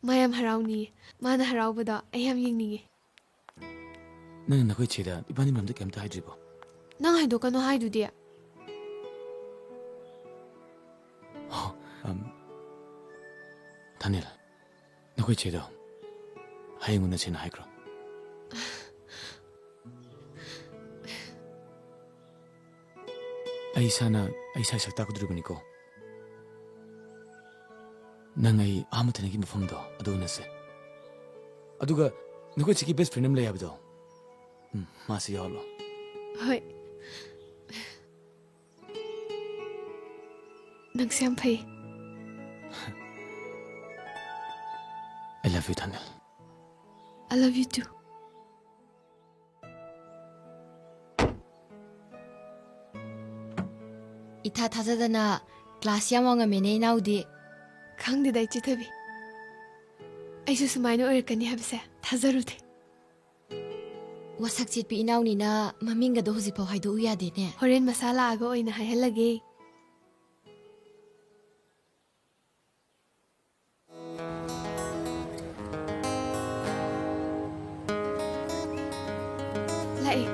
ꯃꯥ ꯌꯥꯝ ꯍꯔꯥꯎꯅꯤꯌꯦ꯫ ꯃꯥꯅ ꯍꯔꯥꯎꯕꯗꯣ ꯑꯩ ꯌꯥꯝ ꯌꯦꯡꯅꯤꯡꯉꯦ꯫ ꯅꯪ ꯅꯈꯣꯏ ꯆꯦꯗ ꯏꯕꯥꯅꯤ ꯃꯔꯝꯗ ꯀꯩꯝꯇ ꯍꯥꯏꯗ꯭ꯔꯤꯕꯣ? ꯅꯪ ꯍꯥꯏꯗꯣꯛꯀꯅꯣ ꯍꯥꯏꯗꯨꯗꯤ꯫ ꯑꯣ, ꯑꯝ, ꯊꯥꯅꯤꯜ, ꯅꯈꯣꯏ ꯆꯦꯗꯣ ꯍꯌꯦꯡ ꯎꯅꯁꯦꯅ ꯍꯥꯏꯈ꯭ꯔꯣ꯫ ꯑꯩ ꯏꯁꯥꯅ ꯑꯩ ꯏꯁꯥ ꯁꯛ ꯇꯥꯛꯀꯗꯧꯔꯤꯕꯅꯤꯀꯣ꯫ ꯅꯪ ꯑꯩ ꯑꯍꯥꯟꯕ ꯊꯦꯡꯅꯈꯤꯕ ꯃꯐꯝꯗꯣ ꯑꯗꯨ ꯎꯅꯁꯦ꯫ ꯑꯗꯨꯒ ꯅꯈꯣꯏ ꯆꯦꯒꯤ best friend ꯑꯃ ꯂꯩ ꯍꯥꯏꯕꯗꯣ, ꯎꯝ, ꯃꯥꯁꯨ ꯌꯥꯎꯍꯜꯂꯣ꯫ ꯍꯣꯏ꯫ ꯅꯪꯁꯦ ꯌꯥꯝ ꯐꯩ꯫ I love you, ꯊꯥꯅꯤꯜ꯫ I love you too. ꯏꯊꯥ ꯊꯥꯖꯗꯅ ꯀ꯭ꯂꯥꯁ ꯌꯥꯝ ꯋꯥꯡꯉꯝꯃꯦꯅꯦ ꯏꯅꯥꯎꯗꯤ꯫ ꯈꯪꯗꯦꯗ, ꯏꯆꯦ ꯊꯣꯏꯕꯤ꯫ ꯑꯩꯁꯨ ꯁꯨꯃꯥꯏꯅ ꯑꯣꯏꯔꯛꯀꯅꯤ ꯍꯥꯏꯕꯁꯦ ꯊꯥꯖꯔꯨꯗꯦ꯫ ꯋꯥꯁꯛ ꯆꯦꯠꯄꯤ ꯏꯅꯥꯎꯅꯤꯅ ꯃꯃꯤꯡꯒꯗꯣ ꯍꯧꯖꯤꯛꯐꯥꯎ ꯍꯥꯏꯗꯣꯛꯎ ꯌꯥꯗꯦꯅꯦ꯫ ꯍꯣꯔꯦꯟ ꯃꯁꯥ ꯂꯥꯛꯑꯒ ꯑꯣꯏꯅ ꯍꯥꯏꯍꯜꯂꯒꯦ꯫ ꯂꯥꯛꯑꯦ꯫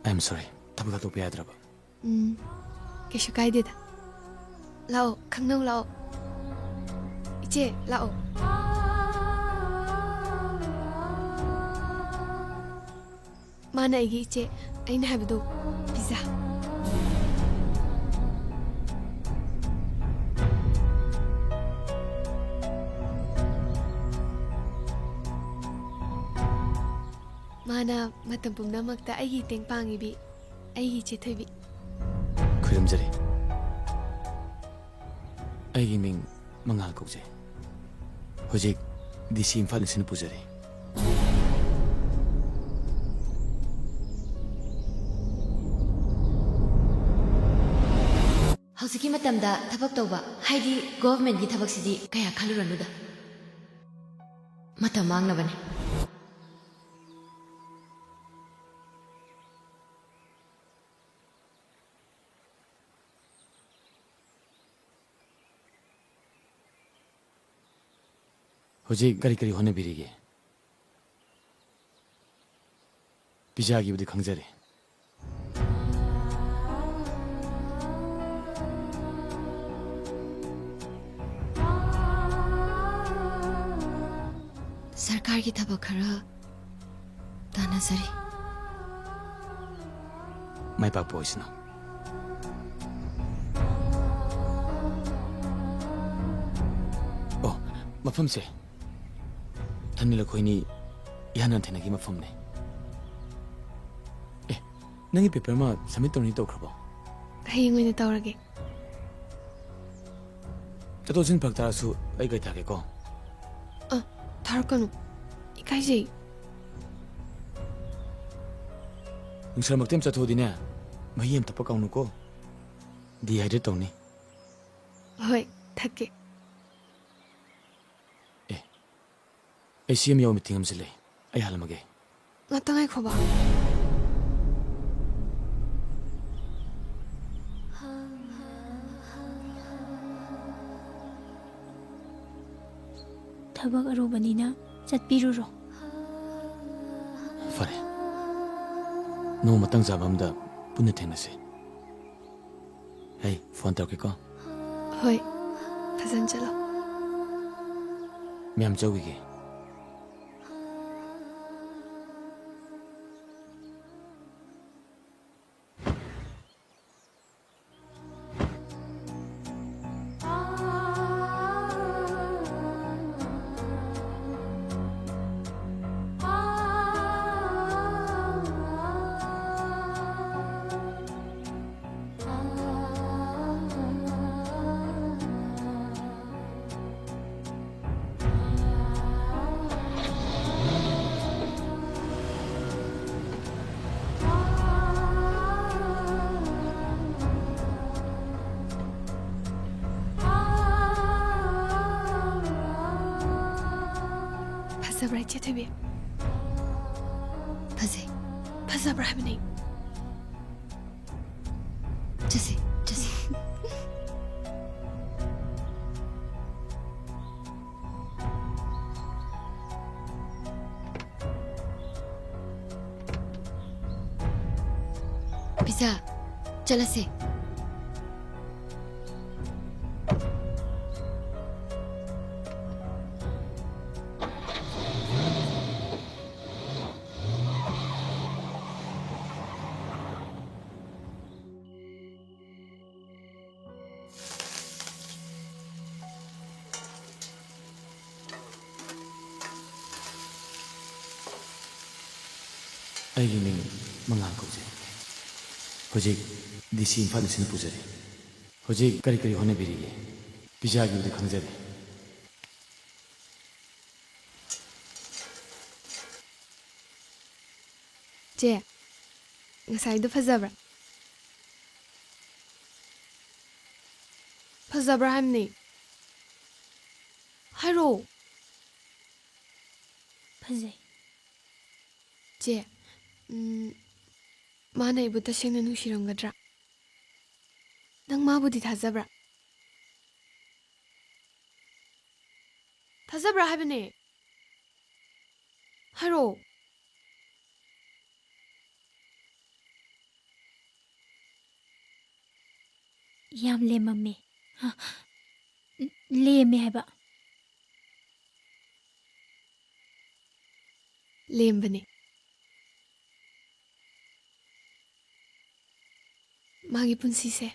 I am sorry. ꯊꯕꯛ ꯍꯥꯇꯣꯛꯄ ꯌꯥꯗ꯭ꯔꯕ? ꯎꯝ, ꯀꯩꯁꯨ ꯀꯥꯏꯗꯦꯗ꯫ ꯂꯥꯛꯑꯣ, ꯈꯪꯅꯧ ꯂꯥꯛꯑꯣ꯫ ꯏꯆꯦ, ꯂꯥꯛꯑꯣ꯫ ꯃꯥꯅ ꯑꯩꯒꯤ ꯏꯆꯦ, ꯑꯩꯅ ꯍꯥꯏꯕꯗꯣ, ꯄꯤꯖꯥ꯫ ꯃꯥꯅ ꯃꯇꯝ ꯄꯨꯝꯅꯃꯛꯇ ꯑꯩꯒꯤ ꯃꯇꯦꯡ ꯄꯥꯡꯉꯤꯕꯤ, ꯑꯩꯒꯤ ꯏꯆꯦ ꯊꯣꯏꯕꯤ꯫ ꯈꯨꯔꯨꯝꯖꯔꯤ꯫ ꯑꯩꯒꯤ ꯃꯤꯡ ꯃꯉꯥꯜ ꯀꯧꯖꯩ꯫ ꯍꯧꯖꯤꯛ ꯗꯤ ꯁꯤ ꯏꯝꯐꯥꯜ ꯏꯟꯁꯤꯅ ꯄꯨꯖꯔꯤ꯫ ꯍꯧꯖꯤꯛꯀꯤ ꯃꯇꯝꯗ ꯊꯕꯛ ꯇꯧꯕ, ꯍꯥꯏꯗꯤ ꯒꯣꯚꯔꯃꯦꯟꯠꯀꯤ ꯊꯕꯛꯁꯤꯗꯤ ꯀꯌꯥ ꯈꯜꯂꯨꯔꯅꯨꯗ꯫ ꯃꯇꯝ ꯃꯥꯡꯅꯕꯅꯤ꯫ ꯍꯧꯖꯤꯛ ꯀꯔꯤ ꯀꯔꯤ ꯍꯣꯠꯅꯕꯤꯔꯤꯒꯦ? ꯄꯤꯖꯥꯒꯤꯕꯨꯗꯤ ꯈꯪꯖꯔꯦ꯫ ꯁꯔꯀꯥꯔꯒꯤ ꯊꯕꯛ ꯈꯔ ꯇꯥꯟꯅꯖꯔꯤ꯫ ꯃꯥꯏ ꯄꯥꯛꯄ ꯑꯣꯏꯁꯅꯨ꯫ ꯑꯣ, ꯃꯐꯝꯁꯦ ꯊꯥꯅꯤꯜ ꯑꯩꯈꯣꯏꯅꯤ ꯏꯍꯥꯟ ꯍꯥꯟ ꯊꯦꯡꯅꯈꯤ ꯃꯐꯝꯅꯦ꯫ ꯑꯦ, ꯅꯪꯒꯤ ꯄꯦꯄꯔ ꯑꯃ ꯁꯕꯃꯤꯠ ꯇꯧꯅꯤ ꯇꯧꯈ꯭ꯔꯕꯣ? ꯍꯌꯦꯡ ꯑꯣꯏꯅ ꯇꯧꯔꯒꯦ꯫ ꯆꯠꯊꯣꯛ ꯆꯠꯁꯤꯟ ꯐꯔꯛ ꯇꯥꯔꯁꯨ ꯑꯩ ꯒꯥꯔꯤ ꯊꯥꯔꯛꯀꯦꯀꯣ꯫ ꯑ, ꯊꯥꯔꯛꯀꯅꯨ꯫ ꯏꯀꯥꯏꯖꯩ꯫ ꯅꯨꯡꯁꯥꯃꯛꯇꯤ ꯌꯥꯝ ꯆꯠꯊꯣꯛꯑꯗꯤꯅꯦ, ꯃꯍꯤ ꯌꯥꯝ ꯊꯛꯄ ꯀꯥꯎꯅꯨꯀꯣ꯫ ꯗꯤꯍꯥꯏꯗ꯭ꯔꯦꯠ ꯇꯧꯅꯤ꯫ ꯍꯣꯏ, ꯊꯛꯀꯦ꯫ ꯑꯦ, ꯑꯩ ꯁꯤ ꯑꯦꯝ ꯌꯥꯎ ꯃꯤꯇꯤꯡ ꯑꯃꯁꯨ ꯂꯩ꯫ ꯑꯩ ꯍꯜꯂꯝꯃꯒꯦ꯫ ꯉꯥꯛꯇ ꯉꯥꯏꯈꯣꯕ꯫ ꯊꯕꯛ ꯑꯔꯨꯕꯅꯤꯅ ꯆꯠꯄꯤꯔꯨꯔꯣ꯫ ꯐꯔꯦ꯫ ꯅꯣꯡꯃ ꯃꯇꯥꯡ ꯆꯥꯕ ꯑꯝꯗ ꯄꯨꯟꯅ ꯊꯦꯡꯅꯁꯤ꯫ ꯑꯩ ꯐꯣꯟ ꯇꯧꯔꯛꯀꯦꯀꯣ꯫ ꯍꯣꯏ, ꯐꯖꯅ ꯆꯠꯂꯣ꯫ ꯃꯌꯥꯝ ꯆꯧꯈꯤꯒꯦ꯫ ꯐꯖꯕ꯭ꯔꯥ, ꯏꯆꯦ ꯊꯣꯏꯕꯤ? ꯐꯖꯩ꯫ ꯐꯖꯕ꯭ꯔꯥ ꯍꯥꯏꯕꯅꯤ꯫ ꯆꯠꯁꯤ, ꯆꯠꯁꯤ꯫ ꯄꯤꯖꯥ, ꯆꯠꯂꯁꯦ꯫ ꯑꯩꯒꯤ ꯃꯤꯡ ꯃꯉꯥꯜ ꯀꯧꯖꯩ꯫ ꯍꯧꯖꯤꯛ ꯗꯤ ꯁꯤ ꯏꯝꯐꯥꯜ ꯑꯁꯤꯅ ꯄꯨꯖꯔꯤ꯫ ꯍꯧꯖꯤꯛ ꯀꯔꯤ ꯀꯔꯤ ꯍꯣꯠꯅꯕꯤꯔꯤꯒꯦ? ꯄꯤꯖꯥꯒꯤꯕꯨꯗꯤ ꯈꯪꯖꯔꯦ꯫ ꯆꯦ, ꯉꯁꯥꯏꯗꯣ ꯐꯖꯕ꯭ꯔꯥ? ꯐꯖꯕ꯭ꯔꯥ ꯍꯥꯏꯕꯅꯦ꯫ ꯍꯥꯏꯔꯛꯑꯣ꯫ ꯐꯖꯩ꯫ ꯆꯦ, ꯎꯝ, ꯃꯥꯅ ꯑꯩꯕꯨ ꯇꯁꯦꯡꯅ ꯅꯨꯡꯁꯤꯔꯝꯒꯗ꯭ꯔꯥ? ꯅꯪ ꯃꯥꯕꯨꯗꯤ ꯊꯥꯖꯕ꯭ꯔꯥ? ꯊꯥꯖꯕ꯭ꯔꯥ ꯍꯥꯏꯕꯅꯦ꯫ ꯍꯥꯏꯔꯛꯑꯣ꯫ ꯌꯥꯝ ꯂꯦꯝꯃꯝꯃꯦ꯫ ꯍ, ꯂꯦꯝꯃꯦ ꯍꯥꯏꯕ꯫ ꯂꯦꯝꯕꯅꯦ꯫ ꯃꯥꯒꯤ ꯄꯨꯟꯁꯤꯁꯦ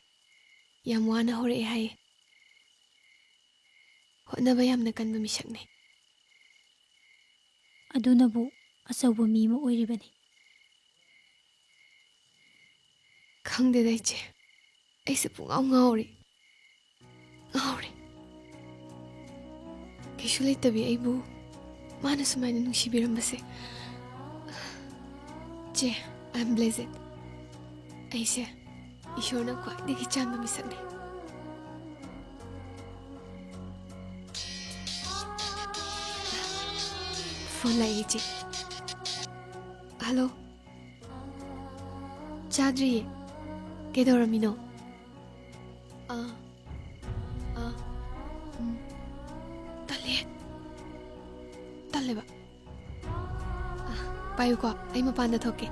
ꯌꯥꯝ ꯋꯥꯅ ꯍꯧꯔꯛꯑꯦ ꯍꯥꯏꯌꯦ꯫ ꯍꯣꯠꯅꯕ ꯌꯥꯝꯅ ꯀꯟꯕ ꯃꯤꯁꯛꯅꯤ꯫ ꯑꯗꯨꯅꯕꯨ ꯑꯆꯧꯕ ꯃꯤ ꯑꯃ ꯑꯣꯏꯔꯤꯕꯅꯤ꯫ ꯈꯪꯗꯦꯗ ꯏꯆꯦ, ꯑꯩꯁꯦ ꯄꯨꯡꯉꯥꯎ ꯉꯥꯎꯔꯤ꯫ ꯉꯥꯎꯔꯦ꯫ ꯀꯩꯁꯨ ꯂꯩꯇꯕꯤ ꯑꯩꯕꯨ ꯃꯥꯅ ꯁꯨꯃꯥꯏꯅ ꯅꯨꯡꯁꯤꯕꯤꯔꯝꯕꯁꯦ꯫ ꯆꯦ, I am blessed꯫ ꯑꯩꯁꯦ ꯏꯁꯣꯔꯅ ꯈ꯭ꯋꯥꯏꯗꯒꯤ ꯆꯥꯟꯕ ꯃꯤꯁꯛꯅꯤ꯫ ꯐꯣꯟ ꯂꯥꯛꯑꯦ, ꯏꯆꯦ꯫ ꯍꯜꯂꯣ꯫ ꯆꯥꯗ꯭ꯔꯤꯌꯦ꯫ ꯀꯩꯗꯧꯔꯝꯃꯤꯅꯣ? ꯑꯥ, ꯑꯥ, ꯎꯝ꯫ ꯇꯜꯂꯦ꯫ ꯇꯜꯂꯦꯕ꯫ ꯑꯥ, ꯄꯥꯏꯌꯨꯀꯣ, ꯑꯩ ꯃꯄꯥꯟꯗ ꯊꯣꯛꯀꯦ꯫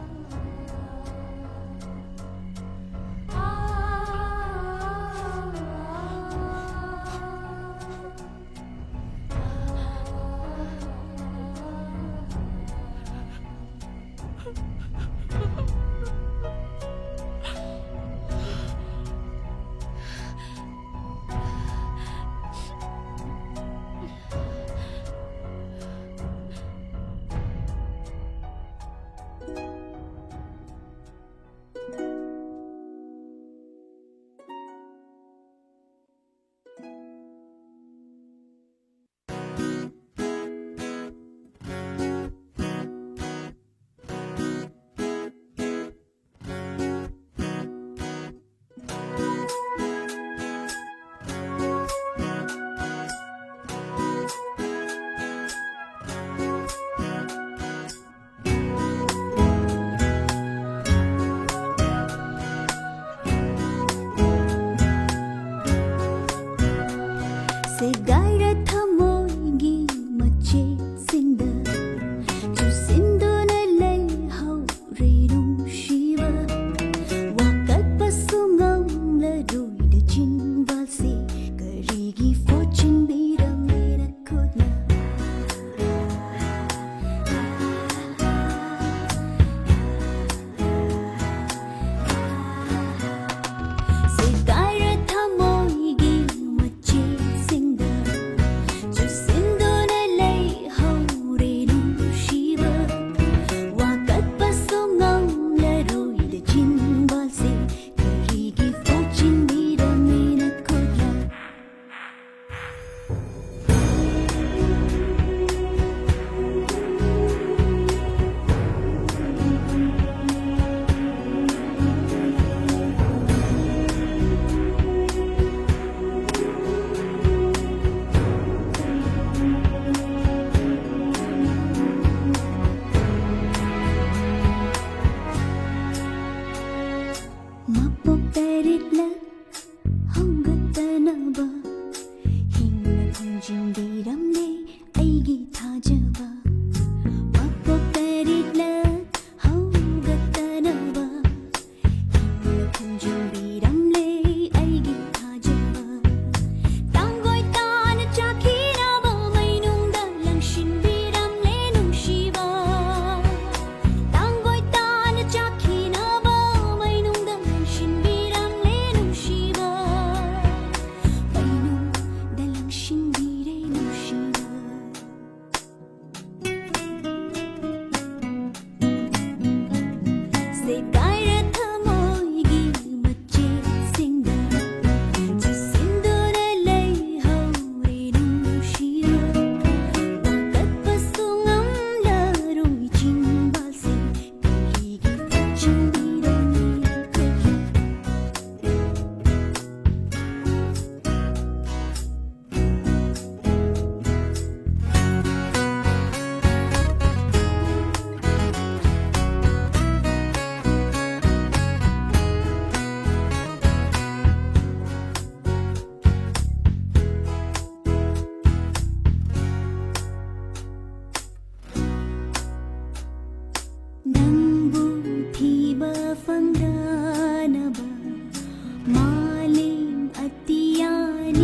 ꯃꯥꯂꯦꯝ ꯑꯇꯤꯌꯥꯅꯤꯁꯦ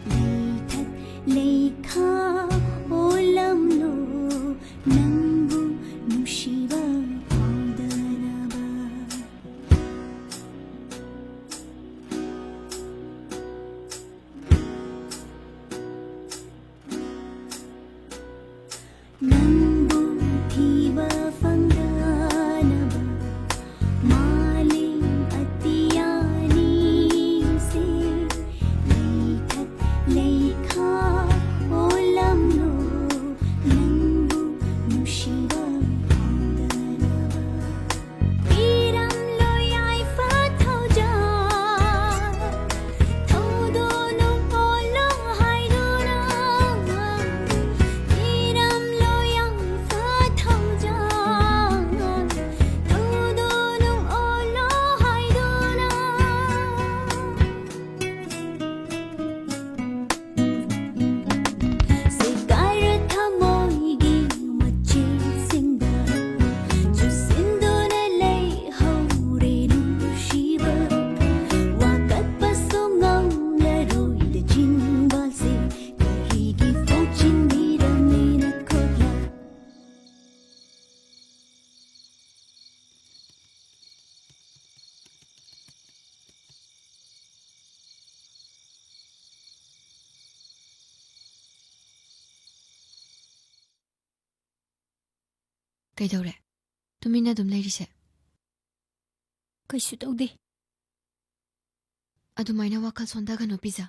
ꯂꯩꯊꯛ ꯂꯩꯈꯥ ꯑꯣꯜꯂꯝꯂꯣ, ꯅꯪꯕꯨ ꯅꯨꯡꯁꯤꯕ ꯐꯥꯎꯗꯅꯕ꯫ ꯅꯪꯕꯨ ꯊꯤꯕ ꯐꯪꯗꯅꯕ ꯃꯥꯂꯦꯝ ꯑꯇꯤꯌꯥꯅꯤꯁꯦ ꯂꯩꯊꯛ ꯂꯩꯈꯥ ꯑꯣꯜꯂꯝꯂꯣ, ꯅꯪꯕꯨ ꯅꯨꯡꯁꯤꯕ ꯐꯥꯎꯗꯅꯕ꯫ ꯄꯤꯔꯝꯂꯣ ꯌꯥꯏꯐ ꯊꯧꯖꯥꯜ, ꯊꯧꯗꯣꯛ ꯑꯣꯜꯂꯣ ꯍꯥꯏꯗꯨꯅ꯫ ꯄꯤꯔꯝꯂꯣ ꯌꯥꯏꯐ ꯊꯧꯖꯥꯜ, ꯊꯧꯗꯣꯛ ꯑꯣꯜꯂꯣ ꯍꯥꯏꯗꯨꯅ꯫ ꯁꯦꯒꯥꯏꯔ ꯊꯃꯣꯏꯒꯤ ꯃꯆꯦꯠꯁꯤꯡꯗ ꯆꯨꯁꯤꯟꯗꯨꯅ ꯂꯩꯍꯧꯔꯦ ꯅꯨꯡꯁꯤꯕ꯫ ꯋꯥꯀꯠꯄꯁꯨ ꯉꯝꯂꯔꯣꯏꯗ ꯆꯤꯟꯕꯥꯜꯁꯦ ꯀꯔꯤꯒꯤ ꯐꯥꯎꯖꯤꯟꯕꯤꯔꯝꯃꯤ ꯅꯈꯨꯠꯅ? ꯀꯩꯗꯧꯔꯦ? ꯇꯨꯃꯤꯟꯅ ꯑꯗꯨꯝ ꯂꯩꯔꯤꯁꯦ? ꯀꯩꯁꯨ ꯇꯧꯗꯦ꯫ ꯑꯗꯨꯃꯥꯏꯅ ꯋꯥꯈꯜ ꯁꯣꯟꯊꯒꯅꯨ, ꯄꯤꯖꯥ꯫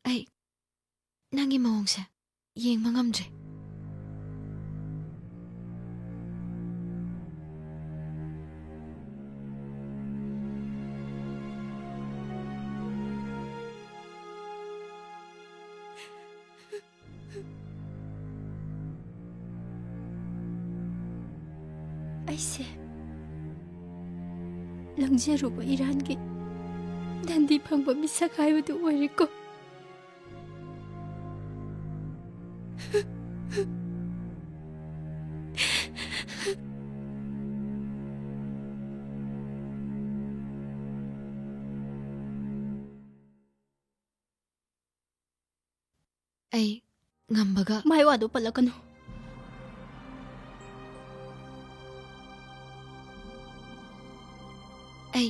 ꯑꯩ ꯅꯪꯒꯤ ꯃꯑꯣꯡꯁꯦ ꯌꯦꯡꯕ ꯉꯝꯗ꯭ꯔꯦ꯫ ꯑꯩꯁꯦ ꯂꯪꯖꯔꯨꯕ ꯏꯔꯥꯟꯒꯤ ꯗꯟꯗꯤ ꯐꯪꯕ ꯃꯤꯁꯛ ꯍꯥꯏꯕꯗꯨ ꯑꯣꯏꯔꯦꯀꯣ꯫ ꯑꯩ ꯉꯝꯕꯒ ꯃꯥꯏ ꯋꯥꯗꯣ ꯄꯜꯂꯛꯀꯅꯨ꯫ ꯑꯩ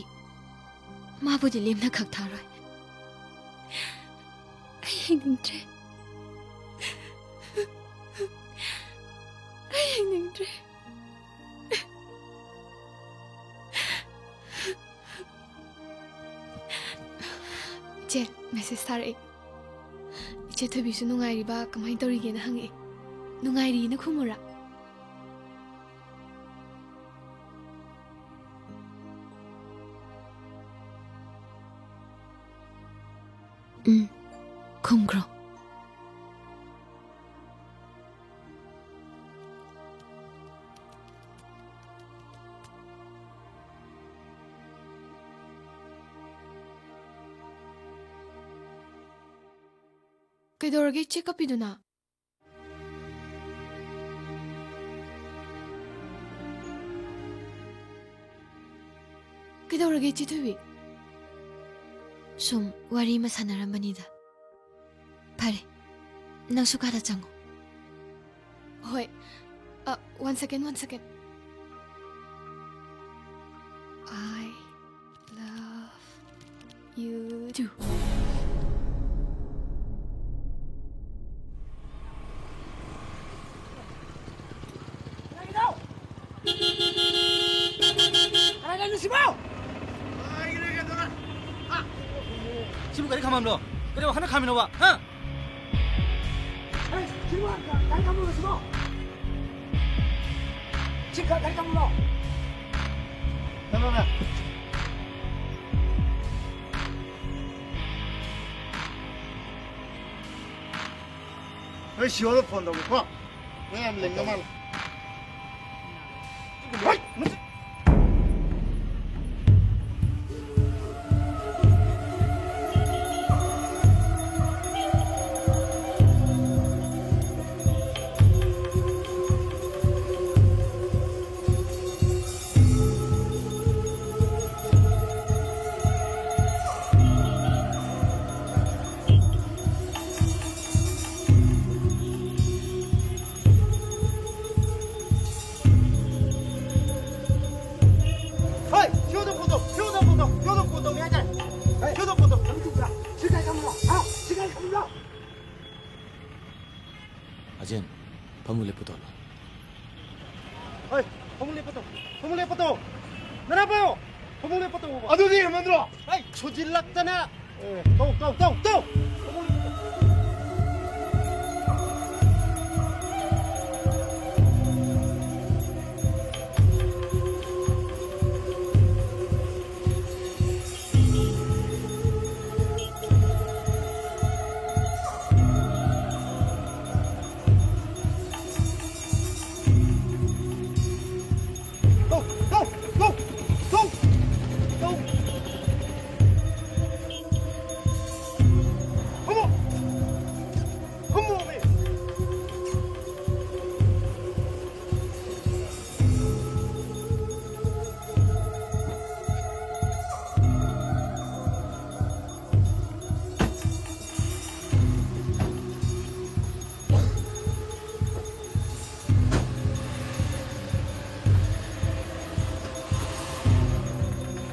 ꯃꯥꯕꯨꯗꯤ ꯂꯦꯝꯅ ꯈꯛ ꯊꯥꯔꯣꯏ꯫ ꯑꯩ ꯍꯤꯡꯅꯤꯡꯗ꯭ꯔꯦ꯫ ꯑꯩ ꯍꯤꯡꯅꯤꯡꯗ꯭ꯔꯦ꯫ ꯏꯆꯦ, ꯃꯦꯁꯦꯖ ꯊꯥꯔꯛꯑꯦ꯫ ꯏꯆꯦ ꯊꯣꯏꯕꯤꯁꯨ ꯅꯨꯡꯉꯥꯏꯔꯤꯕ, ꯀꯃꯥꯏꯅ ꯇꯧꯔꯤꯒꯦꯅ ꯍꯪꯉꯛꯑꯦ꯫ ꯅꯨꯡꯉꯥꯏꯔꯤꯅ ꯈꯨꯝꯃꯨꯔꯥ? ꯎꯝ, ꯈꯨꯝꯈ꯭ꯔꯣ꯫ ꯀꯩꯗꯧꯔꯒꯦ ꯏꯆꯦ ꯀꯞꯄꯤꯗꯨꯅ? ꯀꯩꯗꯧꯔꯒꯦ ꯏꯆꯦ ꯊꯣꯏꯕꯤ? ꯁꯨꯝ ꯋꯥꯔꯤ ꯑꯃ ꯁꯥꯟꯅꯔꯝꯕꯅꯤꯗ꯫ ꯐꯔꯦ, ꯅꯪꯁꯨ ꯀꯥꯗ ꯆꯪꯉꯣ꯫ ꯍꯣꯏ꯫ ꯑ, one second, one second. I love you too. ꯁꯤꯕꯨ ꯀꯔꯤ ꯈꯥꯝꯃꯝꯂꯣ? ꯀꯔꯤ ꯋꯥꯈꯜꯅ ꯈꯥꯝꯃꯤꯅꯣꯕ? ꯍꯥ? ꯑꯩ ꯁꯤꯕꯨ ꯒꯥꯔꯤ ꯈꯥꯝꯃꯝꯂꯣ ꯁꯤꯕꯣ? ꯁꯤ ꯒꯥꯔꯤ ꯈꯥꯝꯃꯝꯂꯣ? ꯆꯠꯂꯣꯅꯦ꯫ ꯅꯣꯏ ꯁꯤꯑꯣꯗ ꯐꯣꯟ ꯇꯧꯒꯦꯀꯣ꯫ ꯅꯣꯏ ꯌꯥꯝ ꯂꯦꯝꯅ ꯃꯥꯜꯂꯦ꯫ ꯖꯦꯟ, ꯐꯃꯨꯡ ꯂꯦꯞꯄꯨ ꯇꯧꯍꯜꯂꯣ꯫ ꯍꯩ, ꯐꯃꯨꯡ ꯂꯦꯞꯄꯨ ꯇꯧ꯫ ꯐꯃꯨꯡ ꯂꯦꯞꯄꯨ ꯇꯧ꯫ ꯅꯅꯥꯎ ꯄꯥꯏꯌꯣ꯫ ꯐꯃꯨꯡ ꯂꯦꯞꯄꯨ ꯇꯧ꯫ ꯑꯗꯨꯗꯤ ꯍꯦꯟꯃꯟꯗ꯭ꯔꯣ? ꯍꯩ, ꯁꯨꯖꯤꯜꯂꯛꯇꯅ꯫ ꯑꯦ, ꯇꯧ, ꯇꯧ, ꯇꯧ, ꯇꯧ꯫ ꯐꯃꯨꯡ ꯂꯦꯞꯄꯨ ꯇꯧ꯫ Go, go, go, go, go. Come on. Come on, man.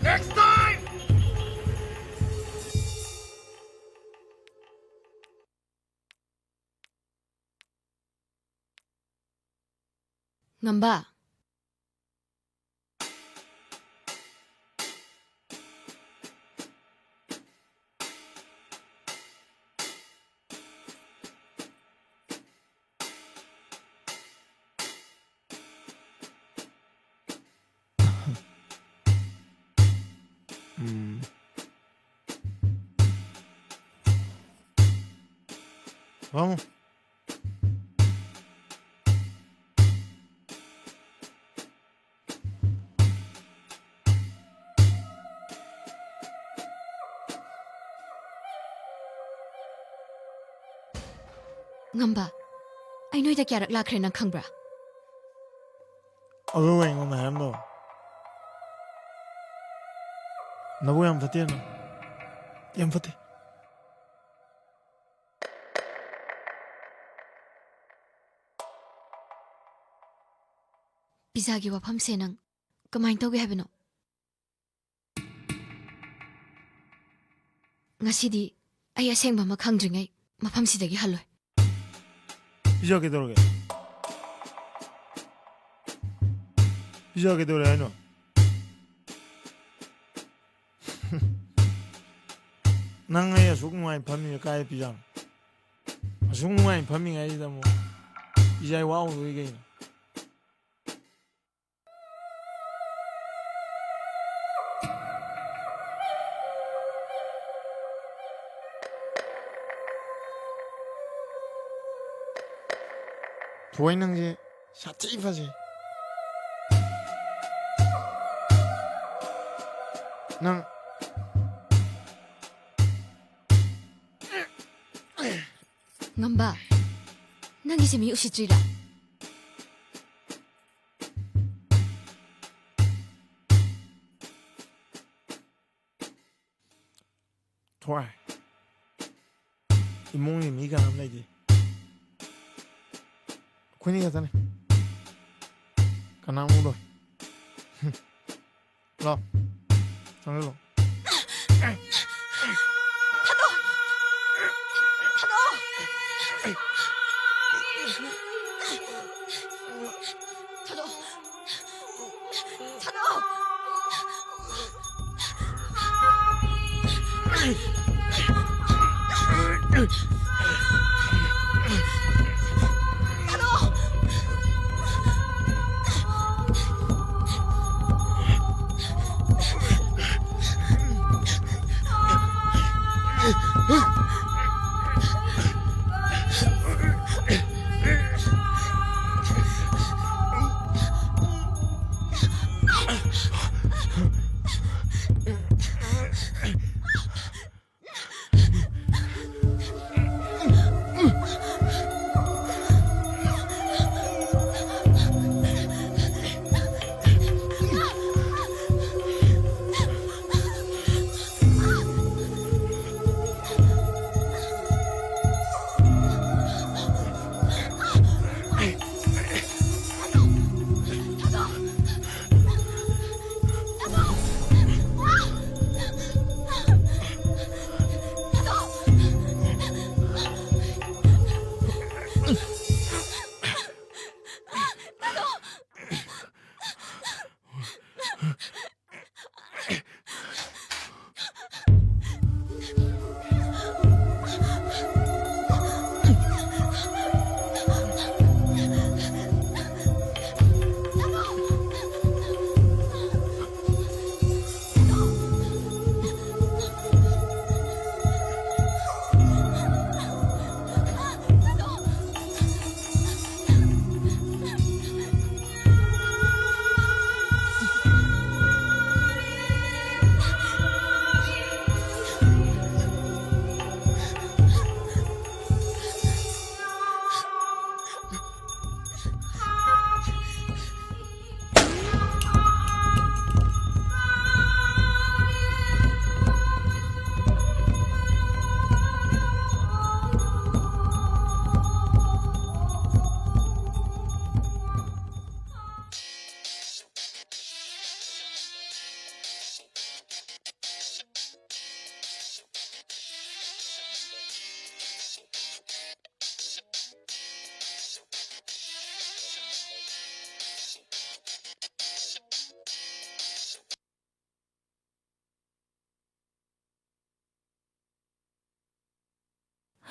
Next time! ꯉꯝꯕ꯫ ꯎꯝ꯫ ꯐꯝꯃꯨ꯫ ꯉꯝꯕ, ꯑꯩ ꯅꯣꯏꯗ ꯀꯌꯥꯔꯛ ꯂꯥꯛꯈ꯭ꯔꯦ ꯅꯪ ꯈꯪꯕ꯭ꯔꯥ? ꯑꯗꯨꯒ ꯑꯩꯉꯣꯟꯗ ꯍꯥꯏꯔꯝꯗꯕ꯫ ꯅꯕꯨꯛ ꯌꯥꯝ ꯐꯠꯇꯦ ꯅꯪ꯫ ꯌꯥꯝ ꯐꯠꯇꯦ꯫ ꯄꯤꯖꯥꯒꯤ ꯋꯥꯐꯝꯁꯦ ꯅꯪ ꯀꯃꯥꯏꯅ ꯇꯧꯒꯦ ꯍꯥꯏꯕꯅꯣ? ꯉꯁꯤꯗꯤ ꯑꯩ ꯑꯁꯦꯡꯕ ꯑꯃ ꯈꯪꯗ꯭ꯔꯤꯉꯩ ꯃꯐꯝꯁꯤꯗꯒꯤ ꯍꯜꯂꯣꯏ꯫ ꯄꯤꯖ ꯀꯩꯗꯧꯔꯒꯦ? ꯄꯤꯖ ꯀꯩꯗꯧꯔꯦ ꯍꯥꯏꯅꯣ? ꯅꯪ ꯑꯩ ꯑꯁꯨꯛ ꯅꯨꯡꯉꯥꯏꯅ ꯐꯝꯃꯤꯁꯦ ꯀꯥꯏꯗ ꯄꯤꯖꯥꯅꯣ? ꯑꯁꯨꯛ ꯅꯨꯡꯉꯥꯏꯅ ꯐꯝꯃꯤꯉꯩꯁꯤꯗ ꯑꯃꯨꯛ ꯄꯤꯖꯥꯏ ꯋꯥ ꯍꯧꯗꯣꯛꯏ ꯀꯩꯅꯣ? ꯊꯣꯏ, ꯅꯪꯁꯦ ꯁꯥꯊꯤ ꯐꯖꯩ꯫ ꯅꯪ ꯉꯝꯕ, ꯅꯪꯒꯤꯁꯦ ꯃꯤ ꯎꯁꯤꯠꯇ꯭ꯔꯤꯔꯥ? ꯊꯣꯏ, ꯏꯃꯨꯡꯒꯤ ꯃꯤ ꯀꯅꯥꯝ ꯂꯩꯇꯦ꯫ ꯑꯩꯈꯣꯏꯅꯤ ꯈꯛꯇꯅꯤ꯫ ꯀꯅꯥꯝ ꯎꯔꯣꯏ꯫ ꯂꯥꯎ꯫ ꯆꯪꯁꯤꯜꯂꯣ꯫ ꯊꯥꯗꯣꯛ! ꯊꯥꯗꯣꯛ! ꯊꯥꯗꯣꯛ! ꯊꯥꯗꯣꯛ!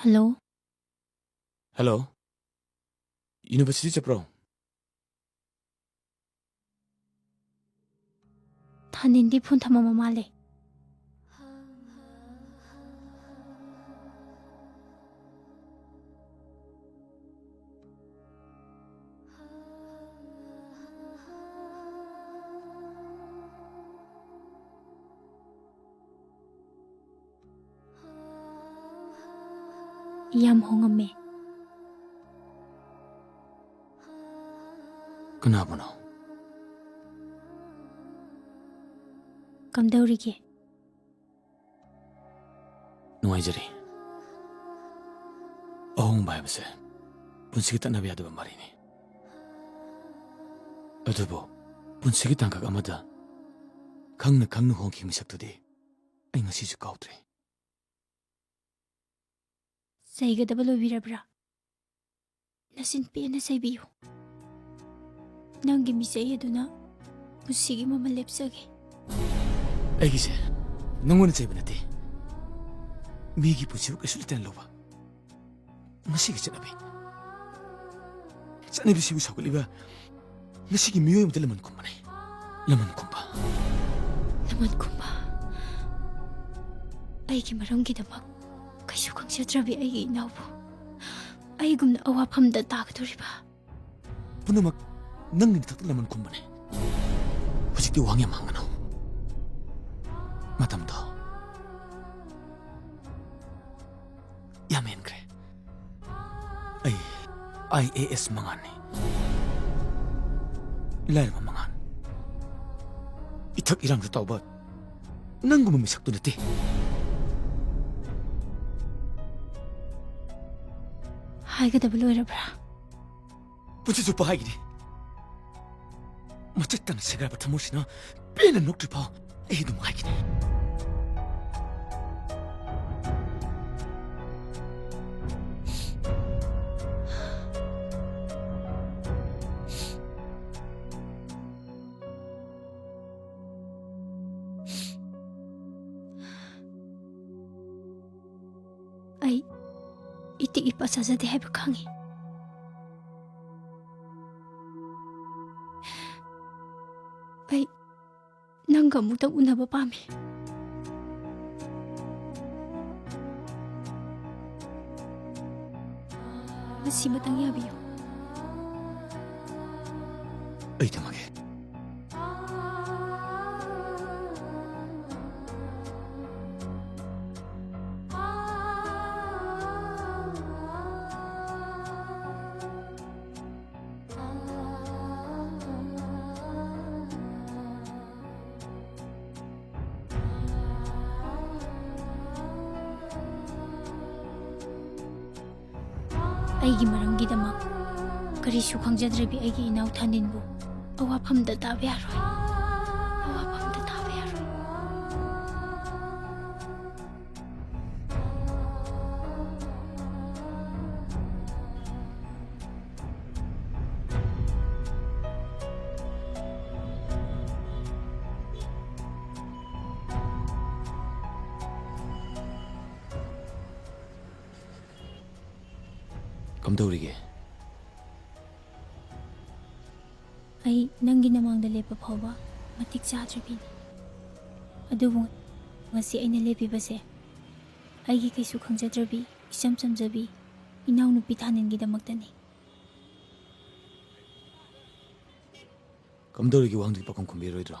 ꯍꯜꯂꯣ꯫ ꯍꯜꯂꯣ꯫ ꯌꯨꯅꯤꯚꯔꯁꯤꯇꯤ ꯆꯠꯄ꯭ꯔꯣ? ꯊꯥꯅꯤꯟꯗꯤ ꯐꯣꯟ ꯊꯝꯃꯝꯃ ꯃꯥꯜꯂꯦ꯫ ꯌꯥꯝ ꯍꯣꯡꯉꯝꯃꯦ꯫ ꯀꯅꯥꯕꯨꯅꯣ? ꯀꯝꯗꯧꯔꯤꯒꯦ? ꯅꯨꯡꯉꯥꯏꯖꯔꯤ꯫ ꯑꯍꯣꯡꯕ ꯍꯥꯏꯕꯁꯦ ꯄꯨꯟꯁꯤꯒꯤ ꯇꯠꯅꯕ ꯌꯥꯗꯕ ꯃꯔꯤꯅꯤ꯫ ꯑꯗꯨꯕꯨ ꯄꯨꯟꯁꯤꯒꯤ ꯇꯥꯡꯀꯛ ꯑꯃꯗ ꯈꯪꯅ ꯈꯪꯅ ꯍꯣꯡꯈꯤꯕ ꯃꯤꯁꯛꯇꯨꯗꯤ ꯑꯩ ꯉꯁꯤꯁꯨ ꯀꯥꯎꯗ꯭ꯔꯤ꯫ ꯆꯩꯒꯗꯕ ꯂꯣꯏꯕꯤꯔꯕ꯭ꯔꯥ? ꯅꯆꯤꯟ ꯄꯦꯟꯅ ꯆꯩꯕꯤꯌꯨ꯫ ꯅꯪꯒꯤ ꯃꯤꯆꯩ ꯑꯗꯨꯅ ꯄꯨꯟꯁꯤꯒꯤ ꯃꯃꯜ ꯂꯦꯞꯆꯒꯦ꯫ ꯑꯩꯒꯤꯁꯦ ꯅꯪꯉꯣꯟꯗ ꯆꯩꯕ ꯅꯠꯇꯦ, ꯃꯤꯒꯤ ꯄꯨꯟꯁꯤꯕꯨ ꯀꯩꯁꯨ ꯂꯩꯇꯅ ꯂꯧꯕ ꯉꯁꯤꯒꯤ ꯆꯠꯅꯕꯤ꯫ ꯆꯠꯅꯕꯤꯁꯤꯕꯨ ꯁꯧꯒꯠꯂꯤꯕ ꯉꯁꯤꯒꯤ ꯃꯤꯑꯣꯏ ꯑꯃꯗ ꯂꯃꯟ ꯈꯨꯝꯕꯅꯦ꯫ ꯂꯃꯟ ꯈꯨꯝꯕ꯫ ꯂꯃꯟ ꯈꯨꯝꯕ꯫ ꯑꯩꯒꯤ ꯃꯔꯝꯒꯤꯗꯃꯛ ꯀꯩꯁꯨ ꯈꯪꯖꯗ꯭ꯔꯕꯤ ꯑꯩꯒꯤ ꯏꯅꯥꯎꯕꯨ ꯑꯩꯒꯨꯝꯅ ꯑꯋꯥꯐꯝꯗ ꯇꯥꯒꯗꯧꯔꯤꯕ꯫ ꯄꯨꯝꯅꯃꯛ ꯅꯪꯒꯤ ꯅꯊꯛꯇ ꯂꯃꯟ ꯈꯨꯝꯕꯅꯦ꯫ ꯍꯧꯖꯤꯛꯇꯤ ꯋꯥꯍꯪ ꯌꯥꯝ ꯍꯪꯒꯅꯨ꯫ ꯃꯇꯝꯗꯣ ꯌꯥꯝ ꯍꯦꯟꯈ꯭ꯔꯦ꯫ ꯑꯩ IAS ꯃꯉꯥꯜꯅꯤ꯫ ꯂꯥꯏꯔꯕ ꯃꯉꯥꯜ꯫ ꯏꯊꯛ ꯏꯔꯥꯡꯁꯨ ꯇꯧꯕ ꯅꯪꯒꯨꯝꯕ ꯃꯤꯁꯛꯇꯨ ꯅꯠꯇꯦ꯫ ꯍꯥꯏꯒꯗꯕ ꯂꯣꯏꯔꯕ꯭ꯔꯥ? ꯄꯨꯟꯁꯤ ꯆꯨꯞꯄ ꯍꯥꯏꯒꯅꯤ꯫ ꯃꯆꯦꯠ ꯇꯥꯅ ꯁꯦꯒꯥꯏꯕ ꯊꯃꯣꯏꯁꯤꯅ ꯄꯦꯟꯅ ꯅꯣꯛꯇ꯭ꯔꯤ ꯐꯥꯎ ꯑꯩ ꯑꯗꯨꯝ ꯍꯥꯏꯒꯅꯤ꯫ ꯑꯩ ꯏꯇꯤꯛ ꯏꯄꯥ ꯆꯥꯖꯗꯦ ꯍꯥꯏꯕ ꯈꯪꯉꯤ꯫ ꯑꯩ ꯅꯪꯒ ꯑꯃꯨꯛꯇꯪ ꯎꯅꯕ ꯄꯥꯝꯃꯤ꯫ ꯃꯁꯤꯃꯇꯪ ꯌꯥꯕꯤꯌꯨ꯫ ꯑꯩ ꯊꯝꯃꯒꯦ꯫ ꯑꯩꯒꯤ ꯃꯔꯝꯒꯤꯗꯃꯛ ꯀꯔꯤꯁꯨ ꯈꯪꯖꯗ꯭ꯔꯕꯤ ꯑꯩꯒꯤ ꯏꯅꯥꯎ ꯊꯥꯅꯤꯟꯕꯨ ꯑꯋꯥꯐꯝꯗ ꯇꯥꯕ ꯌꯥꯔꯣꯏ꯫ ꯑꯋꯥꯐꯝꯗ ꯇꯥꯕ ꯌꯥꯔꯣꯏ꯫ ꯀꯝꯗꯧꯔꯤꯒꯦ? ꯑꯩ ꯅꯪꯒꯤ ꯅꯃꯥꯡꯗ ꯂꯦꯞꯄ ꯐꯥꯎꯕ ꯃꯇꯤꯛ ꯆꯥꯗ꯭ꯔꯕꯤꯅꯤ꯫ ꯑꯗꯨꯕꯨ ꯉꯁꯤ ꯑꯩꯅ ꯂꯦꯞꯄꯤꯕꯁꯦ ꯑꯩꯒꯤ ꯀꯩꯁꯨ ꯈꯪꯖꯗ꯭ꯔꯕꯤ, ꯏꯆꯝ ꯆꯝꯖꯕꯤ ꯏꯅꯥꯎꯅꯨꯄꯤ ꯊꯥꯅꯤꯟꯒꯤꯗꯃꯛꯇꯅꯤ꯫ ꯀꯝꯗꯧꯔꯤꯒꯦ ꯋꯥꯍꯪꯗꯨꯒꯤ ꯄꯥꯎꯈꯨꯝ ꯈꯨꯝꯕꯤꯔꯣꯏꯗ꯭ꯔꯣ?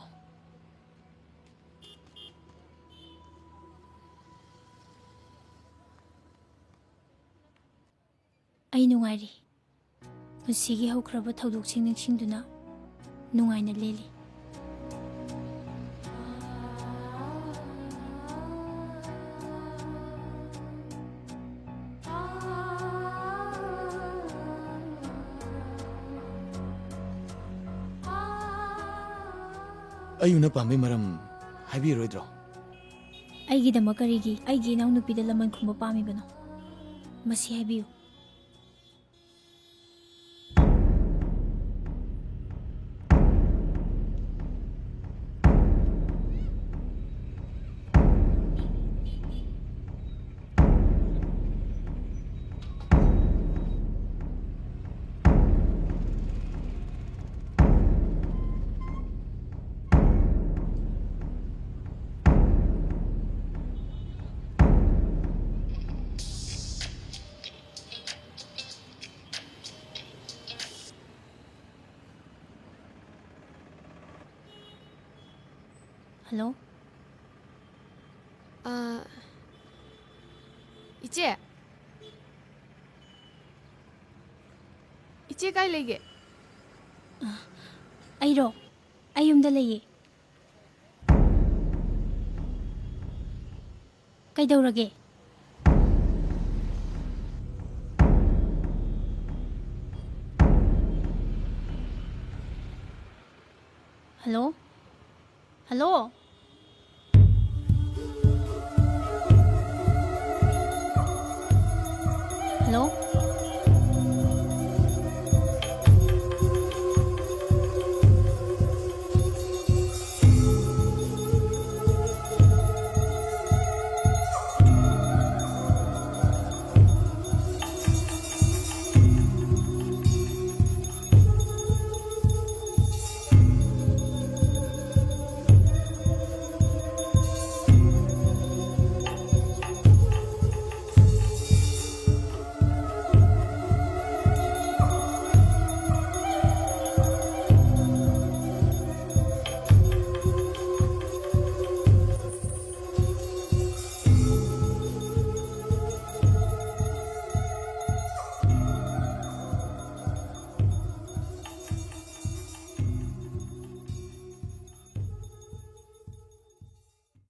ꯑꯩ ꯅꯨꯡꯉꯥꯏꯔꯤ꯫ ꯄꯨꯟꯁꯤꯒꯤ ꯍꯧꯈ꯭ꯔꯕ ꯊꯧꯗꯣꯛꯁꯤꯡ ꯅꯤꯡꯁꯤꯡꯗꯨꯅ ꯅꯨꯡꯉꯥꯏꯅ ꯂꯦꯜꯂꯤ꯫ ꯑꯩ ꯎꯅ ꯄꯥꯝꯕꯩ ꯃꯔꯝ ꯍꯥꯏꯕꯤꯔꯣꯏꯗ꯭ꯔꯣ? ꯑꯩꯒꯤꯗꯃꯛ ꯀꯔꯤꯒꯤ ꯑꯩꯒꯤ ꯏꯅꯥꯎꯅꯨꯄꯤꯗ ꯂꯃꯟ ꯈꯨꯝꯕ ꯄꯥꯝꯃꯤꯕꯅꯣ? ꯃꯁꯤ ꯍꯥꯏꯕꯤꯌꯨ꯫ ꯍꯜꯂꯣ꯫ ꯑꯥ, ꯏꯆꯦ? ꯏꯆꯦ ꯀꯥꯏ ꯂꯩꯒꯦ? ꯑꯩꯔꯣ? ꯑꯩ ꯌꯨꯝꯗ ꯂꯩꯌꯦ꯫ ꯀꯩꯗꯧꯔꯒꯦ? ꯍꯜꯂꯣ? ꯍꯜꯂꯣ?